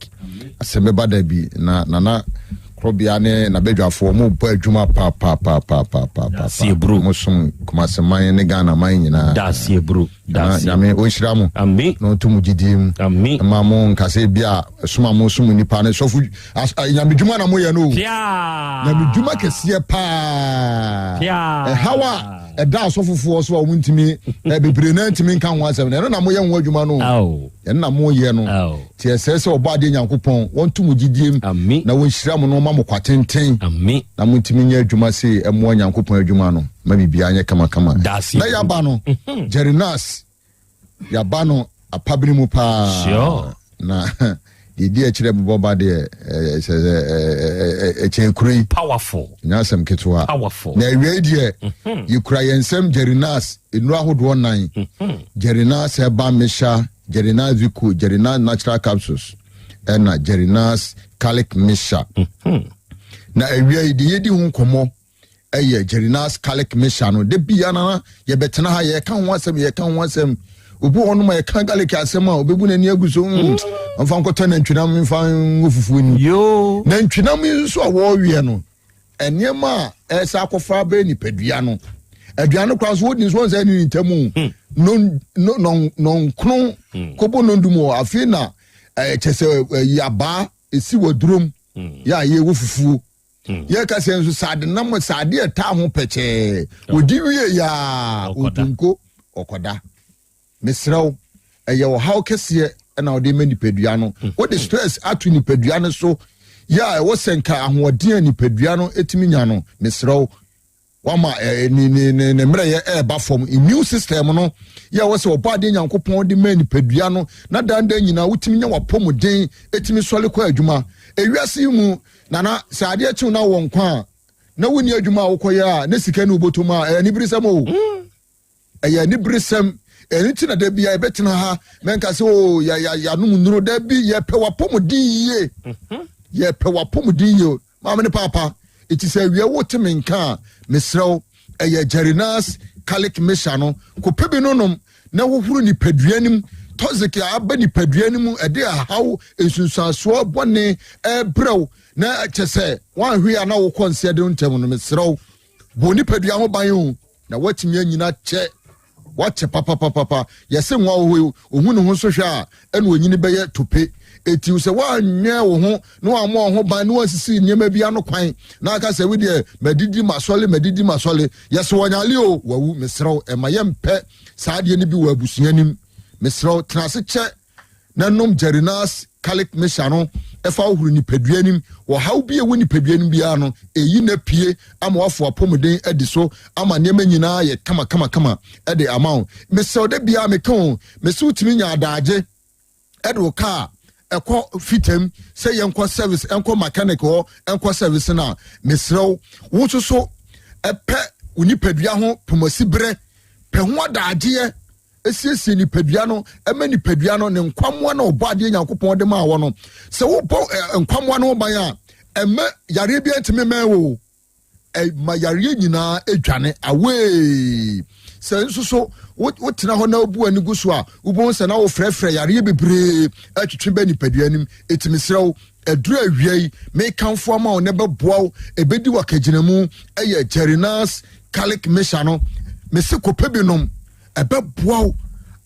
asɛm bɛba da bi na nana korɔbea ne n'abadwafo wɔn bɔ adwuma paapaapaapaapaapa. Wɔn som Kumasi man ne Ghana man nyinaa. Na Nyame ɔnhyira mo na ɔnto mo gyidie mu ma mo nkasa bi a ɛsom a mo som nipa no sɔfo nyame dwuma na moyɛ no o nyame dwuma kɛseɛ paa ɛhaw a ɛda asɔfofoɔ so a wɔn ntumi bebree na ntumi nka ho asɛm no ɛno na moyɛ ho adwuma no ɛno na moyɛ no nti ɛsɛ sɛ ɔbɔ adeɛ Nyankopɔn wɔnto mo gyidie mu na wɔnhyira mo na wɔma mo kwa tenten na montumi nyɛ adwuma sei ɛmmoa Nyankopɔn adwuma no ma biribiara nyɛ kamakama. Na yɛaba no mhm. Jerry Nas yɛaba no apabene mu paa na deɛ di akyirɛ bobɔ ba deɛ sɛ ɛkyɛn kuro yi powerful nyɛ asɛm ketewa na awiei deɛ mhm. yɛkura yɛn nsɛm Jerry Nas nnuro ahodoɔ nan mhm. Jerry Nas herbal mixture Jerry Nas Vico Jerry Nas natural capsules ɛna Jerry Nas garlic mixture na awiei deɛ yɛdi ho nkɔmmɔ ɛyɛ Jerina's garlic mixture no da bia na yɛbɛtena ha yɛka ho asɛm yɛka ho asɛm obi wɔ hɔnom a yɛka garlic asɛm a obebu n'ani agu so mm mfa nkɔtɔ nantwinam mfa ngo fufuo ni nantwinam yi nso a wɔreweɛ no nneɛma a ɛsɛ akɔfa bɛyɛ nipadua no aduane no koraa nso wodi nso wɔn sɛ ɛne ne ntam hmm. nɔnkron hmm. kobo nondum wɔ afei na ɛkyɛ sɛ ɛyi abaa esi wɔ durom. Yɛ a yɛwɔ fufuo. Yɛka sɛ nso sɛ ade nam sɛ ade ɛtaa ho pɛkyɛɛ. Ɔdi wie yaa ɔtonko ɔkɔda. Mesrɛ wo, ɛyɛ ɔhaw kɛseɛ na wode ma nipadua no. Wode stress ato nipadua no so yɛ a ɛwɔ sɛ nka ahoɔden a nipadua no tumi nya no, mesrɛ wo, wama ne ne ne ne mmerɛyɛ ɛreba fam. Immune system no yɛ ɛwɔ sɛ ɔbɔ adeɛ Nyankopɔn de ma nipadua no na dandan nyinaa wotumi nya wapɔmuden ɛtumi sɔre kɔ adwuma. Ewiase yi mu nana sɛ adeɛ kyew na wɔ nkwa a na wonni adwuma a wokɔyɛ a ne sika ne wobɔtɔ mu a ɛyɛ aniberesɛm o. Ɛyɛ aniberesɛm. Ɛno nti na da bia yɛbɛtena ha mɛnka sɛ o oh, yɛanom nnuro. Da bi yɛpɛ wapɔmuden yie. Yɛpɛ wapɔmuden yie maame ne paapa. Ɛti sɛ awia wote me nka a mesrɛ wo ɛyɛ Jerinas Kalik Mesha no kɔpɛ bi no nom na hohoro nipadua no mu. Toxic a aba nipadua no mu ɛde ahaw nsunsuansoɔ bɔne ɛbrɛw na kyɛ sɛ woanhwe a na wokɔ nseɛ de ntɛm no mesrɛ wo bɔ nipadua ho ban o na woatumi anyina kyɛ wakyɛ papapapapa. Yɛse nwa wɔ hɔ yi ohun ne ho nso hwɛ a ɛna onyini bɛyɛ tope. Eti sɛ woanwɛn wo ho na wammɔ wo ho ban na wansisi nneɛma bi ano kwan na aka sɛ wodeɛ madidi masɔle madidi masɔle yɛse wɔnyale o wawu. Mesrɛ wo ɛma yɛmpɛ saa adeɛ no bi wɔ abusua nim. Mesrɛ wo tena ase kyɛ na nom Jerinas Kalik Mixture no ɛfa wohoro nipadua nim. Ɔhaw bi a ɛwɔ nipadua no biara no ɛyi na pie ama wafo apɔmuden adi so ama nneɛma nyinaa yɛ kama kama kama ɛde ama wo. Mesrɛ wo da biara meka o mese wotumi nya adaagye ɛde wo kaa ɛkɔ fitam sɛ yɛnkɔ service ɛnkɔ mechanic hɔ ɛnkɔ service no a mesrɛ wo wo nso so ɛpɛ wo nipadua ho pomasi berɛ pɛ ho adaagyeɛ esiesie nipadua no ɛma nipadua no ne nkwammoa na ɔbɔ adeɛ Nyankopɔn de maa wɔ no. Sɛ wobɔ nkwammoa no ho ban a ɛma yareɛ bi ntumi mmɛn wo, ɛma yareɛ nyinaa adwane away. Sɛ nso so wotena hɔ na wobu ani gu so a wobɛhu sɛ na wofrɛfrɛ yareɛ bebree atwitwe bɛ nipadua anim. Ɛtumi serɛ wo aduru awia yi mekamfo ama wo na ɛbɛboa wo ɛbɛdi wakagyinamu ɛyɛ Jerinas Kalik Mesha no. Mese kɔpɛ bi nom ɛbɛboa wo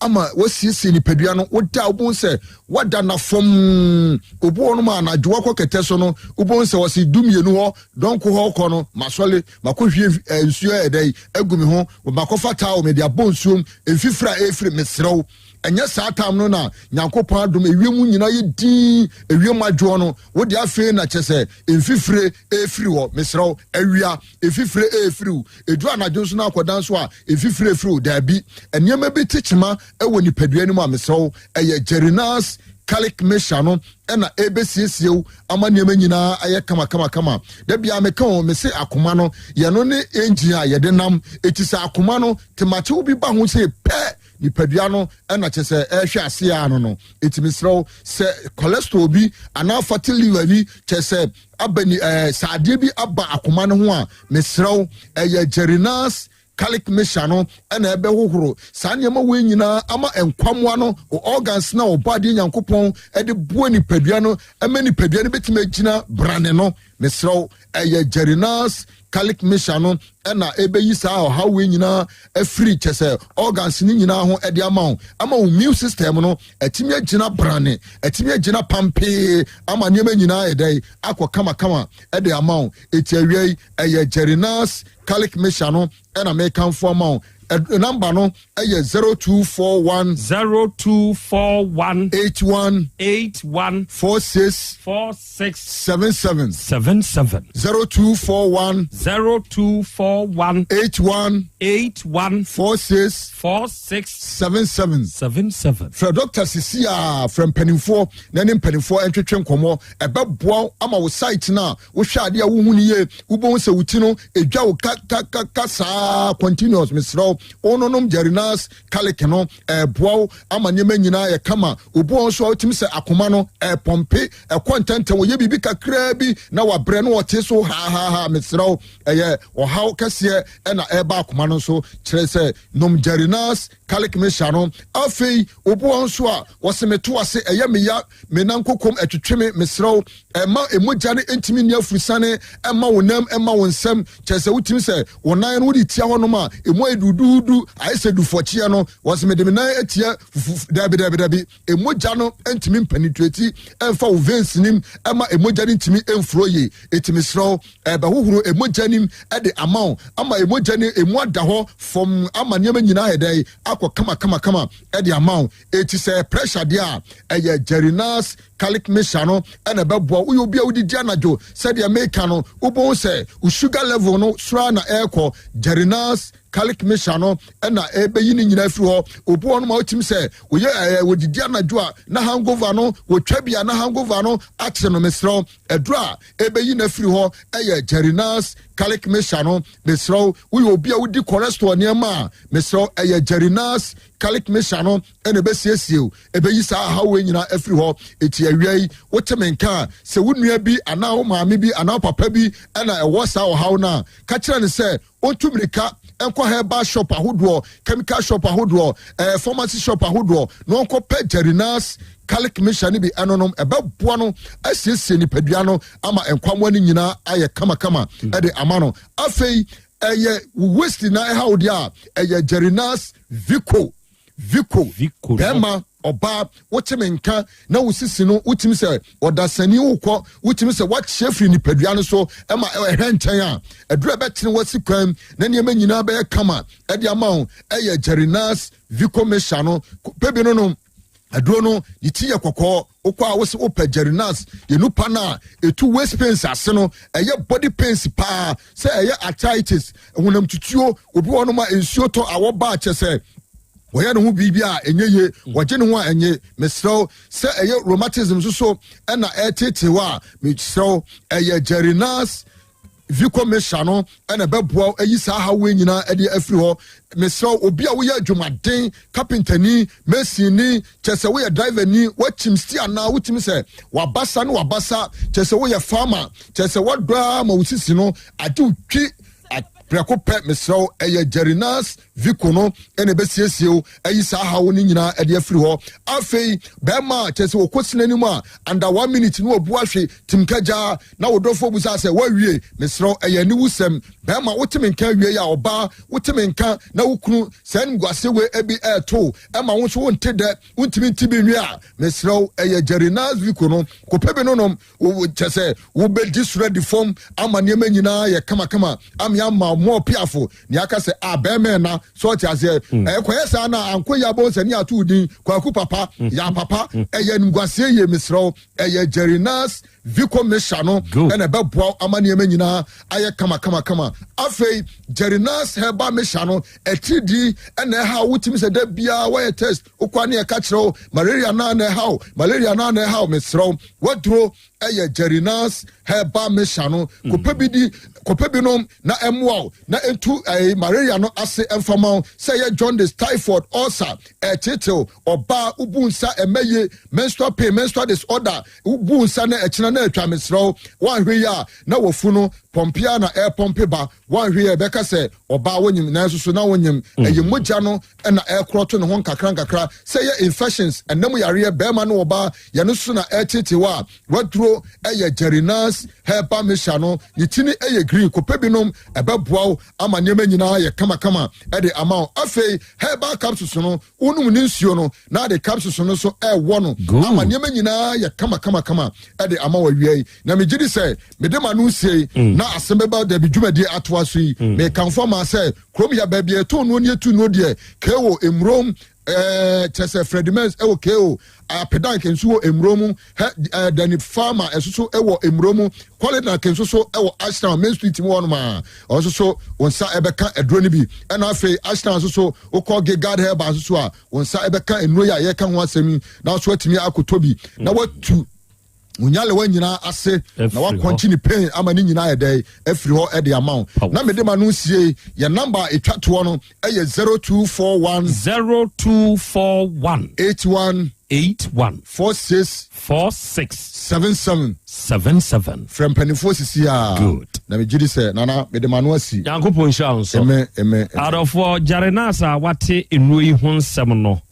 ama wasiesie nipadua no. Woda wobɛhu sɛ wada na fam. Obi wɔ no ma anadwo wakɔ kɛtɛ so no wobɛhu sɛ wɔse 12 hɔ dɔnko hɔ kɔ no masɔle makɔhwie nsuo ɛdɛ yi agu me ho makɔfa towel mede abɔ nsuom mfifiri a ɛfiri. Mesrɛ wo ɛnyɛ saa tam no na Nyankopɔn adom ewiem nyinaa yɛ din ewiem adwoɔ no wode afei na kyɛ sɛ mfifire ɛfiri hɔ. Mesrɛ wo awia mfifire ɛfiri wo ɛduru anadwo nso no akɔda nso a mfifire ɛfiri wo. Daabi, nneɛma bi te kyema ɛwɔ nipadua no mu a mesrɛ wo ɛyɛ Jerinas Kalik Mesha no ɛna ɛbɛsiesie wo ama nneɛma nyinaa ayɛ kama kama kama. Da bia meka o mese akoma no yɛno ne engine a yɛde nam. Ɛti sɛ akoma no temakyew bi ba ho sɛ pɛ nipadua no ɛna kyɛ sɛ ɛhwɛ ase a no ɛti mesrɛ wo sɛ cholesterol bi anaa fatty liver bi kyɛ sɛ aba ni sɛ adeɛ bi aba akoma no ho a mesrɛ wo ɛyɛ Jerinas Kalik Mesha no ɛna ɛbɛhohoro saa nneɛma wei nyinaa ama nkwamoa no organs na ɔbɔ adeɛ Nyankopɔn ɛde boa nipadua no ɛma nipadua no bɛtumi agyina brane no. Mesrɛ wo ɛyɛ Jerinas Kalik Mesha no ɛna ɛbɛyi saa ɔhaw wei nyinaa afiri kyɛ sɛ organs no nyinaa ho ɛde ama wo ama wo immune system no ɛtumi agyina brane ɛtumi agyina pampee ama nneɛma nyinaa ɛdɛ akɔ kamakama ɛde ama wo. Ɛti awia yi ɛyɛ Jerinas Kalik Mesha no ɛna mekamfo ama wo. Number no ɛyɛ 0241 0241 81 81 46 46 77 77 0241 0241 81 81 46 46 77 77. Frɛ Dr. Sisi a frɛ mpanimfoɔ na ne mpanimfoɔ ntwetwe nkɔmmɔ ɛbɛboa ama wo site no a wohwɛ adeɛ a wohu no yie wobɛhu sɛ wo ti no ɛdwa wo kakakaka saa continuous. Mesrɛ wo wononom Jerinas Kalik no ɛboa wo ama nneɛma nyinaa yɛ kama. Obi wɔ nso a wotumi sɛ akoma no ɛpɔmpe ɛkɔ ntɛntɛn wɔyɛ biribi kakraa bi na wabrɛ no ɔte so hahaha. Mesrɛ wo ɛyɛ ɔhaw kɛseɛ ɛna ɛba akoma no nso kyerɛ sɛ nom Jerinas Kalik Mesha no. Afei obi wɔ nso a wɔse meto ase ɛyɛ meya me nan kokom ɛtwetwe me. Mesrɛ wo ɛma emogya no ntumi nni afurusane ɛma wo nam ɛma wo nsɛm kyerɛ sɛ wotumi sɛ wo nan no wode tia hɔnom a emu ayɛ dudu. duduudu ayɛ sɛ dufɔkyeɛ no, wɔsɛ mede me nan atia fufu. Dabi dabi dabi, emogya no ntumi mpenetrate ɛmfa wo veins nim ɛma emogya no ntumi mfuro yie. Eti mesrɛ wo, ɛbɛhohoro emogya nim ɛde ama wo ama emogya no emu ada hɔ fam ama nneɛma nyinaa ayɛ dɛn akɔ kama kama kama ɛde ama wo. Eti sɛ pressure deɛ a, ɛyɛ Jerinas Garlic mixture no ɛna ɛbɛboa. Woyɛ obi a wodidi anadwo sɛdeɛ meka no, wobɛhu sɛ wo sugar level no soro ara na ɛrekɔ. Jerinas Garlic mixture no ɛna ɛbɛyi ne nyinaa firi hɔ. Obi wɔ no ma wotumi sɛ woyɛ ɛɛ wɔdidi anadwo a na hangover no, wɔtwa bi a na hangover no akye no. Mesrɛ wo, aduro a ɛbɛyi no afiri hɔ ɛyɛ Jerinas Garlic mixture no. Mesrɛ wo, woyɛ obi a wodi cholesterol nneɛma a, mesrɛ wo, ɛyɛ Jerinas Garlic mixture no ɛna ɛbɛsiesie o, ɛbɛyi saa ahaw wei nyinaa afiri hɔ. Eti awia yi wote me nka a, sɛ wo nua bi anaa wo maame bi anaa wo papa bi ɛna ɛwɔ saa ɔhaw no a, ka kyerɛ no sɛ ɔntu mmirika nkɔ herbal shop ahodoɔ, chemical shop ahodoɔ, ɛɛ pharmacy shop ahodoɔ na ɔnkɔ pɛ Jerinas Garlic mixture no bi ɛnonom. Ɛbɛboa no asiesie nipadua no ama nkwamoa no nyinaa ayɛ kamakama ɛde ama no. Afei ɛyɛ waist na ɛha wo deɛ a, ɛyɛ Jerinas Vico Vico. Vico. Bɛrima, ɔbaa, wote me nka na wo sisi no wotumi sɛ ɔdasani wokɔ, wotumi sɛ wakyea firi nipadua no so ɛma ɛhwɛ nkyɛn a, aduru a ɛbɛtene wasi kwan na nneɛma nyinaa bɛyɛ kama ɛde ama wo ɛyɛ Jerinas Vico mixture no. Pɛ bi no nom. Aduro no ne ti yɛ kɔkɔɔ. Wokɔ a wosɛ wopɛ Jerinas yɛnupa no a ɛtu waist pains ase no. Ɛyɛ body pains paa, sɛ ɛyɛ arthritis, honam tutuo, obi wɔ nom a nsuo tɔ awɔ ba kyɛ sɛ wɔyɛ ne ho biribi a ɛnyɛ yie, wɔgye ne ho a ɛnyɛ. Mesrɛ wo, sɛ ɛyɛ rheumatism nso so ɛna ɛtetee hɔ a, mesrɛ wo, ɛyɛ Jerinas Vico mixture no ɛna ɛbɛboa ayi saa haw nyinaa ɛde afiri hɔ. Mesrɛ wo, obi a woyɛ adwumaden, kapentani, masonni, kyɛ sɛ woyɛ driver ni, wakyim sti anaa wotumi sɛ wabasa ne wabasa, kyɛ sɛ woyɛ farmer, kyɛ sɛ wadɔ a ma wo sisi no agye wo twi prɛko pɛ, mesrɛ wo, ɛyɛ Jerinas Vico no ɛna ɛbɛsiesie wo ayi saa haw no nyinaa ɛde afiri hɔ. Afei bɛrima a kyɛ sɛ wɔkɔ sina anim a under one minute ne wɔbu ahwe timkagyaa na wɔdɔfoɔ busa sɛ woawie, mesrɛ wo, ɛyɛ aniwusɛm. Bɛrima, wote me nka awie yi a, ɔbaa, wote me nka na wo kunu saa nimguase wei ebi ɛɛto ɛma wo nso wonte dɛ, wontumi nti bi nwie a, mesrɛ wo, ɛyɛ Jerinas Vico no. Kɔpɛ bi no nom. Kyɛ sɛ wobɛdi soro adi fam ama nneɛma nyinaa yɛ kamakama ame ama mɔɔ piafo nea aka sɛ a bɛrima ɛna sɛ ɔte aseɛ. Ɛkɔyɛ saa na ankɔ yi abɔ sɛ ne ato wo din Kwaku papa ya papa. Ɛyɛ nimguaseɛ yie. Mesrɛ wo, ɛyɛ Jerinas Vico mixture no ɛna ɛbɛboa ama nneɛma nyinaa ayɛ kamakamakama. Afei Jerinas herbal mixture no, atiridi ɛna ɛha wotumi sɛ da biara wɔyɛ test, wokɔ ne ɛka kyerɛ wo malaria naa na ɛha wo, malaria naa na ɛha wo, mesrɛ wo, waduro ɛyɛ Jerinas herbal mixture no. Kɔpɛ bi di, kɔpɛ bi nom na ɛmmoa wo na ɛntu ɛɛ malaria no ase ɛmfama wo. Sɛ ɛyɛ jaundice, typhoid, ulcer ɛtetew, ɔbaa wobu nsa ɛmɛ yie, menstrual pain, menstrual disorder, wobu nsa na ɛkyina na atwa, mesrɛ wo, woanhwɛ yi a na wafu no pɔmpea na ɛrepɔmpe ba. Woanhwɛ yi a ɛbɛka sɛ ɔbaa wonyim, nanso so na wonyim. Ɛyɛ mogya no ɛna ɛkorɔto ne ho nkakra nkakra. Sɛ ɛyɛ infections, ɛnam yareɛ, bɛrima ne ɔbaa yɛno so na ɛtete hɔ a, waduro ɛyɛ Jerinas herbal mixture no. Ne ti no ɛyɛ green. Kɔpɛ bi nom, ɛbɛboa wo ama nneɛma nyinaa yɛ kamakama ɛde ama wo. Afei herbal capsules no, wonom ne nsuo no na de capsules no nso ɛwɔ no ama nneɛma nyinaa yɛ kamakamakama ɛde ama wo. Awia yi na megye di sɛ mede ma no nsie na asɛm bɛba dabi dwumadie atoa so yi. Mekamfo ama sɛ kurom yɛ baabi a ɛtɔn nuo ne etu nuo deɛ kewo emurom, kyɛ sɛ Fredimens ɛwɔ ko Apedank nso wɔ emuro mu hɛ, Dani Farmer ɛso so ɛwɔ emuro mu, Qualinak nso so ɛwɔ Ashtown Main Street mu hɔnom a ɔnso so wɔn nsa ɛbɛka aduro no bi. Ɛna afei Ashtown nso so wokɔ Gigard Herbal nso so a, wɔn nsa ɛbɛka nnuro yi a yɛka ho asɛm yi na nso atumi akotɔ bi na watu onyalewa nyinaa ase na wakɔnkye ne pain ama ne nyinaa yɛ dɛ afiri hɔ ɛde ama wo. Na mede ma no sie yɛ number a ɛtwa toɔ no ɛyɛ 0241 0241 81 81 46 46 77. 77. Frɛ mpanimfoɔ sisi a. Good. Na megye di sɛ nana mede ma no asi. Nyankopɔn nhyira wo nso. Ɛmɛ ɛmɛ. Adɔfoɔ, Jarinas a wate nnuro yi ho nsɛm no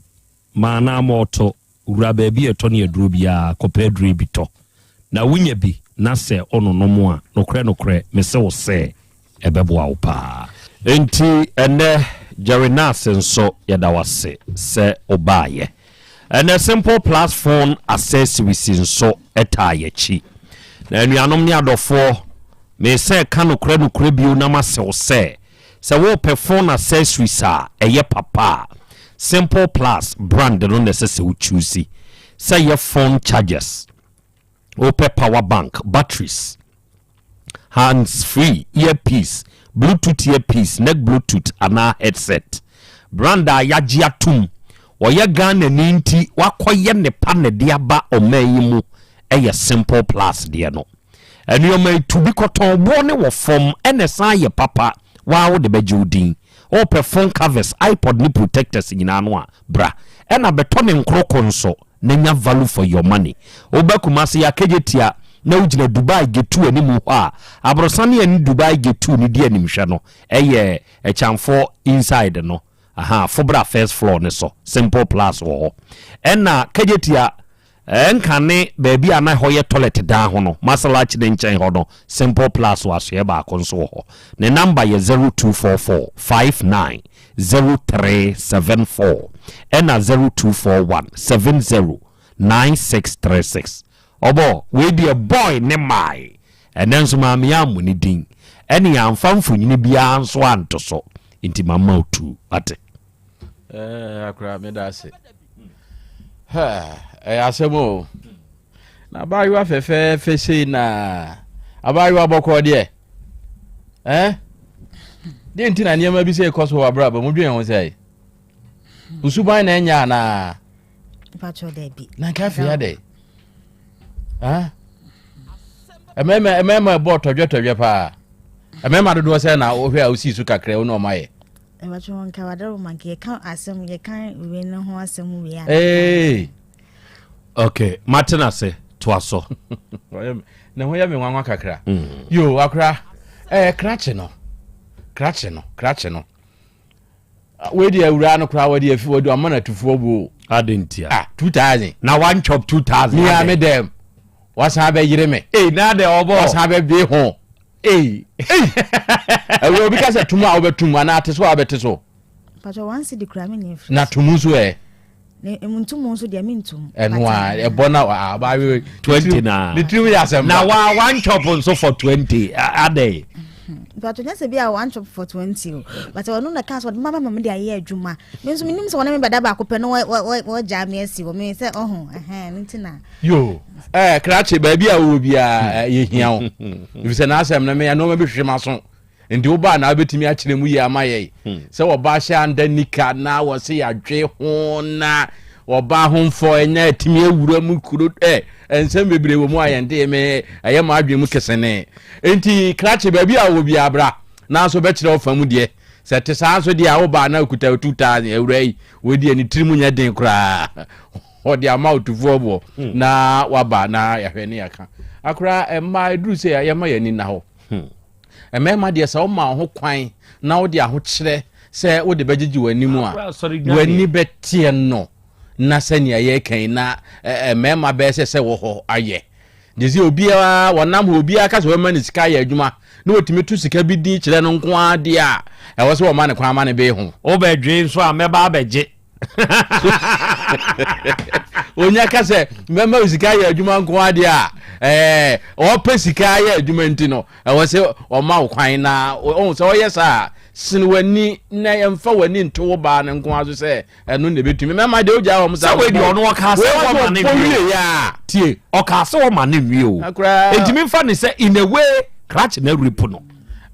maa na ama ɔtɔ wura baabi a ɛtɔ ne aduro biara kɔpɛ aduro yi bi tɔ na wonya bi na sɛ ɔnonom a, nokorɛ nokorɛ mese wo sɛ ɛbɛboa wo paa. Enti ɛnɛ Jerry Nurse nso yɛda wo ase sɛ wobaeɛ. Ɛnɛ Simple Plus Phone Accessories nso taa yɛakyi. Na anuanom ne adɔfoɔ, mesɛ ka nokorɛ nokorɛ bio na mase wo sɛ, sɛ worepɛ phone accessories a ɛyɛ papa a, Simple Plus brand no na ɛsɛ sɛ wo choose. Sɛ ɛyɛ phone chargers, wopɛ power bank, batteries, hands free, earpiece, bluetooth earpiece, neck bluetooth anaa headset. Brand a yɛagye atom, ɔyɛ Ghanani nti wakɔyɛ ne pa na ɛde aba ɔman yi mu yɛ Simple Plus deɛ no. Nneɛma yi tu bi kɔtɔn boɔ ne wɔ fam ɛna ɛsan yɛ papa, waa wode bɛgye wo din. Wopɛ phone covers, iPod ne protectors nyinaa no a, bra. Ɛna bɛtɔ ne nkoroko nso. na nya value for your money. Woba Kumasi a Kejetia na wogyina Dubai Getu anim hɔ a, aborosan ne ɛne Dubai Getu no di animhwɛ no yɛ Ɛkyanfoɔ inside no, aha, fo bra first floor no so, Simple Plus wɔ hɔ. Ɛna Kejetia nkane baabi a na ɛhɔ yɛ toilet dan ho no, Masalachi ne nkyɛn hɔ no, Simple Plus wɔ asoɛɛ baako nso wɔ hɔ. Ne number yɛ 0244 59 0374 ɛna 0241 70 9636. Ɔbɔ wei deɛ boy ne mae ɛnɛ nso maame ammo ne din ɛne yɛamfa mfonyini biara nso anto so nti mama wo tu wate. Eh, akora meda ase. Ɛyɛ asɛm o. Na abaayewa fɛfɛɛfɛ sei na abaayewa bɔkɔɔ deɛ. Eh? Deɛ nti na nneɛma bi sɛ ɛkɔ so wɔ abrabɔ mu dwen ho sɛ nsuban na ɛnyɛ anaa? Na nka afei adɛ. Mmarima mmarima ɛbɔ tɔdwɛtɔdwɛ paa. Mmarima dodoɔ sɛ na wohwɛ a wosii so kakra wo na ɔma yɛ. Ɛbɛtwe nka wadaro ma nka yɛka asɛm yɛka wei no ho asɛm wei a. Ee. Ok, mate no ase, toa so. Ne ho yɛ me nwanwa kakra. Mm. Yo, akora, eh, krakye no, krakye no, krakye no. Ah, wei deɛ awuraa no koraa wɔde afi wɔde ama no atufoɔ buo. Ade ntia. Ah, 2000. Na one chop 2000. Mia me dɛm. Wasan bɛyere me. Ei, na de ɔbɔ. Wasan bɛbee ho. Ei. Ei. Awura obi ka sɛ tum a wobɛtum anaa te so a wobɛte so. Patro one cedi kura me nyɛ firi. Na tum nso ɛ. Ne ntum nso deɛ me ntum. Ɛno a ɛbɔ na abaayewa. 20 na. Ne tirim yɛ asɛm. Na wa one chop nso for 20 adɛ. Patro nyɛ sɛ bi a one chop for 20 o. But ɔno na ka sɛ ɔde mama ma me de ayɛ adwuma. Me nso menim sɛ wɔne me bɛda baako pɛ no wɔgyaa me asi wɔ me sɛ ɔho ɛhɛn no nti na. Yo ɛɛ krakye baabi a wowɔ biara yɛhia wo. Efisɛ n'asɛm no me nneɛma bi hwehwɛ m'aso. Nti wobaa na wobɛtumi akyerɛ mu yie ama yɛn hmm. sɛ wɔba hyɛ anda nika na wɔse yɛadwe ho na wɔba ho mfɔ ɛnya atumi awura mu kuro ɛ nsɛm bebree wɔ mu a yɛn de me ɛyɛ ma adwene mu kesene nti krakye baabi a wɔ biara bra nanso bɛkyerɛ wo fa mu deɛ sɛ te saa nso deɛ a wobaa na okuta 2000 awura yi wɔdi ani tiri mu nyɛ den koraa ɔde ama otufoɔ boɔ hmm. na waba na yɛahwɛ ne yɛaka akora mmaa ɛduru sɛ yɛma yɛn ani nna hɔ hmm. Mmarima deɛ sɛ woma wo ho kwan na wode ahokyerɛ sɛ wode bɛgyegye w'anim a, w'ani bɛteɛ no na sɛnea yɛreka yi na mmarima bɛyɛ sɛ sɛ wɔ hɔ ayɛ. Gye sɛ obiara wɔnam hɔ obiara ka sɛ wɔma ne sika ayɛ adwuma na wɔtumi to sika bi din kyerɛ no nko ara deɛ a ɛwɔ sɛ wɔma ne kwan ma ne bee ho. Wobɛdwen nso a mɛba abɛgye. onya ka sɛ mɛma wo sika yɛ adwuma nko adeɛ a ɛɛ ɔpɛ sika yɛ adwuma nti no ɛwɔ sɛ ɔma wo kwan na ɔhu sɛ ɔyɛ saa sene w'ani na yɛmfa w'ani nto wo baa no nko aso sɛ ɛno na ɛbɛtumi mɛma deɛ wogyaa wɔm saa sɛ wei deɛ ɔno ɔkaa sɛ wɔma ne nwie tie ɔkaa sɛ wɔma ne nwie o ɛntumi mfa ne sɛ in a way krakye na awuripo no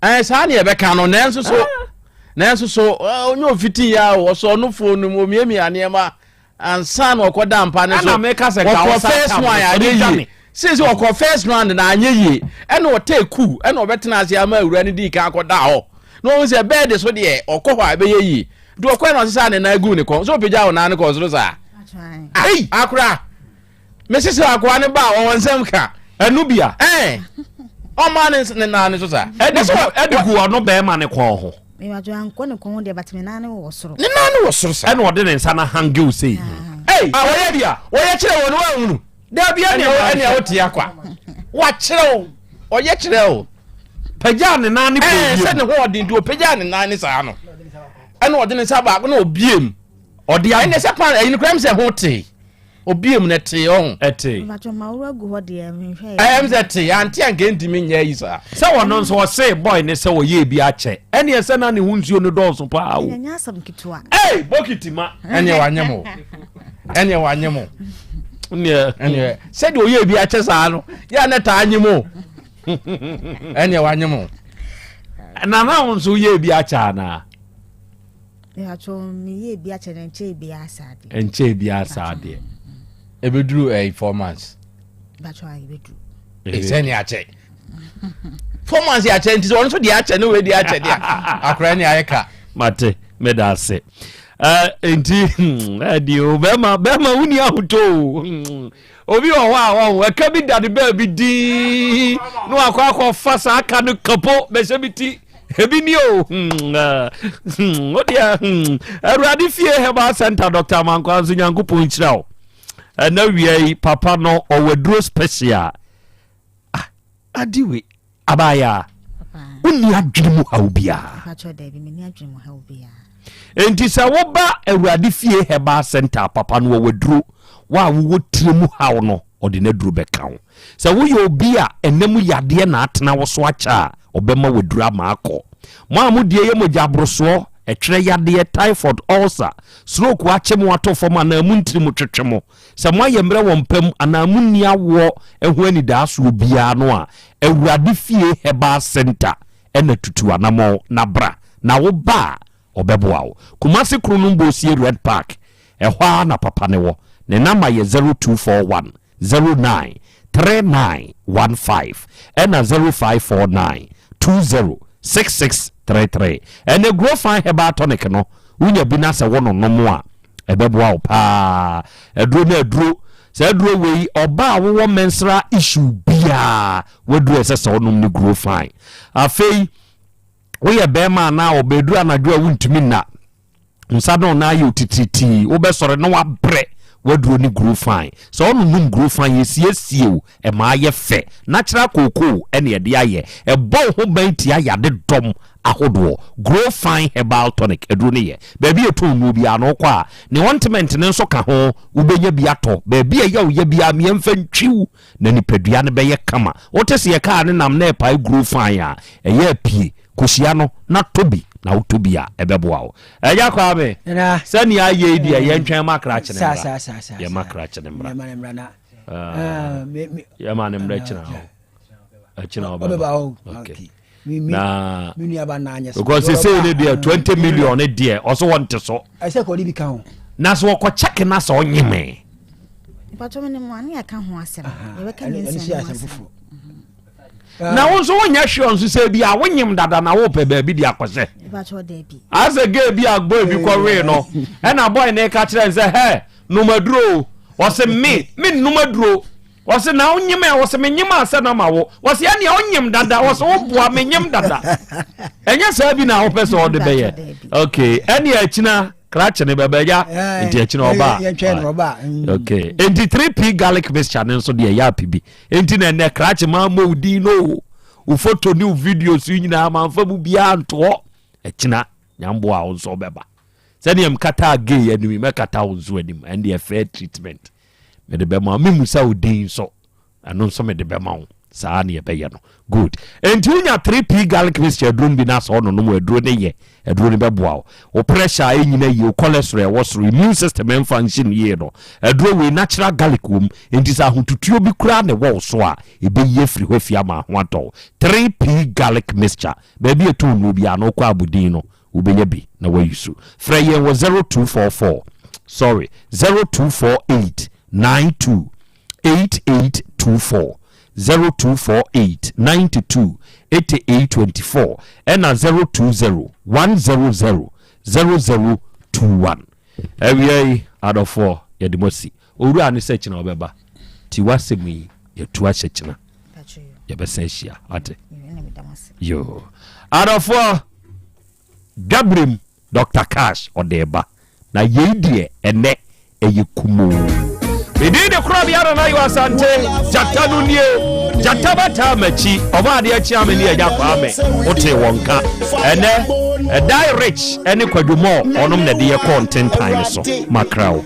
ɛɛ saa ne yɛbɛka no nanso so ah. Nanso so ɔnyɛ ofitii a ɔsɔ no fon no mu omiamia nneɛma ansa na ɔkɔda mpa no so? Ɛna meka sɛ nka Ɔkɔ ɔsa first tam one no, anyɛ sɔre yie. dwane. Seesei ɔkɔ first round na anyɛ yie. Ɛna ɔtɛɛ kuu ɛna ɔbɛtena ase ama awura no dii kan akɔda hɔ. Na ɔhu sɛ bɛɛde so deɛ ɔkɔ hɔ a ɛbɛyɛ yie. Nti ɔkɔɛ na ɔsesaa ne nan guu ne kɔn. So ɔpagyaa ɔnan no kɔɔ soro saa. Ei! Akora! Mese sɛ akoa no ba a ɔwɔ nsɛm ka. Ɛno bi a. Ɛn. Ɔmaa ne ne nan no so saa. Ɛde gu ɛde gu ɔno bɛrima ne kɔn ho. Mewatwe ankɔ ne kɔn ho deɛ but me nan no wɔ soro. Ne nan no wɔ soro saa. Ɛna ɔde ne nsa no ahangew sei. Ei! Ah wɔyɛ bi a. Wɔyɛ kyerɛ wɔ no wanhunu. Dabi ɛne ɛne ɛne wote akwa. Wakyerɛ wo. Ɔyɛ kyerɛ wo. Pagyaa ne nan ne kɔn wiem. Ɛn sɛ ne ho ɔden nti ɔpagyaa ne nan ne saa no. Ɛna ɔde ne nsa baako na obie mu. Ɔde a. Ɛna sɛ pan ɛyi no kura mi sɛ ho tee. Obie mu na ɛtee ɔho. Ɛtee. Mpatsɔ ma wura gu hɔ deɛ mehwɛ. Ɛyɛ mi sɛ tee ante anka ntumi nyɛ yi saa. Sɛ ɔno nso ɔse boy ne sɛ ɔyɛ bi akyɛ ɛneɛ sɛ na ne ho nsuo no dɔɔso paa o. Ɛnyɛ asɛm ketewa. Ei bokiti ma. Ɛneɛ wanyɛ mo. Ɛneɛ wanyɛ mo. Ɛneɛ ɛneɛ sɛdeɛ ɔyɛ bi akyɛ saa no yɛ a na taa nye mo. Ɛneɛ wanyɛ mo. Nana wo nso woyɛ bi akyɛ anaa? Mepakyɛw meyɛɛ bi akyɛ na nkyɛɛ biara saa deɛ. Nkyɛɛ biara saa deɛ. Ebeduru ɛyi eh, 4 months. Mepakyɛw ayi ebeduru. Sɛ ni akyɛ. 4 months yɛ akyɛ nti sɛ ɔno nso deɛ akyɛ ne wei deɛ akyɛ deɛ akora ne ayɛ ka. Mate meda ase. Uh, nti ɛdi eh, o bɛrima bɛrima wuni ahotɔ o obi wɔ hɔ a ɔho ɛka bi da ne baabi dii na wakɔ akɔfa saa ka no kapo bɛhyɛ bi ti. Ebi ni o, hmm, eh, hmm, o deɛ, hmm, Awurade fie Herbal Center, Dr. Amankwa nso Nyankopɔn nhyira wo. Ɛna wia yi, papa no, ɔwɔ aduro special. Ah, ade we, abaayaa, wonni adwene mu haw biara. Enti sɛ woba Awurade fie Herbal Center, papa no ɔwɔ aduro, wo a wowɔ tire mu haw no, ɔde n'aduro bɛka wo. Sɛ woyɛ obi a ɛna mu yadeɛ na atena wo so akyɛ a, ɔbɛma w'aduro ama akɔ. Mo a mo deɛ yɛ mogya aborosoɔ, ɛtwerɛ yadeɛ, typhoid, ulcer, stroke akye mo ato fam anaa mo ntiri mu twetwe mo, sɛ moayɛ mmerɛ wɔ mpa mu anaa monni awoɔ ho anidaasoɔ biara no a, Awurade Fie Herbal Centre na tutu anamɔn na bra. Na woba a, ɔbɛboa wo. Kumasi Kronom Bosie Red Park, ɛhɔ ara na papa no wɔ. Ne number yɛ 0241 09 3915 ɛna 0549 20 6633. Ɛnɛ Grow Fine Herbal Tonic no, wonya bi na sɛ wononom a, ɛbɛboa wo paa. Aduro no aduro. Saa aduro wei, ɔbaa a wowɔ menstrual issue biara, w'aduro a ɛsɛ sɛ wonom ne Grow Fine. Afei, Woyɛ bɛrima anaa ɔbaa, ɛduru anadwo a wontumi nna. Nsa ne ɔnan ayɛ otitiritii, wobɛsɔre na wabrɛ. W'aduro ne Grow Fine. Sɛ wononom Grow Fine, yɛsiesie wo, ɛma ayɛ fɛ. Natural cocoa ɛna yɛde ayɛ. Ɛbɔ wo ho ban tia yade dɔm ahodoɔ. Grow Fine Herbal Tonic aduro no yɛ. Baabi a yɛtɔn nnuro biara no wokɔ a, ne ointment no nso ka ho, wobɛnya bi atɔ. Baabi a ɛyɛ wo ya biara, mmiɛmfa ntwiw. Na nipadua no bɛyɛ kama. Wote sɛ yɛ kaa no nam na ɛpae guro fann a, ɛyɛ a pue kɔhyia no na tɔ bi, na wotɔ bi a, ɛbɛboa wo. Agya Kwame, sɛnea ayɛ yi deɛ, yɛntwɛn ma krakye no mmra. Yɛma krakye no mmra. Yɛma no mmra kyina hɔ. Ɛkyina ɔbɛba. Okay. Na because sesei ne deɛ 20 million ne deɛ ɔso wɔnte so. Ɛsɛ kɔde bi ka ho. Na sɛ wɔkɔ check na sɛ ɔnyeme. Mpatwɔ me ne mu ano yɛka ho asɛm. Yɛbɛka nyinsɛn ho asɛm. Na wo nso wonyɛ hwee nso sɛ bi a wonyem dada na wopɛ baabi de akɔhyɛ. Mpatwɔ daabi. Asɛ gay bi a boy bi kɔwee no ɛna boy ne ka kyerɛ n sɛ hɛ nom aduro ɔse me me nom aduro. Ɔse na wonyem ɛ? Ɔse menyem a sɛ na ma wo. Ɔse ɛneɛ wonyem dada. Ɔse woboa menyem dada. Ɛnyɛ saa bi na wopɛ sɛ ɔde bɛyɛ. Okay, ɛneɛ akyina krakye ne bɛbɛ ya. Nti akyina ɔba. Okay, nti 3P garlic mixture ne nso deɛ ɛyɛ ape bi. Nti na ɛnɛ krakye maa mmɔ wo din no. Wo photo ne wo videos yi nyinaa mamfa mu biara ntoɔ. Akyina nyamboa wo nso wobɛba. Sɛdeɛ mkataa gay anim yi mɛkata wo nso anim. Ɛndeɛ fair treatment. Mede bɛma wo. Memmusa wo din nso, ɛno nso mede bɛma wo. Saa ne yɛbɛyɛ no. Good. Enti wonya 3P garlic mixture aduro no bi na sɛ ɔnonom aduro no yɛ, aduro no bɛboa wo. Wo pressure a ɛnyina yie, wo cholesterol a ɛwɔ soro, immune system ɛmfa nhyɛ yie no, aduro wei natural garlic wɔ mu. Enti sɛ ahotutuo bi koraa na ɛwɔ wo so a, ɛbɛyi afiri hɔ afi ama ho atɔ wo. 3P garlic mixture, baabi a ɛtɔn nnuro biara no, wokɔ abodin no, Wobɛnya bi na woayi so. Frɛ yɛn wɔ 0244, sorry, 0248 92 8824, 0248 92 8824, ɛna 020 100 0021. Awia yi, adɔfoɔ, yɛde mo asi. Owura ne sɛ kyena ɔbɛba. Ti w'asɛm yi, yɛtu ahyɛ kyena. Yɛbɛsan ahyia. Ate? Yoo. Adɔfoɔ, Dwaberem Doctor Cash ɔde reba. Na yei deɛ ɛnɛ ɛyɛ kumoo. Me din de Korɔbea Nana Yaw Asante, Gyata no nie, Gyata bataa m'akyi, ɔbɔ adeɛ kyea me ne Agya Kwame, wotee wɔn nka. Ɛnɛ. Die Rich ne Kwadwo Moore ɔnom na ɛde yɛ kɔɔ ntentan no so. Makra wo.